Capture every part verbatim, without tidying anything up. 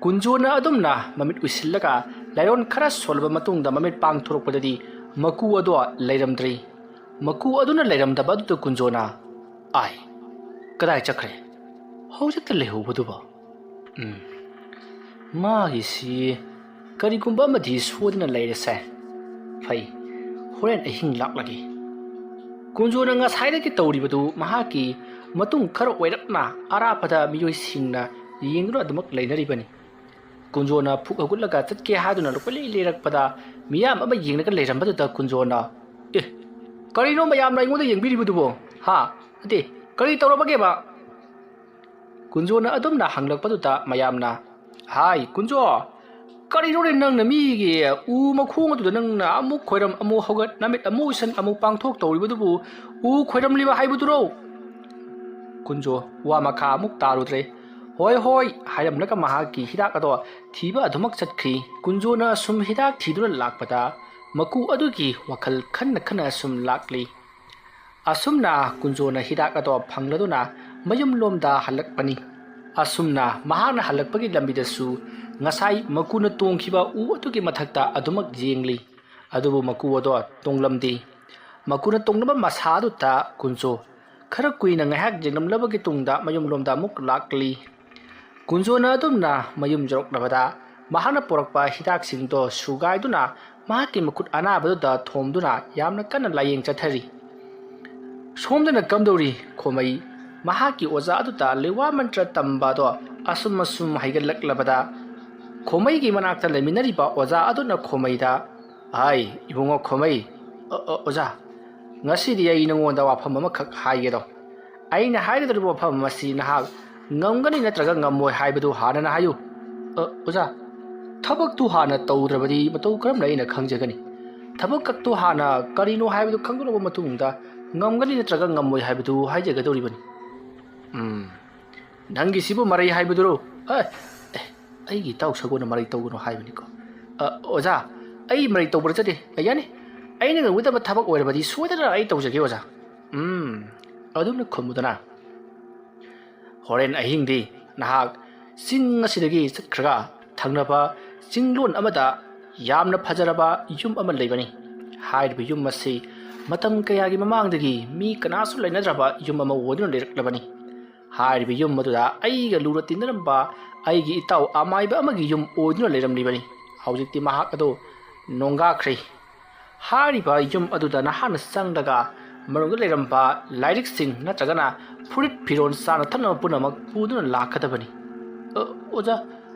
ꯀꯨꯟꯖꯣꯅ ꯑꯗꯨꯝꯅ ꯃꯃꯤꯠ ꯎꯏꯁꯤꯜꯂꯒ ꯂꯥꯏꯑꯣꯟ ꯈꯔ ꯁꯣꯜꯂꯕ ꯃꯇꯨꯡꯗ ꯃꯃꯤꯠ ꯄꯥꯡꯊꯣꯔꯛꯄꯗꯗꯤ ꯃꯀꯨ ꯑꯗꯣ ꯂꯩꯔꯝꯗ꯭ꯔꯤ꯫ ꯃꯀꯨ ꯑꯗꯨꯅ ꯂꯩꯔꯝꯗꯕ ꯑꯗꯨꯗ ꯀꯨꯟꯖꯣꯅ, "ꯑꯥꯏ, ꯀꯗꯥꯏ ꯆꯠꯈ꯭ꯔꯦ? ꯍꯧꯖꯤꯛꯇ ꯂꯩꯍꯧꯕꯗꯨꯕꯣ? ꯎꯝ, ꯃꯥꯒꯤꯁꯤ ꯀꯔꯤꯒꯨꯝꯕ ꯑꯃꯗꯤ ꯁꯣꯏꯗꯅ ꯂꯩꯔꯦꯁꯦ꯫ ꯐꯩ, ꯍꯣꯔꯦꯟ ꯑꯍꯤꯡ ꯂꯥꯛꯂꯒꯦ꯫" ꯀꯨꯟꯖꯣꯅ ꯉꯁꯥꯏꯗꯒꯤ ꯇꯧꯔꯤꯕꯗꯨ ꯃꯍꯥꯛꯀꯤ ꯃꯇꯨꯡ ꯈꯔ ꯑꯣꯏꯔꯞꯅ ꯑꯔꯥꯞꯄꯗ ꯃꯤꯑꯣꯏꯁꯤꯡꯅ ꯌꯦꯡꯗꯨꯅ ꯑꯗꯨꯃꯛ ꯂꯩꯅꯔꯤꯕꯅꯤ꯫ ꯀꯨꯟꯖꯣꯅ ꯐꯨꯛ ꯍꯧꯒꯠꯂꯒ ꯆꯠꯀꯦ ꯍꯥꯏꯗꯨꯅ ꯀꯣꯏꯂꯩ ꯂꯩꯔꯛꯄꯗ ꯃꯤꯌꯥꯝ ꯑꯃ ꯌꯦꯡꯂꯒ ꯂꯩꯔꯝꯕꯗꯨꯗ ꯀꯨꯟꯖꯣꯅ, "ꯑꯦ, ꯀꯔꯤꯅꯣ ꯃꯌꯥꯝꯅ ꯑꯩꯉꯣꯟꯗ ꯌꯦꯡꯕꯤꯔꯤꯕꯗꯨꯕꯣ? ꯍꯥ? ꯅꯠꯇꯦ, ꯀꯔꯤ ꯇꯧꯔꯕꯒꯦꯕ?" ꯀꯨꯟꯖꯣꯅ ꯑꯗꯨꯝꯅ ꯍꯪꯂꯛꯄꯗꯨꯗ ꯃꯌꯥꯝꯅ, "ꯍꯥꯏ, ꯀꯨꯟꯖꯣ, ꯀꯔꯤꯅꯣꯅꯦ ꯅꯪꯅ ꯃꯤꯒꯤ ꯎ ꯃꯈꯣꯡ ꯑꯗꯨꯗ ꯅꯪꯅ ꯑꯃꯨꯛ ꯈꯣꯏꯔꯝ ꯑꯃꯨꯛ ꯍꯧꯒꯠ, ꯅꯃꯤꯠ ꯑꯃꯨꯛ ꯎꯏꯁꯟ ꯑꯃꯨꯛ ꯄꯥꯡꯊꯣꯛ ꯇꯧꯔꯤꯕꯗꯨꯕꯨ ꯎ ꯈꯣꯏꯔꯝꯂꯤꯕ ꯍꯥꯏꯕꯗꯨꯔꯣ?" ꯀꯨꯟꯖꯣ ꯋꯥ ꯃꯈꯥ ꯑꯃꯨꯛ ꯇꯥꯔꯨꯗ꯭ꯔꯦ꯫ "ꯍꯣꯏ, ꯍꯣꯏ," ꯍꯥꯏꯔꯝꯂꯒ ꯃꯍꯥꯛꯀꯤ ꯍꯤꯗꯥꯛ ꯑꯗꯣ ꯊꯤꯕ ꯑꯗꯨꯃꯛ ꯆꯠꯈꯤ꯫ ꯀꯨꯟꯖꯣꯅ ꯁꯨꯝ ꯍꯤꯗꯥꯛ ꯊꯤꯗꯨꯅ ꯂꯥꯛꯄꯗ ꯃꯀꯨ ꯑꯗꯨꯒꯤ ꯋꯥꯈꯜ ꯈꯟꯅ ꯈꯟꯅ ꯁꯨꯝ ꯂꯥꯛꯂꯤ꯫ ꯑꯁꯨꯝꯅ ꯀꯨꯟꯖꯣꯅ ꯍꯤꯗꯥꯛ ꯑꯗꯣ ꯐꯪꯂꯗꯨꯅ ꯃꯌꯨꯝꯂꯣꯝꯗ ꯍꯜꯂꯛꯄꯅꯤ꯫ ꯑꯁꯨꯝꯅ ꯃꯍꯥꯛꯅ ꯍꯜꯂꯛꯄꯒꯤ ꯂꯝꯕꯤꯗꯁꯨ ꯉꯁꯥꯏ ꯃꯀꯨꯅ ꯇꯣꯡꯈꯤꯕ ꯎ ꯑꯗꯨꯒꯤ ꯃꯊꯛꯇ ꯑꯗꯨꯃꯛ ꯌꯦꯡꯂꯤ꯫ ꯑꯗꯨꯕꯨ ꯃꯀꯨ ꯑꯗꯣ ꯇꯣꯡꯂꯝꯗꯦ꯫ ꯃꯀꯨꯅ ꯇꯣꯡꯂꯝꯕ ꯃꯁꯥ ꯑꯗꯨꯗ ꯀꯨꯟꯖꯣ ꯈꯔ ꯀꯨꯏꯅ ꯉꯥꯏꯍꯥꯛ ꯌꯦꯡꯂꯝꯂꯕꯒꯤ ꯇꯨꯡꯗ ꯃꯌꯨꯝꯂꯣꯝꯗ ꯑꯃꯨꯛ ꯂꯥꯛꯂꯤ꯫ ꯀꯨꯟꯖꯣꯅ ꯑꯗꯨꯝꯅ ꯃꯌꯨꯝ ꯌꯧꯔꯛꯂꯕꯗ ꯃꯍꯥꯛꯅ ꯄꯨꯔꯛꯄ ꯍꯤꯗꯥꯛꯁꯤꯡꯗꯣ ꯁꯨꯒꯥꯏꯗꯨꯅ ꯃꯍꯥꯛꯀꯤ ꯃꯈꯨꯠ ꯑꯅꯥꯕꯗꯨꯗ ꯊꯣꯝꯗꯨꯅ ꯌꯥꯝꯅ ꯀꯟꯅ ꯂꯥꯌꯦꯡ ꯆꯠꯊꯔꯤ꯫ "ꯁꯣꯝꯗꯅ ꯀꯝꯗꯧꯔꯤ, ꯈꯣꯃꯩ?" ꯃꯍꯥꯛꯀꯤ ꯑꯣꯖꯥ ꯑꯗꯨꯗ ꯂꯩꯋꯥ ꯃꯟꯇ꯭ꯔ ꯇꯝꯕ ꯑꯗꯣ ꯑꯁꯨꯝ ꯑꯁꯨꯝ ꯍꯩꯒꯠꯂꯛꯂꯕꯗ ꯈꯣꯃꯩꯒꯤ ꯃꯅꯥꯛꯇ ꯂꯩꯃꯤꯟꯅꯔꯤꯕ ꯑꯣꯖꯥ ꯑꯗꯨꯅ ꯈꯣꯃꯩꯗ, "ꯍꯥꯏ, ꯏꯕꯨꯡꯉꯣ ꯈꯣꯃꯩ, ꯑ, ꯑ, ꯑꯣꯖꯥ, ꯉꯁꯤꯗꯤ ꯑꯩ ꯅꯉꯣꯟꯗ ꯋꯥꯐꯝ ꯑꯃꯈꯛ ꯍꯥꯏꯒꯦꯗꯣ꯫ ꯑꯩꯅ ꯍꯥꯏꯒꯗꯧꯔꯤꯕ ꯋꯥꯐꯝ ꯑꯁꯤ ꯅꯍꯥꯛ ꯉꯝꯒꯅꯤ ꯅꯠꯇ꯭ꯔꯒ ꯉꯝꯃꯣꯏ ꯍꯥꯏꯕꯗꯨ ꯍꯥꯟꯅꯅ ꯍꯥꯏꯌꯨ꯫" "ꯑ, ꯑꯣꯖꯥ, ꯊꯕꯛꯇꯨ ꯍꯥꯟꯅ ꯇꯧꯗ꯭ꯔꯕꯗꯤ ꯃꯇꯧ ꯀꯔꯝꯅ ꯑꯩꯅ ꯈꯪꯖꯒꯅꯤ? ꯊꯕꯛ ꯈꯛꯇꯨ ꯍꯥꯟꯅ ꯀꯔꯤꯅꯣ ꯍꯥꯏꯕꯗꯨ ꯈꯪꯗꯣꯛꯂꯕ ꯃꯇꯨꯡꯗ ꯉꯝꯒꯅꯤ ꯅꯠꯇ꯭ꯔꯒ ꯉꯝꯃꯣꯏ ꯍꯥꯏꯕꯗꯨ ꯍꯥꯏꯖꯒꯗꯧꯔꯤꯕꯅꯤ꯫" "ꯎꯝ, ꯅꯪꯒꯤꯁꯤꯕꯨ ꯃꯔꯩ ꯍꯥꯏꯕꯗꯨꯔꯣ?" "ꯑꯦ, ꯑꯦ, ꯑꯩꯒꯤ ꯏꯇꯥꯎ ꯁꯒꯣꯜꯅ ꯃꯔꯩ ꯇꯧꯒꯅꯨ ꯍꯥꯏꯕꯅꯤꯀꯣ꯫" "ꯑ, ꯑꯣꯖꯥ, ꯑꯩ ꯃꯔꯩ ꯇꯧꯕ ꯅꯠꯆꯗꯦ꯫ ꯑ, ꯌꯥꯅꯤ, ꯑꯩꯅ ꯉꯝꯒꯗꯕ ꯊꯕꯛ ꯑꯣꯏꯔꯕꯗꯤ ꯁꯣꯏꯗꯅ ꯑꯩ ꯇꯧꯖꯒꯦ, ꯑꯣꯖꯥ꯫" "ꯎꯝ, ꯑꯗꯨꯝꯅ ꯈꯨꯝꯃꯨꯗꯅ꯫ ꯍꯣꯔꯦꯟ ꯑꯍꯤꯡꯗꯤ ꯅꯍꯥꯛ ꯆꯤꯡ ꯑꯁꯤꯗꯒꯤ ꯆꯠꯈ꯭ꯔꯒ ꯊꯪꯅꯕ ꯆꯤꯡꯂꯣꯟ ꯑꯃꯗ ꯌꯥꯝꯅ ꯐꯖꯔꯕ ꯌꯨꯝ ꯑꯃ ꯂꯩꯕꯅꯤ꯫ ꯍꯥꯏꯔꯤꯕ ꯌꯨꯝ ꯑꯁꯤ ꯃꯇꯝ ꯀꯌꯥꯒꯤ ꯃꯃꯥꯡꯗꯒꯤ ꯃꯤ ꯀꯅꯥꯁꯨ ꯂꯩꯅꯗ꯭ꯔꯕ ꯌꯨꯝ ꯑꯃ ꯑꯣꯏꯗꯨꯅ ꯂꯩꯔꯛꯂꯕꯅꯤ꯫ ꯍꯥꯏꯔꯤꯕ ꯌꯨꯝ ꯑꯗꯨꯗ ꯑꯩꯒ ꯂꯨꯅ ꯇꯤꯟꯅꯔꯝꯕ ꯑꯩꯒꯤ ꯏꯇꯥꯎ ꯑꯃꯥꯏꯕ ꯑꯃꯒꯤ ꯌꯨꯝ ꯑꯣꯏꯗꯨꯅ ꯂꯩꯔꯝꯂꯤꯕꯅꯤ꯫ ꯍꯧꯖꯤꯛꯇꯤ ꯃꯍꯥꯛ ꯑꯗꯨ ꯅꯣꯡꯒꯥꯈ꯭ꯔꯦ꯫ ꯍꯥꯏꯔꯤꯕ ꯌꯨꯝ ꯑꯗꯨꯗ ꯅꯍꯥꯛꯅ ꯆꯪꯂꯒ ꯃꯅꯨꯡꯗ ꯂꯩꯔꯝꯕ ꯂꯥꯏꯔꯤꯛꯁꯤꯡ ꯅꯠꯇ꯭ꯔꯒꯅ ꯐꯨꯔꯤꯠ ꯐꯤꯔꯣꯜ ꯆꯥꯅ ꯊꯛꯅꯕ ꯄꯨꯝꯅꯃꯛ ꯄꯨꯗꯨꯅ ꯂꯥꯛꯀꯗꯕꯅꯤ꯫ "ꯑ, ꯑꯣꯖꯥ,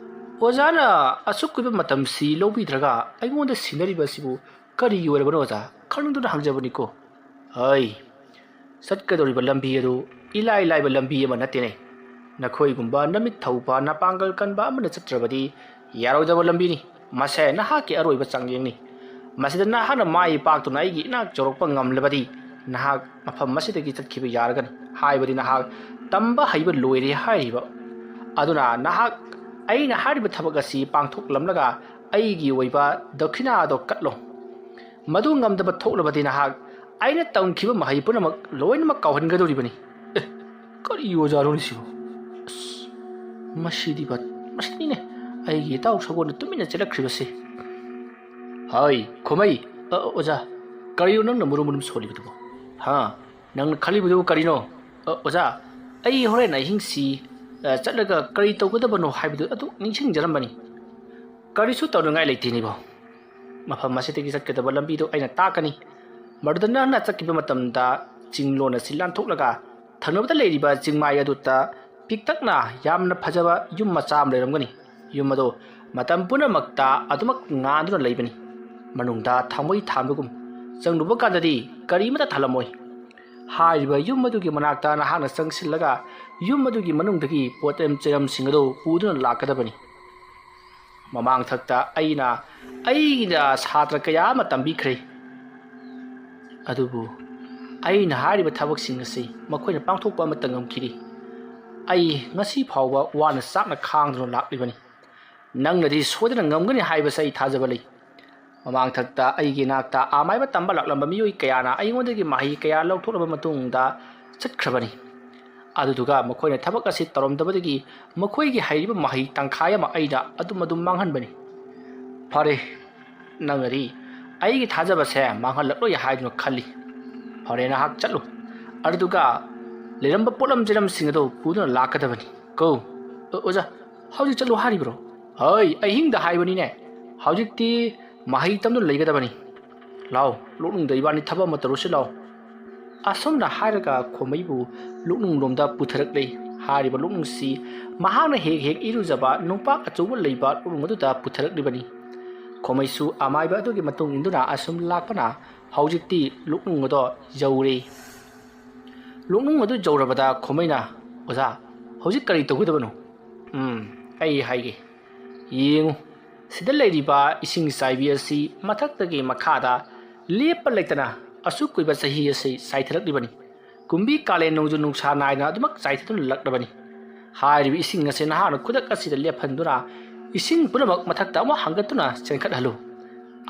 ꯑꯣꯖꯥꯅ ꯑꯁꯨꯛ ꯀꯨꯏꯕ ꯃꯇꯝꯁꯤ ꯂꯧꯕꯤꯗ꯭ꯔꯒ ꯑꯩꯉꯣꯟꯗ ꯁꯤꯟꯅꯔꯤꯕ ꯑꯁꯤꯕꯨ ꯀꯔꯤꯒꯤ ꯑꯣꯏꯔꯕꯅꯣ ꯑꯣꯖꯥ? ꯈꯪꯅꯤꯡꯗꯨꯅ ꯍꯪꯖꯕꯅꯤꯀꯣ꯫" "ꯍꯩ, ꯆꯠꯀꯗꯧꯔꯤꯕ ꯂꯝꯕꯤ ꯑꯗꯨ ꯏꯂꯥꯏ ꯂꯥꯏꯕ ꯂꯝꯕꯤ ꯑꯃ ꯅꯠꯇꯦꯅꯦ꯫ ꯅꯈꯣꯏꯒꯨꯝꯕ ꯅꯃꯤꯠ ꯊꯧꯕ, ꯅꯄꯥꯡꯒꯜ ꯀꯟꯕ ꯑꯃꯅ ꯆꯠꯇ꯭ꯔꯕꯗꯤ ꯌꯥꯔꯣꯏꯗꯕ ꯂꯝꯕꯤꯅꯤ꯫ ꯃꯁꯦ ꯅꯍꯥꯛꯀꯤ ꯑꯔꯣꯏꯕ ꯆꯥꯡꯌꯦꯡꯅꯤ꯫ ꯃꯁꯤꯗ ꯅꯍꯥꯛꯅ ꯃꯥꯏ ꯄꯥꯛꯇꯨꯅ ꯑꯩꯒꯤ ꯏꯅꯥꯛ ꯌꯧꯔꯛꯄ ꯉꯝꯂꯕꯗꯤ ꯅꯍꯥꯛ ꯃꯐꯝ ꯑꯁꯤꯗꯒꯤ ꯆꯠꯈꯤꯕ ꯌꯥꯔꯒꯅꯤ꯫ ꯍꯥꯏꯕꯗꯤ ꯅꯍꯥꯛ ꯇꯝꯕ ꯍꯩꯕ ꯂꯣꯏꯔꯦ ꯍꯥꯏꯔꯤꯕ꯫ ꯑꯗꯨꯅ ꯅꯍꯥꯛ ꯑꯩꯅ ꯍꯥꯏꯔꯤꯕ ꯊꯕꯛ ꯑꯁꯤ ꯄꯥꯡꯊꯣꯛꯂꯝꯂꯒ ꯑꯩꯒꯤ ꯑꯣꯏꯕ ꯗꯈꯤꯅꯥ ꯑꯗꯨ ꯀꯠꯂꯣ꯫ ꯃꯗꯨ ꯉꯝꯗꯕ ꯊꯣꯛꯂꯕꯗꯤ ꯅꯍꯥꯛ ꯑꯩꯅ ꯇꯝꯈꯤꯕ ꯃꯍꯩ ꯄꯨꯝꯅꯃꯛ ꯂꯣꯏꯅꯃꯛ ꯀꯥꯎꯍꯟꯒꯗꯧꯔꯤꯕꯅꯤ꯫" "ꯑꯦ, ꯀꯔꯤ ꯑꯣꯖꯥꯅꯣꯅꯦ ꯁꯤꯕꯨ? ꯑꯁ, ꯃꯁꯤꯗꯤꯕ, ꯃꯁꯤꯅꯤꯅꯦ ꯑꯩꯒꯤ ꯏꯇꯥꯎ ꯁꯒꯣꯜꯅ ꯇꯨꯃꯤꯟꯅ ꯆꯦꯜꯂꯛꯈ꯭ꯔꯤꯕꯁꯦ꯫" "ꯍꯥꯏ, ꯈꯨꯃꯩ, ꯑ, ꯑꯣꯖꯥ, ꯀꯔꯤꯅꯣ ꯅꯪꯅ ꯃꯨꯔꯨꯝ ꯃꯨꯔꯨꯝ ꯁꯣꯜꯂꯤꯕꯗꯨꯕꯣ? ꯍꯥ? ꯅꯪꯅ ꯈꯜꯂꯤꯕꯗꯨꯕꯨ ꯀꯔꯤꯅꯣ?" "ꯑ, ꯑꯣꯖꯥ, ꯑꯩ ꯍꯣꯔꯦꯟ ꯑꯍꯤꯡꯁꯤ, ꯑ, ꯆꯠꯂꯒ ꯀꯔꯤ ꯇꯧꯒꯗꯕꯅꯣ ꯍꯥꯏꯕꯗꯨ ꯑꯗꯨ ꯅꯤꯡꯁꯤꯡꯖꯔꯝꯕꯅꯤ꯫ ꯀꯔꯤꯁꯨ ꯇꯧꯅꯤꯡꯉꯥꯏ ꯂꯩꯇꯦꯅꯦꯕꯣ꯫ ꯃꯐꯝ ꯑꯁꯤꯗꯒꯤ ꯆꯠꯀꯗꯕ ꯂꯝꯕꯤꯗꯨ ꯑꯩꯅ ꯇꯥꯛꯀꯅꯤ꯫ ꯃꯗꯨꯗ ꯅꯪꯅ ꯆꯠꯈꯤꯕ ꯃꯇꯝꯗ ꯆꯤꯡꯂꯣꯟ ꯑꯁꯤ ꯂꯥꯟꯊꯣꯛꯂꯒ ꯊꯪꯅꯕꯗ ꯂꯩꯔꯤꯕ ꯆꯤꯡꯃꯥꯏ ꯑꯗꯨꯗ ꯄꯤꯛꯇꯛꯅ ꯌꯥꯝꯅ ꯐꯖꯕ ꯌꯨꯝ ꯃꯆꯥ ꯑꯃ ꯂꯩꯔꯝꯒꯅꯤ꯫ ꯌꯨꯝ ꯑꯗꯨ ꯃꯇꯝ ꯄꯨꯝꯅꯃꯛꯇ ꯑꯗꯨꯃꯛ ꯉꯥꯟꯗꯨꯅ ꯂꯩꯕꯅꯤ꯫ ꯃꯅꯨꯡꯗ ꯊꯥꯡꯃꯩ ꯊꯥꯟꯕꯒꯨꯝ ꯆꯪꯂꯨꯕ ꯀꯥꯟꯗꯗꯤ ꯀꯔꯤꯃꯠꯇ ꯊꯥꯜꯂꯝꯃꯣꯏ꯫ ꯍꯥꯏꯔꯤꯕ ꯌꯨꯝ ꯑꯗꯨꯒꯤ ꯃꯅꯥꯛꯇ ꯅꯍꯥꯛꯅ ꯆꯪꯁꯤꯜꯂꯒ ꯌꯨꯝ ꯑꯗꯨꯒꯤ ꯃꯅꯨꯡꯗꯒꯤ ꯄꯣꯠꯆꯩ ꯆꯩꯔꯝꯁꯤꯡ ꯑꯗꯨ ꯄꯨꯗꯨꯅ ꯂꯥꯛꯀꯗꯕꯅꯤ꯫" ꯃꯃꯥꯡꯊꯛꯇ ꯑꯩꯅ, ꯑꯩꯅ ꯁꯥꯇ꯭ꯔ ꯀꯌꯥ ꯑꯃ ꯇꯝꯕꯤꯈ꯭ꯔꯦ꯫ ꯑꯗꯨꯕꯨ ꯑꯩꯅ ꯍꯥꯏꯔꯤꯕ ꯊꯕꯛꯁꯤꯡ ꯑꯁꯤ ꯃꯈꯣꯏꯅ ꯄꯥꯡꯊꯣꯛꯄ ꯑꯃꯠꯇ ꯉꯝꯈꯤꯗꯦ꯫ ꯑꯩ ꯉꯁꯤ ꯐꯥꯎꯕ ꯋꯥꯅ ꯆꯥꯛꯅ ꯈꯥꯡꯗꯨꯅ ꯂꯥꯛꯂꯤꯕꯅꯤ꯫ ꯅꯪꯅꯗꯤ ꯁꯣꯏꯗꯅ ꯉꯝꯒꯅꯤ ꯍꯥꯏꯕꯁꯦ ꯑꯩ ꯊꯥꯖꯕ ꯂꯩ꯫ ꯃꯃꯥꯡꯊꯛꯇ ꯑꯩꯒꯤ ꯏꯅꯥꯛꯇ ꯑꯃꯥꯏꯕ ꯇꯝꯕ ꯂꯥꯛꯂꯝꯕ ꯃꯤꯑꯣꯏ ꯀꯌꯥꯅ ꯑꯩꯉꯣꯟꯗꯒꯤ ꯃꯍꯩ ꯀꯌꯥ ꯂꯧꯊꯣꯛꯂꯕ ꯃꯇꯨꯡꯗ ꯆꯠꯈ꯭ꯔꯕꯅꯤ꯫ ꯑꯗꯨꯗꯨꯒ ꯃꯈꯣꯏꯅ ꯊꯕꯛ ꯑꯁꯤ ꯇꯧꯔꯝꯗꯕꯗꯒꯤ ꯃꯈꯣꯏꯒꯤ ꯍꯩꯔꯤꯕ ꯃꯍꯩ ꯇꯪꯈꯥꯏ ꯑꯃ ꯑꯩꯅ ꯑꯗꯨꯝ ꯑꯗꯨꯝ ꯃꯥꯡꯍꯟꯕꯅꯤ꯫ ꯐꯔꯦ, ꯅꯪꯅꯗꯤ ꯑꯩꯒꯤ ꯊꯥꯖꯕꯁꯦ ꯃꯥꯡꯍꯜꯂꯛꯂꯣꯏ ꯍꯥꯏꯗꯨꯅ ꯈꯜꯂꯤ꯫ ꯐꯔꯦ, ꯅꯍꯥꯛ ꯆꯠꯂꯨ꯫ ꯑꯗꯨꯗꯨꯒ ꯂꯩꯔꯝꯕ ꯄꯣꯠꯂꯝ ꯆꯩꯔꯝꯁꯤꯡ ꯑꯗꯨ ꯄꯨꯗꯨꯅ ꯂꯥꯛꯀꯗꯕꯅꯤ꯫ ꯀꯣ꯫ ꯑꯣ, ꯑꯣꯖꯥ, ꯍꯧꯖꯤꯛ ꯆꯠꯂꯨ ꯍꯥꯏꯔꯤꯕ꯭ꯔꯣ? ꯍꯣꯏ, ꯑꯍꯤꯡꯗ ꯍꯥꯏꯕꯅꯤꯅꯦ꯫ ꯍꯧꯖꯤꯛꯇꯤ ꯃꯍꯩ ꯇꯝꯗꯨꯅ ꯂꯩꯒꯗꯕꯅꯤ꯫ ꯂꯥꯎ, ꯂꯣꯛꯅꯨꯡꯗ ꯏꯕꯥꯅꯤ ꯊꯕꯛ ꯑꯃ ꯇꯧꯔꯨꯁꯤ ꯂꯥꯎ꯫ ꯑꯁꯨꯝꯅ ꯍꯥꯏꯔꯒ ꯈꯣꯃꯩꯕꯨ ꯂꯣꯛꯅꯨꯡꯂꯣꯝꯗ ꯄꯨꯊꯔꯛꯂꯦ꯫ ꯍꯥꯏꯔꯤꯕ ꯂꯣꯛꯅꯨꯡꯁꯤ ꯃꯍꯥꯛꯅ ꯍꯦꯛ ꯍꯦꯛ ꯏꯔꯨꯖꯕ ꯅꯨꯡꯄꯥꯛ ꯑꯆꯧꯕ ꯂꯩꯕ ꯂꯣꯛꯅꯨꯡ ꯑꯗꯨꯗ ꯄꯨꯊꯔꯛꯂꯤꯕꯅꯤ꯫ ꯈꯣꯃꯩꯁꯨ ꯑꯃꯥꯏꯕ ꯑꯗꯨꯒꯤ ꯃꯇꯨꯡ ꯏꯟꯗꯨꯅ ꯑꯁꯨꯝ ꯂꯥꯛꯄꯅ ꯍꯧꯖꯤꯛꯇꯤ ꯂꯣꯛꯅꯨꯡ ꯑꯗꯣ ꯌꯧꯔꯦ꯫ ꯂꯣꯛꯅꯨꯡ ꯑꯗꯨ ꯌꯧꯔꯕꯗ ꯈꯣꯃꯩꯅ, "ꯑꯣꯖꯥ, ꯍꯧꯖꯤꯛ ꯀꯔꯤ ꯇꯧꯒꯗꯕꯅꯣ?" "ꯎꯝ, ꯑꯩ ꯍꯥꯏꯒꯦ꯫ ꯌꯦꯡꯉꯨ, ꯁꯤꯗ ꯂꯩꯔꯤꯕ ꯏꯁꯤꯡ ꯆꯥꯏꯕꯤ ꯑꯁꯤ ꯃꯊꯛꯇꯒꯤ ꯃꯈꯥꯗ ꯂꯦꯞꯄ ꯂꯩꯇꯅ ꯑꯁꯨꯛ ꯀꯨꯏꯕ ꯆꯍꯤ ꯑꯁꯤ ꯆꯥꯏꯊꯔꯛꯂꯤꯕꯅꯤ꯫ ꯀꯨꯝꯕꯤ ꯀꯥꯂꯦꯟ ꯅꯣꯡꯖꯨ ꯅꯨꯡꯁꯥ ꯅꯥꯏꯗꯅ ꯑꯗꯨꯃꯛ ꯆꯥꯏꯊꯗꯨꯅ ꯂꯥꯛꯂꯕꯅꯤ꯫ ꯍꯥꯏꯔꯤꯕ ꯏꯁꯤꯡ ꯑꯁꯤ ꯅꯍꯥꯛꯅ ꯈꯨꯗꯛ ꯑꯁꯤꯗ ꯂꯦꯞꯍꯟꯗꯨꯅ ꯏꯁꯤꯡ ꯄꯨꯝꯅꯃꯛ ꯃꯊꯛꯇ ꯑꯃꯨꯛ ꯍꯪꯒꯠꯇꯨꯅ ꯆꯦꯟꯈꯠꯍꯜꯂꯨ꯫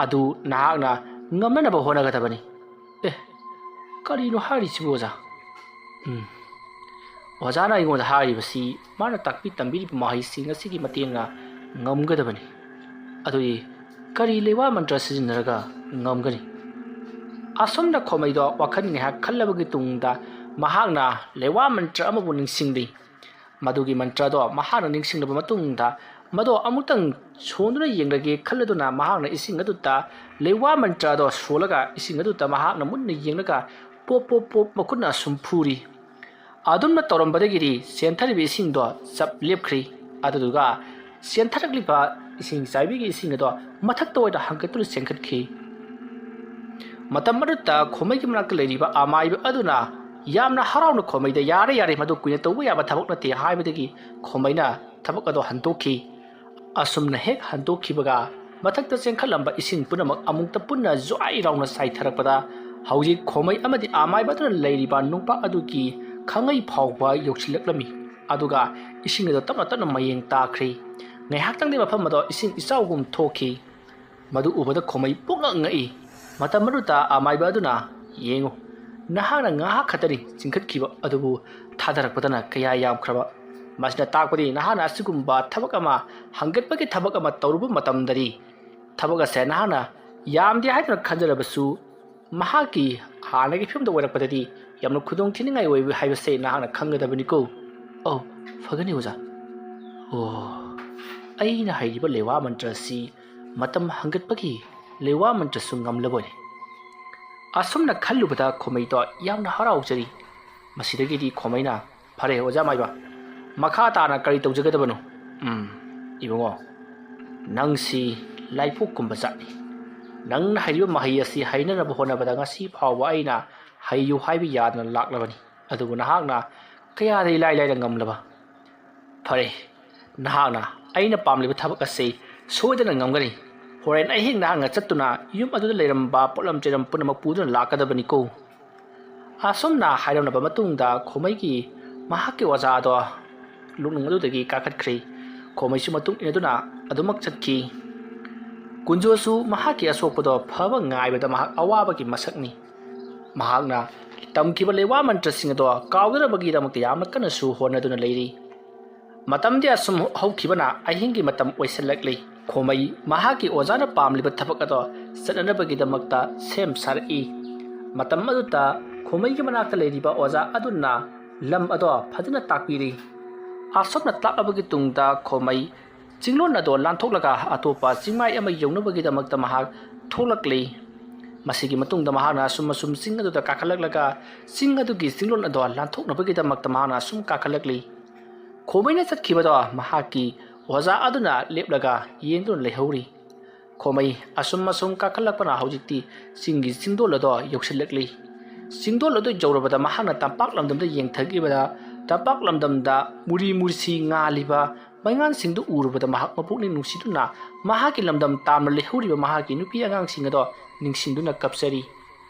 ꯑꯗꯨ ꯅꯍꯥꯛꯅ ꯉꯝꯅꯅꯕ ꯍꯣꯠꯅꯒꯗꯕꯅꯤ꯫" "ꯑꯦ, ꯀꯔꯤꯅꯣ ꯍꯥꯏꯔꯤꯁꯤꯕꯨ, ꯑꯣꯖꯥ?" "ꯎꯝ, ꯑꯣꯖꯥꯅ ꯑꯩꯉꯣꯟꯗ ꯍꯥꯏꯔꯤꯕꯁꯤ ꯃꯥꯅ ꯇꯥꯛꯄꯤ ꯇꯝꯕꯤꯔꯤꯕ ꯃꯍꯩꯁꯤꯡ ꯑꯁꯤꯒꯤ ꯃꯇꯦꯡꯅ ꯉꯝꯒꯗꯕꯅꯤ꯫ ꯑꯗꯨꯗꯤ ꯀꯔꯤ ꯂꯩꯋꯥ ꯃꯟꯇ꯭ꯔ ꯁꯤꯖꯤꯟꯅꯔꯒ ꯉꯝꯒꯅꯤ?" ꯑꯁꯨꯝꯅ ꯈꯣꯃꯩꯗꯣ ꯋꯥꯈꯜ ꯉꯥꯏꯍꯥꯛ ꯈꯜꯂꯕꯒꯤ ꯇꯨꯡꯗ ꯃꯍꯥꯛꯅ ꯂꯩꯋꯥ ꯃꯟꯇ꯭ꯔ ꯑꯃꯕꯨ ꯅꯤꯡꯁꯤꯡꯂꯤ꯫ ꯃꯗꯨꯒꯤ ꯃꯟꯇ꯭ꯔꯗꯣ ꯃꯍꯥꯛꯅ ꯅꯤꯡꯁꯤꯡꯂꯕ ꯃꯇꯨꯡꯗ ꯃꯗꯣ ꯑꯃꯨꯛꯇꯪ ꯁꯣꯟꯗꯨꯅ ꯌꯦꯡꯂꯒꯦ ꯈꯜꯂꯗꯨꯅ ꯃꯍꯥꯛꯅ ꯏꯁꯤꯡ ꯑꯗꯨꯗ ꯂꯩꯋꯥ ꯃꯟꯇ꯭ꯔꯗꯣ ꯁꯣꯜꯂꯒ ꯏꯁꯤꯡ ꯑꯗꯨꯗ ꯃꯍꯥꯛꯅ ꯃꯨꯟꯅ ꯌꯦꯡꯂꯒ ꯄꯣꯞ ꯄꯣꯞ ꯄꯣꯞ ꯃꯈꯨꯠꯅ ꯁꯨꯝ ꯐꯨꯔꯤ꯫ ꯑꯗꯨꯝꯅ ꯇꯧꯔꯝꯕꯗꯒꯤꯗꯤ ꯆꯦꯟꯊꯔꯤꯕ ꯏꯁꯤꯡꯗꯣ ꯆꯞ ꯂꯦꯞꯈ꯭ꯔꯤ꯫ ꯑꯗꯨꯗꯨꯒ ꯆꯦꯟꯊꯔꯛꯂꯤꯕ ꯏꯁꯤꯡ ꯆꯥꯏꯕꯤꯒꯤ ꯏꯁꯤꯡ ꯑꯗꯣ ꯃꯊꯛꯇ ꯑꯣꯏꯅ ꯍꯪꯒꯠꯇꯨꯅ ꯆꯦꯟꯈꯠꯈꯤ꯫ ꯃꯇꯝ ꯑꯗꯨꯗ ꯈꯣꯃꯩꯒꯤ ꯃꯅꯥꯛꯇ ꯂꯩꯔꯤꯕ ꯑꯃꯥꯏꯕ ꯑꯗꯨꯅ ꯌꯥꯝꯅ ꯍꯔꯥꯎꯅ ꯈꯣꯃꯩꯗ, "ꯌꯥꯔꯦ, ꯌꯥꯔꯦ, ꯃꯗꯨ ꯀꯨꯏꯅ ꯇꯧꯕ ꯌꯥꯕ ꯊꯕꯛ ꯅꯠꯇꯦ" ꯍꯥꯏꯕꯗꯒꯤ ꯈꯣꯃꯩꯅ ꯊꯕꯛ ꯑꯗꯣ ꯍꯟꯗꯣꯛꯈꯤ꯫ ꯑꯁꯨꯝꯅ ꯍꯦꯛ ꯍꯟꯗꯣꯛꯈꯤꯕꯒ ꯃꯊꯛꯇ ꯆꯦꯟꯈꯠꯂꯝꯕ ꯏꯁꯤꯡ ꯄꯨꯝꯅꯃꯛ ꯑꯃꯨꯛꯇ ꯄꯨꯟꯅ ꯖ꯭ꯋꯥꯏ ꯂꯥꯎꯅ ꯆꯥꯏꯊꯔꯛꯄꯗ ꯍꯧꯖꯤꯛ ꯈꯣꯃꯩ ꯑꯃꯗꯤ ꯑꯃꯥꯏꯕ ꯑꯗꯨꯅ ꯂꯩꯔꯤꯕ ꯅꯨꯡꯄꯥꯛ ꯑꯗꯨꯒꯤ ꯈꯥꯉꯩ ꯐꯥꯎꯕ ꯌꯧꯁꯤꯜꯂꯛꯂꯝꯃꯤ꯫ ꯑꯗꯨꯒ ꯏꯁꯤꯡ ꯑꯗꯨ ꯇꯞꯅ ꯇꯞꯅ ꯃꯌꯦꯡ ꯇꯥꯈ꯭ꯔꯦ꯫ ꯉꯥꯏꯍꯥꯛꯇꯪꯗꯤ ꯃꯐꯝ ꯑꯗꯣ ꯏꯁꯤꯡ ꯏꯆꯥꯎꯒꯨꯝ ꯊꯣꯛꯈꯤ꯫ ꯃꯗꯨ ꯎꯕꯗ ꯈꯣꯃꯩ ꯄꯨꯡꯉꯛ ꯉꯛꯏ꯫ ꯃꯇꯝ ꯑꯗꯨꯗ ꯑꯃꯥꯏꯕ ꯑꯗꯨꯅ, "ꯌꯦꯡꯉꯨ, ꯅꯍꯥꯛꯅ ꯉꯥꯏꯍꯥꯛ ꯈꯛꯇꯅꯤ ꯆꯤꯡꯈꯠꯈꯤꯕ, ꯑꯗꯨꯕꯨ ꯊꯥꯗꯔꯛꯄꯗꯅ ꯀꯌꯥ ꯌꯥꯝꯈ꯭ꯔꯕ꯫ ꯃꯁꯤꯅ ꯇꯥꯛꯄꯗꯤ ꯅꯍꯥꯛꯅ ꯑꯁꯤꯒꯨꯝꯕ ꯊꯕꯛ ꯑꯃ ꯍꯪꯒꯠꯄꯒꯤ ꯊꯕꯛ ꯑꯃ ꯇꯧꯔꯨꯕ ꯃꯇꯝꯗꯗꯤ ꯊꯕꯛ ꯑꯁꯦ ꯅꯍꯥꯛꯅ ꯌꯥꯝꯗꯦ ꯍꯥꯏꯗꯨꯅ ꯈꯟꯖꯔꯕꯁꯨ ꯃꯍꯥꯛꯀꯤ ꯍꯥꯟꯅꯒꯤ ꯐꯤꯕꯝꯗ ꯑꯣꯏꯔꯛꯄꯗꯗꯤ ꯌꯥꯝꯅ ꯈꯨꯗꯣꯡ ꯊꯤꯅꯤꯡꯉꯥꯏ ꯑꯣꯏꯕ ꯍꯥꯏꯕꯁꯦ ꯅꯍꯥꯛꯅ ꯈꯪꯒꯗꯕꯅꯤꯀꯣ꯫ ꯑꯧ, ꯐꯒꯅꯤ ꯑꯣꯖꯥ꯫ ꯑꯣ, ꯑꯩꯅ ꯍꯩꯔꯤꯕ ꯂꯩꯋꯥ ꯃꯟꯇ꯭ꯔ ꯑꯁꯤ ꯃꯇꯝ ꯍꯪꯒꯠꯄꯒꯤ ꯂꯩꯋꯥ ꯃꯟꯇ꯭ꯔꯁꯨ ꯉꯝꯂꯕꯣꯏꯔꯦ꯫ ꯑꯁꯨꯝꯅ ꯈꯜꯂꯨꯕꯗ ꯈꯣꯃꯩꯗꯣ ꯌꯥꯝꯅ ꯍꯔꯥꯎꯖꯔꯤ꯫ ꯃꯁꯤꯗꯒꯤꯗꯤ ꯈꯣꯃꯩꯅ, "ꯐꯔꯦ ꯑꯣꯖꯥ ꯃꯥꯏꯕ, ꯃꯈꯥ ꯇꯥꯅ ꯀꯔꯤ ꯇꯧꯖꯒꯗꯕꯅꯣ?" "ꯎꯝ, ꯏꯕꯨꯡꯉꯣ, ꯅꯪꯁꯤ ꯂꯥꯏꯄꯣꯛꯀꯨꯝꯕ ꯖꯥꯠꯅꯤ꯫ ꯅꯪꯅ ꯍꯩꯔꯤꯕ ꯃꯍꯩ ꯑꯁꯤ ꯍꯩꯅꯅꯕ ꯍꯣꯠꯅꯕꯗ ꯉꯁꯤ ꯐꯥꯎꯕ ꯑꯩꯅ ꯍꯩꯌꯨ ꯍꯥꯏꯕ ꯌꯥꯗꯅ ꯂꯥꯛꯂꯕꯅꯤ꯫ ꯑꯗꯨꯕꯨ ꯅꯍꯥꯛꯅ ꯀꯌꯥꯗ ꯏꯂꯥꯏ ꯂꯥꯏꯅ ꯉꯝꯂꯕ? ꯐꯔꯦ, ꯅꯍꯥꯛꯅ ꯑꯩꯅ ꯄꯥꯝꯂꯤꯕ ꯊꯕꯛ ꯑꯁꯤ ꯁꯣꯏꯗꯅ ꯉꯝꯒꯅꯤ꯫ ꯍꯣꯔꯦꯟ ꯑꯍꯤꯡ ꯅꯍꯥꯛꯅ ꯆꯠꯇꯨꯅ ꯌꯨꯝ ꯑꯗꯨꯗ ꯂꯩꯔꯝꯕ ꯄꯣꯠꯂꯝ ꯆꯩꯔꯝ ꯄꯨꯝꯅꯃꯛ ꯄꯨꯗꯨꯅ ꯂꯥꯛꯀꯗꯕꯅꯤꯀꯣ꯫" ꯑꯁꯨꯝꯅ ꯍꯥꯏꯔꯝꯂꯕ ꯃꯇꯨꯡꯗ ꯈꯣꯃꯩꯒꯤ ꯃꯍꯥꯛꯀꯤ ꯑꯣꯖꯥ ꯑꯗꯣ ꯂꯣꯛꯅꯨꯡ ꯑꯗꯨꯗꯒꯤ ꯀꯥꯈꯠꯈ꯭ꯔꯦ꯫ ꯈꯣꯃꯩꯁꯨ ꯃꯇꯨꯡ ꯏꯟꯅꯗꯨꯅ ꯑꯗꯨꯃꯛ ꯆꯠꯈꯤ꯫ ꯀꯨꯟꯖꯣꯁꯨ ꯃꯍꯥꯛꯀꯤ ꯑꯁꯣꯛꯄꯗꯣ ꯐꯕ ꯉꯥꯏꯕꯗ ꯃꯍꯥꯛ ꯑꯋꯥꯕꯒꯤ ꯃꯁꯛꯅꯤ꯫ ꯃꯍꯥꯛꯅ ꯇꯝꯈꯤꯕ ꯂꯩꯋꯥ ꯃꯟꯇ꯭ꯔꯁꯤꯡ ꯑꯗꯣ ꯀꯥꯎꯗꯅꯕꯒꯤꯗꯃꯛꯇ ꯌꯥꯝꯅ ꯀꯟꯅꯁꯨ ꯍꯣꯠꯅꯗꯨꯅ ꯂꯩꯔꯤ꯫ ꯃꯇꯝꯗꯤ ꯑꯁꯨꯝ ꯍꯧꯈꯤꯕꯅ ꯑꯍꯤꯡꯒꯤ ꯃꯇꯝ ꯑꯣꯏꯁꯤꯜꯂꯛꯂꯤ꯫ ꯈꯣꯃꯩ ꯃꯍꯥꯛꯀꯤ ꯑꯣꯖꯥꯅ ꯄꯥꯝꯂꯤꯕ ꯊꯕꯛ ꯑꯗꯣ ꯆꯠꯅꯅꯕꯒꯤꯗꯃꯛꯇ ꯁꯦꯝ ꯁꯥꯔꯛꯏ꯫ ꯃꯇꯝ ꯑꯗꯨꯗ ꯈꯣꯃꯩꯒꯤ ꯃꯅꯥꯛꯇ ꯂꯩꯔꯤꯕ ꯑꯣꯖꯥ ꯑꯗꯨꯅ ꯂꯝ ꯑꯗꯣ ꯐꯖꯅ ꯇꯥꯛꯄꯤꯔꯤ꯫ ꯑꯁꯨꯝꯅ ꯇꯥꯛꯂꯕꯒꯤ ꯇꯨꯡꯗ ꯈꯣꯃꯩ ꯆꯤꯡꯂꯣꯟ ꯑꯗꯣ ꯂꯥꯟꯊꯣꯛꯂꯒ ꯑꯇꯣꯞꯄ ꯆꯤꯡꯃꯥꯏ ꯑꯃ ꯌꯧꯅꯕꯒꯤꯗꯃꯛꯇ ꯃꯍꯥꯛ ꯊꯣꯛꯂꯛꯂꯤ꯫ ꯃꯁꯤꯒꯤ ꯃꯇꯨꯡꯗ ꯃꯍꯥꯛꯅ ꯑꯁꯨꯝ ꯑꯁꯨꯝ ꯆꯤꯡ ꯑꯗꯨꯗ ꯀꯥꯈꯠꯂꯛꯂꯒ ꯆꯤꯡ ꯑꯗꯨꯒꯤ ꯆꯤꯡꯂꯣꯟ ꯑꯗꯣ ꯂꯥꯟꯊꯣꯛꯅꯕꯒꯤꯗꯃꯛꯇ ꯃꯍꯥꯛꯅ ꯑꯁꯨꯝ ꯀꯥꯈꯠꯂꯛꯂꯤ꯫ ꯈꯣꯃꯩꯅ ꯆꯠꯈꯤꯕꯗꯣ ꯃꯍꯥꯛꯀꯤ ꯑꯣꯖꯥ ꯑꯗꯨꯅ ꯂꯦꯞꯂꯒ ꯌꯦꯡꯗꯨꯅ ꯂꯩꯍꯧꯔꯤ꯫ ꯈꯣꯃꯩ ꯑꯁꯨꯝ ꯑꯁꯨꯝ ꯀꯥꯈꯠꯂꯛꯄꯅ ꯍꯧꯖꯤꯛꯇꯤ ꯆꯤꯡꯒꯤ ꯆꯤꯡꯗꯣꯜ ꯑꯗꯣ ꯌꯧꯁꯤꯜꯂꯛꯂꯤ꯫ ꯆꯤꯡꯗꯣꯜ ꯑꯗꯨ ꯌꯧꯔꯕꯗ ꯃꯍꯥꯛꯅ ꯇꯝꯄꯥꯛ ꯂꯝꯗꯝꯗ ꯌꯦꯡꯊꯈꯤꯕꯗ ꯇꯝꯄꯥꯛ ꯂꯝꯗꯝꯗ ꯃꯨꯔꯤ ꯃꯨꯔꯁꯤ ꯉꯥꯜꯂꯤꯕ ꯃꯩꯉꯥꯟꯁꯤꯡꯗꯨ ꯎꯔꯨꯕꯗ ꯃꯍꯥꯛ ꯃꯄꯨꯛꯅꯤꯡ ꯅꯨꯡꯁꯤꯗꯨꯅ ꯃꯍꯥꯛꯀꯤ ꯂꯝꯗꯝ ꯇꯥꯝꯅ ꯂꯩꯍꯧꯔꯤꯕ ꯃꯍꯥꯛꯀꯤ ꯅꯨꯄꯤ ꯑꯉꯥꯡꯁꯤꯡ ꯑꯗꯣ ꯅꯤꯡꯁꯤꯡꯗꯨꯅ ꯀꯞꯆꯔꯤ꯫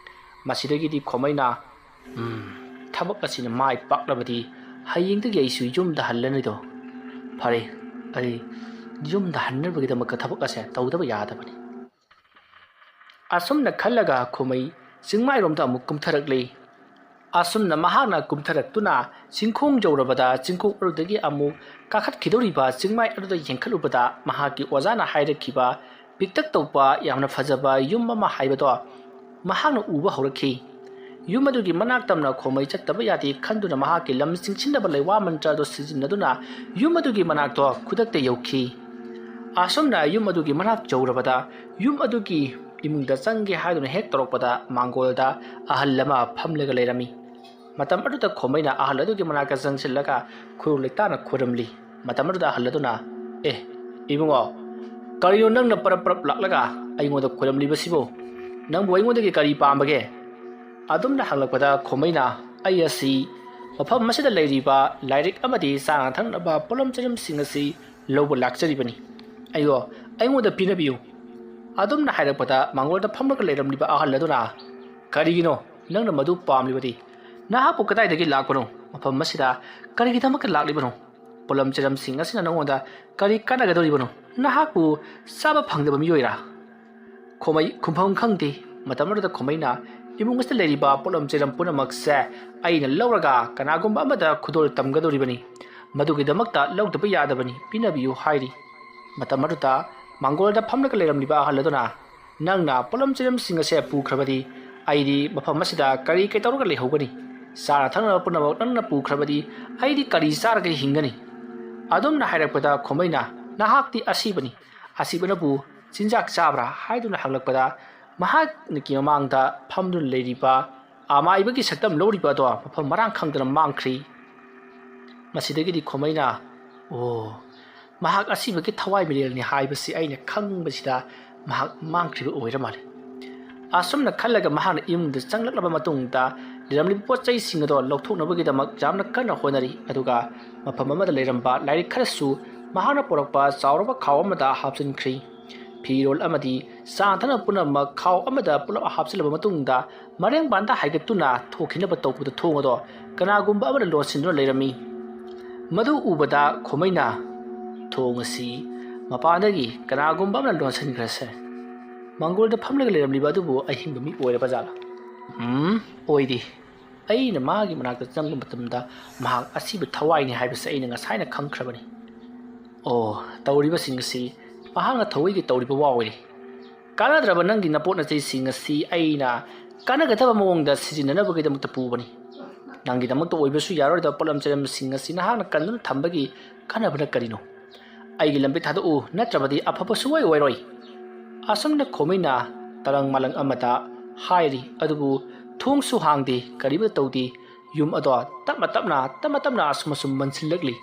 ꯃꯁꯤꯗꯒꯤꯗꯤ ꯈꯣꯃꯩꯅ, "ꯎꯝ, ꯊꯕꯛ ꯑꯁꯤꯅ ꯃꯥꯏ ꯄꯥꯛꯂꯕꯗꯤ ꯍꯌꯦꯡꯗꯒꯤ ꯑꯩꯁꯨ ꯌꯨꯝꯗ ꯍꯜꯂꯅꯤꯗꯣ꯫ ꯐꯔꯦ, ꯑꯩ ꯌꯨꯝꯗ ꯍꯟꯅꯕꯒꯤꯗꯃꯛꯇ ꯊꯕꯛ ꯑꯁꯦ ꯇꯧꯗꯕ ꯌꯥꯗꯕꯅꯤ꯫" ꯑꯁꯨꯝꯅ ꯈꯜꯂꯒ ꯈꯣꯃꯩ ꯆꯤꯡꯃꯥꯏꯔꯣꯝꯗ ꯑꯃꯨꯛ ꯀꯨꯝꯊꯔꯛꯂꯤ꯫ ꯑꯁꯨꯝꯅ ꯃꯍꯥꯛꯅ ꯀꯨꯝꯊꯔꯛꯇꯨꯅ ꯆꯤꯡꯈꯣꯡ ꯌꯧꯔꯕꯗ, ꯆꯤꯡꯈꯣꯡ ꯑꯗꯨꯗꯒꯤ ꯑꯃꯨꯛ ꯀꯥꯈꯠꯈꯤꯗꯧꯔꯤꯕ ꯆꯤꯡꯃꯥꯏ ꯑꯗꯨꯗ ꯌꯦꯡꯈꯠꯂꯨꯕꯗ, ꯃꯍꯥꯛꯀꯤ ꯑꯣꯖꯥꯅ ꯍꯥꯏꯔꯛꯈꯤꯕ ꯄꯤꯛꯇꯛ ꯇꯧꯕ ꯌꯥꯝꯅ ꯐꯖꯕ ꯌꯨꯝ ꯑꯃ ꯍꯥꯏꯕꯗꯣ ꯃꯍꯥꯛꯅ ꯎꯕ ꯍꯧꯔꯛꯈꯤ꯫ ꯌꯨꯝ ꯑꯗꯨꯒꯤ ꯃꯅꯥꯛ ꯇꯝꯅ ꯈꯣꯃꯩ ꯆꯠꯇꯕ ꯌꯥꯗꯦ ꯈꯟꯗꯨꯅ, ꯃꯍꯥꯛꯀꯤ ꯂꯝ ꯆꯤꯡꯁꯤꯟꯅꯕ ꯂꯩꯋꯥ ꯃꯟꯇ꯭ꯔ ꯑꯗꯨ ꯁꯤꯖꯤꯟꯅꯗꯨꯅ ꯌꯨꯝ ꯑꯗꯨꯒꯤ ꯃꯅꯥꯛꯇꯣ ꯈꯨꯗꯛꯇ ꯌꯧꯈꯤ꯫ ꯑꯁꯨꯝꯅ ꯌꯨꯝ ꯑꯗꯨꯒꯤ ꯃꯅꯥꯛ ꯌꯧꯔꯕꯗ, ꯌꯨꯝ ꯑꯗꯨꯒꯤ ꯏꯃꯨꯡꯗ ꯆꯪꯒꯦ ꯍꯥꯏꯗꯨꯅ ꯍꯦꯛ ꯇꯧꯔꯛꯄꯗ, ꯃꯥꯡꯒꯣꯜꯗ ꯑꯍꯜ ꯑꯃ ꯐꯝꯂꯒ ꯂꯩꯔꯝꯃꯤ꯫ ꯃꯇꯝ ꯑꯗꯨꯗ ꯈꯣꯃꯩꯅ ꯑꯍꯜ ꯑꯗꯨꯒꯤ ꯃꯅꯥꯛꯇ ꯆꯪꯁꯤꯜꯂꯒ ꯈꯨꯔꯨ ꯂꯩꯇꯥꯅ ꯈꯨꯔꯝꯂꯤ꯫ ꯃꯇꯝ ꯑꯗꯨꯗ ꯑꯍꯜ ꯑꯗꯨꯅ, "ꯑꯦ, ꯏꯕꯨꯡꯉꯣ, ꯀꯔꯤꯅꯣ ꯅꯪꯅ ꯄꯔꯞ ꯄꯔꯞ ꯂꯥꯛꯂꯒ ꯑꯩꯉꯣꯟꯗ ꯈꯨꯔꯝꯂꯤꯕꯁꯤꯕꯨ? ꯅꯪꯕꯨ ꯑꯩꯉꯣꯟꯗꯒꯤ ꯀꯔꯤ ꯄꯥꯝꯕꯒꯦ?" ꯑꯗꯨꯝꯅ ꯍꯪꯂꯛꯄꯗ ꯈꯣꯃꯩꯅ, "ꯑꯩ ꯑꯁꯤ ꯃꯐꯝ ꯑꯁꯤꯗ ꯂꯩꯔꯤꯕ ꯂꯥꯏꯔꯤꯛ ꯑꯃꯗꯤ ꯆꯥꯅ ꯊꯛꯅꯕ ꯄꯣꯠꯂꯝ ꯆꯩꯔꯝꯁꯤꯡ ꯑꯁꯤ ꯂꯧꯕ ꯂꯥꯛꯆꯔꯤꯕꯅꯤ꯫ ꯑꯩꯌꯣ, ꯑꯩꯉꯣꯟꯗ ꯄꯤꯅꯕꯤꯌꯨ꯫" ꯑꯗꯨꯝꯅ ꯍꯥꯏꯔꯛꯄꯗ ꯃꯥꯡꯒꯣꯜꯗ ꯐꯝꯂꯒ ꯂꯩꯔꯝꯂꯤꯕ ꯑꯍꯜ ꯑꯗꯨꯅ, "ꯀꯔꯤꯒꯤꯅꯣ ꯅꯪꯅ ꯃꯗꯨ ꯄꯥꯝꯂꯤꯕꯗꯤ? ꯅꯍꯥꯛꯄꯨ ꯀꯗꯥꯏꯗꯒꯤ ꯂꯥꯛꯄꯅꯣ? ꯃꯐꯝ ꯑꯁꯤꯗ ꯀꯔꯤꯒꯤꯗꯃꯛꯇ ꯂꯥꯛꯂꯤꯕꯅꯣ? ꯄꯣꯠꯂꯝ ꯆꯩꯔꯝꯁꯤꯡ ꯑꯁꯤꯅ ꯅꯉꯣꯟꯗ ꯀꯔꯤ ꯀꯥꯟꯅꯒꯗꯧꯔꯤꯕꯅꯣ? ꯅꯍꯥꯛꯄꯨ ꯆꯥꯕ ꯐꯪꯗꯕ ꯃꯤꯑꯣꯏꯔꯥ?" ꯈꯣꯃꯩ ꯈꯨꯝꯐꯝ ꯈꯪꯗꯦ꯫ ꯃꯇꯝ ꯑꯗꯨꯗ ꯈꯣꯃꯩꯅ, "ꯏꯃꯨꯡ ꯑꯁꯤꯗ ꯂꯩꯔꯤꯕ ꯄꯣꯠꯂꯝ ꯆꯩꯔꯝ ꯄꯨꯝꯅꯃꯛꯁꯦ ꯑꯩꯅ ꯂꯧꯔꯒ ꯀꯅꯥꯒꯨꯝꯕ ꯑꯃꯗ ꯈꯨꯗꯣꯜ ꯇꯝꯒꯗꯧꯔꯤꯕꯅꯤ꯫ ꯃꯗꯨꯒꯤꯗꯃꯛꯇ ꯂꯧꯗꯕ ꯌꯥꯗꯕꯅꯤ, ꯄꯤꯅꯕꯤꯌꯨ" ꯍꯥꯏꯔꯤ꯫ ꯃꯇꯝ ꯑꯗꯨꯗ ꯃꯥꯡꯒꯣꯜꯗ ꯐꯝꯂꯒ ꯂꯩꯔꯝꯂꯤꯕ ꯑꯍꯜ ꯑꯗꯨꯅ, "ꯅꯪꯅ ꯄꯣꯠꯂꯝ ꯆꯩꯔꯝꯁꯤꯡ ꯑꯁꯦ ꯄꯨꯈ꯭ꯔꯕꯗꯤ, ꯑꯩꯗꯤ ꯃꯐꯝ ꯑꯁꯤꯗ ꯀꯔꯤ ꯀꯩꯗꯧꯔꯒ ꯂꯩꯍꯧꯒꯅꯤ? ꯆꯥꯅ ꯊꯛꯅꯕ ꯄꯨꯝꯅꯃꯛ ꯅꯪꯅ ꯄꯨꯈ꯭ꯔꯕꯗꯤ, ꯑꯩꯗꯤ ꯀꯔꯤ ꯆꯥꯔꯒ ꯍꯤꯡꯒꯅꯤ?" ꯑꯗꯨꯝꯅ ꯍꯥꯏꯔꯛꯄꯗ ꯈꯣꯃꯩꯅ, "ꯅꯍꯥꯛꯇꯤ ꯑꯁꯤꯕꯅꯤ, ꯑꯁꯤꯕꯅꯕꯨ ꯆꯤꯟꯖꯥꯛ ꯆꯥꯕ꯭ꯔꯥ?" ꯍꯥꯏꯗꯨꯅ ꯍꯪꯂꯛꯄꯗ, ꯃꯍꯥꯛꯀꯤ ꯃꯃꯥꯡꯗ ꯐꯝꯗꯨꯅ ꯂꯩꯔꯤꯕ ꯑꯃꯥꯏꯕꯒꯤ ꯁꯛꯇꯝ ꯂꯧꯔꯤꯕ ꯑꯗꯣ ꯃꯐꯝ ꯃꯔꯥꯡ ꯈꯪꯗꯅ ꯃꯥꯡꯈ꯭ꯔꯤ꯫ ꯃꯁꯤꯗꯒꯤꯗꯤ ꯈꯣꯃꯩꯅ, "ꯑꯣ, ꯃꯍꯥꯛ ꯑꯁꯤꯕꯒꯤ ꯊꯋꯥꯏ ꯃꯤꯔꯦꯜꯅꯤ ꯍꯥꯏꯕꯁꯤ ꯑꯩꯅ ꯈꯪꯕꯁꯤꯗ ꯃꯍꯥꯛ ꯃꯥꯡꯈ꯭ꯔꯤꯕ ꯑꯣꯏꯔ ꯃꯥꯜꯂꯦ꯫" ꯑꯁꯨꯝꯅ ꯈꯜꯂꯒ ꯃꯍꯥꯛꯅ ꯏꯃꯨꯡꯗ ꯆꯪꯂꯛꯂꯕ ꯃꯇꯨꯡꯗ, ꯂꯩꯔꯝꯂꯤꯕ ꯄꯣꯠ ꯆꯩꯁꯤꯡ ꯑꯗꯣ ꯂꯧꯊꯣꯛꯅꯕꯒꯤꯗꯃꯛ ꯌꯥꯝꯅ ꯀꯟꯅ ꯍꯣꯠꯅꯔꯤ꯫ ꯑꯗꯨꯒ ꯃꯐꯝ ꯑꯃꯗ ꯂꯩꯔꯝꯕ ꯂꯥꯏꯔꯤꯛ ꯈꯔꯁꯨ ꯃꯍꯥꯛꯅ ꯄꯨꯔꯛꯄ ꯆꯥꯎꯔꯕ ꯈꯥꯎ ꯑꯃꯗ ꯍꯥꯞꯆꯤꯟꯈ꯭ꯔꯤ꯫ ꯐꯤꯔꯣꯜ ꯑꯃꯗꯤ ꯆꯥꯅ ꯊꯛꯅꯕ ꯄꯨꯝꯅꯃꯛ ꯈꯥꯎ ꯑꯃꯗ ꯄꯨꯂꯞ ꯍꯥꯞꯆꯤꯜꯂꯕ ꯃꯇꯨꯡꯗ, ꯃꯔꯦꯡꯕꯥꯟꯗ ꯍꯥꯏꯒꯠꯇꯨꯅ ꯊꯣꯛꯈꯤꯅꯕ ꯇꯧꯕꯗ, ꯊꯣꯡ ꯑꯗꯣ ꯀꯅꯥꯒꯨꯝꯕ ꯑꯃꯅ ꯂꯣꯟꯁꯤꯟꯗꯨꯅ ꯂꯩꯔꯝꯃꯤ꯫ ꯃꯗꯨ ꯎꯕꯗ ꯈꯣꯃꯩꯅ, "ꯊꯣꯡ ꯑꯁꯤ ꯃꯄꯥꯟꯗꯒꯤ ꯀꯅꯥꯒꯨꯝꯕ ꯑꯃꯅ ꯂꯣꯟꯁꯤꯟꯈ꯭ꯔꯁꯦ꯫ ꯃꯪꯒꯣꯜꯗ ꯐꯝꯂꯒ ꯂꯩꯔꯝꯂꯤꯕ ꯑꯗꯨꯕꯨ ꯑꯍꯤꯡꯕ ꯃꯤ ꯑꯣꯏꯔꯕ ꯖꯥꯠꯂꯥ? ꯎꯝ, ꯑꯣꯏꯗꯦ꯫ ꯑꯩꯅ ꯃꯥꯒꯤ ꯃꯅꯥꯛꯇ ꯆꯪꯕ ꯃꯇꯝꯗ ꯃꯍꯥꯛ ꯑꯁꯤꯕ ꯊꯋꯥꯏꯅꯤ ꯍꯥꯏꯕꯁꯤ ꯑꯩꯅ ꯉꯁꯥꯏꯅ ꯈꯪꯈ꯭ꯔꯕꯅꯤ꯫ ꯑꯣ, ꯇꯧꯔꯤꯕꯁꯤꯡ ꯑꯁꯤ ꯃꯍꯥꯛꯅ ꯊꯋꯥꯏꯒꯤ ꯇꯧꯔꯤꯕ ꯋꯥ ꯑꯣꯏꯔꯦ꯫ ꯀꯥꯟꯅꯗ꯭ꯔꯕ ꯅꯪꯒꯤ ꯅꯄꯣꯠ ꯅꯆꯩꯁꯤꯡ ꯑꯁꯤ ꯑꯩꯅ ꯀꯥꯟꯅꯒꯗꯕ ꯃꯑꯣꯡꯗ ꯁꯤꯖꯤꯟꯅꯅꯕꯒꯤꯗꯃꯛꯇ ꯄꯨꯕꯅꯤ꯫ ꯅꯪꯒꯤꯗꯃꯛꯇ ꯑꯣꯏꯕꯁꯨ ꯌꯥꯔꯣꯏꯗꯕ ꯄꯣꯠꯂꯝ ꯆꯩꯂꯝꯁꯤꯡ ꯑꯁꯤ ꯅꯍꯥꯛꯅ ꯀꯟꯗꯨꯅ ꯊꯝꯕꯒꯤ ꯀꯥꯟꯅꯕꯅ ꯀꯔꯤꯅꯣ? ꯑꯩꯒꯤ ꯂꯝꯕꯤ ꯊꯥꯗꯣꯛꯎ, ꯅꯠꯇ꯭ꯔꯕꯗꯤ ꯑꯐꯕ ꯁꯨꯡꯑꯣꯏ ꯑꯣꯏꯔꯣꯏ꯫ ꯑꯁꯨꯝꯅ ꯈꯣꯃꯩꯅ ꯇꯔꯪ ꯃꯥꯂꯪ ꯑꯃꯗ ꯍꯥꯏꯔꯤ, ꯑꯗꯨꯕꯨ ꯊꯣꯡꯁꯨ ꯍꯥꯡꯗꯦ, ꯀꯔꯤꯃꯠꯇ ꯇꯧꯗꯦ꯫ ꯌꯨꯝ ꯑꯗꯣ ꯇꯞꯅ ꯇꯞꯅ, ꯇꯞꯅ ꯇꯞꯅ ꯑꯁꯨꯝ ꯑꯁꯨꯝ ꯃꯟꯁꯤꯜꯂꯛꯂꯤ꯫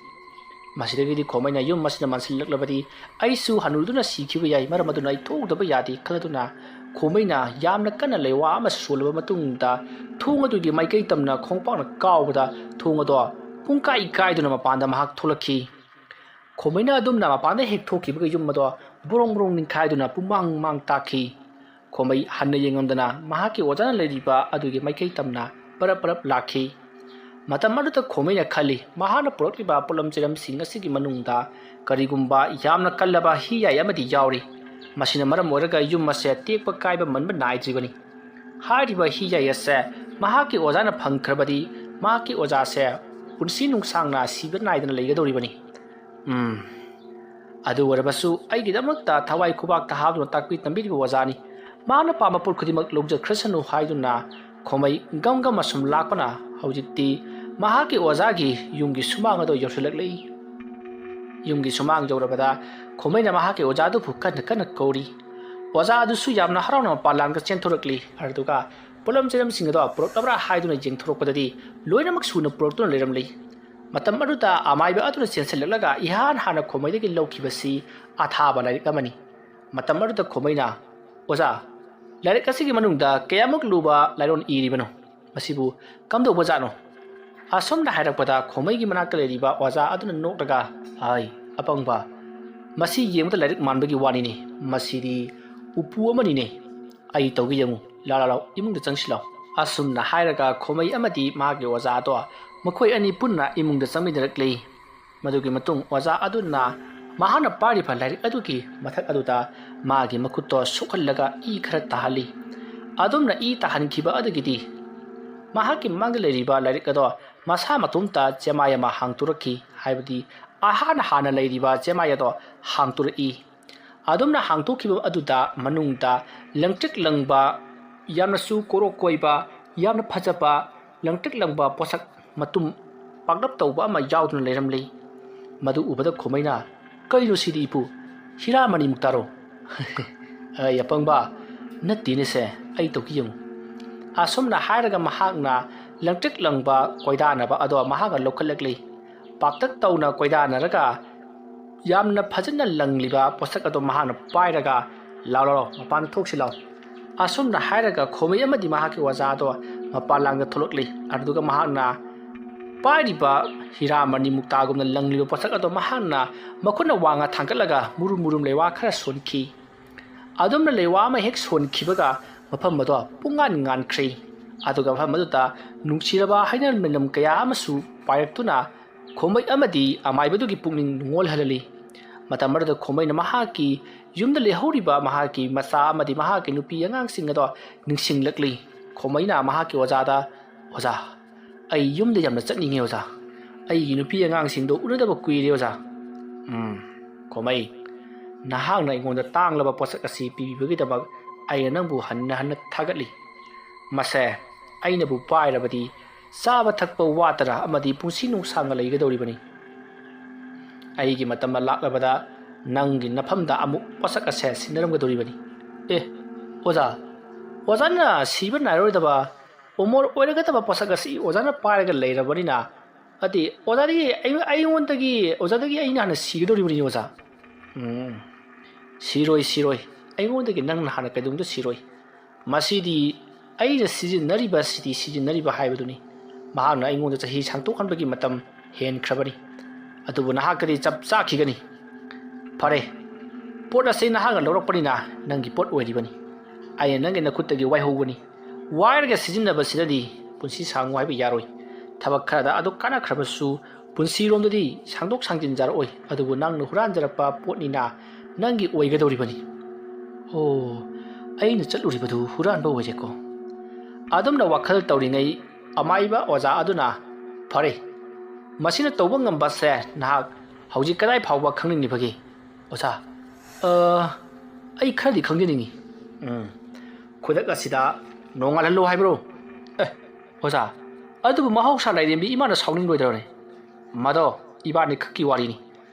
ꯃꯁꯤꯗꯒꯤꯗꯤ ꯈꯣꯃꯩꯅ ꯌꯨꯝ ꯑꯁꯤꯅ ꯃꯟꯁꯤꯜꯂꯛꯂꯕꯗꯤ ꯑꯩꯁꯨ ꯍꯅꯨꯗꯨꯅ ꯁꯤꯈꯤꯕ ꯌꯥꯏ, ꯃꯔꯝ ꯑꯗꯨꯅ ꯑꯩ ꯊꯣꯛꯎꯗꯕ ꯌꯥꯗꯦ ꯈꯜꯂꯗꯨꯅ ꯈꯣꯃꯩꯅ ꯌꯥꯝꯅ ꯀꯟꯅ ꯂꯩꯋꯥ ꯑꯃ ꯁꯣꯜꯂꯕ ꯃꯇꯨꯡꯗ ꯊꯣꯡ ꯑꯗꯨꯒꯤ ꯃꯥꯏꯀꯩ ꯇꯝꯅ ꯈꯣꯡꯄꯥꯛꯅ ꯀꯥꯎꯕꯗ ꯊꯣꯡ ꯑꯗꯣ ꯄꯨꯡꯀꯥꯏ ꯀꯥꯏꯗꯨꯅ ꯃꯄꯥꯟꯗ ꯃꯍꯥꯛ ꯊꯣꯛꯂꯛꯈꯤ꯫ ꯈꯣꯃꯩꯅ ꯑꯗꯨꯝꯅ ꯃꯄꯥꯟꯗ ꯍꯦꯛ ꯊꯣꯛꯈꯤꯕꯒ ꯌꯨꯝ ꯑꯗꯣ ꯕ꯭ꯔꯣꯡ ꯕ꯭ꯔꯣꯡ ꯅꯤꯡꯈꯥꯏꯗꯨꯅ ꯄꯨꯡꯃꯥꯡ ꯃꯥꯡ ꯇꯥꯛꯈꯤ꯫ ꯈꯣꯃꯩ ꯍꯟꯅ ꯌꯦꯡꯉꯝꯗꯅ ꯃꯍꯥꯛꯀꯤ ꯑꯣꯖꯥꯅ ꯂꯩꯔꯤꯕ ꯑꯗꯨꯒꯤ ꯃꯥꯏꯀꯩ ꯇꯝꯅ ꯄꯔꯞ ꯄꯔꯞ ꯂꯥꯛꯈꯤ꯫ ꯃꯇꯝ ꯑꯗꯨꯗ ꯈꯣꯃꯩꯅ ꯈꯜꯂꯤ, ꯃꯍꯥꯛꯅ ꯄꯨꯔꯛꯂꯤꯕ ꯄꯣꯠꯂꯝ ꯆꯩꯂꯝꯁꯤꯡ ꯑꯁꯤꯒꯤ ꯃꯅꯨꯡꯗ ꯀꯔꯤꯒꯨꯝꯕ ꯌꯥꯝꯅ ꯀꯜꯂꯕ ꯍꯤꯌꯥꯏ ꯑꯃꯗꯤ ꯌꯥꯎꯔꯤ꯫ ꯃꯁꯤꯅ ꯃꯔꯝ ꯑꯣꯏꯔꯒ ꯌꯨꯝ ꯑꯁꯦ ꯇꯦꯛꯄ ꯀꯥꯏꯕ ꯃꯟꯕ ꯅꯥꯏꯗ꯭ꯔꯤꯕꯅꯤ꯫ ꯍꯥꯏꯔꯤꯕ ꯍꯤꯌꯥꯏ ꯑꯁꯦ ꯃꯍꯥꯛꯀꯤ ꯑꯣꯖꯥꯅ ꯐꯪꯈ꯭ꯔꯕꯗꯤ ꯃꯍꯥꯛꯀꯤ ꯑꯣꯖꯥꯁꯦ ꯄꯨꯟꯁꯤ ꯅꯨꯡꯁꯥꯡꯅ ꯁꯤꯕ ꯅꯥꯏꯗꯅ ꯂꯩꯒꯗꯧꯔꯤꯕꯅꯤ꯫ ꯎꯝ, ꯑꯗꯨ ꯑꯣꯏꯔꯕꯁꯨ ꯑꯩꯒꯤꯗꯃꯛꯇ ꯊꯋꯥꯏ ꯈꯨꯕꯥꯛꯇ ꯍꯥꯞꯇꯨꯅ ꯇꯥꯛꯄꯤ ꯇꯝꯕꯤꯔꯤꯕ ꯑꯣꯖꯥꯅꯤ꯫ ꯃꯥꯅ ꯄꯥꯝꯕ ꯄꯣꯠ ꯈꯨꯗꯤꯡꯃꯛ ꯂꯧꯖꯈ꯭ꯔꯁꯅꯨ ꯍꯥꯏꯗꯨꯅ ꯈꯣꯃꯩ ꯒꯝ ꯒꯝ ꯑꯁꯨꯝ ꯂꯥꯛꯄꯅ ꯍꯧꯖꯤꯛꯇꯤ ꯃꯍꯥꯛꯀꯤ ꯑꯣꯖꯥꯒꯤ ꯌꯨꯝꯒꯤ ꯁꯨꯃꯥꯡ ꯑꯗꯨ ꯌꯧꯁꯤꯜꯂꯛꯂꯦ꯫ ꯌꯨꯝꯒꯤ ꯁꯨꯃꯥꯡ ꯌꯧꯔꯕꯗ ꯈꯣꯃꯩꯅ ꯃꯍꯥꯛꯀꯤ ꯑꯣꯖꯥꯗꯨꯕꯨ ꯀꯟꯅ ꯀꯟꯅ ꯀꯧꯔꯤ꯫ ꯑꯣꯖꯥ ꯑꯗꯨꯁꯨ ꯌꯥꯝꯅ ꯍꯔꯥꯎꯅ ꯃꯄꯥꯟ ꯂꯥꯟꯒ ꯆꯦꯟꯊꯣꯔꯛꯂꯤ꯫ ꯑꯗꯨꯒ ꯄꯣꯠꯂꯝ ꯆꯩꯂꯝꯁꯤꯡ ꯑꯗꯣ ꯄꯨꯔꯛꯂꯕ꯭ꯔꯥ ꯍꯥꯏꯗꯨꯅ ꯌꯦꯡꯊꯣꯔꯛꯄꯗꯗꯤ ꯂꯣꯏꯅꯃꯛ ꯁꯨꯅ ꯄꯨꯔꯛꯇꯨꯅ ꯂꯩꯔꯝꯂꯤ꯫ ꯃꯇꯝ ꯑꯗꯨꯗ ꯑꯃꯥꯏꯕ ꯑꯗꯨꯅ ꯆꯦꯟꯁꯤꯜꯂꯛꯂꯒ ꯏꯍꯥꯟ ꯍꯥꯟꯅ ꯈꯣꯃꯩꯗꯒꯤ ꯂꯧꯈꯤꯕꯁꯤ ꯑꯊꯥꯕ ꯂꯥꯏꯔꯤꯛ ꯑꯃꯅꯤ꯫ ꯃꯇꯝ ꯑꯗꯨꯗ ꯈꯣꯃꯩꯅ, "ꯑꯣꯖꯥ, ꯂꯥꯏꯔꯤꯛ ꯑꯁꯤꯒꯤ ꯃꯅꯨꯡꯗ ꯀꯌꯥꯃꯨꯛ ꯂꯨꯕ ꯂꯥꯏꯔꯣꯟ ꯏꯔꯤꯕꯅꯣ? ꯃꯁꯤꯕꯨ ꯀꯝꯗꯧꯕꯖꯥꯠꯅꯣ?" ꯑꯁꯨꯝꯅ ꯍꯥꯏꯔꯛꯄꯗ ꯈꯣꯃꯩꯒꯤ ꯃꯅꯥꯛꯇ ꯂꯩꯔꯤꯕ ꯑꯣꯖꯥ ꯑꯗꯨꯅ ꯅꯣꯛꯂꯒ, "ꯑꯩ, ꯑꯄꯪꯕ, ꯃꯁꯤ ꯌꯦꯡꯕꯗ ꯂꯥꯏꯔꯤꯛ ꯃꯥꯟꯕꯒꯤ ꯋꯥꯅꯤꯅꯦ, ꯃꯁꯤꯗꯤ ꯎꯄꯨ ꯑꯃꯅꯤꯅꯦ꯫ ꯑꯩ ꯇꯧꯒꯦ ꯌꯦꯡꯉꯨ, ꯂꯥ ꯂꯥ ꯂꯥꯎ, ꯏꯃꯨꯡꯗ ꯆꯪꯁꯤꯜꯂꯣ꯫" ꯑꯁꯨꯝꯅ ꯍꯥꯏꯔꯒ ꯈꯣꯃꯩ ꯑꯃꯗꯤ ꯃꯥꯒꯤ ꯑꯣꯖꯥ ꯑꯗꯣ ꯃꯈꯣꯏ ꯑꯅꯤ ꯄꯨꯟꯅ ꯏꯃꯨꯡꯗ ꯆꯪꯃꯤꯟꯅꯔꯛꯂꯤ꯫ ꯃꯗꯨꯒꯤ ꯃꯇꯨꯡ ꯑꯣꯖꯥ ꯑꯗꯨꯅ ꯃꯍꯥꯛꯅ ꯄꯥꯏꯔꯤꯕ ꯂꯥꯏꯔꯤꯛ ꯑꯗꯨꯒꯤ ꯃꯊꯛ ꯑꯗꯨꯗ ꯃꯥꯒꯤ ꯃꯈꯨꯠꯇꯣ ꯁꯣꯛꯍꯜꯂꯒ ꯏ ꯈꯔ ꯇꯥꯍꯜꯂꯤ꯫ ꯑꯗꯨꯝꯅ ꯏ ꯇꯥꯍꯟꯈꯤꯕ ꯑꯗꯨꯒꯤꯗꯤ ꯃꯍꯥꯛꯀꯤ ꯃꯃꯥꯡꯗ ꯂꯩꯔꯤꯕ ꯂꯥꯏꯔꯤꯛ ꯑꯗꯣ ꯃꯁꯥ ꯃꯇꯣꯝꯇ ꯆꯦꯃꯥꯏ ꯑꯃ ꯍꯥꯡꯇꯣꯔꯛꯈꯤ, ꯍꯥꯏꯕꯗꯤ ꯑꯍꯥꯟ ꯍꯥꯟꯅ ꯂꯩꯔꯤꯕ ꯆꯦꯃꯥꯏ ꯑꯗꯣ ꯍꯥꯡꯇꯣꯔꯛꯏ꯫ ꯑꯗꯨꯝꯅ ꯍꯥꯡꯇꯣꯛꯈꯤꯕ ꯑꯗꯨꯗ ꯃꯅꯨꯡꯗ ꯂꯪꯇ꯭ꯔꯤꯛ ꯂꯪꯕ, ꯌꯥꯝꯅꯁꯨ ꯀꯣꯔꯣꯛ ꯀꯣꯏꯕ, ꯌꯥꯝꯅ ꯐꯖꯕ, ꯂꯪꯇ꯭ꯔꯤꯛ ꯂꯪꯕ ꯄꯣꯠꯁꯛ ꯃꯇꯨꯝ ꯄꯥꯛꯂꯞ ꯇꯧꯕ ꯑꯃ ꯌꯥꯎꯗꯨꯅ ꯂꯩꯔꯝꯂꯤ꯫ ꯃꯗꯨ ꯎꯕꯗ ꯈꯣꯃꯩꯅ, "ꯀꯔꯤꯅꯣ ꯁꯤꯗꯤ ꯏꯄꯨ? ꯍꯤꯔꯥ ꯃꯅꯤꯃꯨꯛꯇꯔꯣ?" "ꯑꯩ ꯑꯄꯪꯕ, ꯅꯠꯇꯦꯅꯦꯁꯦ, ꯑꯩ ꯇꯧꯈꯤ ꯌꯦꯡꯉꯨ꯫" ꯑꯁꯨꯝꯅ ꯍꯥꯏꯔꯒ ꯃꯍꯥꯛꯅ ꯂꯪꯇ꯭ꯔꯤꯛ ꯂꯪꯕ ꯀꯣꯏꯗꯥꯅꯕ ꯑꯗꯣ ꯃꯍꯥꯛꯅ ꯂꯧꯈꯠꯂꯛꯂꯤ꯫ ꯄꯥꯛꯇꯛ ꯇꯧꯅ ꯀꯣꯏꯗꯥꯅꯔꯒ ꯌꯥꯝꯅ ꯐꯖꯅ ꯂꯪꯂꯤꯕ ꯄꯣꯠꯁꯛ ꯑꯗꯣ ꯃꯍꯥꯛꯅ ꯄꯥꯏꯔꯒ, "ꯂꯥꯎ, ꯂꯥꯎ, ꯂꯥꯎ, ꯃꯄꯥꯟꯗ ꯊꯣꯛꯁꯤ ꯂꯥꯎ꯫" ꯑꯁꯨꯝꯅ ꯍꯥꯏꯔꯒ ꯈꯣꯃꯩ ꯑꯃꯗꯤ ꯃꯍꯥꯛꯀꯤ ꯑꯣꯖꯥ ꯑꯗꯣ ꯃꯄꯥꯟ ꯂꯥꯡꯗ ꯊꯣꯛꯂꯛꯂꯤ꯫ ꯑꯗꯨꯗꯨꯒ ꯃꯍꯥꯛꯅ ꯄꯥꯏꯔꯤꯕ ꯍꯤꯔꯥ ꯃꯅꯤ ꯃꯨꯛꯇꯥꯒꯨꯝꯅ ꯂꯪꯂꯤꯕ ꯄꯣꯠꯁꯛ ꯑꯗꯣ ꯃꯍꯥꯛꯅ ꯃꯈꯨꯠꯅ ꯋꯥꯡꯅ ꯊꯥꯡꯒꯠꯂꯒ ꯃꯨꯔꯨꯝ ꯃꯨꯔꯨꯝ ꯂꯩꯋꯥ ꯈꯔ ꯁꯣꯟꯈꯤ꯫ ꯑꯗꯨꯝꯅ ꯂꯩꯋꯥ ꯑꯃ ꯍꯦꯛ ꯁꯣꯟꯈꯤꯕꯒ ꯃꯐꯝ ꯑꯗꯣ ꯄꯨꯡꯉꯥꯟ ꯉꯥꯟꯈ꯭ꯔꯦ꯫ ꯑꯗꯨꯒ ꯃꯐꯝ ꯑꯗꯨꯗ ꯅꯨꯡꯁꯤꯔꯕ ꯍꯩꯅꯝ ꯂꯩꯅꯝ ꯀꯌꯥ ꯑꯃꯁꯨ ꯄꯥꯏꯔꯛꯇꯨꯅ ꯈꯣꯃꯩ ꯑꯃꯗꯤ ꯑꯃꯥꯏꯕꯗꯨꯒꯤ ꯄꯨꯛꯅꯤꯡ ꯉꯣꯜꯍꯜꯍꯜꯂꯤ꯫ ꯃꯇꯝ ꯑꯗꯨꯗ ꯈꯣꯃꯩꯅ ꯃꯍꯥꯛꯀꯤ ꯌꯨꯝꯗ ꯂꯩꯍꯧꯔꯤꯕ ꯃꯍꯥꯛꯀꯤ ꯃꯆꯥ ꯑꯃꯗꯤ ꯃꯍꯥꯛꯀꯤ ꯅꯨꯄꯤ ꯑꯉꯥꯡꯁꯤꯡ ꯑꯗꯣ ꯅꯤꯡꯁꯤꯡꯂꯛꯂꯤ꯫ ꯈꯣꯃꯩꯅ ꯃꯍꯥꯛꯀꯤ ꯑꯣꯖꯥꯗ, "ꯑꯣꯖꯥ, ꯑꯩ ꯌꯨꯝꯗ ꯌꯥꯝꯅ ꯆꯠꯅꯤꯡꯉꯦ ꯑꯣꯖꯥ꯫ ꯑꯩꯒꯤ ꯅꯨꯄꯤ ꯑꯉꯥꯡꯁꯤꯡꯗꯣ ꯎꯅꯗꯕ ꯀꯨꯏꯔꯦ ꯑꯣꯖꯥ꯫" "ꯎꯝ, ꯈꯣꯃꯩ, ꯅꯍꯥꯛꯅ ꯑꯩꯉꯣꯟꯗ ꯇꯥꯡꯂꯕ ꯄꯣꯠꯁꯛ ꯑꯁꯤ ꯄꯤꯕꯤꯕꯒꯤꯗꯃꯛ ꯑꯩꯅ ꯅꯪꯕꯨ ꯍꯟꯅ ꯍꯟꯅ ꯊꯥꯒꯠꯂꯤ꯫ ꯃꯁꯦ ꯑꯩꯅꯕꯨ ꯄꯥꯏꯔꯕꯗꯤ ꯆꯥꯕ ꯊꯛꯄ ꯋꯥꯠꯇꯅ ꯑꯃꯗꯤ ꯄꯨꯟꯁꯤ ꯅꯨꯡꯁꯥꯡꯅ ꯂꯩꯒꯗꯧꯔꯤꯕꯅꯤ꯫ ꯑꯩꯒꯤ ꯃꯇꯝ ꯂꯥꯛꯂꯕꯗ ꯅꯪꯒꯤ ꯅꯐꯝꯗ ꯑꯃꯨꯛ ꯄꯣꯠꯁꯛ ꯑꯁꯦ ꯁꯤꯟꯅꯔꯝꯒꯗꯧꯔꯤꯕꯅꯤ꯫" "ꯑꯦ, ꯑꯣꯖꯥ, ꯑꯣꯖꯥꯅ ꯁꯤꯕ ꯅꯥꯏꯔꯣꯏꯗꯕ, ꯑꯃꯣꯔ ꯑꯣꯏꯔꯒꯗꯕ ꯄꯣꯠꯁꯛ ꯑꯁꯤ ꯑꯣꯖꯥꯅ ꯄꯥꯏꯔꯒ ꯂꯩꯔꯕꯅꯤꯅ, ꯑꯗꯤ ꯑꯣꯖꯥꯗꯒꯤ ꯑꯩ-, ꯑꯩꯉꯣꯟꯗꯒꯤ, ꯑꯣꯖꯥꯗꯒꯤ ꯑꯩꯅ ꯍꯥꯟꯅ ꯁꯤꯒꯗꯧꯔꯤꯕꯅꯤ ꯑꯣꯖꯥ꯫" "ꯎꯝ, ꯁꯤꯔꯣꯏ, ꯁꯤꯔꯣꯏ꯫ ꯑꯩꯉꯣꯟꯗꯒꯤ ꯅꯪꯅ ꯍꯥꯟꯅ ꯀꯩꯗꯧꯅꯨꯡꯗ ꯁꯤꯔꯣꯏ꯫ ꯃꯁꯤꯗꯤ ꯑꯩꯅ ꯁꯤꯖꯤꯟꯅꯔꯤꯕ ꯁꯤꯗꯤ ꯁꯤꯖꯤꯟꯅꯔꯤꯕ ꯍꯥꯏꯕꯗꯨꯅꯤ꯫ ꯃꯍꯥꯛꯅ ꯑꯩꯉꯣꯟꯗ ꯆꯍꯤ ꯁꯥꯡꯗꯣꯛꯍꯟꯕꯒꯤ ꯃꯇꯝ ꯍꯦꯟꯈ꯭ꯔꯕꯅꯤ꯫ ꯑꯗꯨꯕꯨ ꯅꯍꯥꯛꯀꯗꯤ ꯆꯞ ꯆꯥꯈꯤꯒꯅꯤ꯫ ꯐꯔꯦ, ꯄꯣꯠ ꯑꯁꯤ ꯅꯍꯥꯛꯅ ꯂꯧꯔꯛꯄꯅꯤꯅ ꯅꯪꯒꯤ ꯄꯣꯠ ꯑꯣꯏꯔꯤꯕꯅꯤ꯫ ꯑꯩꯅ ꯅꯪꯒꯤ ꯅꯈꯨꯠꯇꯒꯤ ꯋꯥꯏꯍꯧꯕꯅꯤ꯫ ꯋꯥꯏꯔꯒ ꯁꯤꯖꯤꯟꯅꯕꯁꯤꯅꯗꯤ ꯄꯨꯟꯁꯤ ꯁꯥꯡꯉꯨ ꯍꯥꯏꯕ ꯌꯥꯔꯣꯏ꯫ ꯊꯕꯛ ꯈꯔꯗ ꯑꯗꯨ ꯀꯥꯟꯅꯈ꯭ꯔꯕꯁꯨ ꯄꯨꯟꯁꯤꯔꯣꯝꯗꯗꯤ ꯁꯥꯡꯗꯣꯛ ꯁꯥꯡꯖꯤꯟꯖꯔꯛꯑꯣꯏ꯫ ꯑꯗꯨꯕꯨ ꯅꯪꯅ ꯍꯨꯔꯥꯟꯖꯔꯛꯄ ꯄꯣꯠꯅꯤꯅ ꯅꯪꯒꯤ ꯑꯣꯏꯒꯗꯧꯔꯤꯕꯅꯤ꯫ ꯑꯣ, ꯑꯩꯅ ꯆꯠꯂꯨꯔꯤꯕꯗꯨ ꯍꯨꯔꯥꯟꯕ ꯑꯣꯏꯔꯦꯀꯣ꯫" ꯑꯗꯨꯝꯅ ꯋꯥꯈꯜ ꯇꯧꯔꯤꯉꯩ ꯑꯃꯥꯏꯕ ꯑꯣꯖꯥ ꯑꯗꯨꯅ, "ꯐꯔꯦ, ꯃꯁꯤꯅ ꯇꯧꯕ ꯉꯝꯕꯁꯦ ꯅꯍꯥꯛ ꯍꯧꯖꯤꯛ ꯀꯗꯥꯏ ꯐꯥꯎꯕ ꯈꯪꯅꯤꯡꯂꯤꯕꯒꯦ?" "ꯑꯣꯖꯥ, ꯑ, ꯑꯩ ꯈꯔꯗꯤ ꯈꯪꯖꯅꯤꯡꯉꯤ꯫" "ꯎꯝ, ꯈꯨꯗꯛ ꯑꯁꯤꯗ ꯅꯣꯡꯉꯥꯜꯍꯜꯂꯨ ꯍꯥꯏꯕ꯭ꯔꯣ?" "ꯑꯦ, ꯑꯣꯖꯥ, ꯑꯗꯨꯕꯨ ꯃꯍꯧꯁꯥ ꯂꯥꯏꯔꯦꯝꯕꯤ ꯏꯃꯥꯅ ꯁꯥꯎꯅꯤꯡꯂꯣꯏꯗ꯭ꯔꯅꯦ?" "ꯃꯗꯣ ꯏꯕꯥꯅꯤ ꯈꯛꯀꯤ ꯋꯥꯔꯤꯅꯤ꯫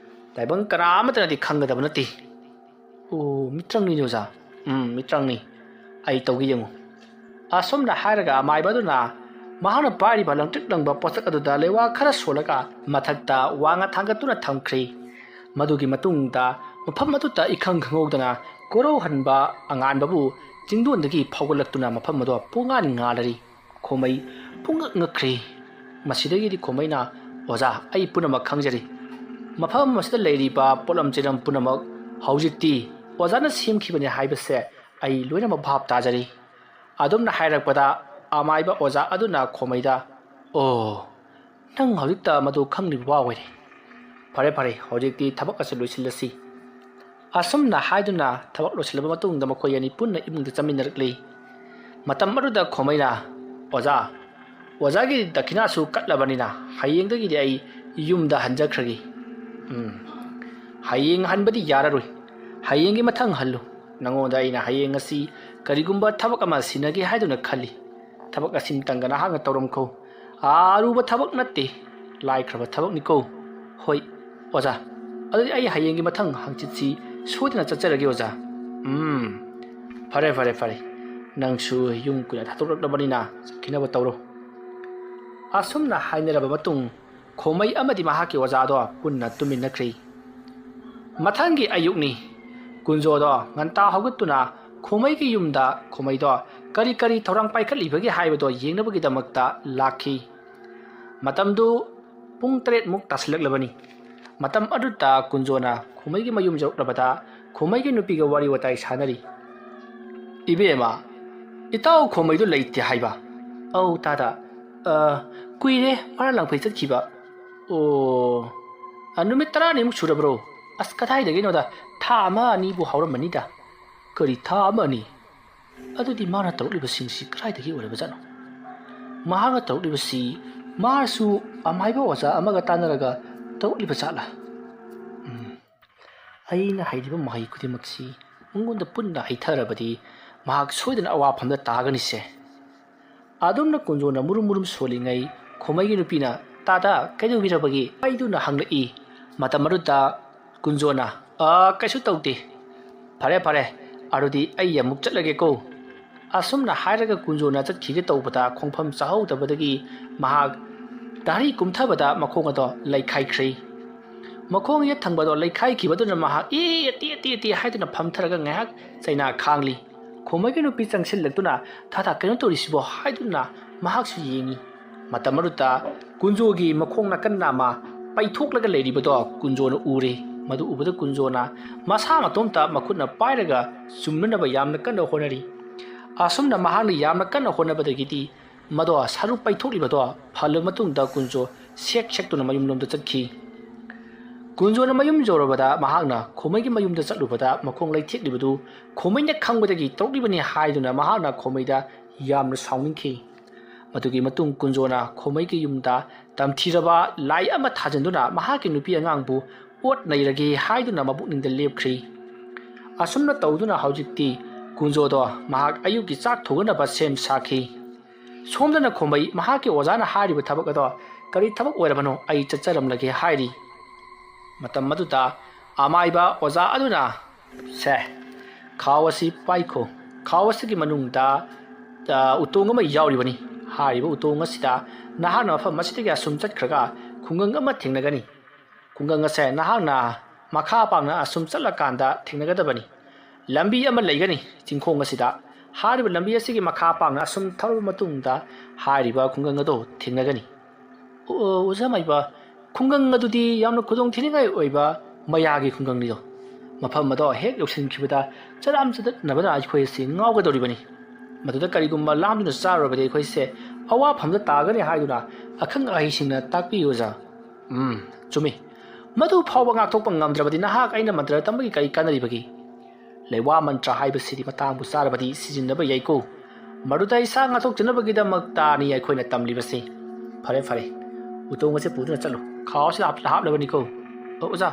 ꯇꯥꯏꯕꯪ ꯀꯅꯥ ꯑꯃꯠꯇꯅꯗꯤ ꯈꯪꯒꯗꯕ ꯅꯠꯇꯦ꯫" "ꯑꯣ, ꯃꯤꯇ꯭ꯔꯪꯅꯤꯅꯦ ꯑꯣꯖꯥ꯫" "ꯎꯝ, ꯃꯤꯇ꯭ꯔꯪꯅꯤ꯫ ꯑꯩ ꯇꯧꯒꯦ ꯌꯦꯡꯉꯨ꯫" ꯑꯁꯨꯝꯅ ꯍꯥꯏꯔꯒ ꯑꯃꯥꯏꯕ ꯑꯗꯨꯅ ꯃꯍꯥꯛꯅ ꯄꯥꯏꯔꯤꯕ ꯂꯪꯇ꯭ꯔꯤꯛ ꯂꯪꯕ ꯄꯣꯠꯁꯛ ꯑꯗꯨꯗ ꯂꯩꯋꯥ ꯈꯔ ꯁꯣꯜꯂꯒ ꯃꯊꯛꯇ ꯋꯥꯡꯅ ꯊꯥꯡꯒꯠꯇꯨꯅ ꯊꯝꯈ꯭ꯔꯦ꯫ ꯃꯗꯨꯒꯤ ꯃꯇꯨꯡꯗ ꯃꯐꯝ ꯑꯗꯨꯗ ꯏꯈꯪ ꯈꯪꯍꯧꯗꯅ ꯀꯣꯔꯧꯍꯟꯕ ꯑꯉꯥꯟꯕꯕꯨ ꯆꯤꯡꯗꯣꯟꯗꯒꯤ ꯐꯥꯎꯒꯠꯂꯛꯇꯨꯅ ꯃꯐꯝ ꯑꯗꯨ ꯄꯨꯡꯉꯥꯟ ꯉꯥꯜꯂꯔꯤ꯫ ꯈꯣꯃꯩ ꯄꯨꯡꯉꯛ ꯉꯛꯈ꯭ꯔꯦ꯫ ꯃꯁꯤꯗꯒꯤꯗꯤ ꯈꯣꯃꯩꯅ, "ꯑꯣꯖꯥ, ꯑꯩ ꯄꯨꯝꯅꯃꯛ ꯈꯪꯖꯔꯤ꯫ ꯃꯐꯝ ꯑꯁꯤꯗ ꯂꯩꯔꯤꯕ ꯄꯣꯠꯂꯝ ꯆꯩꯂꯝ ꯄꯨꯝꯅꯃꯛ ꯍꯧꯖꯤꯛꯇꯤ ꯑꯣꯖꯥꯅ ꯁꯦꯝꯈꯤꯕꯅꯤ ꯍꯥꯏꯕꯁꯦ ꯑꯩ ꯂꯣꯏꯅꯃꯛ ꯚꯥꯞ ꯇꯥꯖꯔꯤ꯫" ꯑꯗꯨꯝꯅ ꯍꯥꯏꯔꯛꯄꯗ ꯑꯃꯥꯏꯕ ꯑꯣꯖꯥ ꯑꯗꯨꯅ ꯈꯣꯃꯩꯗ, "ꯑꯣ, ꯅꯪ ꯍꯧꯖꯤꯛꯇ ꯃꯗꯨ ꯈꯪꯂꯤꯕ ꯋꯥ ꯑꯣꯏꯔꯦ꯫ ꯐꯔꯦ, ꯐꯔꯦ, ꯍꯧꯖꯤꯛꯇꯤ ꯊꯕꯛ ꯑꯁꯤ ꯂꯣꯏꯁꯤꯜꯂꯁꯤ꯫" ꯑꯁꯨꯝꯅ ꯍꯥꯏꯗꯨꯅ ꯊꯕꯛ ꯂꯣꯏꯁꯤꯜꯂꯕ ꯃꯇꯨꯡꯗ ꯃꯈꯣꯏ ꯑꯅꯤ ꯄꯨꯟꯅ ꯏꯃꯨꯡꯗ ꯆꯪꯃꯤꯟꯅꯔꯛꯂꯤ꯫ ꯃꯇꯝ ꯑꯗꯨꯗ ꯈꯣꯃꯩꯅ, "ꯑꯣꯖꯥ, ꯑꯣꯖꯥꯒꯤ ꯗꯈꯤꯅꯥꯁꯨ ꯀꯠꯂꯕꯅꯤꯅ ꯍꯌꯦꯡꯗꯒꯤꯗꯤ ꯑꯩ ꯌꯨꯝꯗ ꯍꯟꯖꯈ꯭ꯔꯒꯦ꯫" "ꯎꯝ, ꯍꯌꯦꯡ ꯍꯟꯕꯗꯤ ꯌꯥꯔꯔꯣꯏ꯫ ꯍꯌꯦꯡꯒꯤ ꯃꯊꯪ ꯍꯜꯂꯨ꯫ ꯅꯉꯣꯟꯗ ꯑꯩꯅ ꯍꯌꯦꯡ ꯑꯁꯤ ꯀꯔꯤꯒꯨꯝꯕ ꯊꯕꯛ ꯑꯃ ꯁꯤꯟꯅꯒꯦ ꯍꯥꯏꯗꯨꯅ ꯈꯜꯂꯤ꯫ ꯊꯕꯛ ꯑꯁꯤꯝꯇꯪꯒ ꯅꯍꯥꯛꯅ ꯇꯧꯔꯝꯈꯣ꯫ ꯑꯔꯨꯕ ꯊꯕꯛ ꯅꯠꯇꯦ, ꯂꯥꯏꯈ꯭ꯔꯕ ꯊꯕꯛꯅꯤꯀꯣ꯫" "ꯍꯣꯏ, ꯑꯣꯖꯥ꯫ ꯑꯗꯨꯗꯤ ꯑꯩ ꯍꯌꯦꯡꯒꯤ ꯃꯊꯪ ꯍꯪꯆꯤꯠꯁꯤ ꯁꯣꯏꯗꯅ ꯆꯠꯆꯔꯒꯦ, ꯑꯣꯖꯥ꯫" "ꯎꯝ, ꯐꯔꯦ, ꯐꯔꯦ, ꯐꯔꯦ꯫ ꯅꯪꯁꯨ ꯌꯨꯝ ꯀꯨꯏꯅ ꯊꯥꯗꯣꯛꯂꯛꯂꯕꯅꯤꯅ ꯆꯠꯈꯤꯅꯕ ꯇꯧꯔꯣ꯫" ꯑꯁꯨꯝꯅ ꯍꯥꯏꯅꯔꯕ ꯃꯇꯨꯡ ꯈꯣꯃꯩ ꯑꯃꯗꯤ ꯃꯍꯥꯛꯀꯤ ꯑꯣꯖꯥꯗꯣ ꯄꯨꯟꯅ ꯇꯨꯝꯃꯤꯟꯅꯈ꯭ꯔꯤ꯫ ꯃꯊꯪꯒꯤ ꯑꯌꯨꯛꯅꯤ꯫ ꯀꯨꯟꯖꯣꯗꯣ ꯉꯟꯇꯥ ꯍꯧꯒꯠꯇꯨꯅ ꯈꯣꯃꯩꯒꯤ ꯌꯨꯝꯗ ꯈꯣꯃꯩꯗꯣ ꯀꯔꯤ ꯀꯔꯤ ꯊꯧꯔꯥꯡ ꯄꯥꯏꯈꯠꯂꯤꯕꯒꯦ ꯍꯥꯏꯕꯗꯣ ꯌꯦꯡꯅꯕꯒꯤꯗꯃꯛꯇ ꯂꯥꯛꯈꯤ꯫ ꯃꯇꯝꯗꯨ ꯄꯨꯡ ꯇꯔꯦꯠꯃꯨꯛ ꯇꯥꯁꯤꯜꯂꯛꯂꯕꯅꯤ꯫ ꯃꯇꯝ ꯑꯗꯨꯗ ꯀꯨꯟꯖꯣꯅ ꯈꯣꯃꯩꯒꯤ ꯃꯌꯨꯝ ꯌꯧꯔꯛꯂꯕꯗ ꯈꯣꯃꯩꯒꯤ ꯅꯨꯄꯤꯒ ꯋꯥꯔꯤ ꯋꯥꯇꯥꯏ ꯁꯥꯟꯅꯔꯤ꯫ "ꯏꯕꯦꯝꯃ, ꯏꯇꯥꯎ ꯈꯣꯃꯩꯗꯨ ꯂꯩꯇꯦ ꯍꯥꯏꯕ?" "ꯑꯧ ꯇꯥꯗ, ꯑ, ꯀꯨꯏꯔꯦ ꯃꯥꯅ ꯂꯪꯐꯩ ꯆꯠꯈꯤꯕ꯫" "ꯑꯣ, ꯑ, ꯅꯨꯃꯤꯠ ꯇꯔꯥꯅꯤꯃꯨꯛ ꯁꯨꯔꯕ꯭ꯔꯣ?" "ꯑꯁ, ꯀꯗꯥꯏꯗꯒꯤꯅꯣꯗ, ꯊꯥ ꯑꯃ ꯑꯅꯤꯕꯨ ꯍꯧꯔꯝꯃꯅꯤꯗ꯫" "ꯀꯔꯤ ꯊꯥ ꯑꯃ ꯑꯅꯤ? ꯑꯗꯨꯗꯤ ꯃꯥꯅ ꯇꯧꯔꯛꯂꯤꯕꯁꯤꯡꯁꯤ ꯀꯗꯥꯏꯗꯒꯤ ꯑꯣꯏꯔꯕꯖꯥꯠꯅꯣ?" ꯃꯍꯥꯛꯅ ꯇꯧꯔꯛꯂꯤꯕꯁꯤ ꯃꯥꯁꯨ ꯑꯃꯥꯏꯕ ꯑꯣꯖꯥ ꯑꯃꯒ ꯇꯥꯟꯅꯔꯒ ꯇꯧꯔꯛꯂꯤꯕ ꯖꯥꯠꯂꯥ? ꯎꯝ, ꯑꯩꯅ ꯍꯩꯔꯤꯕ ꯃꯍꯩ ꯈꯨꯗꯤꯡꯃꯛꯁꯤ ꯃꯉꯣꯟꯗ ꯄꯨꯟꯅ ꯍꯩꯊꯔꯕꯗꯤ ꯃꯍꯥꯛ ꯁꯣꯏꯗꯅ ꯑꯋꯥꯐꯝꯗ ꯇꯥꯒꯅꯤꯁꯦ꯫ ꯑꯗꯨꯝꯅ ꯀꯨꯟꯖꯣꯅ ꯃꯨꯔꯨꯝ ꯃꯨꯔꯨꯝ ꯁꯣꯜꯂꯤꯉꯩ ꯈꯣꯃꯩꯒꯤ ꯅꯨꯄꯤꯅ "ꯇꯥꯗ, ꯀꯩꯗꯧꯕꯤꯔꯕꯒꯦ?" ꯍꯥꯏꯗꯨꯅ ꯍꯪꯂꯛꯏ꯫ ꯃꯇꯝ ꯑꯗꯨꯗ ꯀꯨꯟꯖꯣꯅ, "ꯑ, ꯀꯩꯁꯨ ꯇꯧꯗꯦ꯫ ꯐꯔꯦ, ꯐꯔꯦ, ꯑꯗꯨꯗꯤ ꯑꯩ ꯑꯃꯨꯛ ꯆꯠꯂꯒꯦꯀꯣ"꯫ ꯑꯁꯨꯝꯅ ꯍꯥꯏꯔꯒ ꯀꯨꯟꯖꯣꯅ ꯆꯠꯈꯤꯒꯦ ꯇꯧꯕꯗ ꯈꯣꯡꯐꯝ ꯆꯥꯍꯧꯗꯕꯗꯒꯤ ꯃꯍꯥꯛ ꯗꯥꯔꯤ ꯀꯨꯝꯊꯕꯗ ꯃꯈꯣꯡ ꯑꯗꯣ ꯂꯩꯈꯥꯏꯈ꯭ꯔꯦ꯫ ꯃꯈꯣꯡ ꯌꯦꯠ ꯊꯪꯕꯗꯣ ꯂꯩꯈꯥꯏꯈꯤꯕꯗꯨꯅ ꯃꯍꯥꯛ "ꯑꯦ, ꯑꯇꯦ, ꯑꯇꯦ, ꯑꯇꯦ" ꯍꯥꯏꯗꯨꯅ ꯐꯝꯊꯔꯒ ꯉꯥꯏꯍꯥꯛ ꯆꯩꯅꯥ ꯈꯥꯡꯂꯤ꯫ ꯈꯣꯃꯩꯒꯤ ꯅꯨꯄꯤ ꯆꯪꯁꯤꯜꯂꯛꯇꯨꯅ "ꯊꯥ ꯊꯥ, ꯀꯩꯅꯣ ꯇꯧꯔꯤꯁꯤꯕꯣ?" ꯍꯥꯏꯗꯨꯅ ꯃꯍꯥꯛꯁꯨ ꯌꯦꯡꯉꯤ꯫ ꯃꯇꯝ ꯑꯗꯨꯗ ꯀꯨꯟꯖꯣꯒꯤ ꯃꯈꯣꯡ ꯅꯥꯀꯟ ꯅꯥꯝꯃ ꯄꯩꯊꯣꯛꯂꯒ ꯂꯩꯔꯤꯕꯗꯣ ꯀꯨꯟꯖꯣꯅ ꯎꯔꯦ꯫ ꯃꯗꯨ ꯎꯕꯗ ꯀꯨꯟꯖꯣꯅ ꯃꯁꯥ ꯃꯇꯣꯝꯇ ꯃꯈꯨꯠꯅ ꯄꯥꯏꯔꯒ ꯆꯨꯝꯅꯅꯕ ꯌꯥꯝꯅ ꯀꯟꯅ ꯍꯣꯠꯅꯔꯤ꯫ ꯑꯁꯨꯝꯅ ꯃꯍꯥꯛꯅ ꯌꯥꯝꯅ ꯀꯟꯅ ꯍꯣꯠꯅꯕꯗꯒꯤꯗꯤ ꯃꯗꯣ ꯁꯔꯨ ꯄꯩꯊꯣꯛꯂꯤꯕꯗꯣ ꯐꯜꯂꯕ ꯃꯇꯨꯡꯗ ꯀꯨꯟꯖꯣ ꯁꯦꯛ ꯁꯦꯛꯇꯨꯅ ꯃꯌꯨꯝꯂꯣꯝꯗ ꯆꯠꯈꯤ꯫ ꯀꯨꯟꯖꯣꯅ ꯃꯌꯨꯝ ꯌꯧꯔꯕꯗ ꯃꯍꯥꯛꯅ ꯈꯣꯃꯩꯒꯤ ꯃꯌꯨꯝꯗ ꯆꯠꯂꯨꯕꯗ ꯃꯈꯣꯡ ꯂꯩꯊꯦꯛꯂꯤꯕꯗꯨ ꯈꯣꯃꯩꯅ ꯈꯪꯕꯗꯒꯤ ꯇꯧꯔꯛꯂꯤꯕꯅꯤ ꯍꯥꯏꯗꯨꯅ ꯃꯍꯥꯛꯅ ꯈꯣꯃꯩꯗ ꯌꯥꯝꯅ ꯁꯥꯎꯅꯤꯡꯈꯤ꯫ ꯃꯗꯨꯒꯤ ꯃꯇꯨꯡ ꯀꯨꯟꯖꯣꯅ ꯈꯣꯃꯩꯒꯤ ꯌꯨꯝꯗ ꯇꯝꯊꯤꯔꯕ ꯂꯥꯏ ꯑꯃ ꯊꯥꯖꯤꯟꯗꯨꯅ ꯃꯍꯥꯛꯀꯤ ꯅꯨꯄꯤ ꯑꯉꯥꯡꯕꯨ ꯑꯣꯠ ꯅꯩꯔꯒꯦ ꯍꯥꯏꯗꯨꯅ ꯃꯄꯨꯛꯅꯤꯡꯗ ꯂꯦꯞꯈ꯭ꯔꯤ꯫ ꯑꯁꯨꯝꯅ ꯇꯧꯗꯨꯅ ꯍꯧꯖꯤꯛꯇꯤ ꯀꯨꯟꯖꯣꯗꯣ ꯃꯍꯥꯛ ꯑꯌꯨꯛꯀꯤ ꯆꯥꯛ ꯊꯣꯡꯅꯅꯕ ꯁꯦꯝ ꯁꯥꯈꯤ꯫ ꯁꯣꯝꯗꯅ ꯈꯣꯃꯩ ꯃꯍꯥꯛꯀꯤ ꯑꯣꯖꯥꯅ ꯍꯥꯏꯔꯤꯕ ꯊꯕꯛ ꯑꯗꯣ ꯀꯔꯤ ꯊꯕꯛ ꯑꯣꯏꯔꯕꯅꯣ, ꯑꯩ ꯆꯠꯆꯔꯝꯂꯒꯦ ꯍꯥꯏꯔꯤ꯫ ꯃꯇꯝ ꯑꯗꯨꯗ ꯑꯃꯥꯏꯕ ꯑꯣꯖꯥ ꯑꯗꯨꯅ, "ꯁꯦ, ꯈꯥꯎ ꯑꯁꯤ ꯄꯥꯏꯈꯣ꯫ ꯈꯥꯎ ꯑꯁꯤꯒꯤ ꯃꯅꯨꯡꯗ, ꯑ, ꯎꯇꯣꯡ ꯑꯃ ꯌꯥꯎꯔꯤꯕꯅꯤ꯫ ꯍꯥꯏꯔꯤꯕ ꯎꯇꯣꯡ ꯑꯁꯤꯗ ꯅꯍꯥꯛꯅ ꯃꯐꯝ ꯑꯁꯤꯗꯒꯤ ꯑꯁꯨꯝ ꯆꯠꯈ꯭ꯔꯒ ꯈꯨꯡꯒꯪ ꯑꯃ ꯊꯦꯡꯅꯒꯅꯤ꯫ ꯈꯨꯡꯒꯪ ꯑꯁꯦ ꯅꯍꯥꯛꯅ ꯃꯈꯥ ꯄꯥꯡꯅ ꯑꯁꯨꯝ ꯆꯠꯂꯀꯥꯟꯗ ꯊꯦꯡꯅꯒꯗꯕꯅꯤ꯫ ꯂꯝꯕꯤ ꯑꯃ ꯂꯩꯒꯅꯤ ꯆꯤꯡꯈꯣꯡ ꯑꯁꯤꯗ꯫ ꯍꯥꯏꯔꯤꯕ ꯂꯝꯕꯤ ꯑꯁꯤꯒꯤ ꯃꯈꯥ ꯄꯥꯡꯅ ꯑꯁꯨꯝ ꯊꯧꯔꯕ ꯃꯇꯨꯡꯗ ꯍꯥꯏꯔꯤꯕ ꯈꯨꯡꯒꯪ ꯑꯗꯨ ꯊꯦꯡꯅꯒꯅꯤ"꯫ "ꯑꯣ, ꯑꯣꯖꯥ ꯃꯥꯏꯕ, ꯈꯨꯡꯒꯪ ꯑꯗꯨꯗꯤ ꯌꯥꯝꯅ ꯈꯨꯗꯣꯡ ꯊꯤꯅꯤꯡꯉꯥꯏ ꯑꯣꯏꯕ ꯃꯌꯥꯒꯤ ꯈꯨꯡꯒꯪꯅꯤꯗꯣ꯫ ꯃꯐꯝ ꯑꯗꯣ ꯍꯦꯛ ꯌꯧꯁꯤꯟꯈꯤꯕꯗ ꯆꯔꯥꯝ ꯆꯗꯠꯅꯕꯅ ꯑꯩꯈꯣꯏ ꯑꯁꯤ ꯉꯥꯎꯒꯗꯧꯔꯤꯕꯅꯤ꯫ ꯃꯗꯨꯗ ꯀꯔꯤꯒꯨꯝꯕ ꯂꯥꯝꯗꯨꯅ ꯆꯥꯔꯨꯔꯕꯗꯤ ꯑꯩꯈꯣꯏꯁꯦ ꯑꯋꯥꯐꯝꯗ ꯇꯥꯒꯅꯤ ꯍꯥꯏꯗꯨꯅ ꯑꯈꯪ ꯑꯍꯩꯁꯤꯡꯅ ꯇꯥꯛꯄꯤꯌꯨ, ꯑꯣꯖꯥ"꯫ "ꯎꯝ, ꯆꯨꯝꯃꯤ꯫ ꯃꯗꯨ ꯐꯥꯎꯕ ꯉꯥꯛꯊꯣꯛꯄ ꯉꯝꯗ꯭ꯔꯕꯗꯤ ꯅꯍꯥꯛ ꯑꯩꯅ ꯃꯟꯇ꯭ꯔ ꯇꯝꯕꯒꯤ ꯀꯔꯤ ꯀꯥꯟꯅꯔꯤꯕꯒꯦ? ꯂꯩꯋꯥ ꯃꯟꯇ꯭ꯔ ꯍꯥꯏꯕꯁꯤꯗꯤ ꯃꯇꯥꯡꯕꯨ ꯆꯥꯔꯕꯗꯤ ꯁꯤꯖꯤꯟꯅꯕ ꯌꯥꯏꯀꯣ꯫ ꯃꯗꯨꯗ ꯏꯁꯥ ꯉꯥꯛꯊꯣꯛꯆꯅꯕꯒꯤꯗꯃꯛꯇꯅꯤ ꯑꯩꯈꯣꯏꯅ ꯇꯝꯂꯤꯕꯁꯤ꯫ ꯐꯔꯦ, ꯐꯔꯦ, ꯎꯇꯣꯡ ꯑꯁꯤ ꯄꯨꯗꯨꯅ ꯆꯠꯂꯨ꯫ ꯈꯥꯎ ꯑꯁꯤꯗ ꯍꯥꯞ-, ꯍꯥꯞꯂꯕꯅꯤꯀꯣ꯫ ꯑꯣ, ꯑꯣꯖꯥ,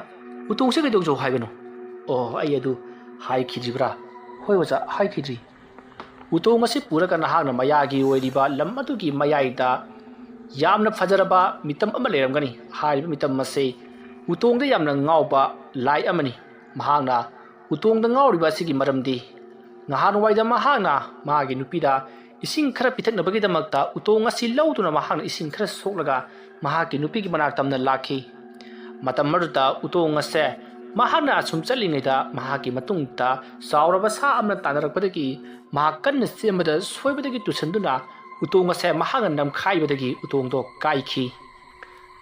ꯎꯇꯣꯡꯁꯤ ꯀꯩꯗꯧꯖꯧ ꯍꯥꯏꯕꯅꯣ? ꯑꯣ, ꯑꯩ ꯑꯗꯨ ꯍꯥꯏꯈꯤꯗ꯭ꯔꯤꯕ꯭ꯔꯥ? ꯍꯣꯏ, ꯑꯣꯖꯥ, ꯍꯥꯏꯈꯤꯗ꯭ꯔꯤ꯫ ꯎꯇꯣꯡ ꯑꯁꯤ ꯄꯨꯔꯒ ꯅꯍꯥꯛꯅ ꯃꯌꯥꯒꯤ ꯑꯣꯏꯔꯤꯕ ꯂꯝ ꯑꯗꯨꯒꯤ ꯃꯌꯥꯏꯗ ꯌꯥꯝꯅ ꯐꯖꯔꯕ ꯃꯤꯇꯝ ꯑꯃ ꯂꯩꯔꯝꯒꯅꯤ꯫ ꯍꯥꯏꯔꯤꯕ ꯃꯤꯇꯝ ꯑꯁꯤ ꯎꯇꯣꯡꯗ ꯌꯥꯝꯅ ꯉꯥꯎꯕ ꯂꯥꯏ ꯑꯃꯅꯤ꯫ ꯃꯍꯥꯛꯅ ꯎꯇꯣꯡꯗ ꯉꯥꯎꯔꯤꯕ ꯑꯁꯤꯒꯤ ꯃꯔꯝꯗꯤ, ꯅꯍꯥꯟꯋꯥꯏꯗ ꯃꯍꯥꯛꯅ ꯃꯥꯒꯤ ꯅꯨꯄꯤꯗ ꯏꯁꯤꯡ ꯈꯔ ꯄꯤꯊꯛꯅꯕꯒꯤꯗꯃꯛꯇ ꯎꯇꯣꯡ ꯑꯁꯤ ꯂꯧꯗꯨꯅ ꯃꯍꯥꯛꯅ ꯏꯁꯤꯡ ꯈꯔ ꯁꯣꯛꯂꯒ ꯃꯍꯥꯛꯀꯤ ꯅꯨꯄꯤꯒꯤ ꯃꯅꯥꯛꯇ ꯑꯃꯅ ꯂꯥꯛꯈꯤ꯫ ꯃꯇꯝ ꯑꯗꯨꯗ ꯎꯇꯣꯡ ꯑꯁꯦ ꯃꯍꯥꯛꯅ ꯑꯁꯨꯝ ꯆꯠꯂꯤꯉꯩꯗ ꯃꯍꯥꯛꯀꯤ ꯃꯇꯨꯡꯗ ꯆꯥꯎꯔꯕ ꯁꯥ ꯑꯃꯅ ꯇꯥꯟꯅꯔꯛꯄꯗꯒꯤ ꯃꯍꯥꯛ ꯀꯟꯅ ꯆꯦꯟꯕꯗ ꯁꯣꯏꯕꯗꯒꯤ ꯇꯨꯁꯟꯗꯨꯅ ꯎꯇꯣꯡ ꯑꯁꯦ ꯃꯍꯥꯛꯅ ꯅꯝꯈꯥꯏꯕꯗꯒꯤ ꯎꯇꯣꯡꯗꯣ ꯀꯥꯏꯈꯤ꯫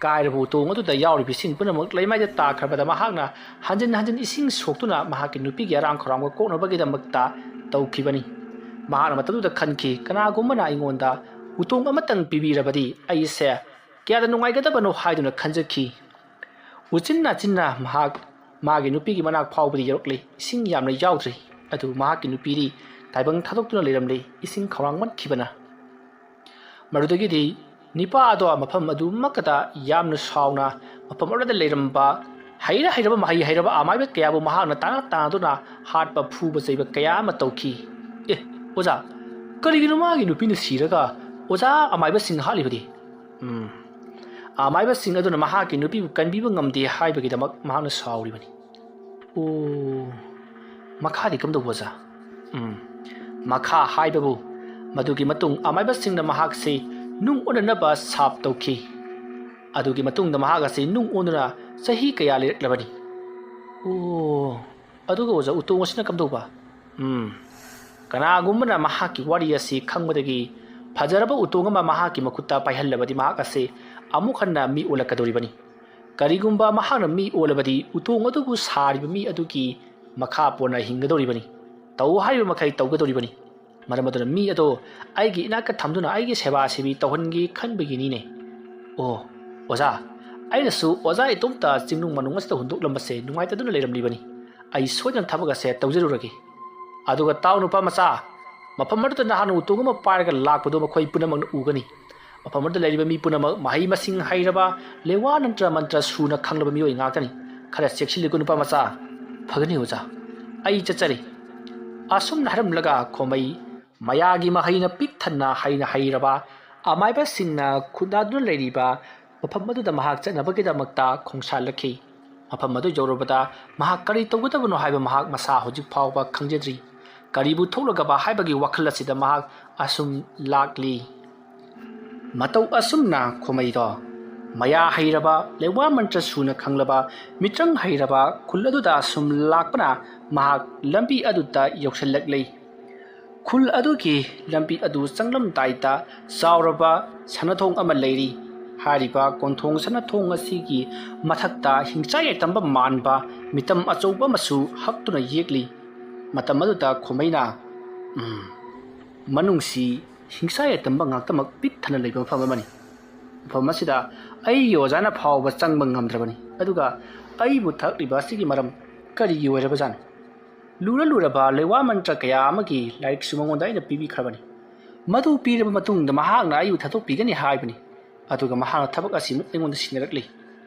ꯀꯥꯏꯔꯕ ꯎꯇꯣꯡ ꯑꯗꯨꯗ ꯌꯥꯎꯔꯤꯕ ꯏꯁꯤꯡ ꯄꯨꯝꯅꯃꯛ ꯂꯩꯃꯥꯏꯗ ꯇꯥꯈ꯭ꯔꯕꯗ ꯃꯍꯥꯛꯅ ꯍꯟꯖꯤꯟ ꯍꯟꯖꯤꯟ ꯏꯁꯤꯡ ꯁꯣꯛꯇꯨꯅ ꯃꯍꯥꯛꯀꯤ ꯅꯨꯄꯤꯒꯤ ꯑꯔꯥꯡ ꯈꯧꯔꯥꯡꯕ ꯀꯣꯛꯅꯕꯒꯤꯗꯃꯛꯇ ꯇꯧꯈꯤꯕꯅꯤ꯫ ꯃꯍꯥꯛꯅ ꯃꯇꯝꯗꯨꯗ ꯈꯟꯈꯤ, "ꯀꯅꯥꯒꯨꯝꯕꯅ ꯑꯩꯉꯣꯟꯗ ꯎꯇꯣꯡ ꯑꯃꯇꯪ ꯄꯤꯕꯤꯔꯕꯗꯤ ꯑꯩꯁꯦ ꯀꯌꯥꯗ ꯅꯨꯡꯉꯥꯏꯒꯗꯕꯅꯣ" ꯍꯥꯏꯗꯨꯅ ꯈꯟꯖꯈꯤ꯫ ꯎꯆꯤꯟ ꯅꯥꯆꯤꯟꯅ ꯃꯍꯥꯛ ꯃꯥꯒꯤ ꯅꯨꯄꯤꯒꯤ ꯃꯅꯥꯛ ꯐꯥꯎꯕꯗꯤ ꯌꯧꯔꯛꯂꯦ꯫ ꯏꯁꯤꯡ ꯌꯥꯝꯅ ꯌꯥꯎꯗ꯭ꯔꯤ꯫ ꯑꯗꯨꯕꯨ ꯃꯍꯥꯛꯀꯤ ꯅꯨꯄꯤꯗꯤ ꯇꯥꯏꯕꯪ ꯊꯥꯗꯣꯛꯇꯨꯅ ꯂꯩꯔꯝꯂꯦ, ꯏꯁꯤꯡ ꯈꯧꯔꯥꯡꯃꯟꯈꯤꯕꯅ꯫ ꯃꯗꯨꯗꯒꯤꯗꯤ ꯅꯤꯄꯥ ꯑꯗꯣ ꯃꯐꯝ ꯑꯗꯨꯃꯛꯇꯗ ꯌꯥꯝꯅ ꯁꯥꯎꯅ ꯃꯐꯝ ꯑꯗꯨꯗ ꯂꯩꯔꯝꯕ ꯍꯩꯔ ꯍꯩꯔꯕ ꯃꯍꯩ ꯍꯩꯔꯕ ꯑꯃꯥꯏꯕ ꯀꯌꯥꯕꯨ ꯃꯍꯥꯛꯅ ꯇꯥꯟꯅ ꯇꯥꯟꯅꯗꯨꯅ ꯍꯥꯠꯄ, ꯐꯨꯕ, ꯆꯩꯕ ꯀꯌꯥ ꯑꯃ ꯇꯧꯈꯤ꯫ "ꯑꯦ, ꯑꯣꯖꯥ, ꯀꯔꯤꯒꯤꯅꯣ ꯃꯥꯒꯤ ꯅꯨꯄꯤꯅ ꯁꯤꯔꯒ ꯑꯣꯖꯥ ꯑꯃꯥꯏꯕꯁꯤꯡ ꯍꯥꯠꯂꯤꯕꯗꯤ?" ꯎꯝ, ꯑꯃꯥꯏꯕꯁꯤꯡ ꯑꯗꯨꯅ ꯃꯍꯥꯛꯀꯤ ꯅꯨꯄꯤꯕꯨ ꯀꯟꯕꯤꯕ ꯉꯝꯗꯦ ꯍꯥꯏꯕꯒꯤꯗꯃꯛ ꯃꯍꯥꯛꯅ ꯁꯥꯎꯔꯤꯕꯅꯤ꯫ ꯑꯣ, ꯃꯈꯥꯗꯤ ꯀꯝꯗꯧꯕ, ꯑꯣꯖꯥ? ꯎꯝ, ꯃꯈꯥ ꯍꯥꯏꯕꯕꯨ, ꯃꯗꯨꯒꯤ ꯃꯇꯨꯡ ꯑꯃꯥꯏꯕꯁꯤꯡꯅ ꯃꯍꯥꯛꯁꯤ ꯅꯨꯡ ꯑꯣꯟꯅꯅꯕ ꯁꯥꯞ ꯇꯧꯈꯤ꯫ ꯑꯗꯨꯒꯤ ꯃꯇꯨꯡꯗ ꯃꯍꯥꯛ ꯑꯁꯤ ꯅꯨꯡ ꯑꯣꯟꯗꯨꯅ ꯆꯍꯤ ꯀꯌꯥ ꯂꯩꯔꯛꯂꯕꯅꯤ꯫ ꯑꯣ, ꯑꯗꯨꯒ ꯑꯣꯖꯥ, ꯎꯇꯣꯡ ꯑꯁꯤꯅ ꯀꯝꯗꯧꯕ? ꯎꯝ, ꯀꯅꯥꯒꯨꯝꯕꯅ ꯃꯍꯥꯛꯀꯤ ꯋꯥꯔꯤ ꯑꯁꯤ ꯈꯪꯕꯗꯒꯤ ꯐꯖꯔꯕ ꯎꯇꯣꯡ ꯑꯃ ꯃꯍꯥꯛꯀꯤ ꯃꯈꯨꯠꯇ ꯄꯥꯏꯍꯜꯂꯕꯗꯤ ꯃꯍꯥꯛ ꯑꯁꯤ ꯑꯃꯨꯛ ꯍꯟꯅ ꯃꯤ ꯑꯣꯜꯂꯛꯀꯗꯧꯔꯤꯕꯅꯤ꯫ ꯀꯔꯤꯒꯨꯝꯕ ꯃꯍꯥꯛꯅ ꯃꯤ ꯑꯣꯜꯂꯕꯗꯤ ꯎꯇꯣꯡ ꯑꯗꯨꯕꯨ ꯁꯥꯔꯤꯕ ꯃꯤ ꯑꯗꯨꯒꯤ ꯃꯈꯥ ꯄꯣꯟꯅ ꯍꯤꯡꯒꯗꯧꯔꯤꯕꯅꯤ꯫ ꯇꯧ ꯍꯥꯏꯔꯤꯕ ꯃꯈꯩ ꯇꯧꯒꯗꯧꯔꯤꯕꯅꯤ꯫ ꯃꯔꯝ ꯑꯗꯨꯅ ꯃꯤ ꯑꯗꯣ ꯑꯩꯒꯤ ꯏꯅꯥꯛꯇ ꯊꯝꯗꯨꯅ ꯑꯩꯒꯤ ꯁꯦꯕꯥ ꯁꯦꯕꯤ ꯇꯧꯍꯟꯒꯦ ꯈꯟꯕꯒꯤꯅꯤꯅꯦ꯫ ꯑꯣ, ꯑꯣꯖꯥ, ꯑꯩꯅꯁꯨ ꯑꯣꯖꯥ ꯏꯇꯣꯝꯇ ꯆꯤꯡꯅꯨꯡ ꯃꯅꯨꯡ ꯑꯁꯤꯗ ꯍꯨꯟꯗꯣꯛꯂꯝꯕꯁꯦ ꯅꯨꯡꯉꯥꯏꯇꯗꯨꯅ ꯂꯩꯔꯝꯂꯤꯕꯅꯤ꯫ ꯑꯩ ꯁꯣꯏꯗꯅ ꯊꯕꯛ ꯑꯁꯦ ꯇꯧꯖꯔꯨꯔꯒꯦ꯫ ꯑꯗꯨꯒ ꯇꯥꯎ ꯅꯨꯄꯥ ꯃꯆꯥ, ꯃꯐꯝ ꯑꯗꯨꯗ ꯅꯍꯥꯛꯅ ꯎꯇꯣꯡ ꯑꯃ ꯄꯥꯏꯔꯒ ꯂꯥꯛꯄꯗꯨ ꯃꯈꯣꯏ ꯄꯨꯝꯅꯃꯛꯅ ꯎꯒꯅꯤ꯫ ꯃꯐꯝ ꯑꯗꯨꯗ ꯂꯩꯔꯤꯕ ꯃꯤ ꯄꯨꯝꯅꯃꯛ ꯃꯍꯩ ꯃꯁꯤꯡ ꯍꯩꯔꯕ, ꯂꯦꯋꯥ ꯅꯟꯇ꯭ꯔ ꯃꯟꯇ꯭ꯔ ꯁꯨꯅ ꯈꯪꯂꯕ ꯃꯤꯑꯣꯏ ꯉꯥꯛꯇꯅꯤ꯫ ꯈꯔ ꯆꯦꯛꯁꯤꯜꯂꯨꯒꯅꯨ, ꯅꯨꯄꯥ ꯃꯆꯥ꯫ ꯐꯒꯅꯤ ꯑꯣꯖꯥ, ꯑꯩ ꯆꯠꯆꯔꯤ꯫ ꯑꯁꯨꯝꯅ ꯍꯥꯏꯔꯝꯂꯒ ꯈꯣꯃꯩ ꯃꯌꯥꯒꯤ ꯃꯍꯩꯅ ꯄꯤꯛ ꯊꯟꯅ ꯍꯩꯅ ꯍꯩꯔꯕ ꯑꯃꯥꯏꯕꯁꯤꯡꯅ ꯈꯨꯟꯗꯥꯗꯨꯅ ꯂꯩꯔꯤꯕ ꯃꯐꯝ ꯑꯗꯨꯗ ꯃꯍꯥꯛ ꯆꯠꯅꯕꯒꯤꯗꯃꯛꯇ ꯈꯣꯡꯁꯥꯜꯂꯛꯈꯤ꯫ ꯃꯐꯝ ꯑꯗꯨ ꯌꯧꯔꯨꯕꯗ ꯃꯍꯥꯛ ꯀꯔꯤ ꯇꯧꯒꯗꯕꯅꯣ ꯍꯥꯏꯕ ꯃꯍꯥꯛ ꯃꯁꯥ ꯍꯧꯖꯤꯛ ꯐꯥꯎꯕ ꯈꯪꯖꯗ꯭ꯔꯤ꯫ ꯀꯔꯤꯕꯨ ꯊꯣꯛꯂꯒꯕ ꯍꯥꯏꯕꯒꯤ ꯋꯥꯈꯜ ꯑꯁꯤꯗ ꯃꯍꯥꯛ ꯑꯁꯨꯝ ꯂꯥꯛꯂꯤ꯫ ꯃꯇꯧ ꯑꯁꯨꯝꯅ ꯈꯣꯃꯩꯗꯣ ꯃꯌꯥ ꯍꯩꯔꯕ, ꯂꯩꯋꯥ ꯃꯟꯇ꯭ꯔ ꯁꯨꯅ ꯈꯪꯂꯕ, ꯃꯤꯇ꯭ꯔꯪ ꯍꯩꯔꯕ ꯈꯨꯜ ꯑꯗꯨꯗ ꯑꯁꯨꯝ ꯂꯥꯛꯄꯅ ꯃꯍꯥꯛ ꯂꯝꯕꯤ ꯑꯗꯨꯗ ꯌꯧꯁꯤꯜꯂꯛꯂꯤ꯫ ꯈꯨꯜ ꯑꯗꯨꯒꯤ ꯂꯝꯕꯤ ꯑꯗꯨ ꯆꯪꯂꯝꯗꯥꯏꯗ ꯆꯥꯎꯔꯕ ꯁꯅꯥꯊꯣꯡ ꯑꯃ ꯂꯩꯔꯤ꯫ ꯍꯥꯏꯔꯤꯕ ꯀꯣꯟꯊꯣꯡ ꯁꯅꯥꯊꯣꯡ ꯑꯁꯤꯒꯤ ꯃꯊꯛꯇ ꯍꯤꯡꯆꯥ ꯌꯥꯏꯇꯝꯕ ꯃꯥꯟꯕ ꯃꯤꯇꯝ ꯑꯆꯧꯕ ꯑꯃꯁꯨ ꯍꯛꯇꯨꯅ ꯌꯦꯛꯂꯤ꯫ ꯃꯇꯝ ꯑꯗꯨꯗ ꯈꯣꯃꯩꯅ, "ꯎꯝ, ꯃꯅꯨꯡꯁꯤ ꯍꯤꯡꯆꯥ ꯌꯥꯏꯇꯝꯕ ꯉꯥꯛꯇꯃꯛ ꯄꯤꯛ ꯊꯟꯅ ꯂꯩꯕ ꯃꯐꯝ ꯑꯃꯅꯤ꯫ ꯃꯐꯝ ꯑꯁꯤꯗ ꯑꯩꯒꯤ ꯑꯣꯖꯥꯅ ꯐꯥꯎꯕ ꯆꯪꯕ ꯉꯝꯗ꯭ꯔꯕꯅꯤ꯫ ꯑꯗꯨꯒ ꯑꯩꯕꯨ ꯊꯛꯂꯤꯕ ꯑꯁꯤꯒꯤ ꯃꯔꯝ ꯀꯔꯤꯒꯤ ꯑꯣꯏꯔꯕꯖꯥꯠꯅꯣ? ꯂꯨꯔ ꯂꯨꯔꯕ ꯂꯩꯋꯥ ꯃꯟꯇ꯭ꯔ ꯀꯌꯥ ꯑꯃꯒꯤ ꯂꯥꯏꯔꯤꯛꯁꯨ ꯃꯉꯣꯟꯗ ꯑꯩꯅ ꯄꯤꯕꯤꯈ꯭ꯔꯕꯅꯤ꯫ ꯃꯗꯨ ꯄꯤꯔꯕ ꯃꯇꯨꯡꯗ ꯃꯍꯥꯛꯅ ꯑꯩꯕꯨ ꯊꯥꯗꯣꯛꯄꯤꯒꯅꯤ ꯍꯥꯏꯕꯅꯤ꯫ ꯑꯗꯨꯒ ꯃꯍꯥꯛꯅ ꯊꯕꯛ ꯑꯁꯤꯃꯨꯛ ꯑꯩꯉꯣꯟꯗ ꯁꯤꯟꯅꯔꯛꯂꯤ꯫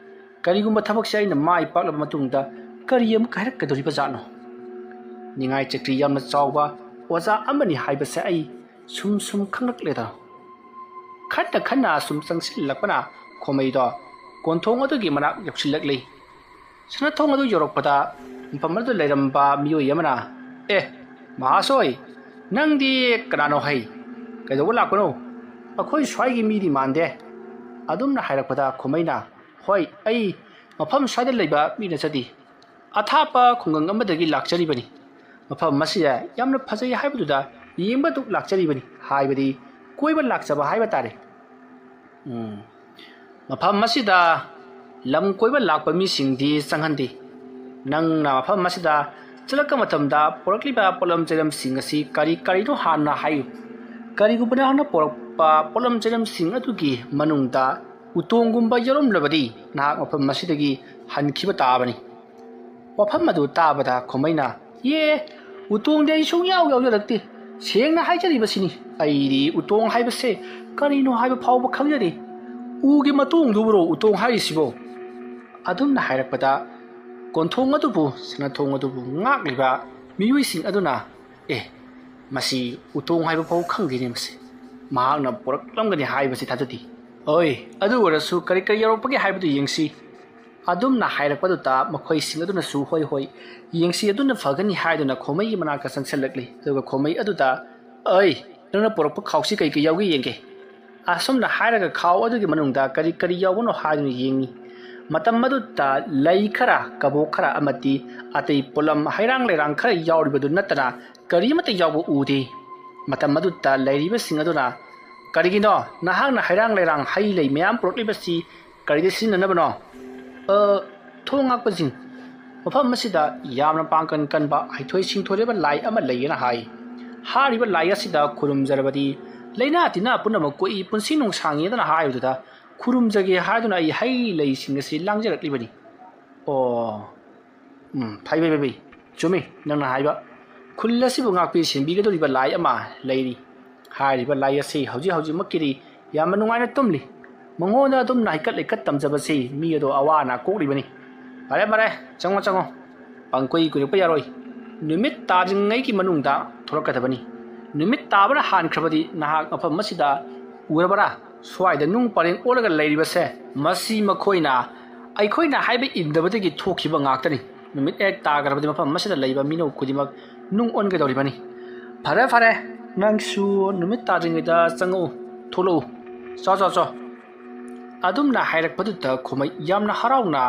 ꯀꯔꯤꯒꯨꯝꯕ ꯊꯕꯛꯁꯦ ꯑꯩꯅ ꯃꯥꯏ ꯄꯥꯛꯂꯕ ꯃꯇꯨꯡꯗ ꯀꯔꯤ ꯑꯃꯨꯛ ꯍꯥꯏꯔꯛꯀꯗꯧꯔꯤꯕ ꯖꯥꯠꯅꯣ? ꯅꯤꯡꯉꯥꯏ ꯆꯀ꯭ꯔꯤ ꯌꯥꯝꯅ ꯆꯥꯎꯕ ꯑꯣꯖꯥ ꯑꯃꯅꯤ ꯍꯥꯏꯕꯁꯦ ꯑꯩ ꯁꯨꯝ ꯁꯨꯝ ꯈꯪꯂꯛꯂꯦꯗ꯫" ꯈꯟꯅ ꯈꯟꯅ ꯁꯨꯝ ꯆꯪꯁꯤꯜꯂꯛꯄꯅ ꯈꯣꯃꯩꯗꯣ ꯀꯣꯟꯊꯣꯡ ꯑꯗꯨꯒꯤ ꯃꯅꯥꯛ ꯌꯧꯁꯤꯜꯂꯛꯂꯤ꯫ ꯁꯅꯥꯊꯣꯡ ꯑꯗꯨ ꯌꯧꯔꯛꯄꯗ ꯃꯐꯝ ꯑꯗꯨꯗ ꯂꯩꯔꯝꯕ ꯃꯤꯑꯣꯏ ꯑꯃꯅ, "ꯑꯦ, ꯃꯍꯥꯁꯣꯏ, ꯅꯪꯗꯤ ꯀꯅꯥꯅꯣ ꯍꯩ? ꯀꯩꯗꯧꯕ ꯂꯥꯛꯄꯅꯣ? ꯑꯩꯈꯣꯏ ꯁ꯭ꯋꯥꯏꯒꯤ ꯃꯤꯗꯤ ꯃꯥꯟꯗꯦ꯫" ꯑꯗꯨꯝꯅ ꯍꯥꯏꯔꯛꯄꯗ ꯈꯣꯃꯩꯅ, "ꯍꯣꯏ, ꯑꯩ ꯃꯐꯝ ꯁ꯭ꯋꯥꯏꯗ ꯂꯩꯕ ꯃꯤ ꯅꯠꯆꯗꯦ꯫ ꯑꯊꯥꯞꯄ ꯈꯨꯡꯒꯪ ꯑꯃꯗꯒꯤ ꯂꯥꯛꯆꯔꯤꯕꯅꯤ꯫ ꯃꯐꯝ ꯑꯁꯤꯗ ꯌꯥꯝꯅ ꯐꯖꯩ ꯍꯥꯏꯕꯗꯨꯗ ꯌꯦꯡꯕꯗꯨ ꯂꯥꯛꯆꯔꯤꯕꯅꯤ, ꯍꯥꯏꯕꯗꯤ ꯀꯣꯏꯕ ꯂꯥꯛꯆꯕ ꯍꯥꯏꯕ ꯇꯥꯔꯦ꯫ ꯎꯝ, ꯃꯐꯝ ꯑꯁꯤꯗ ꯂꯝ ꯀꯣꯏꯕ ꯂꯥꯛꯄ ꯃꯤꯁꯤꯡꯗꯤ ꯆꯪꯍꯟꯗꯦ꯫ ꯅꯪꯅ ꯃꯐꯝ ꯑꯁꯤꯗ ꯆꯠꯂꯛꯄ ꯃꯇꯝꯗ ꯄꯨꯔꯛꯂꯤꯕ ꯄꯣꯠꯂꯝ ꯆꯩꯂꯝꯁꯤꯡ ꯑꯁꯤ ꯀꯔꯤ ꯀꯔꯤꯅꯣ ꯍꯥꯟꯅ ꯍꯥꯏꯌꯨ꯫ ꯀꯔꯤꯒꯨꯝꯕ ꯅꯍꯥꯛꯅ ꯄꯨꯔꯛꯄ ꯄꯣꯠꯂꯝ ꯆꯩꯂꯝꯁꯤꯡ ꯑꯗꯨꯒꯤ ꯃꯅꯨꯡꯗ ꯎꯇꯣꯡꯒꯨꯝꯕ ꯌꯥꯎꯔꯝꯂꯕꯗꯤ ꯅꯍꯥꯛ ꯃꯐꯝ ꯑꯁꯤꯗꯒꯤ ꯍꯟꯈꯤꯕ ꯇꯥꯕꯅꯤ꯫" ꯋꯥꯐꯝ ꯑꯗꯨ ꯇꯥꯕꯗ ꯈꯣꯃꯩꯅ, "ꯌꯦ, ꯎꯇꯣꯡꯗꯤ ꯑꯩ ꯁꯨꯡꯌꯥꯎ ꯌꯥꯎꯖꯔꯛꯇꯦ꯫ "ꯁꯦꯡꯅ ꯍꯥꯏꯖꯔꯤꯕꯁꯤꯅꯤ, ꯑꯩꯗꯤ ꯎꯇꯣꯡ ꯍꯥꯏꯕꯁꯦ ꯀꯔꯤꯅꯣ ꯍꯥꯏꯕ ꯐꯥꯎꯕ ꯈꯪꯖꯗꯦ꯫ ꯎꯒꯤ ꯃꯇꯣꯡꯗꯨꯕꯨꯔꯣ ꯎꯇꯣꯡ ꯍꯥꯏꯔꯤꯁꯤꯕꯣ?" ꯑꯗꯨꯝꯅ ꯍꯥꯏꯔꯛꯄꯗ ꯀꯣꯟꯊꯣꯡ ꯑꯗꯨꯕꯨ, ꯁꯅꯥꯊꯣꯡ ꯑꯗꯨꯕꯨ ꯉꯥꯛꯂꯤꯕ ꯃꯤꯑꯣꯏꯁꯤꯡ ꯑꯗꯨꯅ, "ꯑꯦ, ꯃꯁꯤ ꯎꯇꯣꯡ ꯍꯥꯏꯕ ꯐꯥꯎ ꯈꯪꯗꯦꯅꯦ, ꯃꯁꯤ ꯃꯍꯥꯛꯅ ꯄꯣꯔꯛꯂꯝꯒꯅꯤ ꯍꯥꯏꯕꯁꯤ ꯊꯥꯖꯗꯦ꯫ ꯍꯣꯏ, ꯑꯗꯨ ꯑꯣꯏꯔꯁꯨ ꯀꯔꯤ ꯀꯔꯤ ꯌꯥꯎꯔꯛꯄꯒꯦ ꯍꯥꯏꯕꯗꯨ ꯌꯦꯡꯁꯤ"꯫ ꯑꯗꯨꯝꯅ ꯍꯥꯏꯔꯛꯄꯗꯨꯗ ꯃꯈꯣꯏꯁꯤꯡ ꯑꯗꯨꯅꯁꯨ "ꯍꯣꯏ, ꯍꯣꯏ, ꯌꯦꯡꯁꯤ, ꯑꯗꯨꯅ ꯐꯒꯅꯤ" ꯍꯥꯏꯗꯨꯅ ꯈꯣꯃꯩꯒꯤ ꯃꯅꯥꯛꯇ ꯆꯪꯁꯤꯜꯂꯛꯂꯤ꯫ ꯑꯗꯨꯒ ꯈꯣꯃꯩ ꯑꯗꯨꯗ, "ꯑꯩ, ꯅꯪꯅ ꯄꯨꯔꯛꯄ ꯈꯥꯎꯁꯤ ꯀꯩ ꯀꯩ ꯌꯥꯎꯒꯦ ꯌꯦꯡꯒꯦ"꯫ ꯑꯁꯨꯝꯅ ꯍꯥꯏꯔꯒ ꯈꯥꯎ ꯑꯗꯨꯒꯤ ꯃꯅꯨꯡꯗ ꯀꯔꯤ ꯀꯔꯤ ꯌꯥꯎꯕꯅꯣ ꯍꯥꯏꯗꯨꯅ ꯌꯦꯡꯉꯤ꯫ ꯃꯇꯝ ꯑꯗꯨꯗ ꯂꯩ ꯈꯔ, ꯀꯕꯣꯛ ꯈꯔ ꯑꯃꯗꯤ ꯑꯇꯩ ꯄꯣꯠꯂꯝ ꯍꯩꯔꯥꯡ ꯂꯩꯔꯥꯡ ꯈꯔ ꯌꯥꯎꯔꯤꯕꯗꯨ ꯅꯠꯇꯅ ꯀꯔꯤꯃꯠꯇ ꯌꯥꯎꯕ ꯎꯗꯦ꯫ ꯃꯇꯝ ꯑꯗꯨꯗ ꯂꯩꯔꯤꯕꯁꯤꯡ ꯑꯗꯨꯅ, "ꯀꯔꯤꯒꯤꯅꯣ ꯅꯍꯥꯛꯅ ꯍꯩꯔꯥꯡ ꯂꯩꯔꯥꯡ ꯍꯩ ꯂꯩ ꯃꯌꯥꯝ ꯄꯨꯔꯛꯂꯤꯕꯁꯤ ꯀꯔꯤꯗ ꯁꯤꯖꯤꯟꯅꯅꯕꯅꯣ?" "ꯑ, ꯊꯣꯡ ꯉꯥꯛꯄꯁꯤꯡ, ꯃꯐꯝ ꯑꯁꯤꯗ ꯌꯥꯝꯅ ꯄꯥꯡꯒꯜ ꯀꯟꯕ ꯍꯩꯊꯣꯏ ꯁꯤꯡꯊꯣꯏꯔꯕ ꯂꯥꯏ ꯑꯃ ꯂꯩꯌꯦꯅ ꯍꯥꯏ꯫ ꯍꯥꯏꯔꯤꯕ ꯂꯥꯏ ꯑꯁꯤꯗ ꯈꯨꯔꯨꯝꯖꯔꯕꯗꯤ ꯂꯥꯏꯅꯥ ꯇꯤꯟꯅꯥ ꯄꯨꯝꯅꯃꯛ ꯀꯣꯛꯏ, ꯄꯨꯟꯁꯤ ꯅꯨꯡꯁꯥꯡꯉꯤ" ꯑꯗꯨꯅ ꯍꯥꯏꯕꯗꯨꯗ ꯈꯨꯔꯨꯝꯖꯒꯦ ꯍꯥꯏꯗꯨꯅ ꯑꯩ ꯍꯩ ꯂꯩꯁꯤꯡ ꯑꯁꯤ ꯂꯥꯡꯖꯔꯛꯂꯤꯕꯅꯤ꯫ ꯑꯣ, ꯎꯝ, ꯐꯩ, ꯐꯩ, ꯐꯩ, ꯐꯩ꯫ ꯆꯨꯝꯃꯤ ꯅꯪꯅ ꯍꯥꯏꯕ꯫ ꯈꯨꯜ ꯑꯁꯤꯕꯨ ꯉꯥꯛꯄꯤ ꯁꯦꯟꯕꯤꯒꯗꯧꯔꯤꯕ ꯂꯥꯏ ꯑꯃ ꯂꯩꯔꯤ꯫ ꯍꯥꯏꯔꯤꯕ ꯂꯥꯏ ꯑꯁꯤ ꯍꯧꯖꯤꯛ ꯍꯧꯖꯤꯛꯃꯛꯀꯤꯗꯤ ꯌꯥꯝꯅ ꯅꯨꯡꯉꯥꯏꯅ ꯇꯨꯝꯂꯤ꯫ ꯃꯉꯣꯟꯗ ꯑꯗꯨꯝꯅ ꯍꯩꯀꯠ ꯂꯩꯀꯠ ꯇꯝꯖꯕꯁꯤ ꯃꯤ ꯑꯗꯣ ꯑꯋꯥ ꯑꯅꯥ ꯀꯣꯛꯂꯤꯕꯅꯤ꯫ ꯐꯔꯦ, ꯐꯔꯦ, ꯆꯪꯉꯣ, ꯆꯪꯉꯣ꯫ ꯄꯪꯀꯨꯏ ꯀꯨꯏꯔꯛꯄ ꯌꯥꯔꯣꯏ꯫ ꯅꯨꯃꯤꯠ ꯇꯥꯗ꯭ꯔꯤꯉꯩꯒꯤ ꯃꯅꯨꯡꯗ ꯊꯣꯔꯛꯀꯗꯕꯅꯤ꯫ ꯅꯨꯃꯤꯠ ꯇꯥꯕꯅ ꯍꯥꯟꯈ꯭ꯔꯕꯗꯤ ꯅꯍꯥꯛ ꯃꯐꯝ ꯑꯁꯤꯗ ꯎꯔꯕꯔꯥ? ꯁ꯭ꯋꯥꯏꯗ ꯅꯨꯡ ꯄꯔꯦꯡ ꯑꯣꯜꯂꯒ ꯂꯩꯔꯤꯕꯁꯦ, ꯃꯁꯤ ꯃꯈꯣꯏꯅ ꯑꯩꯈꯣꯏꯅ ꯍꯥꯏꯕ ꯏꯟꯗꯕꯗꯒꯤ ꯊꯣꯛꯈꯤꯕ ꯉꯥꯛꯇꯅꯤ꯫ ꯅꯨꯃꯤꯠ ꯍꯦꯛ ꯇꯥꯈ꯭ꯔꯕꯗꯤ ꯃꯐꯝ ꯑꯁꯤꯗ ꯂꯩꯕ ꯃꯤꯅꯧ ꯈꯨꯗꯤꯡꯃꯛ ꯅꯨꯡ ꯑꯣꯟꯒꯗꯧꯔꯤꯕꯅꯤ꯫ ꯐꯔꯦ, ꯐꯔꯦ, ꯅꯪꯁꯨ ꯅꯨꯃꯤꯠ ꯇꯥꯗ꯭ꯔꯤꯉꯩꯗ ꯆꯪꯉꯛꯎ, ꯊꯣꯛꯂꯛꯎ, ꯆꯣ, ꯆꯣ, ꯆꯣ꯫ ꯑꯗꯨꯝꯅ ꯍꯥꯏꯔꯛꯄꯗꯨꯗ ꯈꯨꯃꯩ ꯌꯥꯝꯅ ꯍꯔꯥꯎꯅ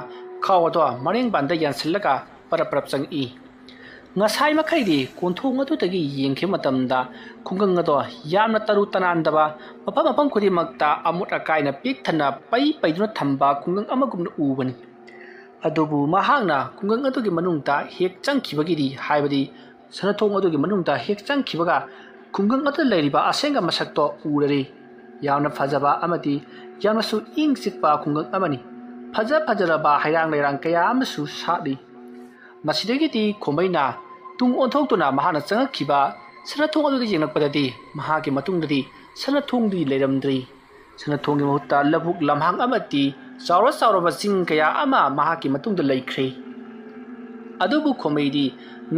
ꯈꯥꯎ ꯑꯗꯣ ꯃꯔꯦꯡꯕꯥꯟꯗ ꯌꯥꯟꯁꯤꯜꯂꯒ ꯄꯔꯞ ꯄꯔꯞ ꯆꯪꯉꯛꯏ꯫ ꯉꯁꯥꯏ ꯃꯈꯩꯗꯤ ꯀꯣꯟꯊꯣꯡ ꯑꯗꯨꯗꯒꯤ ꯌꯦꯡꯈꯤꯕ ꯃꯇꯝꯗ ꯈꯨꯡꯒꯪ ꯑꯗꯣ ꯌꯥꯝꯅ ꯇꯔꯨ ꯇꯅꯥꯟꯗꯕ, ꯃꯐꯝ ꯃꯐꯝ ꯈꯨꯗꯤꯡꯃꯛꯇ ꯑꯃꯣꯠ ꯑꯀꯥꯏꯅ ꯄꯤꯛ ꯊꯟꯅ ꯄꯩ ꯄꯩꯗꯨꯅ ꯊꯝꯕ ꯈꯨꯡꯒꯪ ꯑꯃꯒꯨꯝꯅ ꯎꯕꯅꯤ꯫ ꯑꯗꯨꯕꯨ ꯃꯍꯥꯛꯅ ꯈꯨꯡꯒꯪ ꯑꯗꯨꯒꯤ ꯃꯅꯨꯡꯗ ꯍꯦꯛ ꯆꯪꯈꯤꯕꯒꯤꯗꯤ, ꯍꯥꯏꯕꯗꯤ ꯁꯅꯥꯊꯣꯡ ꯑꯗꯨꯒꯤ ꯃꯅꯨꯡꯗ ꯍꯦꯛ ꯆꯪꯈꯤꯕꯒ ꯈꯨꯡꯒꯪ ꯑꯗꯨꯗ ꯂꯩꯔꯤꯕ ꯑꯁꯦꯡꯕ ꯃꯁꯛꯇꯣ ꯎꯔꯔꯦ꯫ ꯌꯥꯝꯅ ꯐꯖꯕ ꯑꯃꯗꯤ ꯌꯥꯝꯅꯁꯨ ꯏꯪ ꯆꯤꯛꯄ ꯈꯨꯡꯒꯪ ꯑꯃꯅꯤ꯫ ꯐꯖ ꯐꯖꯔꯕ ꯍꯩꯔꯥꯡ ꯂꯩꯔꯥꯡ ꯀꯌꯥ ꯑꯃꯁꯨ ꯁꯥꯠꯂꯤ꯫ ꯃꯁꯤꯗꯒꯤꯗꯤ ꯈꯣꯃꯩꯅ ꯇꯨꯡ ꯑꯣꯟꯊꯣꯛꯇꯨꯅ ꯃꯍꯥꯛꯅ ꯆꯪꯉꯛꯈꯤꯕ ꯁꯅꯥꯊꯣꯡ ꯑꯗꯨꯗ ꯌꯦꯡꯂꯛꯄꯗꯗꯤ ꯃꯍꯥꯛꯀꯤ ꯃꯇꯨꯡꯗꯗꯤ ꯁꯅꯥꯊꯣꯡꯗꯤ ꯂꯩꯔꯝꯗ꯭ꯔꯤ꯫ ꯁꯅꯥꯊꯣꯡꯒꯤ ꯃꯍꯨꯠꯇ ꯂꯧꯕꯨꯛ ꯂꯝꯍꯥꯡ ꯑꯃꯗꯤ ꯆꯥꯎꯔ ꯆꯥꯎꯔꯕ ꯆꯤꯡ ꯀꯌꯥ ꯑꯃ ꯃꯍꯥꯛꯀꯤ ꯃꯇꯨꯡꯗ ꯂꯩꯈ꯭ꯔꯦ꯫ ꯑꯗꯨꯕꯨ ꯈꯣꯃꯩꯗꯤ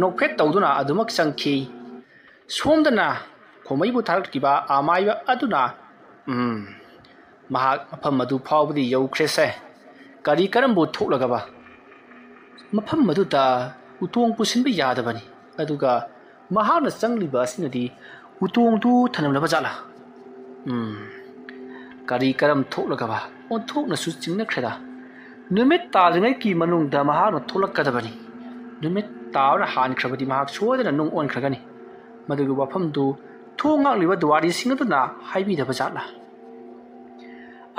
ꯅꯣꯛꯐꯦꯠ ꯇꯧꯗꯨꯅ ꯑꯗꯨꯃꯛ ꯆꯪꯈꯤ꯫ ꯁꯣꯝꯗꯅ ꯈꯣꯃꯩꯕꯨ ꯊꯥꯔꯛꯈꯤꯕ ꯑꯃꯥꯏꯕ ꯑꯗꯨꯅ, "ꯎꯝ, ꯃꯍꯥꯛ ꯃꯐꯝ ꯑꯗꯨ ꯐꯥꯎꯕꯗꯤ ꯌꯧꯈ꯭ꯔꯦꯁꯦ꯫ ꯀꯔꯤ ꯀꯔꯝꯕꯨ ꯊꯣꯛꯂꯒꯕ? ꯃꯐꯝ ꯑꯗꯨꯗ ꯎꯇꯣꯡ ꯄꯨꯁꯤꯟꯕ ꯌꯥꯗꯕꯅꯤ꯫ ꯑꯗꯨꯒ ꯃꯍꯥꯛꯅ ꯆꯪꯂꯤꯕ ꯑꯁꯤꯅꯗꯤ ꯎꯇꯣꯡꯗꯨ ꯊꯅꯝꯂꯕ ꯖꯥꯠꯂꯥ? ꯎꯝ, ꯀꯔꯤ ꯀꯔꯝ ꯊꯣꯛꯂꯒꯕ ꯑꯣꯟꯊꯣꯛꯅꯁꯨ ꯆꯤꯡꯅꯈ꯭ꯔꯦꯗ꯫ ꯅꯨꯃꯤꯠ ꯇꯥꯗ꯭ꯔꯤꯉꯩꯒꯤ ꯃꯅꯨꯡꯗ ꯃꯍꯥꯛꯅ ꯊꯣꯛꯂꯛꯀꯗꯕꯅꯤ꯫ ꯅꯨꯃꯤꯠ ꯇꯥꯕꯅ ꯍꯥꯟꯈ꯭ꯔꯕꯗꯤ ꯃꯍꯥꯛ ꯁꯣꯏꯗꯅ ꯅꯨꯡ ꯑꯣꯟꯈ꯭ꯔꯒꯅꯤ꯫ ꯃꯗꯨꯒꯤ ꯋꯥꯐꯝꯗꯨ ꯊꯣꯡ ꯉꯥꯛꯂꯤꯕ ꯗꯨꯋꯥꯔꯤꯁꯤꯡ ꯑꯗꯨꯅ ꯍꯥꯏꯕꯤꯗꯕ ꯖꯥꯠꯂꯥ?"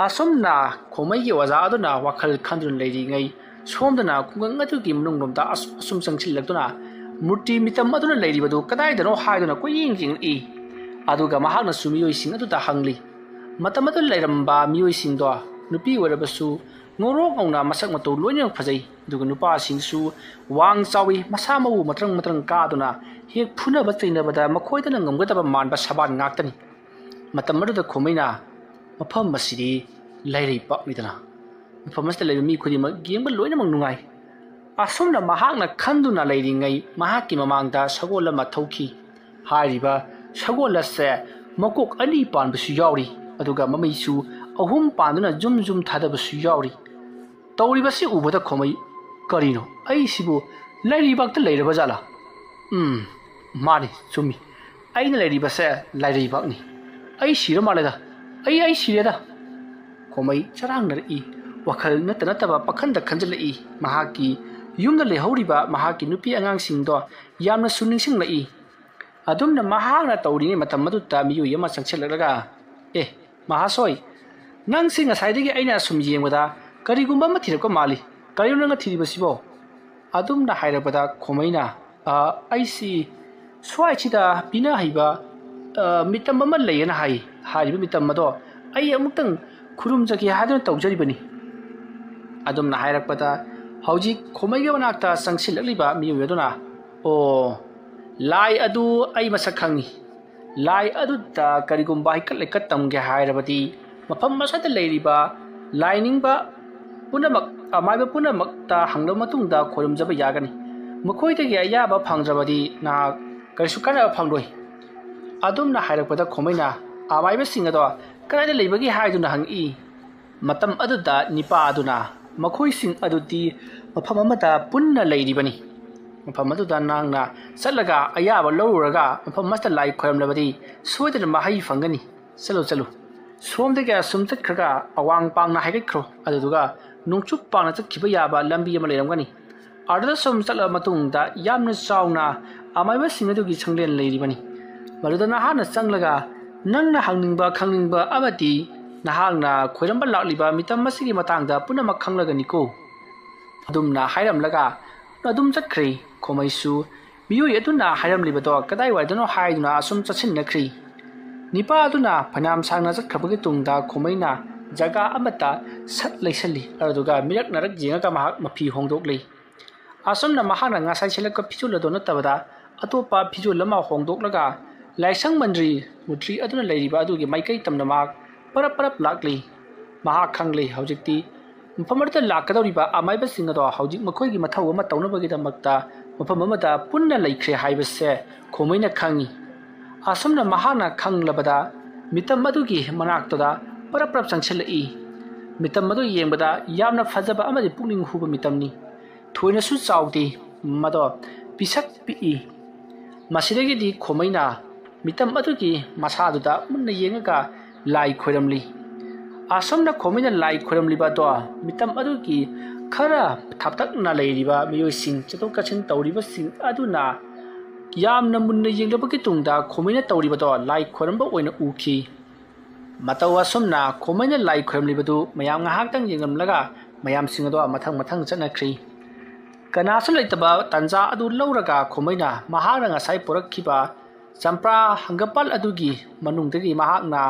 ꯑꯁꯨꯝꯅ ꯈꯣꯃꯩꯒꯤ ꯑꯣꯖꯥ ꯑꯗꯨꯅ ꯋꯥꯈꯜ ꯈꯟꯗꯨꯅ ꯂꯩꯔꯤꯉꯩ, ꯁꯣꯝꯗꯅ ꯈꯨꯡꯒꯪ ꯑꯗꯨꯒꯤ ꯃꯅꯨꯡꯂꯣꯝꯗ ꯑꯁꯨꯝ ꯑꯁꯨꯝ ꯆꯪꯁꯤꯜꯂꯛꯇꯨꯅ ꯃꯨꯔꯇꯤ ꯃꯤꯇꯝ ꯑꯗꯨꯅ ꯂꯩꯔꯤꯕꯗꯨ ꯀꯗꯥꯏꯗꯅꯣ ꯍꯥꯏꯗꯨꯅ ꯀꯣꯏꯌꯦꯡ ꯌꯦꯡꯂꯛꯏ꯫ ꯑꯗꯨꯒ ꯃꯍꯥꯛꯅꯁꯨ ꯃꯤꯑꯣꯏꯁꯤꯡ ꯑꯗꯨꯗ ꯍꯪꯂꯤ꯫ ꯃꯇꯝ ꯑꯗꯨꯗ ꯂꯩꯔꯝꯕ ꯃꯤꯑꯣꯏꯁꯤꯡꯗꯣ ꯅꯨꯄꯤ ꯑꯣꯏꯔꯕꯁꯨ ꯉꯧꯔꯣꯛ ꯉꯧꯅ ꯃꯁꯛ ꯃꯇꯧ ꯂꯣꯏꯅꯃꯛ ꯐꯖꯩ꯫ ꯑꯗꯨꯒ ꯅꯨꯄꯥꯁꯤꯡꯁꯨ ꯋꯥꯡ ꯆꯥꯎꯏ, ꯃꯁꯥ ꯃꯎ ꯃꯇ꯭ꯔꯪ ꯃꯇ꯭ꯔꯪ ꯀꯥꯗꯨꯅ ꯍꯦꯛ ꯐꯨꯅꯕ ꯆꯩꯅꯕꯗ ꯃꯈꯣꯏꯗꯅ ꯉꯝꯒꯗꯕ ꯃꯥꯟꯕ ꯁꯕꯥꯟ ꯉꯥꯛꯇꯅꯤ꯫ ꯃꯇꯝ ꯑꯗꯨꯗ ꯈꯣꯃꯩꯅ, "ꯃꯐꯝ ꯑꯁꯤꯗꯤ ꯂꯩꯔꯩ ꯄꯥꯛꯅꯤꯗꯅ, ꯃꯐꯝ ꯑꯁꯤꯗ ꯂꯩꯕ ꯃꯤ ꯈꯨꯗꯤꯡꯃꯛ ꯌꯦꯡꯕ ꯂꯣꯏꯅꯃꯛ ꯅꯨꯡꯉꯥꯏ"꯫ ꯑꯁꯨꯝꯅ ꯃꯍꯥꯛꯅ ꯈꯟꯗꯨꯅ ꯂꯩꯔꯤꯉꯩ ꯃꯍꯥꯛꯀꯤ ꯃꯃꯥꯡꯗ ꯁꯒꯣꯜ ꯑꯃ ꯊꯧꯈꯤ꯫ ꯍꯥꯏꯔꯤꯕ ꯁꯒꯣꯜ ꯑꯁꯦ ꯃꯀꯣꯛ ꯑꯅꯤ ꯄꯥꯟꯕꯁꯨ ꯌꯥꯎꯔꯤ, ꯑꯗꯨꯒ ꯃꯃꯩꯁꯨ ꯑꯍꯨꯝ ꯄꯥꯟꯗꯨꯅ ꯖꯨꯝ ꯖꯨꯝ ꯊꯥꯗꯕꯁꯨ ꯌꯥꯎꯔꯤ꯫ ꯇꯧꯔꯤꯕꯁꯤ ꯎꯕꯗ ꯈꯣꯃꯩ, "ꯀꯔꯤꯅꯣ? ꯑꯩꯁꯤꯕꯨ ꯂꯩꯔꯩꯕꯥꯛꯇ ꯂꯩꯔꯕ ꯖꯥꯠꯂꯥ? ꯎꯝ, ꯃꯥꯅꯤ, ꯆꯨꯝꯃꯤ꯫ ꯑꯩꯅ ꯂꯩꯔꯤꯕꯁꯦ ꯂꯩꯔꯩꯕꯥꯛꯅꯤ꯫ ꯑꯩ ꯁꯤꯔ ꯃꯥꯜꯂꯦꯗ꯫ ꯑꯩ, ꯑꯩ ꯁꯤꯔꯦꯗ"꯫ ꯈꯣꯃꯩ ꯆꯔꯥꯡꯅꯔꯛꯏ꯫ ꯋꯥꯈꯜ ꯅꯠꯇ ꯅꯠꯇꯕ ꯄꯥꯈꯟꯗ ꯈꯟꯖꯤꯜꯂꯛꯏ꯫ ꯃꯍꯥꯛꯀꯤ ꯌꯨꯝꯗ ꯂꯩꯍꯧꯔꯤꯕ ꯃꯍꯥꯛꯀꯤ ꯅꯨꯄꯤ ꯑꯉꯥꯡꯁꯤꯡꯗꯣ ꯌꯥꯝꯅꯁꯨ ꯅꯤꯡꯁꯤꯡꯂꯛꯏ꯫ ꯑꯗꯨꯝꯅ ꯃꯍꯥꯛꯅ ꯇꯧꯔꯤꯉꯩ ꯃꯇꯝ ꯑꯗꯨꯗ ꯃꯤꯑꯣꯏ ꯑꯃ ꯆꯪꯁꯤꯜꯂꯛꯂꯒ, "ꯑꯦ, ꯃꯍꯥꯁꯣꯏ, ꯅꯪꯁꯤ ꯉꯁꯥꯏꯗꯒꯤ ꯑꯩꯅ ꯑꯁꯨꯝ ꯌꯦꯡꯕꯗ ꯀꯔꯤꯒꯨꯝꯕ ꯑꯃ ꯊꯤꯔꯛꯄ ꯃꯥꯜꯂꯤ꯫ ꯀꯔꯤꯅꯣ ꯅꯪꯅ ꯊꯤꯔꯤꯕꯁꯤꯕꯣ?" ꯑꯗꯨꯝꯅ ꯍꯥꯏꯔꯛꯄꯗ ꯈꯣꯃꯩꯅ, "ꯑ, ꯑꯩꯁꯤ ꯁ꯭ꯋꯥꯏꯁꯤꯗ ꯄꯤꯅ ꯍꯩꯕ, ꯑ, ꯃꯤꯇꯝ ꯑꯃ ꯂꯩꯌꯦꯅ ꯍꯥꯏ꯫ ꯍꯥꯏꯔꯤꯕ ꯃꯤꯇꯝ ꯑꯗꯣ ꯑꯩ ꯑꯃꯨꯛꯇꯪ ꯈꯨꯔꯨꯝꯖꯒꯦ ꯍꯥꯏꯗꯨꯅ ꯇꯧꯖꯔꯤꯕꯅꯤ"꯫ ꯑꯗꯨꯝꯅ ꯍꯥꯏꯔꯛꯄꯗ ꯍꯧꯖꯤꯛ ꯈꯣꯃꯩꯒꯤ ꯃꯅꯥꯛꯇ ꯆꯪꯁꯤꯜꯂꯛꯂꯤꯕ ꯃꯤꯑꯣꯏ ꯑꯗꯨꯅ, "ꯑꯣ, "ꯂꯥꯏ ꯑꯗꯨ ꯑꯩ ꯃꯁꯛ ꯈꯪꯏ꯫ ꯂꯥꯏ ꯑꯗꯨꯗ ꯀꯔꯤꯒꯨꯝꯕ ꯍꯩꯀꯠ ꯂꯩꯀꯠ ꯇꯝꯒꯦ ꯍꯥꯏꯔꯕꯗꯤ ꯃꯐꯝ ꯑꯁꯤꯗ ꯂꯩꯔꯤꯕ ꯂꯥꯏꯅꯤꯡꯕ ꯄꯨꯝꯅꯃꯛ, ꯑꯃꯥꯏꯕ ꯄꯨꯝꯅꯃꯛꯇ ꯍꯪꯂꯕ ꯃꯇꯨꯡꯗ ꯈꯣꯏꯔꯨꯝꯖꯕ ꯌꯥꯒꯅꯤ꯫ ꯃꯈꯣꯏꯗꯒꯤ ꯑꯌꯥꯕ ꯐꯪꯗ꯭ꯔꯕꯗꯤ ꯅꯍꯥꯛ ꯀꯔꯤꯁꯨ ꯀꯥꯟꯅꯕ ꯐꯪꯂꯣꯏ"꯫ ꯑꯗꯨꯝꯅ ꯍꯥꯏꯔꯛꯄꯗ ꯈꯣꯃꯩꯅ ꯑꯃꯥꯏꯕꯁꯤꯡ ꯑꯗꯣ ꯀꯗꯥꯏꯗ ꯂꯩꯕꯒꯦ ꯍꯥꯏꯗꯨꯅ ꯍꯪꯉꯛꯏ꯫ ꯃꯇꯝ ꯑꯗꯨꯗ ꯅꯤꯄꯥ ꯑꯗꯨꯅ ꯃꯈꯣꯏꯁꯤꯡ ꯑꯗꯨꯗꯤ ꯃꯐꯝ ꯑꯃꯗ ꯄꯨꯟꯅ ꯂꯩꯔꯤꯕꯅꯤ꯫ ꯃꯐꯝ ꯑꯗꯨꯗ ꯅꯍꯥꯛꯅ ꯆꯠꯂꯒ ꯑꯌꯥꯕ ꯂꯧꯔꯨꯔꯒ ꯃꯐꯝ ꯑꯃꯗ ꯂꯥꯏ ꯈꯣꯏꯔꯝꯂꯕꯗꯤ ꯁꯣꯏꯗꯅ ꯃꯍꯩ ꯐꯪꯒꯅꯤ꯫ ꯆꯠꯂꯨ, ꯆꯠꯂꯨ꯫ ꯁꯣꯝꯗꯒꯤ ꯑꯁꯨꯝ ꯆꯠꯈ꯭ꯔꯒ ꯑꯋꯥꯡ ꯄꯥꯡꯅ ꯍꯥꯏꯒꯠꯈ꯭ꯔꯣ, ꯑꯗꯨꯗꯨꯒ ꯅꯣꯡꯆꯨꯞ ꯄꯥꯡꯅ ꯆꯠꯈꯤꯕ ꯌꯥꯕ ꯂꯝꯕꯤ ꯑꯃ ꯂꯩꯔꯝꯒꯅꯤ꯫ ꯑꯗꯨꯗ ꯁꯨꯝ ꯆꯠꯂꯕ ꯃꯇꯨꯡꯗ ꯌꯥꯝꯅ ꯆꯥꯎꯅ ꯑꯃꯥꯏꯕꯁꯤꯡ ꯑꯗꯨꯒꯤ ꯁꯪꯂꯦꯟ ꯂꯩꯔꯤꯕꯅꯤ꯫ ꯃꯗꯨꯗ ꯅꯍꯥꯛꯅ ꯆꯪꯂꯒ ꯅꯪꯅ ꯍꯪꯅꯤꯡꯕ ꯈꯪꯅꯤꯡꯕ ꯑꯃꯗꯤ ꯅꯍꯥꯛꯅ ꯈꯣꯏꯔꯝꯕ ꯂꯥꯛꯂꯤꯕ ꯃꯤꯇꯝ ꯑꯁꯤꯒꯤ ꯃꯇꯥꯡꯗ ꯄꯨꯝꯅꯃꯛ ꯈꯪꯂꯒꯅꯤꯀꯣ꯫ ꯑꯗꯨꯝꯅ ꯍꯥꯏꯔꯝꯂꯒ ꯑꯗꯨꯝ ꯆꯠꯈ꯭ꯔꯦ꯫ ꯈꯣꯃꯩꯁꯨ ꯃꯤꯑꯣꯏ ꯑꯗꯨꯅ ꯍꯥꯏꯔꯝꯂꯤꯕꯗꯣ ꯀꯗꯥꯏꯋꯥꯏꯗꯅꯣ ꯍꯥꯏꯗꯨꯅ ꯑꯁꯨꯝ ꯆꯠꯁꯤꯟꯅꯈ꯭ꯔꯤ꯫ ꯅꯤꯄꯥ ꯑꯗꯨꯅ ꯐꯅꯌꯥꯝ ꯁꯥꯡꯅ ꯆꯠꯈ꯭ꯔꯕꯒꯤ ꯇꯨꯡꯗ ꯈꯣꯃꯩꯅ ꯖꯒꯥ ꯑꯃꯠꯇ ꯁꯠ ꯂꯩꯁꯜꯂꯤ, ꯑꯗꯨꯒ ꯃꯤꯔꯛ ꯅꯥꯔꯛ ꯌꯦꯡꯉꯒ ꯃꯍꯥꯛ ꯃꯐꯤ ꯍꯣꯡꯗꯣꯛꯂꯤ꯫ ꯑꯁꯨꯝꯅ ꯃꯍꯥꯛꯅ ꯉꯁꯥꯏ ꯁꯦꯠꯂꯛꯄ ꯐꯤꯖꯣꯜ ꯑꯗꯨ ꯅꯠꯇꯕꯗ ꯑꯇꯣꯞꯄ ꯐꯤꯖꯣꯜ ꯑꯃ ꯍꯣꯡꯗꯣꯛꯂꯒ ꯂꯥꯏꯁꯪ ꯃꯟꯗ꯭ꯔꯤ ꯃꯨꯇ꯭ꯔꯤ ꯑꯗꯨꯅ ꯂꯩꯔꯤꯕ ꯑꯗꯨꯒꯤ ꯃꯥꯏꯀꯩ ꯇꯝꯅ ꯃꯍꯥꯛ ꯄꯔꯞ ꯄꯔꯞ ꯂꯥꯛꯂꯤ꯫ ꯃꯍꯥꯛ ꯈꯪꯂꯤ, ꯍꯧꯖꯤꯛꯇꯤ ꯃꯐꯝ ꯑꯗꯨꯗ ꯂꯥꯛꯀꯗꯧꯔꯤꯕ ꯑꯃꯥꯏꯕꯁꯤꯡ ꯑꯗꯣ ꯍꯧꯖꯤꯛ ꯃꯈꯣꯏꯒꯤ ꯃꯊꯧ ꯑꯃ ꯇꯧꯅꯕꯒꯤꯗꯃꯛꯇ ꯃꯐꯝ ꯑꯃꯗ ꯄꯨꯟꯅ ꯂꯩꯈ꯭ꯔꯦ ꯍꯥꯏꯕꯁꯦ ꯈꯣꯃꯩꯅ ꯈꯪꯉꯤ꯫ ꯑꯁꯨꯝꯅ ꯃꯍꯥꯛꯅ ꯈꯪꯂꯕꯗ ꯃꯤꯇꯝ ꯑꯗꯨꯒꯤ ꯃꯅꯥꯛꯇꯨꯗ ꯄꯔꯞ ꯄꯔꯞ ꯆꯪꯁꯤꯜꯂꯛꯏ꯫ ꯃꯤꯇꯝ ꯑꯗꯨ ꯌꯦꯡꯕꯗ ꯌꯥꯝꯅ ꯐꯖꯕ ꯑꯃꯗꯤ ꯄꯨꯛꯅꯤꯡ ꯍꯨꯕ ꯃꯤꯇꯝꯅꯤ꯫ ꯊꯣꯏꯅꯁꯨ ꯆꯥꯎꯗꯦ, ꯃꯗꯣ ꯄꯤꯁꯛ ꯄꯤꯛꯏ꯫ ꯃꯁꯤꯗꯒꯤꯗꯤ ꯈꯣꯃꯩꯅ ꯃꯤꯇꯝ ꯑꯗꯨꯒꯤ ꯃꯁꯥꯗꯨꯗ ꯃꯨꯟꯅ ꯌꯦꯡꯉꯒ ꯂꯥꯏ ꯈꯣꯏꯔꯝꯂꯤ꯫ ꯑꯁꯨꯝꯅ ꯈꯣꯃꯩꯅ ꯂꯥꯏ ꯈꯣꯏꯔꯝꯂꯤꯕ ꯑꯗꯣ ꯃꯤꯇꯝ ꯑꯗꯨꯒꯤ ꯈꯔ ꯊꯥꯞꯇꯛꯅ ꯂꯩꯔꯤꯕ ꯃꯤꯑꯣꯏꯁꯤꯡ, ꯆꯠꯊꯣꯛ ꯆꯠꯁꯤꯟ ꯇꯧꯔꯤꯕꯁꯤꯡ ꯑꯗꯨꯅ ꯌꯥꯝꯅ ꯃꯨꯟꯅ ꯌꯦꯡꯂꯕꯒꯤ ꯇꯨꯡꯗ ꯈꯣꯃꯩꯅ ꯇꯧꯔꯤꯕꯗꯣ ꯂꯥꯏ ꯈꯣꯏꯔꯝꯕ ꯑꯣꯏꯅ ꯎꯈꯤ꯫ ꯃꯇꯧ ꯑꯁꯨꯝꯅ ꯈꯣꯃꯩꯅ ꯂꯥꯏ ꯈꯣꯏꯔꯝꯂꯤꯕꯗꯨ ꯃꯌꯥꯝ ꯉꯥꯏꯍꯥꯛꯇꯪ ꯌꯦꯡꯂꯝꯂꯒ ꯃꯌꯥꯝꯁꯤꯡ ꯑꯗꯣ ꯃꯊꯪ ꯃꯊꯪ ꯆꯠꯅꯈ꯭ꯔꯤ꯫ ꯀꯅꯥꯁꯨ ꯂꯩꯇꯕ ꯇꯥꯟꯖꯥ ꯑꯗꯨ ꯂꯧꯔꯒ ꯈꯣꯃꯩꯅ ꯃꯍꯥꯛꯅ ꯉꯁꯥꯏ ꯄꯨꯔꯛꯈꯤꯕ ꯆꯝꯄ꯭ꯔꯥ ꯍꯪꯒꯄꯥꯜ ꯑꯗꯨꯒꯤ ꯃꯅꯨꯡꯗꯒꯤ ꯃꯍꯥꯛꯅ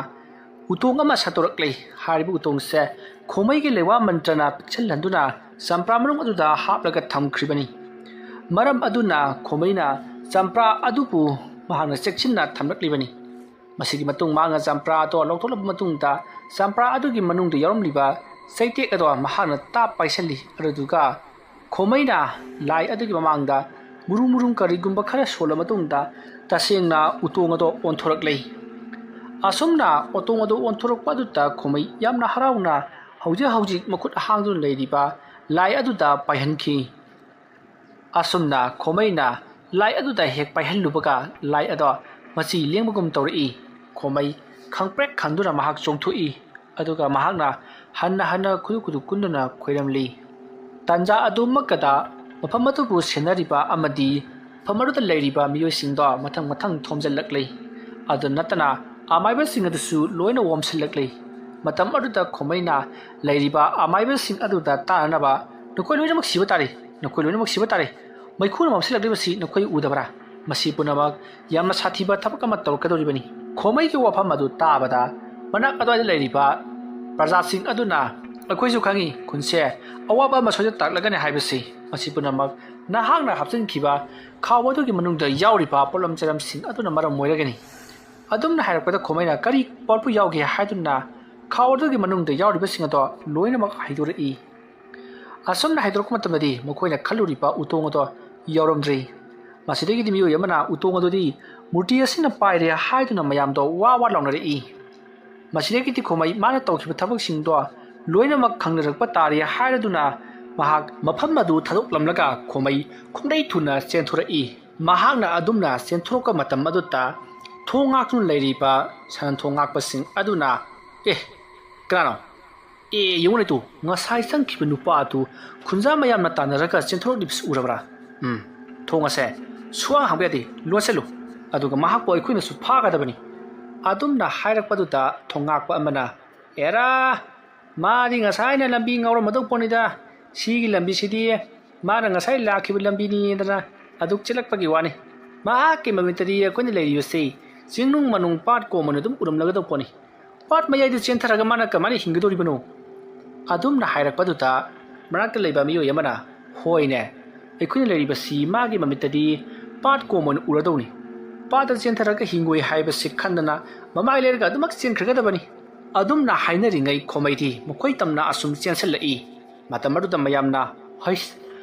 ꯎꯇꯣꯡ ꯑꯃ ꯁꯠꯇꯣꯔꯛꯂꯦ꯫ ꯍꯥꯏꯔꯤꯕ ꯎꯇꯣꯡꯁꯦ ꯈꯣꯃꯩꯒꯤ ꯂꯩꯋꯥ ꯃꯟꯇ꯭ꯔꯅ ꯄꯤꯛꯁꯜꯍꯟꯗꯨꯅ ꯆꯝꯄ꯭ꯔꯥ ꯃꯅꯨꯡ ꯑꯗꯨꯗ ꯍꯥꯞꯂꯒ ꯊꯝꯈ꯭ꯔꯤꯕꯅꯤ꯫ ꯃꯔꯝ ꯑꯗꯨꯅ ꯈꯣꯃꯩꯅ ꯆꯝꯄ꯭ꯔꯥ ꯑꯗꯨꯕꯨ ꯃꯍꯥꯛꯅ ꯆꯦꯛꯁꯤꯟꯅ ꯊꯝꯂꯛꯂꯤꯕꯅꯤ꯫ ꯃꯁꯤꯒꯤ ꯃꯇꯨꯡ ꯃꯍꯥꯛꯅ ꯆꯝꯄ꯭ꯔꯥ ꯑꯗꯣ ꯂꯧꯊꯣꯛꯂꯕ ꯃꯇꯨꯡꯗ, ꯆꯝꯄ꯭ꯔꯥ ꯑꯗꯨꯒꯤ ꯃꯅꯨꯡꯗ ꯌꯥꯎꯔꯝꯂꯤꯕ ꯆꯩꯇꯦꯛ ꯑꯗꯣ ꯃꯍꯥꯛꯅ ꯇꯥꯞ ꯄꯥꯏꯁꯤꯜꯂꯤ꯫ ꯑꯗꯨꯗꯨꯒ ꯈꯣꯃꯩꯅ ꯂꯥꯏ ꯑꯗꯨꯒꯤ ꯃꯃꯥꯡꯗ ꯃꯨꯔꯨꯝ ꯃꯨꯔꯨꯝ ꯀꯔꯤꯒꯨꯝꯕ ꯈꯔ ꯁꯣꯜꯂ ꯃꯇꯨꯡꯗ, ꯇꯁꯦꯡꯅ ꯎꯇꯣꯡ ꯑꯗꯣ ꯑꯣꯟꯊꯣꯔꯛꯂꯦ꯫ ꯑꯁꯨꯝꯅ ꯎꯇꯣꯡ ꯑꯗꯣ ꯑꯣꯟꯊꯣꯔꯛꯄ ꯑꯗꯨꯗ ꯈꯣꯃꯩ ꯌꯥꯝꯅ ꯍꯔꯥꯎꯅ ꯍꯧꯖꯤꯛ ꯍꯧꯖꯤꯛ ꯃꯈꯨꯠ ꯍꯥꯡꯗꯨꯅ ꯂꯩꯔꯤꯕ ꯂꯥꯏ ꯑꯗꯨꯗ ꯄꯥꯏꯍꯟꯈꯤ꯫ ꯑꯁꯨꯝꯅ ꯈꯣꯃꯩꯅ ꯂꯥꯏ ꯑꯗꯨꯗ ꯍꯦꯛ ꯄꯥꯏꯍꯜꯂꯨꯕꯒ, ꯂꯥꯏ ꯑꯗꯣ ꯃꯆꯤ ꯂꯦꯡꯕꯒꯨꯝ ꯇꯧꯔꯛꯏ꯫ ꯈꯣꯃꯩ ꯈꯪꯄ꯭ꯔꯦꯛ ꯈꯪꯗꯨꯅ ꯃꯍꯥꯛ ꯆꯣꯡꯊꯣꯛꯏ꯫ ꯑꯗꯨꯒ ꯃꯍꯥꯛꯅ ꯍꯟꯅ ꯍꯟꯅ ꯈꯨꯗꯨ ꯈꯨꯗꯨ ꯀꯨꯟꯗꯨꯅ ꯈꯣꯏꯔꯝꯂꯤ꯫ ꯇꯥꯟꯖꯥ ꯑꯗꯨꯃꯛꯀꯗ ꯃꯐꯝ ꯑꯗꯨꯕꯨ ꯁꯦꯟꯅꯔꯤꯕ ꯑꯃꯗꯤ ꯃꯐꯝ ꯑꯗꯨꯗ ꯂꯩꯔꯤꯕ ꯃꯤꯑꯣꯏꯁꯤꯡꯗꯣ ꯃꯊꯪ ꯃꯊꯪ ꯊꯣꯝꯖꯤꯜꯂꯛꯂꯤ꯫ ꯑꯗꯨ ꯅꯠꯇꯅ ꯑꯃꯥꯏꯕꯁꯤꯡ ꯑꯗꯨꯁꯨ ꯂꯣꯏꯅ ꯑꯣꯝꯁꯤꯜꯂꯛꯂꯤ꯫ ꯃꯇꯝ ꯑꯗꯨꯗ ꯈꯣꯃꯩꯅ ꯂꯩꯔꯤꯕ ꯑꯃꯥꯏꯕꯁꯤꯡ ꯑꯗꯨꯗ ꯇꯥꯅꯅꯕ, "ꯅꯈꯣꯏ ꯂꯣꯏꯅꯃꯛ ꯁꯤꯕ ꯇꯥꯔꯦ, ꯅꯈꯣꯏ ꯂꯣꯏꯅꯃꯛ ꯁꯤꯕ ꯇꯥꯔꯦ꯫ ꯃꯩꯈꯨꯅ ꯃꯝꯁꯤꯜꯂꯛꯂꯤꯕꯁꯤ ꯅꯈꯣꯏ ꯎꯗꯕ꯭ꯔꯥ? ꯃꯁꯤ ꯄꯨꯝꯅꯃꯛ ꯌꯥꯝꯅ ꯁꯥꯊꯤꯕ ꯊꯕꯛ ꯑꯃ ꯇꯧꯔꯛꯀꯗꯧꯔꯤꯕꯅꯤ꯫" ꯈꯣꯃꯩꯒꯤ ꯋꯥꯐꯝ ꯑꯗꯨ ꯇꯥꯕꯗ, ꯃꯅꯥꯛ ꯑꯗꯨꯋꯥꯏꯗ ꯂꯩꯔꯤꯕ ꯄ꯭ꯔꯖꯥꯁꯤꯡ ꯑꯗꯨꯅ, "ꯑꯩꯈꯣꯏꯁꯨ ꯈꯪꯏ, ꯈꯨꯟꯁꯦ ꯑꯋꯥꯕ ꯑꯃ ꯁꯣꯏꯗ ꯇꯥꯛꯂꯒꯅꯤ ꯍꯥꯏꯕꯁꯤ꯫ ꯃꯁꯤ ꯄꯨꯝꯅꯃꯛ ꯅꯍꯥꯛꯅ ꯍꯥꯞꯆꯤꯟꯈꯤꯕ ꯈꯥꯎ ꯑꯗꯨꯒꯤ ꯃꯅꯨꯡꯗ ꯌꯥꯎꯔꯤꯕ ꯄꯣꯠꯂꯝ ꯆꯩꯔꯝꯁꯤꯡ ꯑꯗꯨꯅ ꯃꯔꯝ ꯑꯣꯏꯔꯒꯅꯤ꯫" ꯑꯗꯨꯝꯅ ꯍꯥꯏꯔꯛꯄꯗ ꯈꯣꯃꯩꯅ, "ꯀꯔꯤ ꯄꯣꯠꯄꯨ ꯌꯥꯎꯒꯦ ꯍꯥꯏꯗꯨꯅ ꯈꯥꯎ ꯑꯗꯨꯒꯤ ꯃꯅꯨꯡꯗ ꯌꯥꯎꯔꯤꯕꯁꯤꯡ ꯑꯗꯣ ꯂꯣꯏꯅꯃꯛ ꯍꯩꯗꯣꯔꯛꯏ꯫" ꯑꯁꯨꯝꯅ ꯍꯩꯗꯣꯔꯛꯄ ꯃꯇꯝꯗꯗꯤ ꯃꯈꯣꯏꯅ ꯈꯜꯂꯨꯔꯤꯕ ꯎꯇꯣꯡ ꯑꯗꯣ ꯌꯥꯎꯔꯝꯗ꯭ꯔꯤ꯫ ꯃꯁꯤꯗꯒꯤꯗꯤ ꯃꯤꯑꯣꯏ ꯑꯃꯅ ꯎꯇꯣꯡ ꯑꯗꯨꯗꯤ ꯃꯨꯔꯇꯤ ꯑꯁꯤꯅ ꯄꯥꯏꯔꯦ ꯍꯥꯏꯗꯨꯅ ꯃꯌꯥꯝꯗꯣ ꯋꯥ ꯋꯥ ꯂꯥꯎꯅꯔꯛꯏ꯫ ꯃꯁꯤꯗꯒꯤꯗꯤ ꯈꯣꯃꯩ ꯃꯥꯅ ꯇꯧꯈꯤꯕ ꯊꯕꯛꯁꯤꯡꯗꯣ ꯂꯣꯏꯅꯃꯛ ꯈꯪꯅꯔꯛꯄ ꯇꯥꯔꯦ ꯍꯥꯏꯔꯗꯨꯅ ꯃꯍꯥꯛ ꯃꯐꯝ ꯑꯗꯨ ꯊꯥꯗꯣꯛꯂꯝꯂꯒ ꯈꯣꯃꯩ ꯈꯣꯡꯂꯩ ꯊꯨꯅ ꯆꯦꯟꯊꯣꯔꯛꯏ꯫ ꯃꯍꯥꯛꯅ ꯑꯗꯨꯝꯅ ꯆꯦꯟꯊꯣꯔꯛꯄ ꯃꯇꯝ ꯑꯗꯨꯗ ꯊꯣꯡ ꯉꯥꯛꯇꯨꯅ ꯂꯩꯔꯤꯕ ꯁꯅꯥ ꯊꯣꯡ ꯉꯥꯛꯄꯁꯤꯡ ꯑꯗꯨꯅ, "ꯑꯦ, ꯀꯅꯥꯅꯣ? ꯑꯦ, ꯌꯦꯡꯉꯨꯅꯦ ꯇꯨ, ꯉꯁꯥꯏ ꯆꯪꯈꯤꯕ ꯅꯨꯄꯥ ꯑꯗꯨ ꯈꯨꯟꯖꯥ ꯃꯌꯥꯝꯅ ꯇꯥꯟꯅꯔꯒ ꯆꯦꯟꯊꯣꯔꯛꯂꯤꯕꯁꯤ ꯎꯔꯕ꯭ꯔꯥ? ꯎꯝ, ꯊꯣꯡ ꯑꯁꯦ ꯁꯨꯍꯥꯡ ꯍꯥꯡꯕ ꯌꯥꯗꯦ, ꯂꯣꯟꯁꯤꯜꯂꯨ꯫ ꯑꯗꯨꯒ ꯃꯍꯥꯛꯄꯨ ꯑꯩꯈꯣꯏꯅꯁꯨ ꯐꯥꯒꯗꯕꯅꯤ꯫" ꯑꯗꯨꯝꯅ ꯍꯥꯏꯔꯛꯄꯗꯨꯗ ꯊꯣꯡ ꯉꯥꯛꯄ ꯑꯃꯅ, "ꯑꯦꯔꯥ, ꯃꯥꯗꯤ ꯉꯁꯥꯏꯅ ꯂꯝꯕꯤ ꯉꯥꯎꯔꯝꯃꯗꯧ ꯄꯣꯠꯅꯤꯗ꯫ ꯁꯤꯒꯤ ꯂꯝꯕꯤꯁꯤꯗꯤ ꯃꯥꯅ ꯉꯁꯥꯏ ꯂꯥꯛꯈꯤꯕ ꯂꯝꯕꯤꯅꯤꯗꯅ ꯑꯗꯨꯛ ꯆꯦꯜꯂꯛꯄꯒꯤ ꯋꯥꯅꯤ꯫ ꯃꯍꯥꯛꯀꯤ ꯃꯃꯤꯠꯇꯗꯤ ꯑꯩꯈꯣꯏꯅ ꯂꯩꯔꯤꯕꯁꯤ ꯆꯤꯡꯅꯨꯡ ꯃꯅꯨꯡ ꯄꯥꯠ ꯀꯣꯝꯕꯅ ꯑꯗꯨꯝ ꯎꯔꯝꯂꯒꯗꯧ ꯄꯣꯠꯅꯤ꯫ ꯄꯥꯠ ꯃꯌꯥꯏꯗ ꯆꯦꯟꯊꯔꯒ ꯃꯥꯅ ꯀꯃꯥꯏꯅ ꯍꯤꯡꯒꯗꯧꯔꯤꯕꯅꯣ?" ꯑꯗꯨꯝꯅ ꯍꯥꯏꯔꯛꯄꯗꯨꯗ ꯃꯅꯥꯛꯇ ꯂꯩꯕ ꯃꯤꯑꯣꯏ ꯑꯃꯅ, "ꯍꯣꯏꯅꯦ, ꯑꯩꯈꯣꯏꯅ ꯂꯩꯔꯤꯕꯁꯤ ꯃꯥꯒꯤ ꯃꯃꯤꯠꯇꯗꯤ ꯄꯥꯠ ꯀꯣꯝ ꯑꯣꯏꯅ ꯎꯔꯗꯧꯅꯤ꯫ ꯄꯥꯠꯇ ꯆꯦꯟꯊꯔꯒ ꯍꯤꯡꯉꯣꯏ ꯍꯥꯏꯕꯁꯤ ꯈꯟꯗꯅ ꯃꯃꯥꯏ ꯂꯩꯔꯒ ꯑꯗꯨꯃꯛ ꯆꯦꯟꯈ꯭ꯔꯒꯗꯕꯅꯤ꯫ ꯑꯗꯨꯝꯅ ꯍꯥꯏꯅꯔꯤꯉꯩ ꯈꯣꯃꯩꯗꯤ ꯃꯈꯣꯏ ꯇꯝꯅ ꯑꯁꯨꯝ ꯆꯦꯟꯁꯤꯜꯂꯛꯏ꯫ ꯃꯇꯝ ꯑꯗꯨꯗ ꯃꯌꯥꯝꯅ, "ꯍꯩꯁ,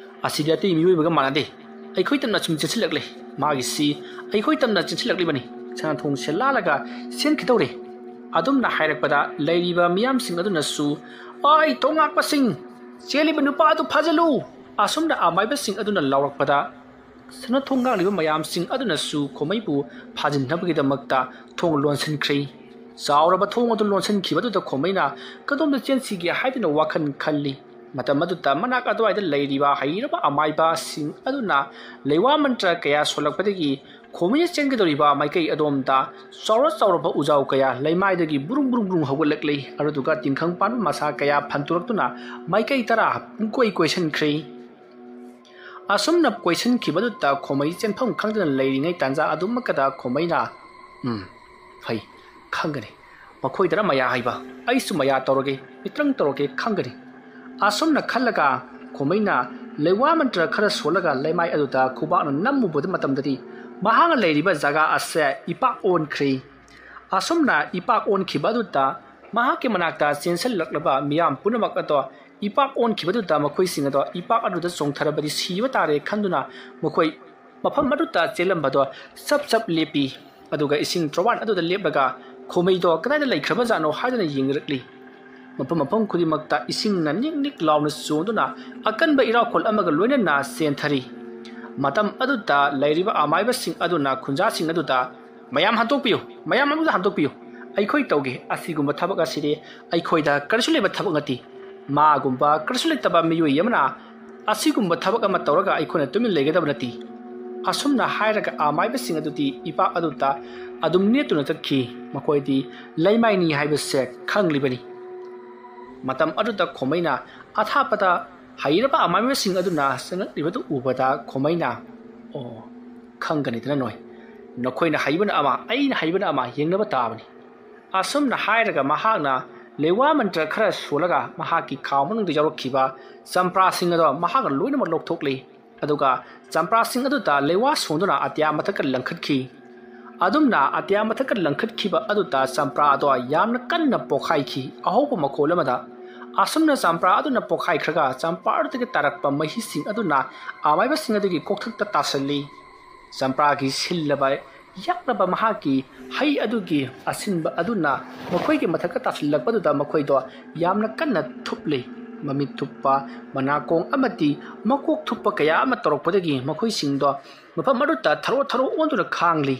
ꯑꯁꯤꯗꯤ ꯑꯇꯩ ꯃꯤꯑꯣꯏꯕꯒ ꯃꯥꯟꯅꯗꯦ꯫ ꯑꯩꯈꯣꯏ ꯇꯝꯅ ꯁꯨꯝ ꯆꯦꯟꯁꯤꯜꯂꯛꯂꯦ꯫ ꯃꯥꯒꯤꯁꯤ ꯑꯩꯈꯣꯏ ꯇꯝꯅ ꯆꯦꯟꯁꯤꯜꯂꯛꯂꯤꯕꯅꯤ꯫ ꯁꯅꯥꯊꯣꯡꯁꯦ ꯂꯥꯜꯂꯒ ꯆꯦꯟꯈꯤꯗꯧꯔꯦ"꯫ ꯑꯗꯨꯝꯅ ꯍꯥꯏꯔꯛꯄꯗ ꯂꯩꯔꯤꯕ ꯃꯤꯌꯥꯝꯁꯤꯡ ꯑꯗꯨꯅꯁꯨ, "ꯑꯩ ꯊꯣꯡ ꯉꯥꯛꯄꯁꯤꯡ, ꯆꯦꯜꯂꯤꯕ ꯅꯨꯄꯥ ꯑꯗꯨ ꯐꯥꯖꯤꯜꯂꯨ!" ꯑꯁꯨꯝꯅ ꯑꯃꯥꯏꯕꯁꯤꯡ ꯑꯗꯨꯅ ꯂꯥꯎꯔꯛꯄꯗ, ꯁꯅꯥꯊꯣꯡ ꯉꯥꯛꯂꯤꯕ ꯃꯌꯥꯝꯁꯤꯡ ꯑꯗꯨꯅꯁꯨ ꯈꯣꯃꯩꯕꯨ ꯐꯥꯖꯤꯟꯅꯕꯒꯤꯗꯃꯛꯇ ꯊꯣꯡ ꯂꯣꯟꯁꯤꯟꯈ꯭ꯔꯦ꯫ ꯆꯥꯎꯔꯕ ꯊꯣꯡ ꯑꯗꯨ ꯂꯣꯟꯁꯤꯟꯈꯤꯕꯗꯨꯗ ꯈꯣꯃꯩꯅ ꯀꯗꯣꯝꯗ ꯆꯦꯟꯁꯤꯒꯦ ꯍꯥꯏꯗꯨꯅ ꯋꯥꯈꯜ ꯈꯜꯂꯤ꯫ ꯃꯇꯝ ꯑꯗꯨꯗ ꯃꯅꯥꯛ ꯑꯗꯨꯋꯥꯏꯗ ꯂꯩꯔꯤꯕ ꯍꯩꯔꯕ ꯑꯃꯥꯏꯕꯁꯤꯡ ꯑꯗꯨꯅ ꯂꯩꯋꯥ ꯃꯟꯇ꯭ꯔ ꯀꯌꯥ ꯁꯣꯜꯂꯛꯄꯗꯒꯤ ꯈꯣꯃꯩꯅ ꯆꯦꯟꯒꯗꯧꯔꯤꯕ ꯃꯥꯏꯀꯩ ꯑꯗꯣꯝꯗ ꯆꯥꯎꯔ ꯆꯥꯎꯔꯕ ꯎꯖꯥꯎ ꯀꯌꯥ ꯂꯩꯃꯥꯏꯗꯒꯤ ꯕꯨꯔꯨꯡ ꯕꯨꯔꯨꯡ ꯕꯨꯔꯨꯡ ꯍꯧꯒꯠꯂꯛꯂꯤ꯫ ꯑꯗꯨꯗꯨꯒ ꯇꯤꯡꯈꯪ ꯄꯥꯟꯕ ꯃꯁꯥ ꯀꯌꯥ ꯐꯟꯇꯣꯔꯛꯇꯨꯅ ꯃꯥꯏꯀꯩ ꯇꯔꯥ ꯄꯨꯡꯀꯣꯏ ꯀꯣꯏꯁꯤꯟꯈ꯭ꯔꯦ꯫ ꯑꯁꯨꯝꯅ ꯀꯣꯏꯁꯤꯟꯈꯤꯕꯗꯨꯗ ꯈꯣꯃꯩ ꯆꯦꯟꯐꯝ ꯈꯪꯗꯅ ꯂꯩꯔꯤꯉꯩ ꯇꯥꯟꯖꯥ ꯑꯗꯨꯃꯛꯀꯗ ꯈꯣꯃꯩꯅ, "ꯎꯝ, ꯐꯩ, ꯈꯪꯒꯅꯤ꯫ ꯃꯈꯣꯏꯗꯔ ꯃꯌꯥ ꯍꯩꯕ, ꯑꯩꯁꯨ ꯃꯌꯥ ꯇꯧꯔꯒꯦ, ꯃꯤꯇ꯭ꯔꯪ ꯇꯧꯔꯒꯦ, ꯈꯪꯒꯅꯤ"꯫ ꯑꯁꯨꯝꯅ ꯈꯜꯂꯒ ꯈꯣꯃꯩꯅ ꯂꯩꯋꯥ ꯃꯟꯇ꯭ꯔ ꯈꯔ ꯁꯣꯜꯂꯒ ꯂꯩꯃꯥꯏ ꯑꯗꯨꯗ ꯈꯨꯕꯥꯛꯅ ꯅꯝꯃꯨꯕ ꯃꯇꯝꯗꯗꯤ ꯃꯍꯥꯛꯅ ꯂꯩꯔꯤꯕ ꯖꯒꯥ ꯑꯁꯦ ꯏꯄꯥꯛ ꯑꯣꯟꯈ꯭ꯔꯦ꯫ ꯑꯁꯨꯝꯅ ꯏꯄꯥꯛ ꯑꯣꯟꯈꯤꯕ ꯑꯗꯨꯗ ꯃꯍꯥꯛꯀꯤ ꯃꯅꯥꯛꯇ ꯆꯦꯟꯁꯤꯜꯂꯛꯂꯕ ꯃꯤꯌꯥꯝ ꯄꯨꯝꯅꯃꯛ ꯑꯗꯣ ꯏꯄꯥꯛ ꯑꯣꯟꯈꯤꯕꯗꯨꯗ ꯃꯈꯣꯏꯁꯤꯡ ꯑꯗꯣ ꯏꯄꯥꯛ ꯑꯗꯨꯗ ꯆꯣꯡꯊꯔꯕꯗꯤ ꯁꯤꯕ ꯇꯥꯔꯦ ꯈꯟꯗꯨꯅ ꯃꯈꯣꯏ ꯃꯐꯝ ꯑꯗꯨꯗ ꯆꯦꯜꯂꯝꯕꯗꯣ ꯆꯞ ꯆꯞ ꯂꯦꯞꯄꯤ꯫ ꯑꯗꯨꯒ ꯏꯁꯤꯡ ꯇꯣꯔꯕꯥꯟ ꯑꯗꯨꯗ ꯂꯦꯞꯂꯒ ꯈꯣꯃꯩꯗꯣ ꯀꯗꯥꯏꯗ ꯂꯩꯈ꯭ꯔꯕꯖꯥꯠꯅꯣ ꯍꯥꯏꯗꯨꯅ ꯌꯦꯡꯅꯔꯛꯂꯤ꯫ ꯃꯐꯝ ꯃꯐꯝ ꯈꯨꯗꯤꯡꯃꯛꯇ ꯏꯁꯤꯡꯅ ꯅꯤꯛ ꯅꯤꯛ ꯂꯥꯎꯅ ꯆꯣꯡꯗꯨꯅ ꯑꯀꯟꯕ ꯏꯔꯥꯛꯈꯣꯜ ꯑꯃꯒ ꯂꯣꯏꯅꯅ ꯆꯦꯟꯊꯔꯤ꯫ ꯃꯇꯝ ꯑꯗꯨꯗ ꯂꯩꯔꯤꯕ ꯑꯃꯥꯏꯕꯁꯤꯡ ꯑꯗꯨꯅ ꯈꯨꯟꯖꯥꯁꯤꯡ ꯑꯗꯨꯗ, "ꯃꯌꯥꯝ ꯍꯟꯗꯣꯛꯄꯤꯌꯨ, ꯃꯌꯥꯝ ꯑꯃꯗ ꯍꯟꯗꯣꯛꯄꯤꯌꯨ꯫ ꯑꯩꯈꯣꯏ ꯇꯧꯒꯦ꯫ ꯑꯁꯤꯒꯨꯝꯕ ꯊꯕꯛ ꯑꯁꯤꯗꯤ ꯑꯩꯈꯣꯏꯗ ꯀꯔꯤꯁꯨ ꯂꯩꯕ ꯊꯕꯛ ꯅꯠꯇꯦ꯫ ꯃꯥꯒꯨꯝꯕ ꯀꯔꯤꯁꯨ ꯂꯩꯇꯕ ꯃꯤꯑꯣꯏ ꯑꯃꯅ ꯑꯁꯤꯒꯨꯝꯕ ꯊꯕꯛ ꯑꯃ ꯇꯧꯔꯒ ꯑꯩꯈꯣꯏꯅ ꯇꯨꯃꯤꯟ ꯂꯩꯒꯗꯕ ꯅꯠꯇꯦ"꯫ ꯑꯁꯨꯝꯅ ꯍꯥꯏꯔꯒ ꯑꯃꯥꯏꯕꯁꯤꯡ ꯑꯗꯨꯗꯤ ꯏꯄꯥꯛ ꯑꯗꯨꯗ ꯑꯗꯨꯝ ꯅꯦꯠꯇꯨꯅ ꯆꯠꯈꯤ꯫ ꯃꯈꯣꯏꯗꯤ ꯂꯩꯃꯥꯏꯅꯤ ꯍꯥꯏꯕꯁꯦ ꯈꯪꯂꯤꯕꯅꯤ꯫ ꯃꯇꯝ ꯑꯗꯨꯗ ꯈꯣꯃꯩꯅ ꯑꯊꯥꯞꯄꯗ ꯍꯩꯔꯕ ꯑꯃꯥꯏꯕꯁꯤꯡ ꯑꯗꯨꯅ ꯆꯪꯂꯛꯂꯤꯕꯗꯨ ꯎꯕꯗ ꯈꯣꯃꯩꯅ, "ꯑꯣ, ꯈꯪꯒꯅꯤꯗꯅ ꯅꯣꯏ꯫ ꯅꯈꯣꯏꯅ ꯍꯩꯕꯅ ꯑꯃ, ꯑꯩꯅ ꯍꯩꯕꯅ ꯑꯃ, ꯌꯦꯡꯅꯕ ꯇꯥꯕꯅꯤ"꯫ ꯑꯁꯨꯝꯅ ꯍꯥꯏꯔꯒ ꯃꯍꯥꯛꯅ ꯂꯩꯋꯥ ꯃꯟꯇ꯭ꯔ ꯈꯔ ꯁꯣꯜꯂꯒ ꯃꯍꯥꯛꯀꯤ ꯈꯥꯎ ꯃꯅꯨꯡꯗ ꯌꯥꯎꯔꯛꯈꯤꯕ ꯆꯝꯄ꯭ꯔꯥꯁꯤꯡ ꯑꯗꯣ ꯃꯍꯥꯛꯅ ꯂꯣꯏꯅꯃꯛ ꯂꯧꯊꯣꯛꯂꯤ꯫ ꯑꯗꯨꯒ ꯆꯝꯄ꯭ꯔꯥꯁꯤꯡ ꯑꯗꯨꯗ ꯂꯩꯋꯥ ꯁꯣꯟꯗꯨꯅ ꯑꯇꯤꯌꯥ ꯃꯊꯛꯇ ꯂꯪꯈꯠꯈꯤ꯫ ꯑꯗꯨꯝꯅ ꯑꯇꯤꯌꯥ ꯃꯊꯛꯇ ꯂꯪꯈꯠꯈꯤꯕ ꯑꯗꯨꯗ ꯆꯝꯄ꯭ꯔꯥ ꯑꯗꯣ ꯌꯥꯝꯅ ꯀꯟꯅ ꯄꯣꯛꯈꯥꯏꯈꯤ꯫ ꯑꯍꯧꯕ ꯃꯈꯣꯜ ꯑꯃꯗ ꯑꯁꯨꯝꯅ ꯆꯝꯄ꯭ꯔꯥ ꯑꯗꯨꯅ ꯄꯣꯛꯈꯥꯏꯈ꯭ꯔꯒ ꯆꯝꯄ꯭ꯔꯥ ꯑꯗꯨꯗꯒꯤ ꯇꯥꯔꯛꯄ ꯃꯍꯤꯁꯤꯡ ꯑꯗꯨꯅ ꯑꯃꯥꯏꯕꯁꯤꯡ ꯑꯗꯨꯒꯤ ꯀꯣꯛꯊꯛꯇ ꯇꯥꯁꯤꯜꯂꯤ꯫ ꯆꯝꯄ꯭ꯔꯥꯒꯤ ꯁꯤꯜꯂꯕ ꯌꯥꯛꯂꯕ ꯃꯍꯥꯛꯀꯤ ꯍꯩ ꯑꯗꯨꯒꯤ ꯑꯁꯤꯟꯕ ꯑꯗꯨꯅ ꯃꯈꯣꯏꯒꯤ ꯃꯊꯛꯇ ꯇꯥꯁꯤꯜꯂꯛꯄꯗꯨꯗ ꯃꯈꯣꯏꯗꯣ ꯌꯥꯝꯅ ꯀꯟꯅ ꯊꯨꯞꯂꯤ꯫ ꯃꯃꯤꯠ ꯊꯨꯞꯄ, ꯃꯅꯥꯀꯣꯡ ꯑꯃꯗꯤ ꯃꯀꯣꯛ ꯊꯨꯞꯄ ꯀꯌꯥ ꯑꯃ ꯇꯧꯔꯛꯄꯗꯒꯤ ꯃꯈꯣꯏꯁꯤꯡꯗꯣ ꯃꯐꯝ ꯑꯗꯨꯗ ꯊꯔꯣ ꯊꯔꯣ ꯑꯣꯟꯗꯨꯅ ꯈꯥꯡꯂꯤ꯫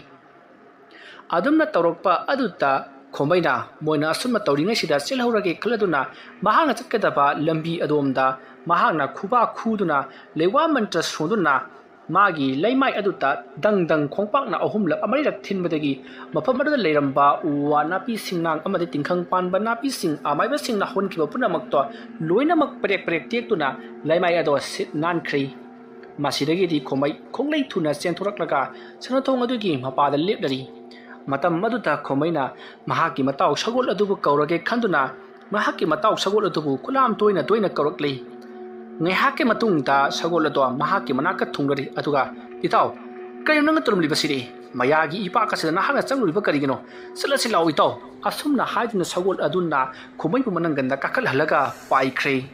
ꯑꯗꯨꯝꯅ ꯇꯧꯔꯛꯄ ꯑꯗꯨꯗ ꯈꯣꯝꯕꯩꯅ ꯃꯣꯏꯅ ꯑꯁꯨꯝꯅ ꯇꯧꯔꯤꯉꯩꯁꯤꯗ ꯆꯦꯜꯍꯧꯔꯒꯦ ꯈꯜꯂꯗꯨꯅ ꯃꯍꯥꯛꯅ ꯆꯠꯀꯗꯕ ꯂꯝꯕꯤ ꯑꯗꯣꯝꯗ ꯃꯍꯥꯛꯅ ꯈꯨꯕꯥꯛ ꯈꯨꯗꯨꯅ ꯂꯩꯋꯥ ꯃꯟꯇ꯭ꯔ ꯁꯣꯟꯗꯨꯅ ꯃꯥꯒꯤ ꯂꯩꯃꯥꯏ ꯑꯗꯨꯗ ꯗꯪ ꯗꯪ ꯈꯣꯡꯄꯥꯛꯅ ꯑꯍꯨꯝꯂꯛ ꯃꯔꯤꯔꯛ ꯊꯤꯟꯕꯗꯒꯤ ꯃꯐꯝ ꯑꯗꯨꯗ ꯂꯩꯔꯝꯕ ꯎ ꯋꯥ, ꯅꯥꯄꯤ ꯁꯤꯡꯅꯥꯡ ꯑꯃꯗꯤ ꯇꯤꯡꯈꯪ ꯄꯥꯟꯕ ꯅꯥꯄꯤꯁꯤꯡ, ꯑꯃꯥꯏꯕꯁꯤꯡꯅ ꯍꯧꯍꯟꯈꯤꯕ ꯄꯨꯝꯅꯃꯛꯇꯣ ꯂꯣꯏꯅꯃꯛ ꯄꯔꯦꯛ ꯄꯔꯦꯛ ꯇꯦꯛꯇꯨꯅ ꯂꯩꯃꯥꯏ ꯑꯗꯣ ꯁꯤꯠ ꯅꯥꯟꯈ꯭ꯔꯦ꯫ ꯃꯁꯤꯗꯒꯤꯗꯤ ꯈꯣꯃꯩ ꯈꯣꯡꯂꯩ ꯊꯨꯅ ꯆꯦꯟꯊꯣꯔꯛꯂꯒ ꯁꯅꯥꯊꯣꯡ ꯑꯗꯨꯒꯤ ꯃꯄꯥꯗ ꯂꯦꯞꯂꯔꯤ꯫ ꯃꯇꯝ ꯑꯗꯨꯗ ꯈꯣꯃꯩꯅ ꯃꯍꯥꯛꯀꯤ ꯃꯇꯥꯎ ꯁꯒꯣꯜ ꯑꯗꯨꯕꯨ ꯀꯧꯔꯒꯦ ꯈꯟꯗꯨꯅ ꯃꯍꯥꯛꯀꯤ ꯃꯇꯥꯎ ꯁꯒꯣꯜ ꯑꯗꯨꯕꯨ ꯈꯨꯂꯥꯝ ꯇꯣꯏꯅ ꯇꯣꯏꯅ ꯀꯧꯔꯛꯂꯤ꯫ ꯉꯥꯏꯍꯥꯛꯀꯤ ꯃꯇꯨꯡꯗ ꯁꯒꯣꯜ ꯑꯗꯣ ꯃꯍꯥꯛꯀꯤ ꯃꯅꯥꯛꯇ ꯊꯨꯡꯂꯔꯤ, ꯑꯗꯨꯒ, "ꯏꯇꯥꯎ, ꯀꯔꯤꯅꯣ ꯅꯪꯅ ꯇꯧꯔꯝꯂꯤꯕꯁꯤꯗꯤ? ꯃꯌꯥꯒꯤ ꯏꯄꯥꯛ ꯑꯁꯤꯗ ꯅꯍꯥꯛꯅ ꯆꯪꯂꯨꯔꯤꯕ ꯀꯔꯤꯒꯤꯅꯣ? ꯆꯠꯂꯁꯤ ꯂꯥꯛꯑꯣ, ꯏꯇꯥꯎ"꯫ ꯑꯁꯨꯝꯅ ꯍꯥꯏꯗꯨꯅ ꯁꯒꯣꯜ ꯑꯗꯨꯅ ꯈꯣꯃꯩꯕꯨ ꯃꯅꯪꯒꯟꯗ ꯀꯥꯈꯠꯍꯜꯂꯒ ꯄꯥꯏꯈ꯭ꯔꯦ꯫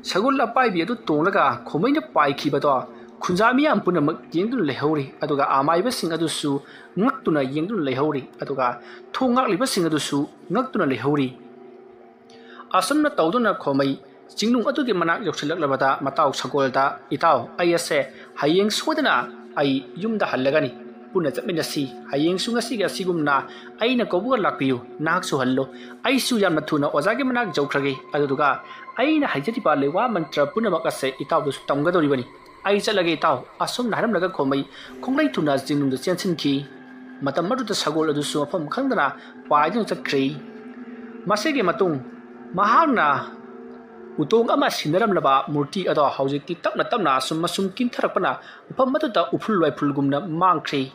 ꯁꯒꯣꯜ ꯑꯄꯥꯏꯕꯤ ꯑꯗꯨ ꯇꯣꯡꯂꯒ ꯈꯣꯃꯩꯅ ꯄꯥꯏꯈꯤꯕꯗꯣ ꯈꯨꯟꯖꯥ ꯃꯤꯌꯥꯝ ꯄꯨꯝꯅꯃꯛ ꯌꯦꯡꯗꯨꯅ ꯂꯩꯍꯧꯔꯤ, ꯑꯗꯨꯒ ꯑꯃꯥꯏꯕꯁꯤꯡ ꯑꯗꯨꯁꯨ ꯉꯛꯇꯨꯅ ꯌꯦꯡꯗꯨꯅ ꯂꯩꯍꯧꯔꯤ, ꯑꯗꯨꯒ ꯊꯣꯡ ꯉꯥꯛꯂꯤꯕꯁꯤꯡ ꯑꯗꯨꯁꯨ ꯉꯛꯇꯨꯅ ꯂꯩꯍꯧꯔꯤ꯫ ꯑꯁꯨꯝꯅ ꯇꯧꯗꯨꯅ ꯈꯣꯃꯩ ꯆꯤꯡꯅꯨꯡ ꯑꯗꯨꯒꯤ ꯃꯅꯥꯛ ꯌꯧꯁꯤꯜꯂꯛꯂꯕꯗ ꯃꯇꯥꯎ ꯁꯒꯣꯜꯗ, "ꯏꯇꯥꯎ, ꯑꯩ ꯑꯁꯦ ꯍꯌꯦꯡ ꯁꯣꯏꯗꯅ ꯑꯩ ꯌꯨꯝꯗ ꯍꯜꯂꯒꯅꯤ꯫ ꯄꯨꯟꯅ ꯆꯠꯃꯤꯟꯅꯁꯤ꯫ ꯍꯌꯦꯡꯁꯨ ꯉꯁꯤꯒꯤ ꯑꯁꯤꯒꯨꯝꯅ ꯑꯩꯅ ꯀꯧꯕꯒ ꯂꯥꯛꯄꯤꯌꯨ꯫ ꯅꯍꯥꯛꯁꯨ ꯍꯜꯂꯣ꯫ ꯑꯩꯁꯨ ꯌꯥꯝꯅ ꯊꯨꯅ ꯑꯣꯖꯥꯒꯤ ꯃꯅꯥꯛ ꯌꯧꯈ꯭ꯔꯒꯦ꯫ ꯑꯗꯨꯗꯨꯒ ꯑꯩꯅ ꯍꯩꯖꯔꯤꯕ ꯂꯩꯋꯥ ꯃꯟꯇ꯭ꯔ ꯄꯨꯝꯅꯃꯛ ꯑꯁꯦ ꯏꯇꯥꯎꯗꯁꯨ ꯇꯝꯒꯗꯧꯔꯤꯕꯅꯤ꯫ ꯑꯩ ꯆꯠꯂꯒꯦ ꯏꯇꯥꯎ"꯫ ꯑꯁꯨꯝꯅ ꯍꯥꯏꯔꯝꯂꯒ ꯈꯣꯃꯩ ꯈꯣꯡꯂꯩ ꯊꯨꯅ ꯆꯤꯡꯅꯨꯡꯗ ꯆꯦꯟꯁꯤꯟꯈꯤ꯫ ꯃꯇꯝ ꯑꯗꯨꯗ ꯁꯒꯣꯜ ꯑꯗꯨꯁꯨ ꯃꯐꯝ ꯈꯪꯗꯅ ꯄꯥꯏꯗꯨꯅ ꯆꯠꯈ꯭ꯔꯦ꯫ ꯃꯁꯤꯒꯤ ꯃꯇꯨꯡ ꯃꯍꯥꯛꯅ ꯎꯇꯣꯡ ꯑꯃ ꯁꯤꯟꯅꯔꯝꯂꯕ ꯃꯨꯔꯇꯤ ꯑꯗꯣ ꯍꯧꯖꯤꯛꯇꯤ ꯇꯞꯅ ꯇꯞꯅ ꯑꯁꯨꯝ ꯑꯁꯨꯝ ꯀꯤꯟꯊꯔꯛꯄꯅ ꯃꯐꯝ ꯑꯗꯨꯗ ꯎꯐꯨꯜ ꯋꯥꯏꯐꯨꯜꯒꯨꯝꯅ ꯃꯥꯡꯈ꯭ꯔꯦ꯫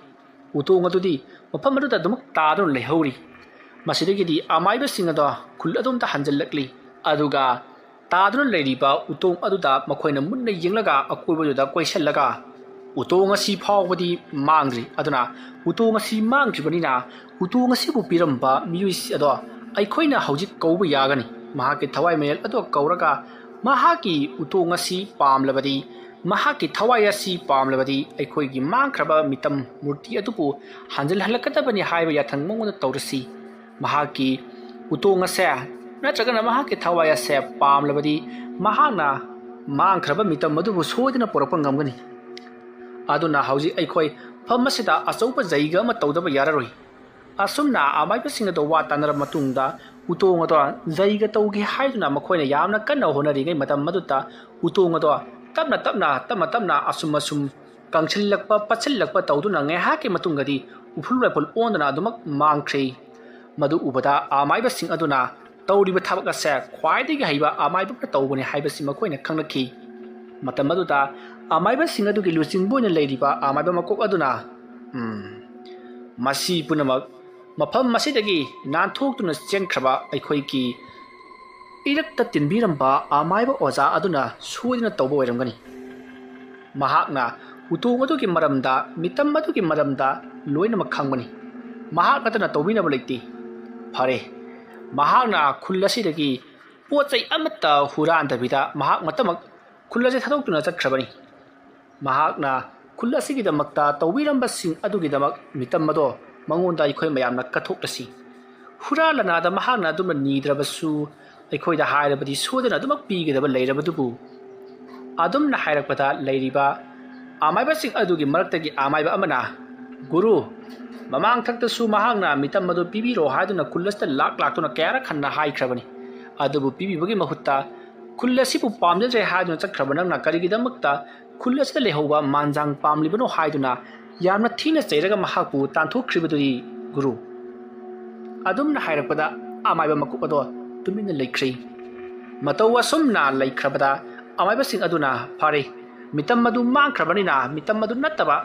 ꯎꯇꯣꯡ ꯑꯗꯨꯗꯤ ꯃꯐꯝ ꯑꯗꯨꯗ ꯑꯗꯨꯃꯛ ꯇꯥꯗꯨꯅ ꯂꯩꯍꯧꯔꯤ꯫ ꯃꯁꯤꯗꯒꯤꯗꯤ ꯑꯃꯥꯏꯕꯁꯤꯡ ꯑꯗꯣ ꯈꯨꯜ ꯑꯗꯣꯝꯗ ꯍꯟꯖꯤꯜꯂꯛꯂꯤ꯫ ꯑꯗꯨꯒ ꯇꯥꯗꯨꯅ ꯂꯩꯔꯤꯕ ꯎꯇꯣꯡ ꯑꯗꯨꯗ ꯃꯈꯣꯏꯅ ꯃꯨꯟꯅ ꯌꯦꯡꯂꯒ ꯑꯀꯣꯏꯕꯗꯨꯗ ꯀꯣꯏꯁꯤꯜꯂꯒ, "ꯎꯇꯣꯡ ꯑꯁꯤ ꯐꯥꯎꯕꯗꯤ ꯃꯥꯡꯗ꯭ꯔꯤ, ꯑꯗꯨꯅ ꯎꯇꯣꯡ ꯑꯁꯤ ꯃꯥꯡꯗ꯭ꯔꯤꯕꯅꯤꯅ ꯎꯇꯣꯡ ꯑꯁꯤꯕꯨ ꯄꯤꯔꯝꯕ ꯃꯤꯑꯣꯏ ꯑꯗꯣ ꯑꯩꯈꯣꯏꯅ ꯍꯧꯖꯤꯛ ꯀꯧꯕ ꯌꯥꯒꯅꯤ꯫ ꯃꯍꯥꯛꯀꯤ ꯊꯋꯥꯏ ꯃꯌꯦꯛ ꯑꯗꯨ ꯀꯧꯔꯒ ꯃꯍꯥꯛꯀꯤ ꯎꯇꯣꯡ ꯑꯁꯤ ꯄꯥꯝꯂꯕꯗꯤ, ꯃꯍꯥꯛꯀꯤ ꯊꯋꯥꯏ ꯑꯁꯤ ꯄꯥꯝꯂꯕꯗꯤ ꯑꯩꯈꯣꯏꯒꯤ ꯃꯥꯡꯈ꯭ꯔꯕ ꯃꯤꯇꯝ ꯃꯨꯔꯇꯤ ꯑꯗꯨꯕꯨ ꯍꯟꯖꯤꯜꯍꯜꯂꯛꯀꯗꯕꯅꯤ ꯍꯥꯏꯕ ꯌꯥꯊꯪ ꯃꯉꯣꯟꯗ ꯇꯧꯔꯁꯤ꯫ ꯃꯍꯥꯛꯀꯤ ꯎꯇꯣꯡ ꯑꯁꯦ ꯅꯠꯇ꯭ꯔꯒꯅ ꯃꯍꯥꯛꯀꯤ ꯊꯋꯥꯏ ꯑꯁꯦ ꯄꯥꯝꯂꯕꯗꯤ ꯃꯍꯥꯛꯅ ꯃꯥꯡꯈ꯭ꯔꯕ ꯃꯤꯇꯝ ꯑꯗꯨꯕꯨ ꯁꯣꯏꯗꯅ ꯄꯨꯔꯛꯄ ꯉꯝꯒꯅꯤ꯫ ꯑꯗꯨꯅ ꯍꯧꯖꯤꯛ ꯑꯩꯈꯣꯏ ꯐꯝ ꯑꯁꯤꯗ ꯑꯆꯧꯕ ꯖꯩꯒ ꯑꯃ ꯇꯧꯗꯕ ꯌꯥꯔꯔꯣꯏ꯫" ꯑꯁꯨꯝꯅ ꯑꯃꯥꯏꯕꯁꯤꯡ ꯑꯗꯣ ꯋꯥ ꯇꯥꯅꯔꯕ ꯃꯇꯨꯡꯗ ꯎꯇꯣꯡ ꯑꯗꯣ ꯖꯩꯒ ꯇꯧꯒꯦ ꯍꯥꯏꯗꯨꯅ ꯃꯈꯣꯏꯅ ꯌꯥꯝꯅ ꯀꯟꯅ ꯍꯣꯠꯅꯔꯤꯉꯩ ꯃꯇꯝ ꯑꯗꯨꯗ ꯎꯇꯣꯡ ꯑꯗꯣ ꯇꯞꯅ ꯇꯞꯅ, ꯇꯞꯅ ꯇꯞꯅ, ꯑꯁꯨꯝ ꯑꯁꯨꯝ ꯀꯪꯁꯤꯜꯂꯛꯄ, ꯄꯠꯁꯤꯜꯂꯛꯄ ꯇꯧꯗꯨꯅ ꯉꯥꯏꯍꯥꯛꯀꯤ ꯃꯇꯨꯡꯗꯗꯤ ꯎꯐꯨꯜ ꯋꯥꯏꯐꯨꯜ ꯑꯣꯟꯗꯨꯅ ꯑꯗꯨꯃꯛ ꯃꯥꯡꯈ꯭ꯔꯦ꯫ ꯃꯗꯨ ꯎꯕꯗ ꯑꯃꯥꯏꯕꯁꯤꯡ ꯑꯗꯨꯅ ꯇꯧꯔꯤꯕ ꯊꯕꯛ ꯑꯁꯦ ꯈ꯭ꯋꯥꯏꯗꯒꯤ ꯍꯩꯕ ꯑꯃꯥꯏꯕ ꯑꯃꯅ ꯇꯧꯕꯅꯤ ꯍꯥꯏꯕꯁꯤ ꯃꯈꯣꯏꯅ ꯈꯪꯂꯛꯈꯤ꯫ ꯃꯇꯝ ꯑꯗꯨꯗ ꯑꯃꯥꯏꯕꯁꯤꯡ ꯑꯗꯨꯒꯤ ꯂꯨꯆꯤꯡꯕ ꯑꯣꯏꯅ ꯂꯩꯔꯤꯕ ꯑꯃꯥꯏꯕ ꯃꯀꯣꯛ ꯑꯗꯨꯅ, "ꯎꯝ, ꯃꯁꯤ ꯄꯨꯝꯅꯃꯛ ꯃꯐꯝ ꯑꯁꯤꯗꯒꯤ ꯅꯥꯟꯊꯣꯛꯇꯨꯅ ꯆꯦꯟꯈ꯭ꯔꯕ ꯑꯩꯈꯣꯏꯒꯤ ꯏꯔꯛꯇ ꯇꯤꯟꯕꯤꯔꯝꯕ ꯑꯃꯥꯏꯕ ꯑꯣꯖꯥ ꯑꯗꯨꯅ ꯁꯣꯏꯗꯅ ꯇꯧꯕ ꯑꯣꯏꯔꯝꯒꯅꯤ꯫ ꯃꯍꯥꯛꯅ ꯎꯇꯣꯡ ꯑꯗꯨꯒꯤ ꯃꯔꯝꯗ, ꯃꯤꯇꯝ ꯑꯗꯨꯒꯤ ꯃꯔꯝꯗ ꯂꯣꯏꯅꯃꯛ ꯈꯪꯕꯅꯤ꯫ ꯃꯍꯥꯛ ꯅꯠꯇꯅ ꯇꯧꯕꯤꯅꯕ ꯂꯩꯇꯦ꯫ ꯐꯔꯦ, ꯃꯍꯥꯛꯅ ꯈꯨꯜ ꯑꯁꯤꯗꯒꯤ ꯄꯣꯠ ꯆꯩ ꯑꯃꯠꯇ ꯍꯨꯔꯥꯟꯗꯕꯤꯗ ꯃꯍꯥꯛ ꯃꯇꯃꯛ ꯈꯨꯜ ꯑꯁꯤ ꯊꯥꯗꯣꯛꯇꯨꯅ ꯆꯠꯈ꯭ꯔꯕꯅꯤ꯫ ꯃꯍꯥꯛꯅ ꯈꯨꯜ ꯑꯁꯤꯒꯤꯗꯃꯛꯇ ꯇꯧꯕꯤꯔꯝꯕꯁꯤꯡ ꯑꯗꯨꯒꯤꯗꯃꯛ ꯃꯤꯇꯝ ꯑꯗꯣ ꯃꯉꯣꯟꯗ ꯑꯩꯈꯣꯏ ꯃꯌꯥꯝꯅ ꯀꯠꯊꯣꯛꯂꯁꯤ꯫ ꯍꯨꯔꯥꯟ ꯂꯅꯥꯗ ꯃꯍꯥꯛꯅ ꯑꯗꯨꯝꯅ ꯅꯤꯗ꯭ꯔꯕꯁꯨ, ꯑꯩꯈꯣꯏꯗ ꯍꯥꯏꯔꯕꯗꯤ ꯁꯣꯏꯗꯅ ꯑꯗꯨꯃꯛ ꯄꯤꯒꯗꯕ ꯂꯩꯔꯕꯗꯨꯕꯨ꯫" ꯑꯗꯨꯝꯅ ꯍꯥꯏꯔꯛꯄꯗ ꯂꯩꯔꯤꯕ ꯑꯃꯥꯏꯕꯁꯤꯡ ꯑꯗꯨꯒꯤ ꯃꯔꯛꯇꯒꯤ ꯑꯃꯥꯏꯕ ꯑꯃꯅ, "ꯒꯨꯔꯨ, ꯃꯃꯥꯡ ꯊꯛꯇꯁꯨ ꯃꯍꯥꯛꯅ ꯃꯤꯇꯝ ꯑꯗꯨ ꯄꯤꯕꯤꯔꯣ ꯍꯥꯏꯗꯨꯅ ꯈꯨꯜ ꯑꯁꯤꯗ ꯂꯥꯛ ꯂꯥꯛꯇꯨꯅ ꯀꯌꯥꯔꯛ ꯍꯟꯅ ꯍꯥꯏꯈ꯭ꯔꯕꯅꯤ꯫ ꯑꯗꯨꯕꯨ ꯄꯤꯕꯤꯕꯒꯤ ꯃꯍꯨꯠꯇ ꯈꯨꯜ ꯑꯁꯤꯕꯨ ꯄꯥꯝꯖꯗ꯭ꯔꯦ ꯍꯥꯏꯗꯨꯅ ꯆꯠꯈ꯭ꯔꯕ ꯅꯪꯅ ꯀꯔꯤꯒꯤꯗꯃꯛꯇ ꯈꯨꯜ ꯑꯁꯤꯗ ꯂꯩꯍꯧꯕ ꯃꯥꯟꯖꯥꯡ ꯄꯥꯝꯂꯤꯕꯅꯣ?" ꯍꯥꯏꯗꯨꯅ ꯌꯥꯝꯅ ꯊꯤꯅ ꯆꯩꯔꯒ ꯃꯍꯥꯛꯄꯨ ꯇꯥꯟꯊꯣꯛꯈ꯭ꯔꯤꯕꯗꯨꯗꯤ, ꯒꯨꯔꯨ꯫ ꯑꯗꯨꯝꯅ ꯍꯥꯏꯔꯛꯄꯗ ꯑꯃꯥꯏꯕ ꯃꯀꯣꯛ ꯑꯗꯣ ꯇꯨꯃꯤꯟꯅ ꯂꯩꯈ꯭ꯔꯦ꯫ ꯃꯇꯧ ꯑꯁꯨꯝꯅ ꯂꯩꯈ꯭ꯔꯕꯗ ꯑꯃꯥꯏꯕꯁꯤꯡ ꯑꯗꯨꯅ, "ꯐꯔꯦ, ꯃꯤꯇꯝ ꯑꯗꯨ ꯃꯥꯡꯈ꯭ꯔꯕꯅꯤꯅ ꯃꯤꯇꯝ ꯑꯗꯨ ꯅꯠꯇꯕ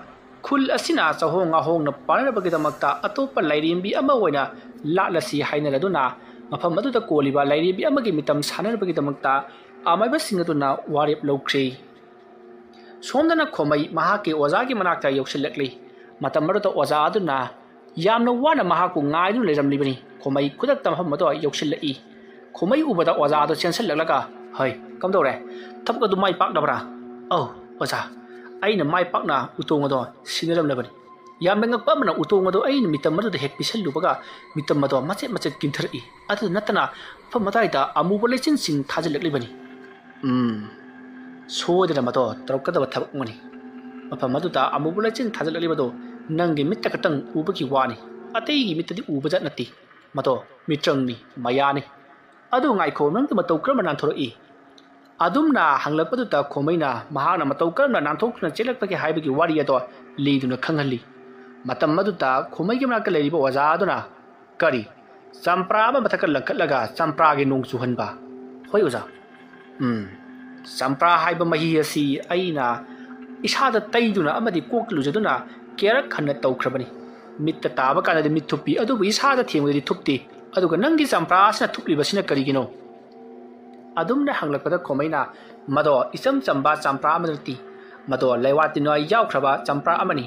ꯈꯨꯜ ꯑꯁꯤꯅ ꯆꯥꯍꯣꯡ ꯉꯥꯍꯣꯡꯅ ꯄꯥꯅꯅꯕꯒꯤꯗꯃꯛꯇ ꯑꯇꯣꯞꯄ ꯂꯥꯏꯔꯦꯝꯕꯤ ꯑꯃ ꯑꯣꯏꯅ ꯂꯥꯠꯂꯁꯤ" ꯍꯥꯏꯅꯔꯗꯨꯅ ꯃꯐꯝ ꯑꯗꯨꯗ ꯀꯣꯜꯂꯤꯕ ꯂꯥꯏꯔꯦꯝꯕꯤ ꯑꯃꯒꯤ ꯃꯤꯇꯝ ꯁꯥꯟꯅꯅꯕꯒꯤꯗꯃꯛꯇ ꯑꯃꯥꯏꯕꯁꯤꯡ ꯑꯗꯨꯅ ꯋꯥꯔꯦꯞ ꯂꯧꯈ꯭ꯔꯦ꯫ ꯁꯣꯝꯗꯅ ꯈꯣꯃꯩ ꯃꯍꯥꯛꯀꯤ ꯑꯣꯖꯥꯒꯤ ꯃꯅꯥꯛꯇ ꯌꯧꯁꯤꯜꯂꯛꯂꯤ꯫ ꯃꯇꯝ ꯑꯗꯨꯗ ꯑꯣꯖꯥ ꯑꯗꯨꯅ ꯌꯥꯝꯅ ꯋꯥꯅ ꯃꯍꯥꯛꯄꯨ ꯉꯥꯏꯗꯨꯅ ꯂꯩꯔꯝꯂꯤꯕꯅꯤ꯫ ꯈꯣꯃꯩ ꯈꯨꯗꯛꯇ ꯃꯐꯝ ꯑꯗꯨ ꯌꯧꯁꯤꯜꯂꯛꯏ꯫ ꯈꯣꯃꯩ ꯎꯕꯗ ꯑꯣꯖꯥ ꯑꯗꯨ ꯆꯦꯟꯁꯤꯜꯂꯛꯂꯒ, "ꯍꯩ, ꯀꯝꯗꯧꯔꯦ? ꯊꯕꯛ ꯑꯗꯨ ꯃꯥꯏ ꯄꯥꯛꯅꯕ꯭ꯔꯥ?" "ꯑꯧ, ꯑꯣꯖꯥ, ꯑꯩꯅ ꯃꯥꯏ ꯄꯥꯛꯅ ꯎꯇꯣꯡ ꯑꯗꯣ ꯁꯤꯟꯅꯔꯝꯂꯕꯅꯤ꯫" ꯌꯥꯝꯅ ꯉꯛꯄ ꯑꯃꯅ ꯎꯇꯣꯡ ꯑꯗꯣ ꯑꯩꯅ ꯃꯤꯇꯝ ꯑꯗꯨꯗ ꯍꯦꯛ ꯄꯤꯁꯜꯂꯨꯕꯒ ꯃꯤꯇꯝ ꯑꯗꯣ ꯃꯆꯦꯠ ꯃꯆꯦꯠ ꯀꯤꯟꯊꯔꯛꯏ꯫ ꯑꯗꯨ ꯅꯠꯇꯅ ꯃꯐꯝ ꯑꯗꯨꯋꯥꯏꯗ ꯑꯃꯨꯕ ꯂꯩꯆꯤꯟꯁꯤꯡ ꯊꯥꯖꯤꯜꯂꯛꯂꯤꯕꯅꯤ꯫ ꯎꯝ, ꯁꯣꯏꯗꯅ ꯃꯗꯣ ꯇꯧꯔꯛꯀꯗꯕ ꯊꯕꯛ ꯑꯃꯅꯤ꯫ ꯃꯐꯝ ꯑꯗꯨꯗ ꯑꯃꯨꯕ ꯂꯩꯆꯤꯟ ꯊꯥꯖꯤꯜꯂꯛꯂꯤꯕꯗꯨ ꯅꯪꯒꯤ ꯃꯤꯠꯇ ꯈꯛꯇꯪ ꯎꯕꯒꯤ ꯋꯥꯅꯤ꯫ ꯑꯇꯩꯒꯤ ꯃꯤꯠꯇꯗꯤ ꯎꯕ ꯖꯥꯠ ꯅꯠꯇꯦ꯫ ꯃꯗꯣ ꯃꯤꯇ꯭ꯔꯪꯅꯤ, ꯃꯌꯥꯅꯤ꯫ ꯑꯗꯨ ꯉꯥꯏꯈꯣ, ꯅꯪꯗꯤ ꯃꯇꯧ ꯀꯔꯝꯅ ꯅꯥꯟꯊꯣꯔꯛꯏ? ꯑꯗꯨꯝꯅ ꯍꯪꯂꯛꯄꯗꯨꯗ ꯈꯣꯃꯩꯅ ꯃꯍꯥꯛꯅ ꯃꯇꯧ ꯀꯔꯝꯅ ꯅꯥꯟꯊꯣꯛꯇꯨꯅ ꯆꯦꯜꯂꯛꯄꯒꯦ ꯍꯥꯏꯕꯒꯤ ꯋꯥꯔꯤ ꯑꯗꯣ ꯂꯤꯗꯨꯅ ꯈꯪꯍꯜꯂꯤ꯫ ꯃꯇꯝ ꯑꯗꯨꯗ ꯈꯣꯃꯩꯒꯤ ꯃꯅꯥꯛꯇ ꯂꯩꯔꯤꯕ ꯑꯣꯖꯥ ꯑꯗꯨꯅ, "ꯀꯔꯤ? ꯆꯝꯄ꯭ꯔꯥ ꯑꯃ ꯃꯊꯛꯇ ꯂꯪꯈꯠꯂꯒ ꯆꯝꯄ꯭ꯔꯥꯒꯤ ꯅꯣꯡ ꯆꯨꯍꯟꯕ?" "ꯍꯣꯏ ꯑꯣꯖꯥ꯫" "ꯎꯝ, ꯆꯝꯄ꯭ꯔꯥ ꯍꯥꯏꯕ ꯃꯍꯤ ꯑꯁꯤ ꯑꯩꯅ ꯏꯁꯥꯗ ꯇꯩꯗꯨꯅ ꯑꯃꯗꯤ ꯀꯣꯛꯇ ꯂꯨꯖꯗꯨꯅ ꯀꯌꯥꯔꯛ ꯍꯟꯅ ꯇꯧꯈ꯭ꯔꯕꯅꯤ꯫ ꯃꯤꯠꯇ ꯇꯥꯕ ꯀꯥꯟꯗꯗꯤ ꯃꯤꯠ ꯊꯨꯞꯄꯤ, ꯑꯗꯨꯕꯨ ꯏꯁꯥꯗ ꯊꯦꯡꯕꯗꯗꯤ ꯊꯨꯞꯇꯦ꯫ ꯑꯗꯨꯒ ꯅꯪꯒꯤ ꯆꯝꯄ꯭ꯔꯥ ꯑꯁꯤꯅ ꯊꯨꯞꯂꯤꯕꯁꯤꯅ ꯀꯔꯤꯒꯤꯅꯣ?" ꯑꯗꯨꯝꯅ ꯍꯪꯂꯛꯄꯗ ꯈꯣꯃꯩꯅ, "ꯃꯗꯣ ꯏꯆꯝ ꯆꯝꯕ ꯆꯝꯄ꯭ꯔꯥ ꯑꯃ ꯅꯠꯇꯦ꯫ ꯃꯗꯣ ꯂꯩꯋꯥ ꯇꯤꯟꯋꯥ ꯌꯥꯎꯈ꯭ꯔꯕ ꯆꯝꯄ꯭ꯔꯥ ꯑꯃꯅꯤ꯫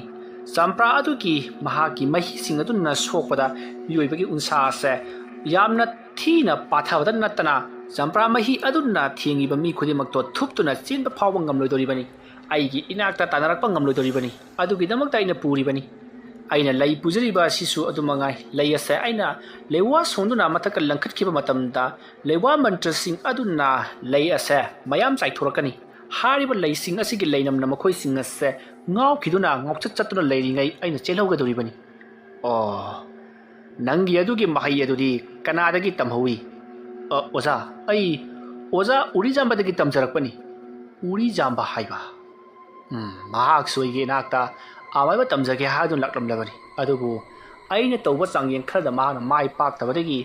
ꯆꯝꯄ꯭ꯔꯥ ꯑꯗꯨꯒꯤ ꯃꯍꯥꯛꯀꯤ ꯃꯍꯤꯁꯤꯡ ꯑꯗꯨꯅ ꯁꯣꯛꯄꯗ ꯃꯤꯑꯣꯏꯕꯒꯤ ꯎꯟꯁꯥ ꯑꯁꯦ ꯌꯥꯝꯅ ꯊꯤꯅ ꯄꯥꯊꯕꯗ ꯅꯠꯇꯅ ꯆꯝꯄ꯭ꯔꯥ ꯃꯍꯤ ꯑꯗꯨꯅ ꯊꯦꯡꯉꯤꯕ ꯃꯤ ꯈꯨꯗꯤꯡꯃꯛꯇꯣ ꯊꯨꯞꯇꯨꯅ ꯆꯦꯟꯕ ꯐꯥꯎꯕ ꯉꯝꯂꯣꯏꯗꯧꯔꯤꯕꯅꯤ꯫ ꯑꯩꯒꯤ ꯏꯅꯥꯛꯇ ꯇꯥꯟꯅꯔꯛꯄ ꯉꯝꯂꯣꯏꯗꯧꯔꯤꯕꯅꯤ꯫ ꯑꯗꯨꯒꯤꯗꯃꯛꯇ ꯑꯩꯅ ꯄꯨꯔꯤꯕꯅꯤ꯫ ꯑꯩꯅ ꯂꯩ ꯄꯨꯖꯔꯤꯕ ꯑꯁꯤꯁꯨ ꯑꯗꯨꯃꯉꯥꯏ꯫ ꯂꯩ ꯑꯁꯦ ꯑꯩꯅ ꯂꯩꯋꯥ ꯁꯣꯡꯗꯨꯅ ꯃꯊꯛꯇ ꯂꯪꯈꯠꯈꯤꯕ ꯃꯇꯝꯗ ꯂꯩꯋꯥ ꯃꯟꯇ꯭ꯔꯁꯤꯡ ꯑꯗꯨꯅ ꯂꯩ ꯑꯁꯦ ꯃꯌꯥꯝ ꯆꯥꯏꯊꯣꯔꯛꯀꯅꯤ꯫ ꯍꯥꯏꯔꯤꯕ ꯂꯩꯁꯤꯡ ꯑꯁꯤꯒꯤ ꯂꯩꯅꯝꯅ ꯃꯈꯣꯏꯁꯤꯡ ꯑꯁꯦ ꯉꯥꯎꯈꯤꯗꯨꯅ ꯉꯥꯎꯆꯠ ꯆꯠꯇꯨꯅ ꯂꯩꯔꯤꯉꯩ ꯑꯩꯅ ꯆꯦꯜꯍꯧꯒꯗꯧꯔꯤꯕꯅꯤ꯫" "ꯑꯣ, ꯅꯪꯒꯤ ꯑꯗꯨꯒꯤ ꯃꯍꯩ ꯑꯗꯨꯗꯤ ꯀꯅꯥꯗꯒꯤ ꯇꯝꯍꯧꯏ?" "ꯑ, ꯑꯣꯖꯥ, ꯑꯩ ꯑꯣꯖꯥ ꯎꯔꯤꯖꯥꯝꯕꯗꯒꯤ ꯇꯝꯖꯔꯛꯄꯅꯤ꯫" "ꯎꯔꯤꯖꯥꯝꯕ ꯍꯥꯏꯕ?" "ꯎꯝ, ꯃꯍꯥꯛꯁꯨ ꯑꯩꯒꯤ ꯏꯅꯥꯛꯇ ꯑꯃꯥꯏꯕ ꯇꯝꯖꯒꯦ ꯍꯥꯏꯗꯨꯅ ꯂꯥꯛꯂꯝꯂꯕꯅꯤ꯫ ꯑꯗꯨꯕꯨ ꯑꯩꯅ ꯇꯧꯕ ꯆꯥꯡꯌꯦꯡ ꯈꯔꯗ ꯃꯍꯥꯛꯅ ꯃꯥꯏ ꯄꯥꯛꯇꯕꯗꯒꯤ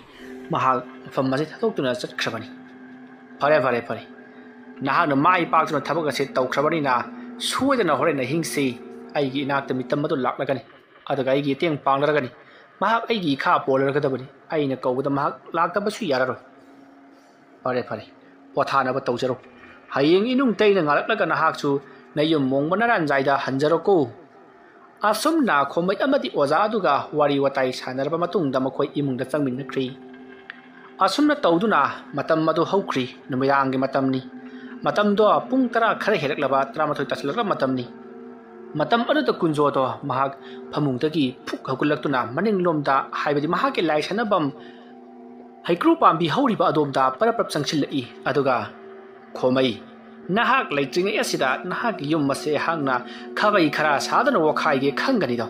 ꯃꯍꯥꯛ ꯃꯐꯝ ꯑꯁꯤ ꯊꯥꯗꯣꯛꯇꯨꯅ ꯆꯠꯈ꯭ꯔꯕꯅꯤ꯫" "ꯐꯔꯦ, ꯐꯔꯦ, ꯐꯔꯦ꯫ ꯅꯍꯥꯛꯅ ꯃꯥꯏ ꯄꯥꯛꯇꯨꯅ ꯊꯕꯛ ꯑꯁꯤ ꯇꯧꯈ꯭ꯔꯕꯅꯤꯅ ꯁꯣꯏꯗꯅ ꯍꯣꯔꯦꯟ ꯑꯍꯤꯡꯁꯤ ꯑꯩꯒꯤ ꯏꯅꯥꯛꯇ ꯃꯤꯇꯝ ꯑꯗꯨ ꯂꯥꯛꯂꯒꯅꯤ꯫ ꯑꯗꯨꯒ ꯑꯩꯒꯤ ꯃꯇꯦꯡ ꯄꯥꯡꯂꯔꯒꯅꯤ꯫ ꯃꯍꯥꯛ ꯑꯩꯒꯤ ꯏꯈꯥ ꯄꯣꯜꯂꯔꯒꯗꯕꯅꯤ꯫ ꯑꯩꯅ ꯀꯧꯕꯗ ꯃꯍꯥꯛ ꯂꯥꯛꯇꯕꯁꯨ ꯌꯥꯔꯔꯣꯏ꯫ ꯐꯔꯦ, ꯐꯔꯦ, ꯄꯣꯊꯥꯅꯕ ꯇꯧꯖꯔꯣ꯫ ꯍꯌꯦꯡ ꯏꯅꯨꯡ ꯇꯩꯅ ꯉꯥꯜꯂꯛꯂꯒ ꯅꯍꯥꯛꯁꯨ ꯅꯌꯨꯝ ꯃꯣꯡꯕ ꯅꯔꯥꯟꯖꯥꯏꯗ ꯍꯟꯖꯔꯣꯀꯣ꯫ ꯑꯁꯨꯝꯅ ꯈꯣꯃꯩ ꯑꯃꯗꯤ ꯑꯣꯖꯥ ꯑꯗꯨꯒ ꯋꯥꯔꯤ ꯋꯥꯇꯥꯏ ꯁꯥꯟꯅꯔꯕ ꯃꯇꯨꯡꯗ ꯃꯈꯣꯏ ꯏꯃꯨꯡꯗ ꯆꯪꯃꯤꯟꯅꯈ꯭ꯔꯤ꯫ ꯑꯁꯨꯝꯅ ꯇꯧꯗꯨꯅ ꯃꯇꯝ ꯑꯗꯨ ꯍꯧꯈ꯭ꯔꯤ꯫ ꯅꯨꯃꯤꯗꯥꯡꯒꯤ ꯃꯇꯝꯅꯤ꯫ ꯃꯇꯝꯗꯣ ꯄꯨꯡ ꯇꯔꯥ ꯈꯔ ꯍꯦꯜꯂꯛꯂꯕ, ꯇꯔꯥꯃꯥꯊꯣꯏ ꯇꯥꯁꯤꯜꯂꯛꯂꯕ ꯃꯇꯝꯅꯤ꯫ ꯃꯇꯝ ꯑꯗꯨꯗ ꯀꯨꯟꯖꯣꯗꯣ ꯃꯍꯥꯛ ꯐꯃꯨꯡꯗꯒꯤ ꯐꯨꯛ ꯍꯧꯒꯠꯂꯛꯇꯨꯅ ꯃꯅꯤꯡꯂꯣꯝꯗ, ꯍꯥꯏꯕꯗꯤ ꯃꯍꯥꯛꯀꯤ ꯂꯥꯏ ꯁꯥꯟꯅꯐꯝ ꯍꯩꯀ꯭ꯔꯨ ꯄꯥꯝꯕꯤ ꯍꯧꯔꯤꯕ ꯑꯗꯣꯝꯗ ꯄꯔꯞ ꯄꯔꯞ ꯆꯪꯁꯤꯜꯂꯛꯏ꯫ ꯑꯗꯨꯒ, "ꯈꯣꯃꯩ, ꯅꯍꯥꯛ ꯂꯩꯇ꯭ꯔꯤꯉꯩ ꯑꯁꯤꯗ ꯅꯍꯥꯛꯀꯤ ꯌꯨꯝ ꯑꯁꯦ ꯑꯩꯍꯥꯛꯅ ꯈꯥꯕꯩ ꯈꯔ ꯁꯥꯗꯨꯅ ꯋꯥꯈꯥꯏꯒꯦ ꯈꯪꯒꯅꯤꯗꯣ?"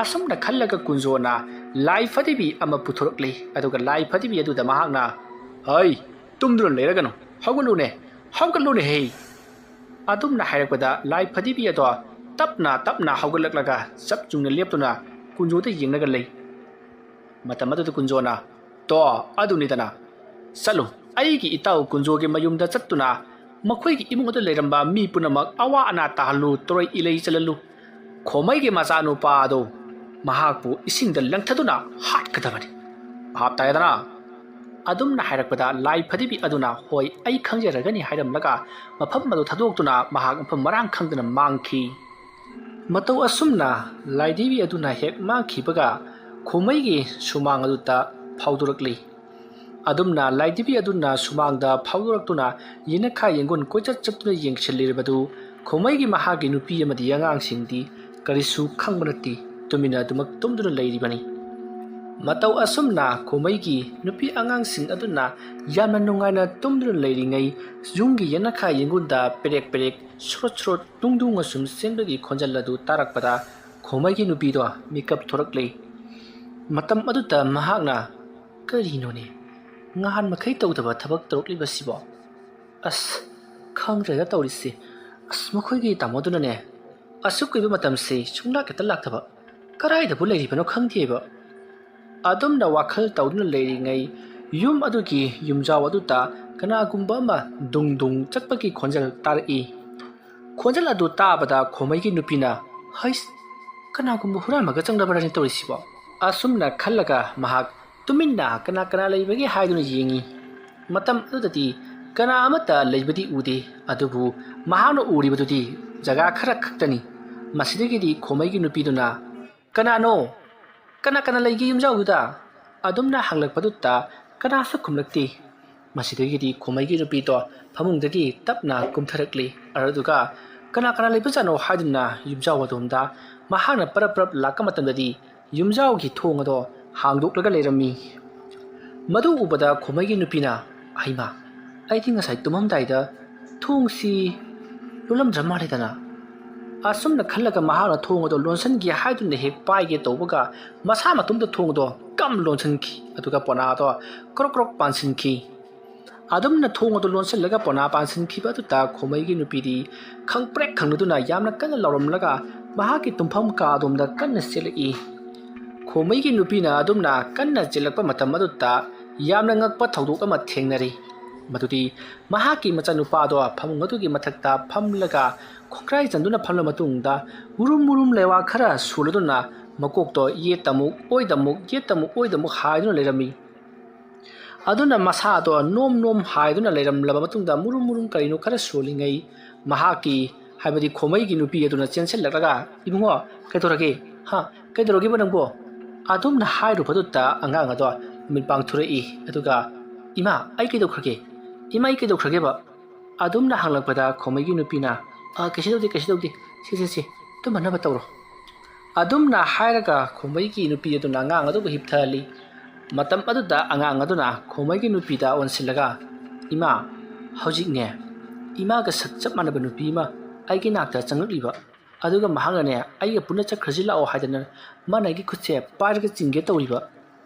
ꯑꯁꯨꯝꯅ ꯈꯜꯂꯒ ꯀꯨꯟꯖꯣꯅ ꯂꯥꯏ ꯐꯗꯤꯕꯤ ꯑꯃ ꯄꯨꯊꯣꯔꯛꯂꯤ꯫ ꯑꯗꯨꯒ ꯂꯥꯏ ꯐꯗꯤꯕꯤ ꯑꯗꯨꯗ ꯃꯍꯥꯛꯅ, "ꯍꯩ, ꯇꯨꯝꯗꯨꯅ ꯂꯩꯔꯒꯅꯨ, ꯍꯧꯒꯠꯂꯨꯅꯦ, ꯍꯧꯒꯠꯂꯨꯅꯦ ꯍꯦ!" ꯑꯗꯨꯝꯅ ꯍꯥꯏꯔꯛꯄꯗ ꯂꯥꯏ ꯐꯗꯤꯕꯤ ꯑꯗꯣ ꯇꯞꯅ ꯇꯞꯅ ꯍꯧꯒꯠꯂꯛꯂꯒ ꯆꯞ ꯆꯨꯝꯅ ꯂꯦꯞꯇꯨꯅ ꯀꯨꯟꯖꯣꯗ ꯌꯦꯡꯂꯒ ꯂꯩ꯫ ꯃꯇꯝ ꯑꯗꯨꯗ ꯀꯨꯟꯖꯣꯅ, "ꯇꯣ, ꯑꯗꯨꯅꯤꯗꯅ꯫ ꯆꯠꯂꯨ, ꯑꯩꯒꯤ ꯏꯇꯥꯎ ꯀꯨꯟꯖꯣꯒꯤ ꯃꯌꯨꯝꯗ ꯆꯠꯇꯨꯅ ꯃꯈꯣꯏꯒꯤ ꯏꯃꯨꯡ ꯑꯗꯨ ꯂꯩꯔꯝꯕ ꯃꯤ ꯄꯨꯝꯅꯃꯛ ꯑꯋꯥ ꯑꯅꯥ ꯇꯥꯍꯜꯂꯨ, ꯇꯣꯔꯩ ꯏꯂꯩ ꯆꯜꯍꯜꯂꯨ꯫ ꯈꯣꯃꯩꯒꯤ ꯃꯆꯥꯅꯨꯄꯥ ꯑꯗꯨ, ꯃꯍꯥꯛꯄꯨ ꯏꯁꯤꯡꯗ ꯂꯪꯊꯗꯨꯅ ꯍꯥꯠꯀꯗꯕꯅꯤ꯫ ꯚꯥꯞ ꯇꯥꯏꯗꯅ?" ꯑꯗꯨꯝꯅ ꯍꯥꯏꯔꯛꯄꯗ ꯂꯥꯏ ꯐꯗꯤꯕꯤ ꯑꯗꯨꯅ, "ꯍꯣꯏ, ꯑꯩ ꯈꯪꯖꯔꯒꯅꯤ" ꯍꯥꯏꯔꯝꯂꯒ ꯃꯐꯝ ꯑꯗꯨ ꯊꯥꯗꯣꯛꯇꯨꯅ ꯃꯍꯥꯛ ꯃꯐꯝ ꯃꯔꯥꯡ ꯈꯪꯗꯅ ꯃꯥꯡꯈꯤ꯫ ꯃꯇꯧ ꯑꯁꯨꯝꯅ ꯂꯥꯏꯗꯤꯕꯤ ꯑꯗꯨꯅ ꯍꯦꯛ ꯃꯥꯡꯈꯤꯕꯒ ꯈꯣꯃꯩꯒꯤ ꯁꯨꯃꯥꯡ ꯑꯗꯨꯗ ꯐꯥꯎꯗꯣꯔꯛꯂꯤ꯫ ꯑꯗꯨꯝꯅ ꯂꯥꯏꯗꯤꯕꯤ ꯑꯗꯨꯅ ꯁꯨꯃꯥꯡꯗ ꯐꯥꯎꯗꯣꯔꯛꯇꯨꯅ ꯌꯦꯅꯈꯥ ꯌꯦꯡꯒꯣꯟ ꯀꯣꯏꯆꯠ ꯆꯠꯇꯨꯅ ꯌꯦꯡꯁꯤꯜꯂꯤꯔꯕꯗꯨ ꯈꯣꯃꯩꯒꯤ ꯃꯍꯥꯛꯀꯤ ꯅꯨꯄꯤ ꯑꯃꯗꯤ ꯑꯉꯥꯡꯁꯤꯡꯗꯤ ꯀꯔꯤꯁꯨ ꯈꯪꯕ ꯅꯠꯇꯦ, ꯇꯨꯃꯤꯟꯅ ꯑꯗꯨꯃꯛ ꯇꯨꯝꯗꯨꯅ ꯂꯩꯔꯤꯕꯅꯤ꯫ ꯃꯇꯧ ꯑꯁꯨꯝꯅ ꯈꯣꯃꯩꯒꯤ ꯅꯨꯄꯤ ꯑꯉꯥꯡꯁꯤꯡ ꯑꯗꯨꯅ ꯌꯥꯝꯅ ꯅꯨꯡꯉꯥꯏꯅ ꯇꯨꯝꯗꯨꯅ ꯂꯩꯔꯤꯉꯩ, ꯌꯨꯝꯒꯤ ꯌꯦꯅꯈꯥ ꯌꯦꯡꯒꯣꯟꯗ ꯄꯦꯔꯦꯛ ꯄꯦꯔꯦꯛ ꯁ꯭ꯔꯣꯠ ꯁ꯭ꯔꯣꯠ ꯇꯨꯡꯗꯨꯡ ꯑꯁꯨꯝ ꯆꯦꯟꯕꯒꯤ ꯈꯣꯟꯖꯦꯜ ꯑꯗꯨ ꯇꯥꯔꯛꯄꯗ ꯈꯣꯃꯩꯒꯤ ꯅꯨꯄꯤꯗꯣ ꯃꯤꯀꯞ ꯊꯣꯔꯛꯂꯦ꯫ ꯃꯇꯝ ꯑꯗꯨꯗ ꯃꯍꯥꯛꯅ, "ꯀꯔꯤꯅꯣꯅꯦ, ꯉꯍꯥꯟ ꯃꯈꯩ ꯇꯧꯗꯕ ꯊꯕꯛ ꯇꯧꯔꯛꯂꯤꯕꯁꯤꯕꯣ? ꯑꯁ, ꯈꯪꯗ꯭ꯔꯦꯗ ꯇꯧꯔꯤꯁꯦ꯫ ꯑꯁ, ꯃꯈꯣꯏꯒꯤ ꯇꯥꯃꯣꯗꯨꯅꯅꯦ ꯑꯁꯨꯛ ꯀꯨꯏꯕ ꯃꯇꯝꯁꯤ ꯁꯨꯡꯂꯥꯛ ꯍꯦꯛꯇ ꯂꯥꯛꯇꯕ꯫ ꯀꯗꯥꯏꯗꯕꯨ ꯂꯩꯔꯤꯕꯅꯣ ꯈꯪꯗꯦꯕ"꯫ ꯑꯗꯨꯝꯅ ꯋꯥꯈꯜ ꯇꯧꯗꯨꯅ ꯂꯩꯔꯤꯉꯩ, ꯌꯨꯝ ꯑꯗꯨꯒꯤ ꯌꯨꯝꯖꯥꯎ ꯑꯗꯨꯗ ꯀꯅꯥꯒꯨꯝꯕ ꯑꯃ ꯗꯨꯡ ꯗꯨꯡ ꯆꯠꯄꯒꯤ ꯈꯣꯟꯖꯦꯜ ꯇꯥꯔꯛꯏ꯫ ꯈꯣꯟꯖꯦꯜ ꯑꯗꯨ ꯇꯥꯕꯗ ꯈꯣꯃꯩꯒꯤ ꯅꯨꯄꯤꯅ, "ꯍꯩꯁ, ꯀꯅꯥꯒꯨꯝꯕ ꯍꯨꯔꯥꯟꯕꯒ ꯆꯪꯂꯕ꯭ꯔꯅꯤ ꯇꯧꯔꯤꯁꯤꯕꯣ?" ꯑꯁꯨꯝꯅ ꯈꯜꯂꯒ ꯃꯍꯥꯛ ꯇꯨꯃꯤꯟꯅ ꯀꯅꯥ ꯀꯅꯥ ꯂꯩꯕꯒꯦ ꯍꯥꯏꯗꯨꯅ ꯌꯦꯡꯉꯤ꯫ ꯃꯇꯝ ꯑꯗꯨꯗꯗꯤ ꯀꯅꯥ ꯑꯃꯠꯇ ꯂꯩꯕꯗꯤ ꯎꯗꯦ꯫ ꯑꯗꯨꯕꯨ ꯃꯍꯥꯛꯅ ꯎꯔꯤꯕꯗꯨꯗꯤ ꯖꯒꯥ ꯈꯔ ꯈꯛꯇꯅꯤ꯫ ꯃꯁꯤꯗꯒꯤꯗꯤ ꯈꯣꯃꯩꯒꯤ ꯅꯨꯄꯤꯗꯨꯅ, "ꯀꯅꯥꯅꯣ? ꯀꯅꯥ ꯀꯅꯥ ꯂꯩꯒꯦ ꯌꯨꯝꯖꯥꯎꯗꯨꯗ?" ꯑꯗꯨꯝꯅ ꯍꯪꯂꯛꯄꯗꯨꯗ ꯀꯅꯥꯁꯨ ꯈꯨꯝꯂꯛꯇꯦ꯫ ꯃꯁꯤꯗꯒꯤꯗꯤ ꯈꯣꯃꯩꯒꯤ ꯅꯨꯄꯤꯗꯣ ꯐꯃꯨꯡꯗꯒꯤ ꯇꯞꯅ ꯀꯨꯝꯊꯔꯛꯂꯤ꯫ ꯑꯗꯨꯒ ꯀꯅꯥ ꯀꯅꯥ ꯂꯩꯕꯖꯥꯠꯅꯣ ꯍꯥꯏꯗꯨꯅ ꯌꯨꯝꯖꯥꯎ ꯑꯗꯣꯝꯗ ꯃꯍꯥꯛꯅ ꯄꯔꯞ ꯄꯔꯞ ꯂꯥꯛꯄ ꯃꯇꯝꯗꯗꯤ ꯌꯨꯝꯖꯥꯎꯒꯤ ꯊꯣꯡ ꯑꯗꯣ ꯍꯥꯡꯗꯣꯛꯂꯒ ꯂꯩꯔꯝꯃꯤ꯫ ꯃꯗꯨ ꯎꯕꯗ ꯈꯣꯃꯩꯒꯤ ꯅꯨꯄꯤꯅ, "ꯍꯩꯃꯥ, ꯑꯩꯗꯤ ꯉꯁꯥꯏ ꯇꯨꯝꯃꯝꯗꯥꯏꯗ ꯊꯣꯡꯁꯤ ꯂꯣꯜꯂꯝꯗ꯭ꯔ ꯃꯥꯜꯂꯦꯗꯅ?" ꯑꯁꯨꯝꯅ ꯈꯜꯂꯒ ꯃꯍꯥꯛꯅ ꯊꯣꯡ ꯑꯗꯣ ꯂꯣꯟꯁꯤꯟꯒꯦ ꯍꯥꯏꯗꯨꯅ ꯍꯦꯛ ꯄꯥꯏꯒꯦ ꯇꯧꯕꯒ ꯃꯁꯥ ꯃꯇꯣꯝꯇ ꯊꯣꯡ ꯑꯗꯣ ꯀꯝ ꯂꯣꯟꯁꯤꯟꯈꯤ꯫ ꯑꯗꯨꯒ ꯄꯣꯅꯥ ꯑꯗꯣ ꯀ꯭ꯔꯣꯛ ꯀ꯭ꯔꯣꯛ ꯄꯥꯟꯁꯤꯟꯈꯤ꯫ ꯑꯗꯨꯝꯅ ꯊꯣꯡ ꯑꯗꯨ ꯂꯣꯟꯁꯤꯜꯂꯒ ꯄꯣꯅꯥ ꯄꯥꯟꯁꯤꯟꯈꯤꯕ ꯑꯗꯨꯗ ꯈꯣꯃꯩꯒꯤ ꯅꯨꯄꯤꯗꯤ ꯈꯪꯄ꯭ꯔꯦꯛ ꯈꯪꯅꯗꯨꯅ ꯌꯥꯝꯅ ꯀꯟꯅ ꯂꯥꯎꯔꯝꯂꯒ ꯃꯍꯥꯛꯀꯤ ꯇꯨꯝꯐꯝ ꯀꯥ ꯑꯗꯣꯝꯗ ꯀꯟꯅ ꯆꯦꯜꯂꯛꯏ꯫ ꯈꯣꯃꯩꯒꯤ ꯅꯨꯄꯤꯅ ꯑꯗꯨꯝꯅ ꯀꯟꯅ ꯆꯦꯜꯂꯛꯄ ꯃꯇꯝ ꯑꯗꯨꯗ ꯌꯥꯝꯅ ꯉꯛꯄ ꯊꯧꯗꯣꯛ ꯑꯃ ꯊꯦꯡꯅꯔꯤ꯫ ꯃꯗꯨꯗꯤ ꯃꯍꯥꯛꯀꯤ ꯃꯆꯥꯅꯨꯄꯥꯗꯣ ꯐꯃꯨꯡ ꯑꯗꯨꯒꯤ ꯃꯊꯛꯇ ꯐꯝꯂꯒ ꯈꯣꯡꯀ꯭ꯔꯥꯏ ꯆꯟꯗꯨꯅ ꯐꯝꯂꯕ ꯃꯇꯨꯡꯗ ꯃꯨꯔꯨꯝ ꯃꯨꯔꯨꯝ ꯂꯩꯋꯥ ꯈꯔ ꯁꯣꯜꯂꯗꯨꯅ ꯃꯀꯣꯛꯇꯣ ꯌꯦꯠꯇ ꯑꯃꯨꯛ ꯑꯣꯏꯗ ꯑꯃꯨꯛ ꯌꯦꯠꯇ ꯑꯃꯨꯛ ꯑꯣꯏꯗ ꯑꯃꯨꯛ ꯍꯥꯏꯗꯨꯅ ꯂꯩꯔꯝꯃꯤ꯫ ꯑꯗꯨꯅ ꯃꯁꯥꯗꯣ ꯅꯣꯝ ꯅꯣꯝ ꯍꯥꯏꯗꯨꯅ ꯂꯩꯔꯝꯂꯕ ꯃꯇꯨꯡꯗ ꯃꯨꯔꯨꯝ ꯃꯨꯔꯨꯝ ꯀꯔꯤꯅꯣ ꯈꯔ ꯁꯣꯜꯂꯤꯉꯩ ꯃꯍꯥꯛꯀꯤ, ꯍꯥꯏꯕꯗꯤ ꯈꯣꯃꯩꯒꯤ ꯅꯨꯄꯤ ꯑꯗꯨꯅ ꯆꯦꯟꯁꯤꯜꯂꯛꯂꯒ, "ꯏꯕꯨꯡꯉꯣ, ꯀꯩꯗꯧꯔꯒꯦ? ꯍꯥ, ꯀꯩꯗꯧꯔꯒꯦꯕ ꯅꯪꯕꯣ?" ꯑꯗꯨꯝꯅ ꯍꯥꯏꯔꯨꯕꯗꯨꯗ ꯑꯉꯥꯡ ꯑꯗꯣ ꯃꯤꯠ ꯄꯥꯡꯊꯣꯔꯛꯏ꯫ ꯑꯗꯨꯒ, "ꯏꯃꯥ, ꯑꯩ ꯀꯩꯗꯧꯈ꯭ꯔꯒꯦ? ꯏꯃꯥ, ꯑꯩ ꯀꯩꯗꯧꯈ꯭ꯔꯒꯦꯕ?" ꯑꯗꯨꯝꯅ ꯍꯪꯂꯛꯄꯗ ꯈꯣꯃꯩꯒꯤ ꯅꯨꯄꯤꯅ, "ꯑ, ꯀꯩꯁꯨ ꯇꯧꯗꯦ, ꯀꯩꯁꯨ ꯇꯧꯗꯦ꯫ ꯁꯦ, ꯁꯦ, ꯁꯦ, ꯇꯨꯝꯍꯟꯅꯕ ꯇꯧꯔꯣ꯫" ꯑꯗꯨꯝꯅ ꯍꯥꯏꯔꯒ ꯈꯣꯃꯩꯒꯤ ꯅꯨꯄꯤ ꯑꯗꯨꯅ ꯑꯉꯥꯡ ꯑꯗꯨꯕꯨ ꯍꯤꯞꯊꯍꯜꯂꯤ꯫ ꯃꯇꯝ ꯑꯗꯨꯗ ꯑꯉꯥꯡ ꯑꯗꯨꯅ ꯈꯣꯃꯩꯒꯤ ꯅꯨꯄꯤꯗ ꯑꯣꯟꯁꯤꯜꯂꯒ, "ꯏꯃꯥ, ꯍꯧꯖꯤꯛꯅꯦ, ꯏꯃꯥꯒ ꯁꯛ ꯆꯞ ꯃꯥꯟꯅꯕ ꯅꯨꯄꯤ ꯑꯃ ꯑꯩꯒꯤ ꯅꯥꯛꯇ ꯆꯪꯂꯛꯂꯤꯕ꯫ ꯑꯗꯨꯒ ꯃꯍꯥꯛꯅꯅꯦ, ꯑꯩꯒ ꯄꯨꯟꯅ ꯆꯠꯈ꯭ꯔꯁꯤ ꯂꯥꯛꯑꯣ ꯍꯥꯏꯗꯅ ꯃꯥꯅ ꯑꯩꯒꯤ ꯈꯨꯠꯁꯦ ꯄꯥꯏꯔꯒ ꯆꯤꯡꯒꯦ ꯇꯧꯔꯤꯕ꯫"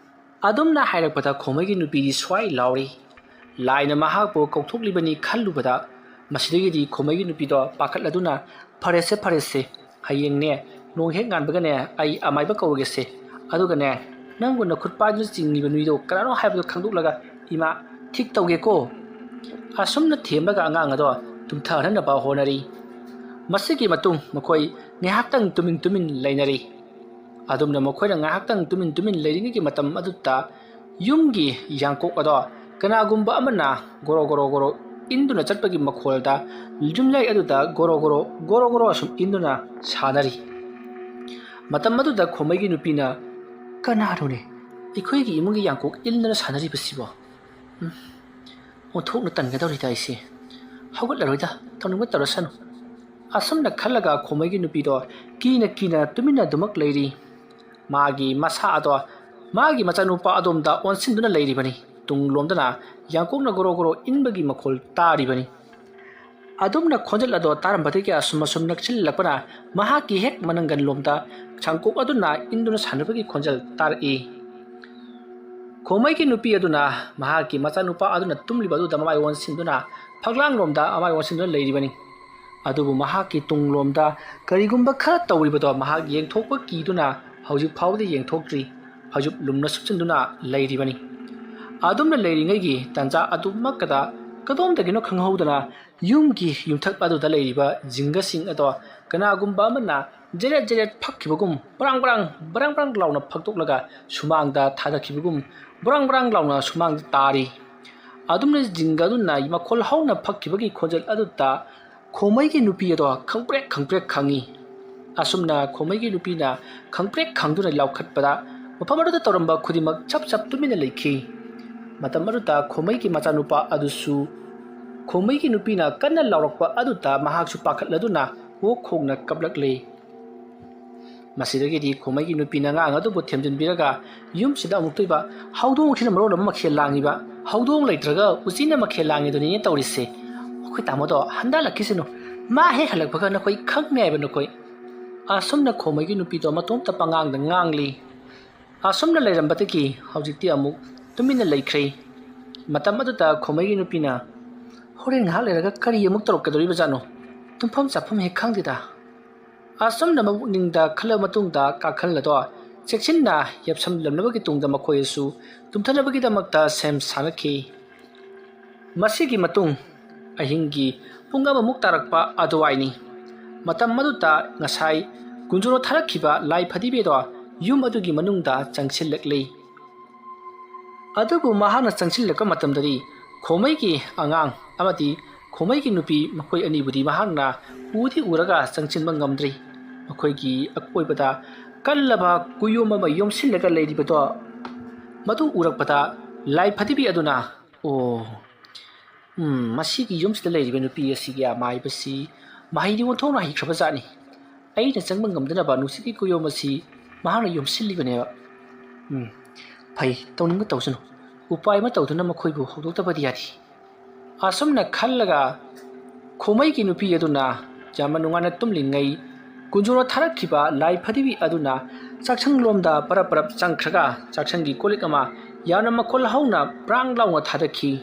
ꯑꯗꯨꯝꯅ ꯍꯥꯏꯔꯛꯄꯗ ꯈꯣꯃꯩꯒꯤ ꯅꯨꯄꯤꯗꯤ ꯁ꯭ꯋꯥꯏ ꯂꯥꯎꯔꯤ꯫ ꯂꯥꯏꯅ ꯃꯍꯥꯛꯄꯨ ꯀꯧꯊꯣꯛꯂꯤꯕꯅꯤ ꯈꯜꯂꯨꯕꯗ ꯃꯁꯤꯗꯒꯤꯗꯤ ꯈꯣꯃꯩꯒꯤ ꯅꯨꯄꯤꯗꯣ ꯄꯥꯈꯠꯂꯗꯨꯅ, "ꯐꯔꯦꯁꯦ, ꯐꯔꯦꯁꯦ, ꯍꯌꯦꯡꯅꯦ ꯅꯣꯡ ꯍꯦꯛ ꯉꯥꯟꯕꯒꯅꯦ ꯑꯩ ꯑꯃꯥꯏꯕ ꯀꯧꯔꯒꯦꯁꯦ꯫ ꯑꯗꯨꯒꯅꯦ ꯅꯪꯕꯨ ꯅꯈꯨꯠ ꯄꯥꯏꯗꯨꯅ ꯆꯤꯡꯉꯤꯕ ꯅꯨꯏꯗꯣ ꯀꯅꯥꯅꯣ ꯍꯥꯏꯕꯗꯣ ꯈꯪꯗꯣꯛꯂꯒ ꯏꯃꯥ ꯊꯤꯛ ꯇꯧꯒꯦꯀꯣ꯫" ꯑꯁꯨꯝꯅ ꯊꯦꯝꯂꯒ ꯑꯉꯥꯡ ꯑꯗꯣ ꯇꯨꯝꯊꯍꯟꯅꯕ ꯍꯣꯠꯅꯔꯤ꯫ ꯃꯁꯤꯒꯤ ꯃꯇꯨꯡ ꯃꯈꯣꯏ ꯉꯥꯏꯍꯥꯛꯇꯪ ꯇꯨꯃꯤꯟ ꯇꯨꯃꯤꯟ ꯂꯩꯅꯔꯤ꯫ ꯑꯗꯨꯝꯅ ꯃꯈꯣꯏꯅ ꯉꯥꯏꯍꯥꯛꯇꯪ ꯇꯨꯃꯤꯟ ꯇꯨꯃꯤꯟ ꯂꯩꯔꯤꯉꯩꯒꯤ ꯃꯇꯝ ꯑꯗꯨꯗ ꯌꯨꯝꯒꯤ ꯌꯥꯡꯀꯣꯛ ꯑꯗꯣ ꯀꯅꯥꯒꯨꯝꯕ ꯑꯃꯅ ꯒꯣꯔꯣ ꯒꯣꯔꯣ ꯒꯣꯔꯣ ꯏꯟꯗꯨꯅ ꯆꯠꯄꯒꯤ ꯃꯈꯣꯜꯗ ꯌꯨꯝꯌꯥꯏ ꯑꯗꯨꯗ ꯒꯣꯔꯣ ꯒꯣꯔꯣ ꯒꯣꯔꯣ ꯒꯣꯔꯣ ꯑꯁꯨꯝ ꯏꯟꯗꯨꯅ ꯁꯥꯟꯅꯔꯤ꯫ ꯃꯇꯝ ꯑꯗꯨꯗ ꯈꯣꯃꯩꯒꯤ ꯅꯨꯄꯤꯅ, "ꯀꯅꯥꯅꯣꯅꯦ ꯑꯩꯈꯣꯏꯒꯤ ꯏꯃꯨꯡꯒꯤ ꯌꯥꯡꯀꯣꯛ ꯏꯟꯗꯨꯅ ꯁꯥꯟꯅꯔꯤꯕꯁꯤꯕꯣ? ꯎꯝ, ꯑꯣꯟꯊꯣꯛꯅ ꯇꯟꯒꯗꯧꯔꯤꯗ ꯑꯩꯁꯦ꯫ ꯍꯧꯒꯠꯂꯔꯣꯏꯗ, ꯇꯧꯅꯤꯡꯕ ꯇꯧꯔꯁꯅꯨ"꯫ ꯑꯁꯨꯝꯅ ꯈꯜꯂꯒ ꯈꯣꯃꯩꯒꯤ ꯅꯨꯄꯤꯗꯣ ꯀꯤꯅ ꯀꯤꯅ ꯇꯨꯃꯤꯟꯅ ꯑꯗꯨꯃꯛ ꯂꯩꯔꯤ꯫ ꯃꯥꯒꯤ ꯃꯁꯥ ꯑꯗꯣ ꯃꯥꯒꯤ ꯃꯆꯥꯅꯨꯄꯥ ꯑꯗꯣꯝꯗ ꯑꯣꯟꯁꯤꯟꯗꯨꯅ ꯂꯩꯔꯤꯕꯅꯤ꯫ ꯇꯨꯡꯂꯣꯝꯗꯅ ꯌꯥꯡꯀꯣꯛꯅ ꯒꯣꯔꯣ ꯒꯣꯔꯣ ꯏꯟꯕꯒꯤ ꯃꯈꯣꯜ ꯇꯥꯔꯤꯕꯅꯤ꯫ ꯑꯗꯨꯝꯅ ꯈꯣꯟꯖꯦꯜ ꯑꯗꯣ ꯇꯥꯔꯝꯕꯗꯒꯤ ꯑꯁꯨꯝ ꯑꯁꯨꯝ ꯅꯛꯁꯤꯜꯂꯛꯄꯅ ꯃꯍꯥꯛꯀꯤ ꯍꯦꯛ ꯃꯅꯪꯒꯟꯂꯣꯝꯗ ꯌꯥꯡꯀꯣꯛ ꯑꯗꯨꯅ ꯏꯟꯗꯨꯅ ꯁꯥꯟꯅꯕꯒꯤ ꯈꯣꯟꯖꯦꯜ ꯇꯥꯔꯛꯏ꯫ ꯈꯣꯃꯩꯒꯤ ꯅꯨꯄꯤ ꯑꯗꯨꯅ ꯃꯍꯥꯛꯀꯤ ꯃꯆꯥꯅꯨꯄꯥ ꯑꯗꯨꯅ ꯇꯨꯝꯂꯤꯕ ꯑꯗꯨꯗ ꯃꯃꯥꯏ ꯑꯣꯟꯁꯤꯟꯗꯨꯅ ꯐꯛꯂꯥꯡꯂꯣꯝꯗ ꯃꯃꯥꯏ ꯑꯣꯟꯁꯤꯟꯗꯨꯅ ꯂꯩꯔꯤꯕꯅꯤ꯫ ꯑꯗꯨꯕꯨ ꯃꯍꯥꯛꯀꯤ ꯇꯨꯡꯂꯣꯝꯗ ꯀꯔꯤꯒꯨꯝꯕ ꯈꯔ ꯇꯧꯔꯤꯕꯗꯣ ꯃꯍꯥꯛ ꯌꯦꯡꯊꯣꯛꯄ ꯀꯤꯗꯨꯅ ꯍꯧꯖꯤꯛ ꯐꯥꯎꯕꯗ ꯌꯦꯡꯊꯣꯛꯇ꯭ꯔꯤ꯫ ꯐꯩꯖꯨꯞ ꯂꯨꯝꯅ ꯁꯨꯞꯆꯤꯟꯗꯨꯅ ꯂꯩꯔꯤꯕꯅꯤ꯫ ꯑꯗꯨꯝꯅ ꯂꯩꯔꯤꯉꯩꯒꯤ ꯇꯥꯟꯖꯥ ꯑꯗꯨꯃꯛꯇꯗ ꯀꯗꯣꯝꯗꯒꯤꯅꯣ ꯈꯪꯍꯧꯗꯅ ꯌꯨꯝꯒꯤ ꯌꯨꯝꯊꯛ ꯑꯗꯨꯗ ꯂꯩꯔꯤꯕ ꯖꯤꯡꯒꯁꯤꯡ ꯑꯗꯣ ꯀꯅꯥꯒꯨꯝꯕ ꯑꯃꯅ ꯖꯦꯔꯦꯠ ꯖꯦꯔꯦꯠ ꯐꯛꯈꯤꯕꯒꯨꯝ ꯕ꯭ꯔꯥꯡ ꯕ꯭ꯔꯥꯡ ꯕ꯭ꯔꯥꯡ ꯕ꯭ꯔꯥꯡ ꯂꯥꯎꯅ ꯐꯛꯇꯣꯛꯂꯒ ꯁꯨꯃꯥꯡꯗ ꯊꯥꯗꯈꯤꯕꯒꯨꯝ ꯕ꯭ꯔꯥꯡ ꯕ꯭ꯔꯥꯡ ꯂꯥꯎꯅ ꯁꯨꯃꯥꯡꯗ ꯇꯥꯔꯤ꯫ ꯑꯗꯨꯝꯅ ꯖꯤꯡꯒ ꯑꯗꯨꯅ ꯃꯈꯣꯜ ꯍꯧꯅ ꯐꯛꯈꯤꯕꯒꯤ ꯈꯣꯟꯖꯦꯜ ꯑꯗꯨꯗ ꯈꯣꯃꯩꯒꯤ ꯅꯨꯄꯤ ꯑꯗꯣ ꯈꯪꯄ꯭ꯔꯦꯛ ꯈꯪꯄ꯭ꯔꯦꯛ ꯈꯪꯉꯤ꯫ ꯑꯁꯨꯝꯅ ꯈꯣꯃꯩꯒꯤ ꯅꯨꯄꯤꯅ ꯈꯪꯄ꯭ꯔꯦꯛ ꯈꯪꯗꯨꯅ ꯂꯥꯎꯈꯠꯄꯗ ꯃꯐꯝ ꯑꯗꯨꯗ ꯇꯧꯔꯝꯕ ꯈꯨꯗꯤꯡꯃꯛ ꯆꯞ ꯆꯞ ꯇꯨꯃꯤꯟꯅ ꯂꯩꯈꯤ꯫ ꯃꯇꯝ ꯑꯗꯨꯗ ꯈꯣꯃꯩꯒꯤ ꯃꯆꯥꯅꯨꯄꯥ ꯑꯗꯨꯁꯨ ꯈꯣꯃꯩꯒꯤ ꯅꯨꯄꯤꯅ ꯀꯟꯅ ꯂꯥꯎꯔꯛꯄ ꯑꯗꯨꯗ ꯃꯍꯥꯛꯁꯨ ꯄꯥꯈꯠꯂꯗꯨꯅ ꯑꯣꯛ ꯈꯣꯡꯅ ꯀꯞꯂꯛꯂꯤ꯫ ꯃꯁꯤꯗꯒꯤꯗꯤ ꯈꯣꯃꯩꯒꯤ ꯅꯨꯄꯤꯅ ꯑꯉꯥꯡ ꯑꯗꯨꯕꯨ ꯊꯦꯝꯖꯤꯟꯕꯤꯔꯒ ꯌꯨꯝꯁꯤꯗ ꯑꯃꯨꯛꯇꯣꯏꯕ ꯍꯧꯗꯣꯡꯁꯤꯅ ꯃꯔꯣꯜ ꯑꯃ ꯃꯈꯦꯜ ꯂꯥꯡꯉꯤꯕ, ꯍꯧꯗꯣꯡ ꯂꯩꯇ꯭ꯔꯒ ꯎꯆꯤꯅ ꯃꯈꯦꯜ ꯂꯥꯡꯉꯤꯗꯨꯅꯤꯅꯦ ꯇꯧꯔꯤꯁꯦ꯫ ꯑꯩꯈꯣꯏ ꯇꯥꯃꯣꯗꯣ ꯍꯟꯗꯛꯂꯛꯈꯤꯁꯅꯨ, ꯃꯥ ꯍꯦꯛ ꯍꯜꯂꯛꯄꯒ ꯅꯈꯣꯏ ꯈꯪꯅꯤ ꯍꯥꯏꯕ ꯅꯈꯣꯏ꯫ ꯑꯁꯨꯝꯅ ꯈꯣꯃꯩꯒꯤ ꯅꯨꯄꯤꯗꯣ ꯃꯇꯣꯝꯇ ꯄꯉꯥꯡꯗ ꯉꯥꯡꯂꯤ꯫ ꯑꯁꯨꯝꯅ ꯂꯩꯔꯝꯕꯗꯒꯤ ꯍꯧꯖꯤꯛꯇꯤ ꯑꯃꯨꯛ ꯇꯨꯃꯤꯟꯅ ꯂꯩꯈ꯭ꯔꯦ꯫ ꯃꯇꯝ ꯑꯗꯨꯗ ꯈꯣꯃꯩꯒꯤ ꯅꯨꯄꯤꯅ, "ꯍꯣꯔꯦꯟ ꯉꯥꯏꯍꯥꯛ ꯂꯩꯔꯒ ꯀꯔꯤ ꯑꯃꯨꯛ ꯇꯧꯔꯛꯀꯗꯧꯔꯤꯕꯖꯥꯠꯅꯣ? ꯇꯨꯝꯐꯝ ꯆꯥꯐꯝ ꯍꯦꯛ ꯈꯪꯗꯦꯗ"꯫ ꯑꯁꯨꯝꯅ ꯃꯕꯨꯛꯅꯤꯡꯗ ꯈꯜꯂꯕ ꯃꯇꯨꯡꯗ ꯀꯥꯡꯈꯜ ꯑꯗꯣ ꯆꯦꯛꯁꯤꯟꯅ ꯌꯥꯞꯁꯜꯂꯝꯅꯕꯒꯤ ꯇꯨꯡꯗ ꯃꯈꯣꯏ ꯑꯁꯨ ꯇꯨꯝꯊꯅꯕꯒꯤꯗꯃꯛꯇ ꯁꯦꯝ ꯁꯥꯅꯈꯤ꯫ ꯃꯁꯤꯒꯤ ꯃꯇꯨꯡ ꯑꯍꯤꯡꯒꯤ ꯄꯨꯡ ꯑꯃꯃꯨꯛ ꯇꯥꯔꯛꯄ ꯑꯗꯨꯋꯥꯏꯅꯤ꯫ ꯃꯇꯝ ꯑꯗꯨꯗ ꯉꯁꯥꯏ ꯀꯨꯟꯖꯣꯔꯣ ꯊꯥꯔꯛꯈꯤꯕ ꯂꯥꯏ ꯐꯗꯤꯕꯦꯗꯣ ꯌꯨꯝ ꯑꯗꯨꯒꯤ ꯃꯅꯨꯡꯗ ꯆꯪꯁꯤꯜꯂꯛꯂꯤ꯫ ꯑꯗꯨꯕꯨ ꯃꯍꯥꯛꯅ ꯆꯪꯁꯤꯜꯂꯛꯄ ꯃꯇꯝꯗꯗꯤ ꯈꯣꯃꯩꯒꯤ ꯑꯉꯥꯡ ꯑꯃꯗꯤ ꯈꯣꯃꯩꯒꯤ ꯅꯨꯄꯤ ꯃꯈꯣꯏ ꯑꯅꯤꯕꯨꯗꯤ ꯃꯍꯥꯛꯅ ꯎꯗꯤ ꯎꯔꯒ ꯆꯪꯁꯤꯟꯕ ꯉꯝꯗ꯭ꯔꯤ꯫ ꯃꯈꯣꯏꯒꯤ ꯑꯀꯣꯏꯕꯗ ꯀꯜꯂꯕ ꯀꯨꯌꯣꯝ ꯑꯃ ꯌꯣꯝꯁꯤꯜꯂꯒ ꯂꯩꯔꯤꯕꯗꯣ ꯃꯗꯨ ꯎꯔꯛꯄꯗ ꯂꯥꯏ ꯐꯗꯤꯕꯤ ꯑꯗꯨꯅ, "ꯑꯣ, ꯎꯝ, ꯃꯁꯤꯒꯤ ꯌꯨꯝꯁꯤꯗ ꯂꯩꯔꯤꯕ ꯅꯨꯄꯤ ꯑꯁꯤꯒꯤ ꯑꯃꯥꯏꯕꯁꯤ ꯃꯍꯩꯗꯤ ꯑꯣꯟꯊꯣꯛꯅ ꯍꯩꯈ꯭ꯔꯕ ꯖꯥꯠꯅꯤ꯫ ꯑꯩꯅ ꯆꯪꯕ ꯉꯝꯗꯅꯕ ꯅꯨꯡꯁꯤꯠꯀꯤ ꯀꯨꯌꯣꯝ ꯑꯁꯤ ꯃꯍꯥꯛꯅ ꯌꯣꯝꯁꯤꯜꯂꯤꯕꯅꯦꯕ꯫ ꯎꯝ, ꯐꯩ, ꯇꯧꯅꯤꯡꯕ ꯇꯧꯁꯅꯨ꯫ ꯎꯄꯥꯏ ꯑꯃ ꯇꯧꯗꯨꯅ ꯃꯈꯣꯏꯕꯨ ꯍꯧꯗꯣꯛꯇꯕꯗꯤ ꯌꯥꯗꯦ"꯫ ꯑꯁꯨꯝꯅ ꯈꯜꯂꯒ ꯈꯣꯃꯩꯒꯤ ꯅꯨꯄꯤ ꯑꯗꯨꯅ ꯌꯥꯝꯅ ꯅꯨꯡꯉꯥꯏꯅ ꯇꯨꯝꯂꯤꯉꯩ ꯀꯨꯟꯖꯣꯅ ꯊꯥꯔꯛꯈꯤꯕ ꯂꯥꯏ ꯐꯗꯤꯕꯤ ꯑꯗꯨꯅ ꯆꯥꯛꯁꯪꯂꯣꯝꯗ ꯄꯔꯞ ꯄꯔꯞ ꯆꯪꯈ꯭ꯔꯒ ꯆꯥꯛꯁꯪꯒꯤ ꯀꯣꯜꯂꯤꯛ ꯑꯃ ꯌꯥꯝꯅ ꯃꯈꯣꯜ ꯍꯧꯅ ꯄ꯭ꯔꯥꯡ ꯂꯥꯎꯅ ꯊꯥꯗꯈꯤ꯫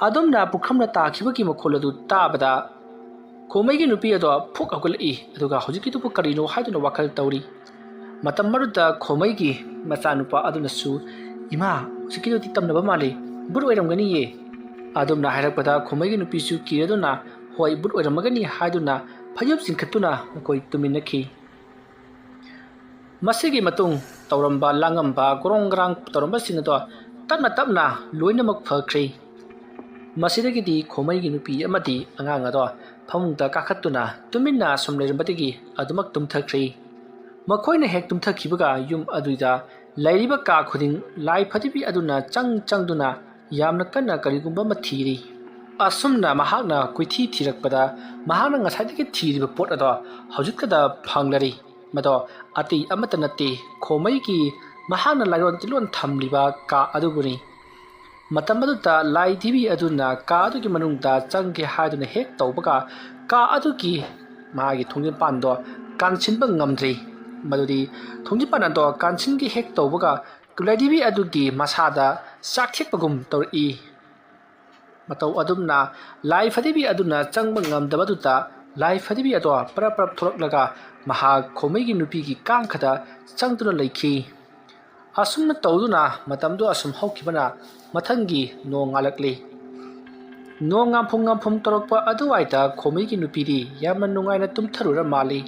ꯑꯗꯨꯝꯅ ꯄꯨꯈꯝꯅ ꯇꯥꯈꯤꯕꯒꯤ ꯃꯈꯣꯜ ꯑꯗꯨ ꯇꯥꯕꯗ ꯈꯣꯃꯩꯒꯤ ꯅꯨꯄꯤ ꯑꯗꯣ ꯐꯨꯛ ꯍꯧꯒꯠꯂꯛꯏ, ꯑꯗꯨꯒ ꯍꯧꯖꯤꯛꯀꯤꯗꯨꯕꯨ ꯀꯔꯤꯅꯣ ꯍꯥꯏꯗꯨꯅ ꯋꯥꯈꯜ ꯇꯧꯔꯤ꯫ ꯃꯇꯝ ꯑꯗꯨꯗ ꯈꯣꯃꯩꯒꯤ ꯃꯆꯥꯅꯨꯄꯥ ꯑꯗꯨꯅꯁꯨ, "ꯏꯃꯥ, ꯍꯧꯖꯤꯛꯀꯤꯗꯨꯗꯤ ꯇꯝꯅꯕ ꯃꯥꯜꯂꯤ, ꯕꯨꯠ ꯑꯣꯏꯔꯝꯒꯅꯤꯌꯦ"꯫ ꯑꯗꯨꯝꯅ ꯍꯥꯏꯔꯛꯄꯗ ꯈꯣꯃꯩꯒꯤ ꯅꯨꯄꯤꯁꯨ ꯀꯤꯔꯗꯨꯅ, "ꯍꯣꯏ, ꯕꯨꯠ ꯑꯣꯏꯔꯝꯃꯒꯅꯤ" ꯍꯥꯏꯗꯨꯅ ꯐꯩꯖꯨꯞ ꯆꯤꯡꯈꯠꯇꯨꯅ ꯃꯈꯣꯏ ꯇꯨꯃꯤꯟꯅꯈꯤ꯫ ꯃꯁꯤꯒꯤ ꯃꯇꯨꯡ ꯇꯧꯔꯝꯕ, ꯂꯥꯡꯉꯝꯕ, ꯒ꯭ꯔꯣꯡ ꯒ꯭ꯔꯥꯡ ꯇꯧꯔꯝꯕꯁꯤꯡ ꯑꯗꯣ ꯇꯞꯅ ꯇꯞꯅ ꯂꯣꯏꯅꯃꯛ ꯐꯈ꯭ꯔꯦ꯫ ꯃꯁꯤꯗꯒꯤꯗꯤ ꯈꯣꯃꯩꯒꯤ ꯅꯨꯄꯤ ꯑꯃꯗꯤ ꯑꯉꯥꯡ ꯑꯗꯣ ꯐꯃꯨꯡꯗ ꯀꯥꯈꯠꯇꯨꯅ ꯇꯨꯃꯤꯟꯅ ꯁꯨꯝ ꯂꯩꯔꯝꯕꯗꯒꯤ ꯑꯗꯨꯃꯛ ꯇꯨꯝꯊꯈ꯭ꯔꯦ꯫ ꯃꯈꯣꯏꯅ ꯍꯦꯛ ꯇꯨꯝꯊꯈꯤꯕꯒ ꯌꯨꯝ ꯑꯗꯨꯗ ꯂꯩꯔꯤꯕ ꯀꯥ ꯈꯨꯗꯤꯡ ꯂꯥꯏ ꯐꯗꯤꯕꯤ ꯑꯗꯨꯅ ꯆꯪ ꯆꯪꯗꯨꯅ ꯌꯥꯝꯅ ꯀꯟꯅ ꯀꯔꯤꯒꯨꯝꯕ ꯑꯃ ꯊꯤꯔꯤ꯫ ꯑꯁꯨꯝꯅ ꯃꯍꯥꯛꯅ ꯀꯣꯏꯊꯤ ꯊꯤꯔꯛꯄꯗ ꯃꯍꯥꯛꯅ ꯉꯁꯥꯏꯗꯒꯤ ꯊꯤꯔꯤꯕ ꯄꯣꯠ ꯑꯗꯣ ꯍꯧꯖꯤꯛꯇꯗ ꯐꯪꯂꯔꯤ꯫ ꯃꯗꯣ ꯑꯇꯩ ꯑꯃꯠꯇ ꯅꯠꯇꯦ, ꯈꯣꯃꯩꯒꯤ ꯃꯍꯥꯛꯅ ꯂꯥꯏꯔꯣꯟ ꯇꯤꯂꯣꯟ ꯊꯝꯂꯤꯕ ꯀꯥ ꯑꯗꯨꯕꯨꯅꯤ꯫ ꯃꯇꯝ ꯑꯗꯨꯗ ꯂꯥꯏ ꯊꯤꯕꯤ ꯑꯗꯨꯅ ꯀꯥ ꯑꯗꯨꯒꯤ ꯃꯅꯨꯡꯗ ꯆꯪꯒꯦ ꯍꯥꯏꯗꯨꯅ ꯍꯦꯛ ꯇꯧꯕꯒ ꯀꯥ ꯑꯗꯨꯒꯤ ꯃꯥꯒꯤ ꯊꯣꯡꯖꯤꯟꯄꯥꯟꯗꯣ ꯀꯥꯟꯁꯤꯟꯕ ꯉꯝꯗ꯭ꯔꯤ꯫ ꯃꯗꯨꯗꯤ ꯊꯣꯡꯖꯤꯟꯄꯥꯟ ꯑꯗꯣ ꯀꯥꯟꯁꯤꯟꯒꯦ ꯍꯦꯛ ꯇꯧꯕꯒ ꯂꯥꯏ ꯊꯤꯕꯤ ꯑꯗꯨꯒꯤ ꯃꯁꯥꯗ ꯆꯥꯛꯊꯦꯛꯄꯒꯨꯝ ꯇꯧꯔꯛꯏ꯫ ꯃꯇꯧ ꯑꯗꯨꯝꯅ ꯂꯥꯏ ꯐꯗꯤꯕꯤ ꯑꯗꯨꯅ ꯆꯪꯕ ꯉꯝꯗꯕꯗꯨꯗ ꯂꯥꯏ ꯐꯗꯤꯕꯤ ꯑꯗꯣ ꯄꯔꯞ ꯄꯔꯞ ꯊꯣꯛꯂꯛꯂꯒ ꯃꯍꯥꯛ ꯈꯣꯃꯩꯒꯤ ꯅꯨꯄꯤꯒꯤ ꯀꯥꯡꯈꯗ ꯆꯪꯗꯨꯅ ꯂꯩꯈꯤ꯫ ꯑꯁꯨꯝꯅ ꯇꯧꯗꯨꯅ ꯃꯇꯝꯗꯨ ꯑꯁꯨꯝ ꯍꯧꯈꯤꯕꯅ ꯃꯊꯪꯒꯤ ꯅꯣꯡ ꯉꯥꯜꯂꯛꯂꯤ꯫ ꯅꯣꯡ ꯉꯥꯝꯐꯨꯝ ꯉꯥꯝꯐꯨꯝ ꯇꯧꯔꯛꯄ ꯑꯗꯨꯋꯥꯏꯗ ꯈꯣꯃꯩꯒꯤ ꯅꯨꯄꯤꯗꯤ ꯌꯥꯝꯅ ꯅꯨꯡꯉꯥꯏꯅ ꯇꯨꯝꯊꯔꯨꯔ ꯃꯥꯜꯂꯤ꯫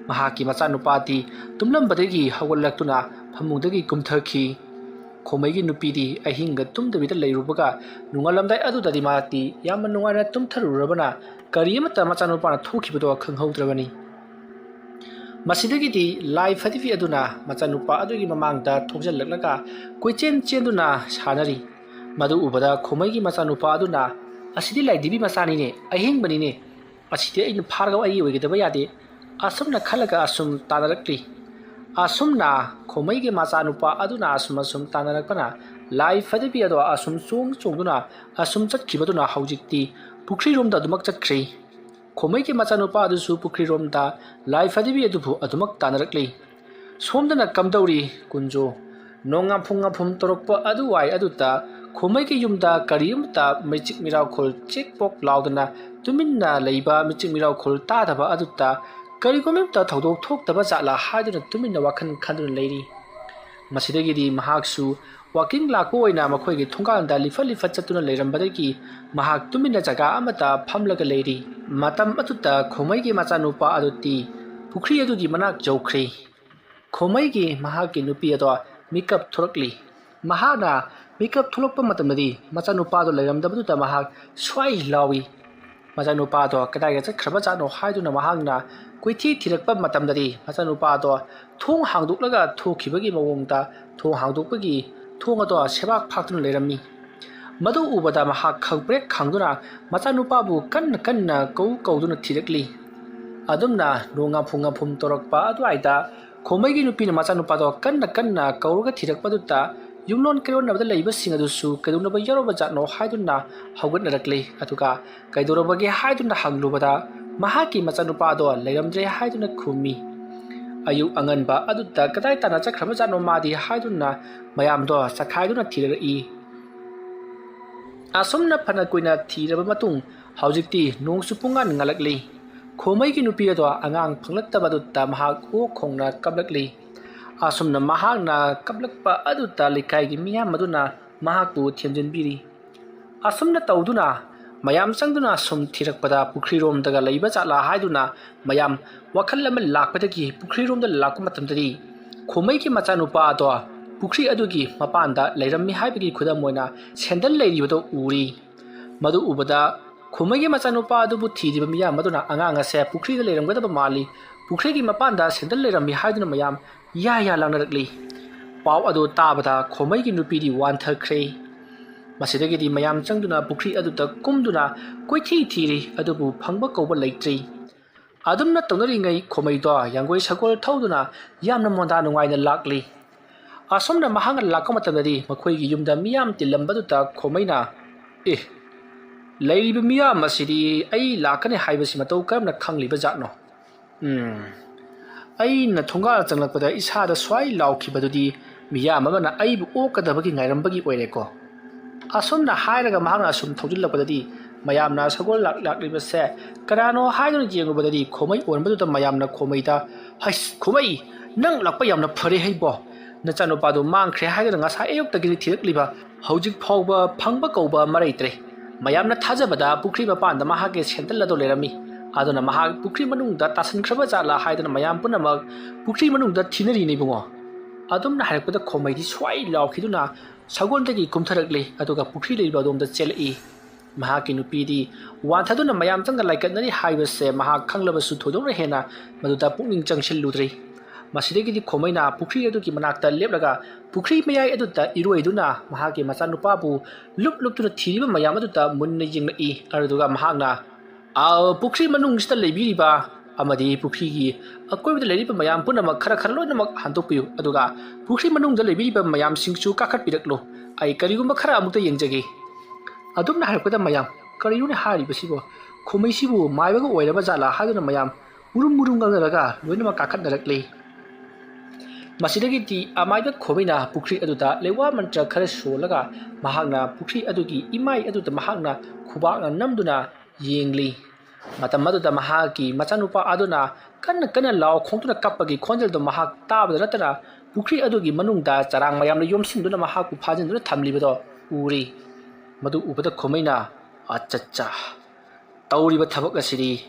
ꯃꯍꯥꯛꯀꯤ ꯃꯆꯥꯅꯨꯄꯥꯗꯤ ꯇꯨꯝꯂꯝꯕꯗꯒꯤ ꯍꯧꯒꯠꯂꯛꯇꯨꯅ ꯐꯃꯨꯡꯗꯒꯤ ꯀꯨꯝꯊꯈꯤ꯫ ꯈꯣꯃꯩꯒꯤ ꯅꯨꯄꯤꯗꯤ ꯑꯍꯤꯡꯒ ꯇꯨꯝꯗꯕꯤꯗ ꯂꯩꯔꯨꯕꯒ ꯅꯣꯡꯉꯥꯜꯂꯝꯗꯥꯏ ꯑꯗꯨꯗꯗꯤ ꯃꯍꯥꯛꯇꯤ ꯌꯥꯝꯅ ꯅꯨꯡꯉꯥꯏꯅ ꯇꯨꯝꯊꯔꯨꯔꯕꯅ ꯀꯔꯤ ꯑꯃꯠꯇ ꯃꯆꯥꯅꯨꯄꯥꯅ ꯊꯣꯛꯈꯤꯕꯗꯣ ꯈꯪꯍꯧꯗ꯭ꯔꯕꯅꯤ꯫ ꯃꯁꯤꯗꯒꯤꯗꯤ ꯂꯥꯏ ꯐꯗꯤꯕꯤ ꯑꯗꯨꯅ ꯃꯆꯥꯅꯨꯄꯥ ꯑꯗꯨꯒꯤ ꯃꯃꯥꯡꯗ ꯊꯣꯛꯆꯜꯂꯛꯂꯒ ꯀꯣꯏꯆꯦꯟ ꯆꯦꯟꯗꯨꯅ ꯁꯥꯟꯅꯔꯤ꯫ ꯃꯗꯨ ꯎꯕꯗ ꯈꯣꯃꯩꯒꯤ ꯃꯆꯥꯅꯨꯄꯥ ꯑꯗꯨꯅ, "ꯑꯁꯤꯗꯤ ꯂꯥꯏꯗꯤꯕꯤ ꯃꯆꯥꯅꯤꯅꯦ, ꯑꯍꯤꯡꯕꯅꯤꯅꯦ, ꯑꯁꯤꯗꯤ ꯑꯩꯅ ꯐꯥꯔꯒ ꯑꯩ ꯑꯣꯏꯒꯗꯕ ꯌꯥꯗꯦ," ꯑꯁꯨꯝꯅ ꯈꯜꯂꯒ ꯑꯁꯨꯝ ꯇꯥꯟꯅꯔꯛꯂꯤ꯫ ꯑꯁꯨꯝꯅ ꯈꯣꯃꯩꯒꯤ ꯃꯆꯥꯅꯨꯄꯥ ꯑꯗꯨꯅ ꯑꯁꯨꯝ ꯑꯁꯨꯝ ꯇꯥꯟꯅꯔꯛꯄꯅ ꯂꯥꯏ ꯐꯗꯤꯕꯤ ꯑꯗꯣ ꯑꯁꯨꯝ ꯆꯣꯡ ꯆꯣꯡꯗꯨꯅ ꯑꯁꯨꯝ ꯆꯠꯈꯤꯕꯗꯨꯅ ꯍꯧꯖꯤꯛꯇꯤ ꯄꯨꯈ꯭ꯔꯤꯔꯣꯝꯗ ꯑꯗꯨꯃꯛ ꯆꯠꯈ꯭ꯔꯦ꯫ ꯈꯣꯃꯩꯒꯤ ꯃꯆꯥꯅꯨꯄꯥ ꯑꯗꯨꯁꯨ ꯄꯨꯈ꯭ꯔꯤꯔꯣꯝꯗ ꯂꯥꯏ ꯐꯗꯤꯕꯤ ꯑꯗꯨꯕꯨ ꯑꯗꯨꯃꯛ ꯇꯥꯟꯅꯔꯛꯂꯤ꯫ ꯁꯣꯝꯗꯅ ꯀꯝꯗꯧꯔꯤ ꯀꯨꯟꯖꯣ? ꯅꯣꯡ ꯉꯥꯝꯐꯨꯡ ꯉꯥꯝꯐꯨꯝ ꯇꯧꯔꯛꯄ ꯑꯗꯨꯋꯥꯏ ꯑꯗꯨꯗ ꯈꯣꯃꯩꯒꯤ ꯌꯨꯝꯗ ꯀꯔꯤꯝꯇ ꯃꯤꯆꯤꯛ ꯃꯤꯔꯥꯎꯈꯣꯜ ꯆꯦꯛ ꯄꯣꯛ ꯂꯥꯎꯗꯅ ꯇꯨꯃꯤꯟꯅ ꯂꯩꯕ, ꯃꯤꯆꯤꯛ ꯃꯤꯔꯥꯎꯈꯣꯜ ꯇꯥꯗꯕ ꯑꯗꯨꯗ ꯀꯔꯤꯒꯨꯝꯕ ꯑꯃꯇ ꯊꯧꯗꯣꯛ ꯊꯣꯛꯇꯕ ꯖꯥꯠꯂꯥ ꯍꯥꯏꯗꯨꯅ ꯇꯨꯃꯤꯟꯅ ꯋꯥꯈꯜ ꯈꯟꯗꯨꯅ ꯂꯩꯔꯤ꯫ ꯃꯁꯤꯗꯒꯤꯗꯤ ꯃꯍꯥꯛꯁꯨ ꯋꯥꯀꯤꯡ ꯂꯥꯛꯄ ꯑꯣꯏꯅ ꯃꯈꯣꯏꯒꯤ ꯊꯣꯡꯒꯥꯜꯗ ꯂꯤꯐꯠ ꯂꯤꯐꯠ ꯆꯠꯇꯨꯅ ꯂꯩꯔꯝꯕꯗꯒꯤ ꯃꯍꯥꯛ ꯇꯨꯃꯤꯟꯅ ꯖꯒꯥ ꯑꯃꯗ ꯐꯝꯂꯒ ꯂꯩꯔꯤ꯫ ꯃꯇꯝ ꯑꯗꯨꯗ ꯈꯣꯃꯩꯒꯤ ꯃꯆꯥꯅꯨꯄꯥ ꯑꯗꯨꯗꯤ ꯄꯨꯈ꯭ꯔꯤ ꯑꯗꯨꯒꯤ ꯃꯅꯥꯛ ꯌꯧꯈ꯭ꯔꯦ꯫ ꯈꯣꯃꯩꯒꯤ ꯃꯍꯥꯛꯀꯤ ꯅꯨꯄꯤ ꯑꯗꯣ ꯃꯤꯀꯞ ꯊꯣꯔꯛꯂꯤ꯫ ꯃꯍꯥꯛꯅ ꯃꯤꯀꯞ ꯊꯣꯛꯂꯛꯄ ꯃꯇꯝꯗꯗꯤ ꯃꯆꯥꯅꯨꯄꯥꯗꯣ ꯂꯩꯔꯝꯗꯕꯗꯨꯗ ꯃꯍꯥꯛ ꯁ꯭ꯋꯥꯏ ꯂꯥꯎꯏ꯫ ꯃꯆꯥꯅꯨꯄꯥꯗꯣ ꯀꯗꯥꯏꯗ ꯆꯠꯈ꯭ꯔꯕ ꯖꯥꯠꯅꯣ ꯍꯥꯏꯗꯨꯅ ꯃꯍꯥꯛꯅ ꯀꯣꯏꯊꯤ ꯊꯤꯔꯛꯄ ꯃꯇꯝꯗꯗꯤ ꯃꯆꯥꯅꯨꯄꯥꯗꯣ ꯊꯣꯡ ꯍꯥꯡꯗꯣꯛꯂꯒ ꯊꯣꯛꯈꯤꯕꯒꯤ ꯃꯑꯣꯡꯗ ꯊꯣꯡ ꯍꯥꯡꯗꯣꯛꯄꯒꯤ ꯊꯣꯡ ꯑꯗꯣ ꯁꯦꯕꯥꯛ ꯐꯥꯛꯇꯨꯅ ꯂꯩꯔꯝꯃꯤ꯫ ꯃꯗꯨ ꯎꯕꯗ ꯃꯍꯥꯛ ꯈꯪꯄ꯭ꯔꯦꯛ ꯈꯪꯗꯨꯅ ꯃꯆꯥꯅꯨꯄꯥꯕꯨ ꯀꯟꯅ ꯀꯟꯅ ꯀꯧ ꯀꯧꯗꯨꯅ ꯊꯤꯔꯛꯂꯤ꯫ ꯑꯗꯨꯝꯅ ꯅꯣꯡ ꯉꯥꯝꯐꯨ ꯉꯥꯝꯐꯨꯝ ꯇꯧꯔꯛꯄ ꯑꯗꯨꯋꯥꯏꯗ ꯈꯣꯃꯩꯒꯤ ꯅꯨꯄꯤꯅ ꯃꯆꯥꯅꯨꯄꯥꯗꯣ ꯀꯟꯅ ꯀꯟꯅ ꯀꯧꯔꯒ ꯊꯤꯔꯛꯄꯗꯨꯗ ꯌꯨꯝꯂꯣꯟ ꯀꯩꯔꯣꯟꯅꯕꯗ ꯂꯩꯕꯁꯤꯡ ꯑꯗꯨꯁꯨ ꯀꯩꯗꯧꯅꯕ ꯌꯥꯎꯔꯕ ꯖꯥꯠꯅꯣ ꯍꯥꯏꯗꯨꯅ ꯍꯧꯒꯠꯅꯔꯛꯂꯤ꯫ ꯑꯗꯨꯒ ꯀꯩꯗꯧꯔꯕꯒꯦ ꯍꯥꯏꯗꯨꯅ ꯍꯪꯂꯨꯕꯗ ꯃꯍꯥꯛꯀꯤ ꯃꯆꯥꯅꯨꯄꯥꯗꯣ ꯂꯩꯔꯝꯗ꯭ꯔꯦ ꯍꯥꯏꯗꯨꯅ ꯈꯨꯝꯃꯤ꯫ ꯑꯌꯨꯛ ꯑꯉꯟꯕ ꯑꯗꯨꯗ ꯀꯗꯥꯏ ꯇꯥꯟꯅ ꯆꯠꯈ꯭ꯔꯕ ꯖꯥꯠꯅꯣ ꯃꯥꯗꯤ ꯍꯥꯏꯗꯨꯅ ꯃꯌꯥꯝꯗꯣ ꯆꯈꯥꯏꯗꯨꯅ ꯊꯤꯔꯛꯏ꯫ ꯑꯁꯨꯝꯅ ꯐꯅ ꯀꯨꯏꯅ ꯊꯤꯔꯕ ꯃꯇꯨꯡ ꯍꯧꯖꯤꯛꯇꯤ ꯅꯣꯡꯁꯨ ꯄꯨꯡꯉꯥꯟ ꯉꯥꯜꯂꯛꯂꯤ꯫ ꯈꯣꯃꯩꯒꯤ ꯅꯨꯄꯤ ꯑꯗꯣ ꯑꯉꯥꯡ ꯐꯪꯂꯛꯇꯕꯗꯨꯗ ꯃꯍꯥꯛ ꯑꯣꯛ ꯈꯣꯡꯅ ꯀꯞꯂꯛꯂꯤ꯫ ꯑꯁꯨꯝꯅ ꯃꯍꯥꯛꯅ ꯀꯞꯂꯛꯄ ꯑꯗꯨꯗ ꯂꯩꯀꯥꯏꯒꯤ ꯃꯤꯌꯥꯝ ꯑꯗꯨꯅ ꯃꯍꯥꯛꯄꯨ ꯊꯦꯝꯖꯤꯟꯕꯤꯔꯤ꯫ ꯑꯁꯨꯝꯅ ꯇꯧꯗꯨꯅ ꯃꯌꯥꯝ ꯆꯪꯗꯨꯅ ꯁꯨꯝ ꯊꯤꯔꯛꯄꯗ ꯄꯨꯈ꯭ꯔꯤꯔꯣꯝꯗꯒ ꯂꯩꯕ ꯖꯥꯠꯂꯥ ꯍꯥꯏꯗꯨꯅ ꯃꯌꯥꯝ ꯋꯥꯈꯜ ꯑꯃ ꯂꯥꯛꯄꯗꯒꯤ ꯄꯨꯈ꯭ꯔꯤꯔꯣꯝꯗ ꯂꯥꯛꯄ ꯃꯇꯝꯗꯗꯤ ꯈꯣꯃꯩꯒꯤ ꯃꯆꯥꯅꯨꯄꯥ ꯑꯗꯣ ꯄꯨꯈ꯭ꯔꯤ ꯑꯗꯨꯒꯤ ꯃꯄꯥꯟꯗ ꯂꯩꯔꯝꯃꯤ ꯍꯥꯏꯕꯒꯤ ꯈꯨꯗꯝ ꯑꯣꯏꯅ ꯁꯦꯟꯗꯜ ꯂꯩꯔꯤꯕꯗꯨ ꯎꯔꯤ꯫ ꯃꯗꯨ ꯎꯕꯗ ꯈꯣꯃꯩꯒꯤ ꯃꯆꯥꯅꯨꯄꯥ ꯑꯗꯨꯕꯨ ꯊꯤꯔꯤꯕ ꯃꯤꯌꯥꯝ ꯑꯗꯨꯅ ꯑꯉꯥꯡ ꯑꯁꯦ ꯄꯨꯈ꯭ꯔꯤꯗ ꯂꯩꯔꯝꯒꯗꯕ ꯃꯥꯜꯂꯤ, ꯄꯨꯈ꯭ꯔꯤꯒꯤ ꯃꯄꯥꯟꯗ ꯁꯦꯟꯗꯜ ꯂꯩꯔꯝꯃꯤ ꯍꯥꯏꯗꯨꯅ ꯃꯌꯥꯝ ꯌꯥ ꯌꯥ ꯂꯥꯡꯅꯔꯛꯂꯤ꯫ ꯄꯥꯎ ꯑꯗꯨ ꯇꯥꯕꯗ ꯈꯣꯃꯩꯒꯤ ꯅꯨꯄꯤꯗꯤ ꯋꯥꯟꯊꯈ꯭ꯔꯦ꯫ ꯃꯁꯤꯗꯒꯤꯗꯤ ꯃꯌꯥꯝ ꯆꯪꯗꯨꯅ ꯄꯨꯈ꯭ꯔꯤ ꯑꯗꯨꯗ ꯀꯨꯝꯗꯨꯅ ꯀꯣꯏꯊꯤ ꯊꯤꯔꯤ, ꯑꯗꯨꯕꯨ ꯐꯪꯕ ꯀꯧꯕ ꯂꯩꯇ꯭ꯔꯤ꯫ ꯑꯗꯨꯝꯅ ꯇꯧꯅꯔꯤꯉꯩ ꯈꯣꯃꯩꯗꯣ ꯌꯥꯡꯒꯣꯏ ꯁꯒꯣꯜ ꯊꯧꯗꯨꯅ ꯌꯥꯝꯅ ꯃꯣꯟꯗꯥ ꯅꯨꯡꯉꯥꯏꯅ ꯂꯥꯛꯂꯤ꯫ ꯑꯁꯣꯝꯅ ꯃꯍꯥꯛꯅ ꯂꯥꯛꯄ ꯃꯇꯝꯗꯗꯤ ꯃꯈꯣꯏꯒꯤ ꯌꯨꯝꯗ ꯃꯤꯌꯥꯝ ꯇꯤꯜꯂꯝꯕꯗꯨꯗ ꯈꯣꯃꯩꯅ, "ꯑꯦ, ꯂꯩꯔꯤꯕ ꯃꯤꯌꯥꯝ ꯑꯁꯤꯗꯤ ꯑꯩ ꯂꯥꯛꯀꯅꯤ ꯍꯥꯏꯕꯁꯤ ꯃꯇꯧ ꯀꯔꯝꯅ ꯈꯪꯂꯤꯕ ꯖꯥꯠꯅꯣ? ꯎꯝ, ꯑꯩꯅ ꯊꯣꯡꯒꯥꯜ ꯆꯪꯂꯛꯄꯗ ꯏꯁꯥꯗ ꯁ꯭ꯋꯥꯏ ꯂꯥꯎꯈꯤꯕꯗꯨꯗꯤ ꯃꯤꯌꯥꯝ ꯑꯃꯅ ꯑꯩꯕꯨ ꯑꯣꯛꯀꯗꯕꯒꯤ ꯉꯥꯏꯔꯝꯕꯒꯤ ꯑꯣꯏꯔꯦꯀꯣ"꯫ ꯑꯁꯨꯝꯅ ꯍꯥꯏꯔꯒ ꯃꯍꯥꯛꯅ ꯑꯁꯨꯝ ꯊꯧꯖꯤꯜꯂꯛꯄꯗꯗꯤ ꯃꯌꯥꯝꯅ ꯁꯒꯣꯜ ꯂꯥꯛ-, ꯂꯥꯛꯂꯤꯕꯁꯦ ꯀꯅꯥꯅꯣ ꯍꯥꯏꯗꯨꯅ ꯌꯦꯡꯂꯨꯕꯗꯗꯤ ꯈꯣꯃꯩ ꯑꯣꯟꯕꯗꯨꯗ ꯃꯌꯥꯝꯅ ꯈꯣꯃꯩꯗ, "ꯍꯩꯁ, ꯈꯣꯃꯩ, ꯅꯪ ꯂꯥꯛꯄ ꯌꯥꯝꯅ ꯐꯔꯦ ꯍꯩꯕꯣ꯫ ꯅꯆꯥꯅꯨꯄꯥꯗꯨ ꯃꯥꯡꯈ꯭ꯔꯦ ꯍꯥꯏꯗꯨꯅ ꯉꯁꯥꯏ ꯑꯌꯨꯛꯇꯒꯤꯗꯤ ꯊꯤꯔꯛꯂꯤꯕ, ꯍꯧꯖꯤꯛ ꯐꯥꯎꯕ ꯐꯪꯕ ꯀꯧꯕ ꯑꯃ ꯂꯩꯇ꯭ꯔꯦ꯫ ꯃꯌꯥꯝꯅ ꯊꯥꯖꯕꯗ ꯄꯨꯈ꯭ꯔꯤ ꯃꯄꯥꯟꯗ ꯃꯍꯥꯛꯀꯤ ꯁꯦꯟꯗꯜ ꯑꯗꯨ ꯂꯩꯔꯝꯃꯤ꯫ ꯑꯗꯨꯅ ꯃꯍꯥꯛ ꯄꯨꯈ꯭ꯔꯤ ꯃꯅꯨꯡꯗ ꯇꯥꯁꯤꯟꯈ꯭ꯔꯕ ꯖꯥꯠꯂꯥ ꯍꯥꯏꯗꯨꯅ ꯃꯌꯥꯝ ꯄꯨꯝꯅꯃꯛ ꯄꯨꯈ꯭ꯔꯤ ꯃꯅꯨꯡꯗ ꯊꯤꯅꯔꯤꯅꯦ ꯏꯕꯨꯡꯉꯣ"꯫ ꯑꯗꯨꯝꯅ ꯍꯥꯏꯔꯛꯄꯗ ꯈꯣꯃꯩꯗꯤ ꯁ꯭ꯋꯥꯏ ꯂꯥꯎꯈꯤꯗꯨꯅ ꯁꯒꯣꯜꯗꯒꯤ ꯀꯨꯝꯊꯔꯛꯂꯤ, ꯑꯗꯨꯒ ꯄꯨꯈ꯭ꯔꯤ ꯂꯩꯕ ꯑꯗꯣꯝꯗ ꯆꯦꯜꯂꯛꯏ꯫ ꯃꯍꯥꯛꯀꯤ ꯅꯨꯄꯤꯗꯤ ꯋꯥꯟꯊꯗꯨꯅ ꯃꯌꯥꯝ ꯆꯪꯅ ꯂꯥꯏꯀꯠꯅꯔꯤ ꯍꯥꯏꯕꯁꯦ ꯃꯍꯥꯛ ꯈꯪꯂꯕꯁꯨ ꯊꯣꯏꯗꯣꯛꯅ ꯍꯦꯟꯅ ꯃꯗꯨꯗ ꯄꯨꯛꯅꯤꯡ ꯆꯪꯁꯤꯜꯂꯨꯗ꯭ꯔꯤ꯫ ꯃꯁꯤꯗꯒꯤꯗꯤ ꯈꯣꯃꯩꯅ ꯄꯨꯈ꯭ꯔꯤ ꯑꯗꯨꯒꯤ ꯃꯅꯥꯛꯇ ꯂꯦꯞꯂꯒ ꯄꯨꯈ꯭ꯔꯤ ꯃꯌꯥꯏ ꯑꯗꯨꯗ ꯏꯔꯣꯏꯗꯨꯅ ꯃꯍꯥꯛꯀꯤ ꯃꯆꯥꯅꯨꯄꯥꯕꯨ ꯂꯨꯞ ꯂꯨꯞꯇꯨꯅ ꯊꯤꯔꯤꯕ ꯃꯌꯥꯝ ꯑꯗꯨꯗ ꯃꯨꯟꯅ ꯌꯦꯡꯂꯛꯏ꯫ ꯑꯗꯨꯗꯨꯒ ꯃꯍꯥꯛꯅ, "ꯑ, ꯄꯨꯈ꯭ꯔꯤ ꯃꯅꯨꯡꯁꯤꯗ ꯂꯩꯕꯤꯔꯤꯕ ꯑꯃꯗꯤ ꯄꯨꯈ꯭ꯔꯤꯒꯤ ꯑꯀꯣꯏꯕꯗ ꯂꯩꯔꯤꯕ ꯃꯌꯥꯝ ꯄꯨꯝꯅꯃꯛ ꯈꯔ ꯈꯔ ꯂꯣꯏꯅꯃꯛ ꯍꯟꯗꯣꯛꯄꯤꯌꯨ, ꯑꯗꯨꯒ ꯄꯨꯈ꯭ꯔꯤ ꯃꯅꯨꯡꯗ ꯂꯩꯕꯤꯔꯤꯕ ꯃꯌꯥꯝꯁꯤꯡꯁꯨ ꯀꯥꯈꯠꯄꯤꯔꯛꯂꯨ꯫ ꯑꯩ ꯀꯔꯤꯒꯨꯝꯕ ꯈꯔ ꯑꯃꯨꯛꯇ ꯌꯦꯡꯖꯒꯦ"꯫ ꯑꯗꯨꯝꯅ ꯍꯥꯏꯔꯛꯄꯗ ꯃꯌꯥꯝ, "ꯀꯔꯤꯅꯣꯅꯦ ꯍꯥꯏꯔꯤꯕꯁꯤꯕꯣ? ꯈꯣꯃꯩꯁꯤꯕꯨ ꯃꯥꯏꯕꯒ ꯑꯣꯏꯔꯕ ꯖꯥꯠꯂꯥ?" ꯍꯥꯏꯗꯨꯅ ꯃꯌꯥꯝ ꯎꯔꯨꯝ ꯎꯔꯨꯝ ꯉꯛꯅꯔꯒ ꯂꯣꯏꯅꯃꯛ ꯀꯥꯈꯠꯅꯔꯛꯂꯤ꯫ ꯃꯁꯤꯗꯒꯤꯗꯤ ꯑꯃꯥꯏꯕ ꯈꯣꯃꯩꯅ ꯄꯨꯈ꯭ꯔꯤ ꯑꯗꯨꯗ ꯂꯩꯋꯥ ꯃꯟꯇ꯭ꯔ ꯈꯔ ꯁꯣꯜꯂꯒ ꯃꯍꯥꯛꯅ ꯄꯨꯈ꯭ꯔꯤ ꯑꯗꯨꯒꯤ ꯏꯃꯥꯏ ꯑꯗꯨꯗ ꯃꯍꯥꯛꯅ ꯈꯨꯕꯥꯛꯅ ꯅꯝꯗꯨꯅ ꯌꯦꯡꯂꯤ꯫ ꯃꯇꯝ ꯑꯗꯨꯗ ꯃꯍꯥꯛꯀꯤ ꯃꯆꯥꯅꯨꯄꯥ ꯑꯗꯨꯅ ꯀꯟꯅ ꯀꯟꯅ ꯂꯥꯎ ꯈꯣꯡꯗꯨꯅ ꯀꯞꯄꯒꯤ ꯈꯣꯟꯖꯦꯜꯗꯨ ꯃꯍꯥꯛ ꯇꯥꯕꯗ ꯅꯠꯇꯅ ꯄꯨꯈ꯭ꯔꯤ ꯑꯗꯨꯒꯤ ꯃꯅꯨꯡꯗ ꯆꯔꯥꯡ ꯃꯌꯥꯝꯅ ꯌꯣꯝꯁꯤꯟꯗꯨꯅ ꯃꯍꯥꯛꯄꯨ ꯐꯥꯖꯤꯟꯗꯨꯅ ꯊꯝꯂꯤꯕꯗꯣ ꯎꯔꯤ꯫ ꯃꯗꯨ ꯎꯕꯗ ꯈꯣꯃꯩꯅ, "ꯑꯠꯆꯠꯆꯥ, ꯇꯧꯔꯤꯕ ꯊꯕꯛ ꯑꯁꯤꯗꯤ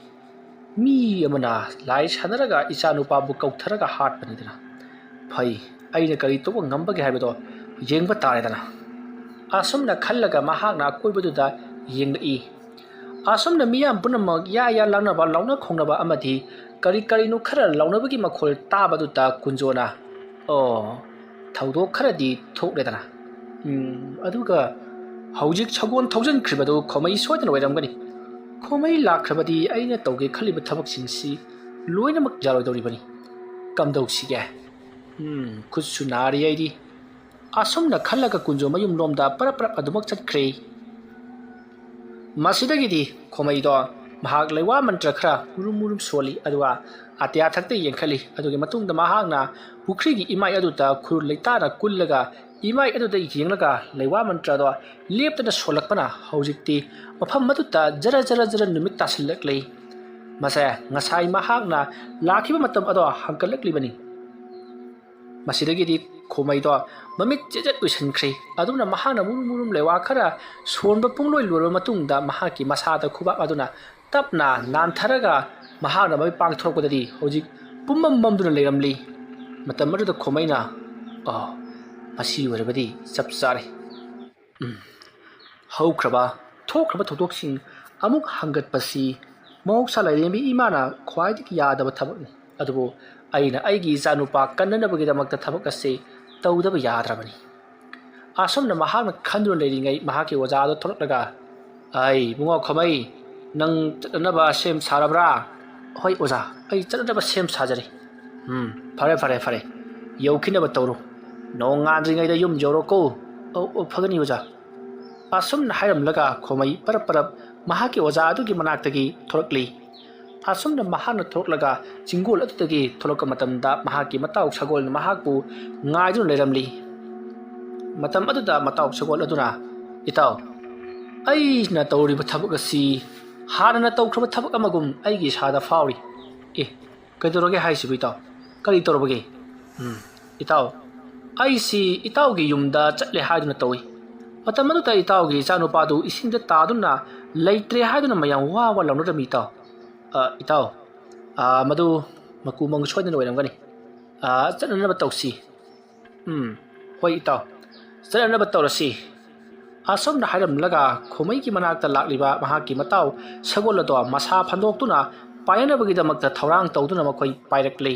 ꯃꯤ ꯑꯃꯅ ꯂꯥꯏ ꯁꯥꯟꯅꯔꯒ ꯏꯆꯥꯅꯨꯄꯥꯕꯨ ꯀꯧꯊꯔꯒ ꯍꯥꯠꯄꯅꯤꯗꯅ꯫ ꯐꯩ, ꯑꯩꯅ ꯀꯔꯤ ꯇꯧꯕ ꯉꯝꯕꯒꯦ ꯍꯥꯏꯕꯗꯣ ꯌꯦꯡꯕ ꯇꯥꯔꯦꯗꯅ꯫ ꯑꯁꯨꯝꯅ ꯈꯜꯂꯒ ꯃꯍꯥꯛꯅ ꯑꯀꯣꯏꯕꯗꯨꯗ ꯌꯦꯡꯂꯛꯏ꯫ ꯑꯁꯨꯝꯅ ꯃꯤꯌꯥꯝ ꯄꯨꯝꯅꯃꯛ ꯌꯥ ꯌꯥ ꯂꯥꯡꯅꯕ, ꯂꯥꯎꯅ ꯈꯣꯡꯅꯕ ꯑꯃꯗꯤ ꯀꯔꯤ ꯀꯔꯤꯅꯣ ꯈꯔ ꯂꯥꯎꯅꯕꯒꯤ ꯃꯈꯣꯜ ꯇꯥꯕꯗꯨꯗ ꯀꯨꯟꯖꯣꯅ, "ꯑꯣ, ꯊꯧꯗꯣꯛ ꯈꯔꯗꯤ ꯊꯣꯛꯂꯦꯗꯅ꯫ ꯎꯝ, ꯑꯗꯨꯒ ꯍꯧꯖꯤꯛ ꯁꯒꯣꯜ ꯊꯧꯖꯤꯟꯈ꯭ꯔꯤꯕꯗꯨ ꯈꯣꯃꯩ ꯁꯣꯏꯗꯅ ꯑꯣꯏꯔꯝꯒꯅꯤ꯫ ꯈꯣꯃꯩ ꯂꯥꯛꯈ꯭ꯔꯕꯗꯤ ꯑꯩꯅ ꯇꯧꯒꯦ ꯈꯜꯂꯤꯕ ꯊꯕꯛꯁꯤꯡꯁꯤ ꯂꯣꯏꯅꯃꯛ ꯌꯥꯔꯣꯏꯗꯧꯔꯤꯕꯅꯤ꯫ ꯀꯝꯗꯧꯁꯤꯒꯦ?" ꯎꯝ, ꯈꯨꯠꯁꯨ ꯅꯥꯔꯤ ꯑꯩꯗꯤ꯫ ꯑꯁꯨꯝꯅ ꯈꯜꯂꯒ ꯀꯨꯟꯖꯣ ꯃꯌꯨꯝꯂꯣꯝꯗ ꯄꯔꯞ ꯄꯔꯞ ꯑꯗꯨꯃꯛ ꯆꯠꯈ꯭ꯔꯦ꯫ ꯃꯁꯤꯗꯒꯤꯗꯤ ꯈꯣꯃꯩꯗꯣ ꯃꯍꯥꯛ ꯂꯩꯋꯥ ꯃꯟꯇ꯭ꯔ ꯈꯔ ꯃꯨꯔꯨꯝ ꯃꯨꯔꯨꯝ ꯁꯣꯜꯂꯤ, ꯑꯗꯨꯒ ꯑꯇꯤꯌꯥꯊꯛꯇ ꯌꯦꯡꯈꯠꯂꯤ꯫ ꯑꯗꯨꯒꯤ ꯃꯇꯨꯡꯗ ꯃꯍꯥꯛꯅ ꯄꯨꯈ꯭ꯔꯤꯒꯤ ꯏꯃꯥꯏ ꯑꯗꯨꯗ ꯈꯨꯔꯨ ꯂꯩꯇꯥꯅ ꯀꯨꯜꯂꯒ ꯏꯃꯥꯏ ꯑꯗꯨꯗ ꯌꯦꯡꯂꯒ ꯂꯩꯋꯥ ꯃꯟꯇ꯭ꯔꯗꯣ ꯂꯦꯞꯇꯅ ꯁꯣꯜꯂꯛꯄꯅ ꯍꯧꯖꯤꯛꯇꯤ ꯃꯐꯝ ꯑꯗꯨꯗ ꯖꯔ ꯖꯔ ꯖꯔ ꯅꯨꯃꯤꯠ ꯇꯥꯁꯤꯜꯂꯛꯂꯤ꯫ ꯃꯁꯦ ꯉꯁꯥꯏ ꯃꯍꯥꯛꯅ ꯂꯥꯛꯈꯤꯕ ꯃꯇꯝ ꯑꯗꯣ ꯍꯪꯒꯠꯂꯛꯂꯤꯕꯅꯤ꯫ ꯃꯁꯤꯗꯒꯤꯗꯤ ꯈꯣꯃꯩꯗꯣ ꯃꯃꯤꯠ ꯆꯦꯖꯠ ꯎꯏꯁꯤꯟꯈ꯭ꯔꯦ꯫ ꯑꯗꯨꯅ ꯃꯍꯥꯛꯅ ꯃꯨꯔꯨꯝ ꯃꯨꯔꯨꯝ ꯂꯩꯋꯥ ꯈꯔ ꯁꯣꯟꯕ ꯄꯨꯡꯂꯣꯏ ꯂꯣꯏꯔꯕ ꯃꯇꯨꯡꯗ ꯃꯍꯥꯛꯀꯤ ꯃꯁꯥꯗ ꯈꯨꯕꯥꯛ ꯑꯗꯨꯅ ꯇꯞꯅ ꯅꯥꯟꯊꯔꯒ ꯃꯍꯥꯛꯅ ꯃꯃꯤꯠ ꯄꯥꯡꯊꯣꯔꯛꯄꯗꯗꯤ ꯍꯧꯖꯤꯛ ꯄꯨꯝꯃꯝ ꯃꯝꯗꯨꯅ ꯂꯩꯔꯝꯂꯤ꯫ ꯃꯇꯝ ꯑꯗꯨꯗ ꯈꯣꯃꯩꯅ, "ꯑꯣ, ꯃꯁꯤ ꯑꯣꯏꯔꯕꯗꯤ ꯆꯞ ꯆꯥꯔꯦ꯫ ꯎꯝ, ꯍꯧꯈ꯭ꯔꯕ, ꯊꯣꯛꯈ꯭ꯔꯕ ꯊꯧꯗꯣꯛꯁꯤꯡ ꯑꯃꯨꯛ ꯍꯪꯒꯠꯄꯁꯤ ꯃꯍꯧꯁꯥ ꯂꯥꯏꯔꯦꯝꯕꯤ ꯏꯃꯥꯅ ꯈ꯭ꯋꯥꯏꯗꯒꯤ ꯌꯥꯗꯕ ꯊꯕꯛꯅꯤ꯫ ꯑꯗꯨꯕꯨ ꯑꯩꯅ ꯑꯩꯒꯤ ꯏꯆꯥꯅꯨꯄꯥ ꯀꯟꯅꯅꯕꯒꯤꯗꯃꯛꯇ ꯊꯕꯛ ꯑꯁꯤ ꯇꯧꯗꯕ ꯌꯥꯗ꯭ꯔꯕꯅꯤ"꯫ ꯑꯁꯨꯝꯅ ꯃꯍꯥꯛꯅ ꯈꯟꯗꯨꯅ ꯂꯩꯔꯤꯉꯩ ꯃꯍꯥꯛꯀꯤ ꯑꯣꯖꯥꯗꯣ ꯊꯣꯛꯂꯛꯂꯒ, "ꯑꯩ ꯏꯕꯨꯡꯉꯣ ꯈꯣꯃꯩ, ꯅꯪ ꯆꯠꯅꯅꯕ ꯁꯦꯝ ꯁꯥꯔꯕ꯭ꯔꯥ?" "ꯍꯣꯏ ꯑꯣꯖꯥ, ꯑꯩ ꯆꯠꯅꯅꯕ ꯁꯦꯝ ꯁꯥꯖꯔꯦ"꯫ "ꯎꯝ, ꯐꯔꯦ, ꯐꯔꯦ, ꯐꯔꯦ꯫ ꯌꯧꯈꯤꯅꯕ ꯇꯧꯔꯣ꯫ ꯅꯣꯡꯉꯥꯟꯗ꯭ꯔꯤꯉꯩꯗ ꯌꯨꯝ ꯌꯧꯔꯣꯀꯣ"꯫ "ꯑꯧ, ꯑꯧ, ꯐꯒꯅꯤ ꯑꯣꯖꯥ"꯫ ꯑꯁꯨꯝꯅ ꯍꯥꯏꯔꯝꯂꯒ ꯈꯣꯃꯩ ꯄꯔꯞ ꯄꯔꯞ ꯃꯍꯥꯛꯀꯤ ꯑꯣꯖꯥ ꯑꯗꯨꯒꯤ ꯃꯅꯥꯛꯇꯒꯤ ꯊꯣꯔꯛꯂꯤ꯫ ꯑꯁꯨꯝꯅ ꯃꯍꯥꯛꯅ ꯊꯣꯔꯛꯂꯒ ꯆꯤꯡꯒꯣꯜ ꯑꯗꯨꯗꯒꯤ ꯊꯣꯔꯛꯄ ꯃꯇꯝꯗ ꯃꯍꯥꯛꯀꯤ ꯃꯇꯥꯎ ꯁꯒꯣꯜꯅ ꯃꯍꯥꯛꯄꯨ ꯉꯥꯏꯗꯨꯅ ꯂꯩꯔꯝꯂꯤ꯫ ꯃꯇꯝ ꯑꯗꯨꯗ ꯃꯇꯥꯎ ꯁꯒꯣꯜ ꯑꯗꯨꯅ, "ꯏꯇꯥꯎ, ꯑꯩꯅ ꯇꯧꯔꯤꯕ ꯊꯕꯛ ꯑꯁꯤ ꯍꯥꯟꯅꯅ ꯇꯧꯈ꯭ꯔꯕ ꯊꯕꯛ ꯑꯃꯒꯨꯝ ꯑꯩꯒꯤ ꯏꯁꯥꯗ ꯐꯥꯎꯔꯤ"꯫ "ꯑꯦ, ꯀꯩꯗꯧꯔꯒꯦ ꯍꯥꯏꯁꯤꯕꯨ ꯏꯇꯥꯎ? ꯀꯔꯤ ꯇꯧꯔꯕꯒꯦ?" "ꯎꯝ, ꯏꯇꯥꯎ, ꯑꯩꯁꯤ ꯏꯇꯥꯎꯒꯤ ꯌꯨꯝꯗ ꯆꯠꯂꯦ ꯍꯥꯏꯗꯨꯅ ꯇꯧꯏ꯫ ꯃꯇꯝ ꯑꯗꯨꯗ ꯏꯇꯥꯎꯒꯤ ꯏꯆꯥꯅꯨꯄꯥꯗꯨ ꯏꯁꯤꯡꯗ ꯇꯥꯗꯨꯅ ꯂꯩꯇ꯭ꯔꯦ ꯍꯥꯏꯗꯨꯅ ꯃꯌꯥꯝ ꯋꯥ ꯋꯥ ꯂꯥꯎꯅꯔꯝꯃꯤ ꯏꯇꯥꯎ"꯫ "ꯑ, ꯏꯇꯥꯎ, ꯑ, ꯃꯗꯨ ꯃꯀꯨ ꯃꯪ ꯁꯣꯏꯗꯅ ꯑꯣꯏꯔꯝꯒꯅꯤ꯫ ꯑ, ꯆꯠꯅꯅꯕ ꯇꯧꯁꯤ"꯫ ꯎꯝ, ꯍꯣꯏ ꯏꯇꯥꯎ, ꯆꯠꯅꯅꯕ ꯇꯧꯔꯁꯤ꯫ ꯑꯁꯨꯝꯅ ꯍꯥꯏꯔꯝꯂꯒ ꯈꯣꯃꯩꯒꯤ ꯃꯅꯥꯛꯇ ꯂꯥꯛꯂꯤꯕ ꯃꯍꯥꯛꯀꯤ ꯃꯇꯥꯎ ꯁꯒꯣꯜ ꯑꯗꯣ ꯃꯁꯥ ꯐꯟꯗꯣꯛꯇꯨꯅ ꯄꯥꯏꯅꯅꯕꯒꯤꯗꯃꯛꯇ ꯊꯧꯔꯥꯡ ꯇꯧꯗꯨꯅ ꯃꯈꯣꯏ ꯄꯥꯏꯔꯛꯂꯤ꯫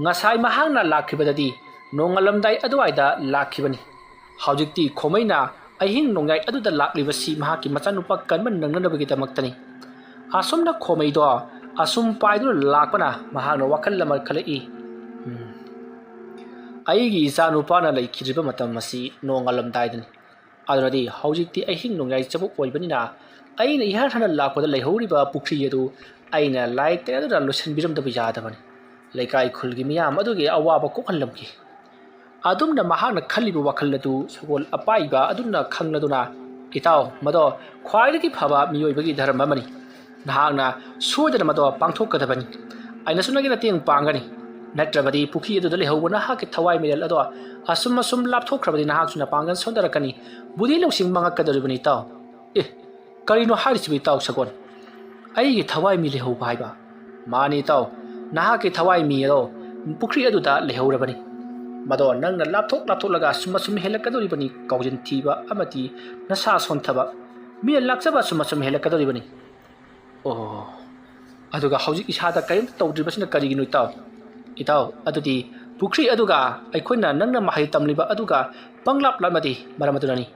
ꯉꯁꯥꯏ ꯃꯍꯥꯛꯅ ꯂꯥꯛꯈꯤꯕꯗꯗꯤ ꯅꯣꯡꯉꯥꯜꯂꯝꯗꯥꯏ ꯑꯗꯨꯋꯥꯏꯗ ꯂꯥꯛꯈꯤꯕꯅꯤ꯫ ꯍꯧꯖꯤꯛꯇꯤ ꯈꯣꯃꯩꯅ ꯑꯍꯤꯡ ꯅꯣꯡꯌꯥꯏ ꯑꯗꯨꯗ ꯂꯥꯛꯂꯤꯕꯁꯤ ꯃꯍꯥꯛꯀꯤ ꯃꯆꯥꯅꯨꯄꯥ ꯀꯟꯕ ꯅꯪꯅꯅꯕꯒꯤꯗꯃꯛꯇꯅꯤ꯫ ꯑꯁꯨꯝꯅ ꯈꯣꯃꯩꯗꯣ ꯑꯁꯨꯝ ꯄꯥꯏꯗꯨꯅ ꯂꯥꯛꯄꯅ ꯃꯍꯥꯛꯅ ꯋꯥꯈꯜ ꯑꯃ ꯈꯜꯂꯛꯏ꯫ "ꯎꯝ, ꯑꯩꯒꯤ ꯏꯆꯥꯅꯨꯄꯥꯅ ꯂꯩꯈꯤꯗ꯭ꯔꯤꯕ ꯃꯇꯝ ꯑꯁꯤ ꯅꯣꯡꯉꯥꯜꯂꯝꯗꯥꯏꯗꯅꯤ꯫ ꯑꯗꯨꯅꯗꯤ ꯍꯧꯖꯤꯛꯇꯤ ꯑꯍꯤꯡ ꯅꯣꯡꯌꯥꯏ ꯆꯕꯨꯛ ꯑꯣꯏꯕꯅꯤꯅ ꯑꯩꯅ ꯏꯍꯥꯟ ꯍꯥꯟꯅ ꯂꯥꯛꯄꯗ ꯂꯩꯍꯧꯔꯤꯕ ꯄꯨꯈ꯭ꯔꯤ ꯑꯗꯨ ꯑꯩꯅ ꯂꯥꯏ ꯇꯩꯔꯗꯨꯅ ꯂꯣꯏꯁꯤꯟꯕꯤꯔꯝꯗꯕ ꯌꯥꯗꯕꯅꯤ꯫ ꯂꯩꯀꯥꯏ ꯈꯨꯜꯒꯤ ꯃꯤꯌꯥꯝ ꯑꯗꯨꯒꯤ ꯑꯋꯥꯕ ꯀꯣꯛꯍꯜꯂꯝꯒꯦ꯫" ꯑꯗꯨꯝꯅ ꯃꯍꯥꯛꯅ ꯈꯜꯂꯤꯕ ꯋꯥꯈꯜ ꯑꯗꯨ ꯁꯒꯣꯜ ꯑꯄꯥꯏꯕ ꯑꯗꯨꯅ ꯈꯪꯂꯗꯨꯅ, "ꯏꯇꯥꯎ, ꯃꯗꯣ ꯈ꯭ꯋꯥꯏꯗꯒꯤ ꯐꯕ ꯃꯤꯑꯣꯏꯕꯒꯤ ꯙꯔꯃ ꯑꯃꯅꯤ꯫ ꯅꯍꯥꯛꯅ ꯁꯣꯏꯗꯅ ꯃꯗꯣ ꯄꯥꯡꯊꯣꯛꯀꯗꯕꯅꯤ꯫ ꯑꯩꯅꯁꯨ ꯅꯪꯒꯤ ꯃꯇꯦꯡ ꯄꯥꯡꯒꯅꯤ꯫ ꯅꯠꯇ꯭ꯔꯕꯗꯤ ꯄꯨꯈ꯭ꯔꯤ ꯑꯗꯨꯗ ꯂꯩꯍꯧꯕ ꯅꯍꯥꯛꯀꯤ ꯊꯋꯥꯏ ꯃꯤꯔꯦꯜ ꯑꯗꯣ ꯑꯁꯨꯝ ꯑꯁꯨꯝ ꯂꯥꯞꯊꯣꯛꯈ꯭ꯔꯕꯗꯤ ꯅꯍꯥꯛꯁꯨ ꯅꯄꯥꯡꯒꯜ ꯁꯣꯟꯊꯔꯛꯀꯅꯤ꯫ ꯕꯨꯙꯤ ꯂꯧꯁꯤꯡ ꯃꯥꯡꯉꯛꯀꯗꯧꯔꯤꯕꯅꯤ, ꯏꯇꯥꯎ꯫" "ꯑꯦ, ꯀꯔꯤꯅꯣ ꯍꯥꯏꯔꯤꯁꯤꯕꯨ, ꯏꯇꯥꯎ ꯁꯒꯣꯜ? ꯑꯩꯒꯤ ꯊꯋꯥꯏ ꯃꯤ ꯂꯩꯍꯧꯕ ꯍꯥꯏꯕ?" "ꯃꯥꯅꯤ, ꯏꯇꯥꯎ, ꯅꯍꯥꯛꯀꯤ ꯊꯋꯥꯏ ꯃꯤ ꯑꯗꯣ ꯄꯨꯈ꯭ꯔꯤ ꯑꯗꯨꯗ ꯂꯩꯍꯧꯔꯕꯅꯤ꯫ ꯃꯗꯣ ꯅꯪꯅ ꯂꯥꯞꯊꯣꯛ ꯂꯥꯞꯊꯣꯛꯂꯒ ꯑꯁꯨꯝ ꯑꯁꯨꯝ ꯍꯦꯜꯂꯛꯀꯗꯧꯔꯤꯕꯅꯤ, ꯀꯥꯎꯖꯤꯟ ꯊꯤꯕ ꯑꯃꯗꯤ ꯅꯁꯥ ꯁꯣꯟꯊꯕ꯫ ꯃꯤꯅ ꯂꯥꯛꯆꯕ ꯑꯁꯨꯝ ꯑꯁꯨꯝ ꯍꯦꯜꯂꯛꯀꯗꯧꯔꯤꯕꯅꯤ꯫" "ꯑꯣ, ꯑꯗꯨꯒ ꯍꯧꯖꯤꯛ ꯏꯁꯥꯗ ꯀꯔꯤꯝꯇ ꯇꯧꯗ꯭ꯔꯤꯕꯁꯤꯅ ꯀꯔꯤꯒꯤꯅꯣ, ꯏꯇꯥꯎ?" "ꯏꯇꯥꯎ, ꯑꯗꯨꯗꯤ ꯄꯨꯈ꯭ꯔꯤ ꯑꯗꯨꯒ ꯑꯩꯈꯣꯏꯅ ꯅꯪꯅ ꯃꯍꯩ ꯇꯝꯂꯤꯕ ꯑꯗꯨꯒ ꯄꯪꯂꯥꯞ ꯂꯥꯞꯅꯗꯦ, ꯃꯔꯝ ꯑꯗꯨꯅꯅꯤ꯫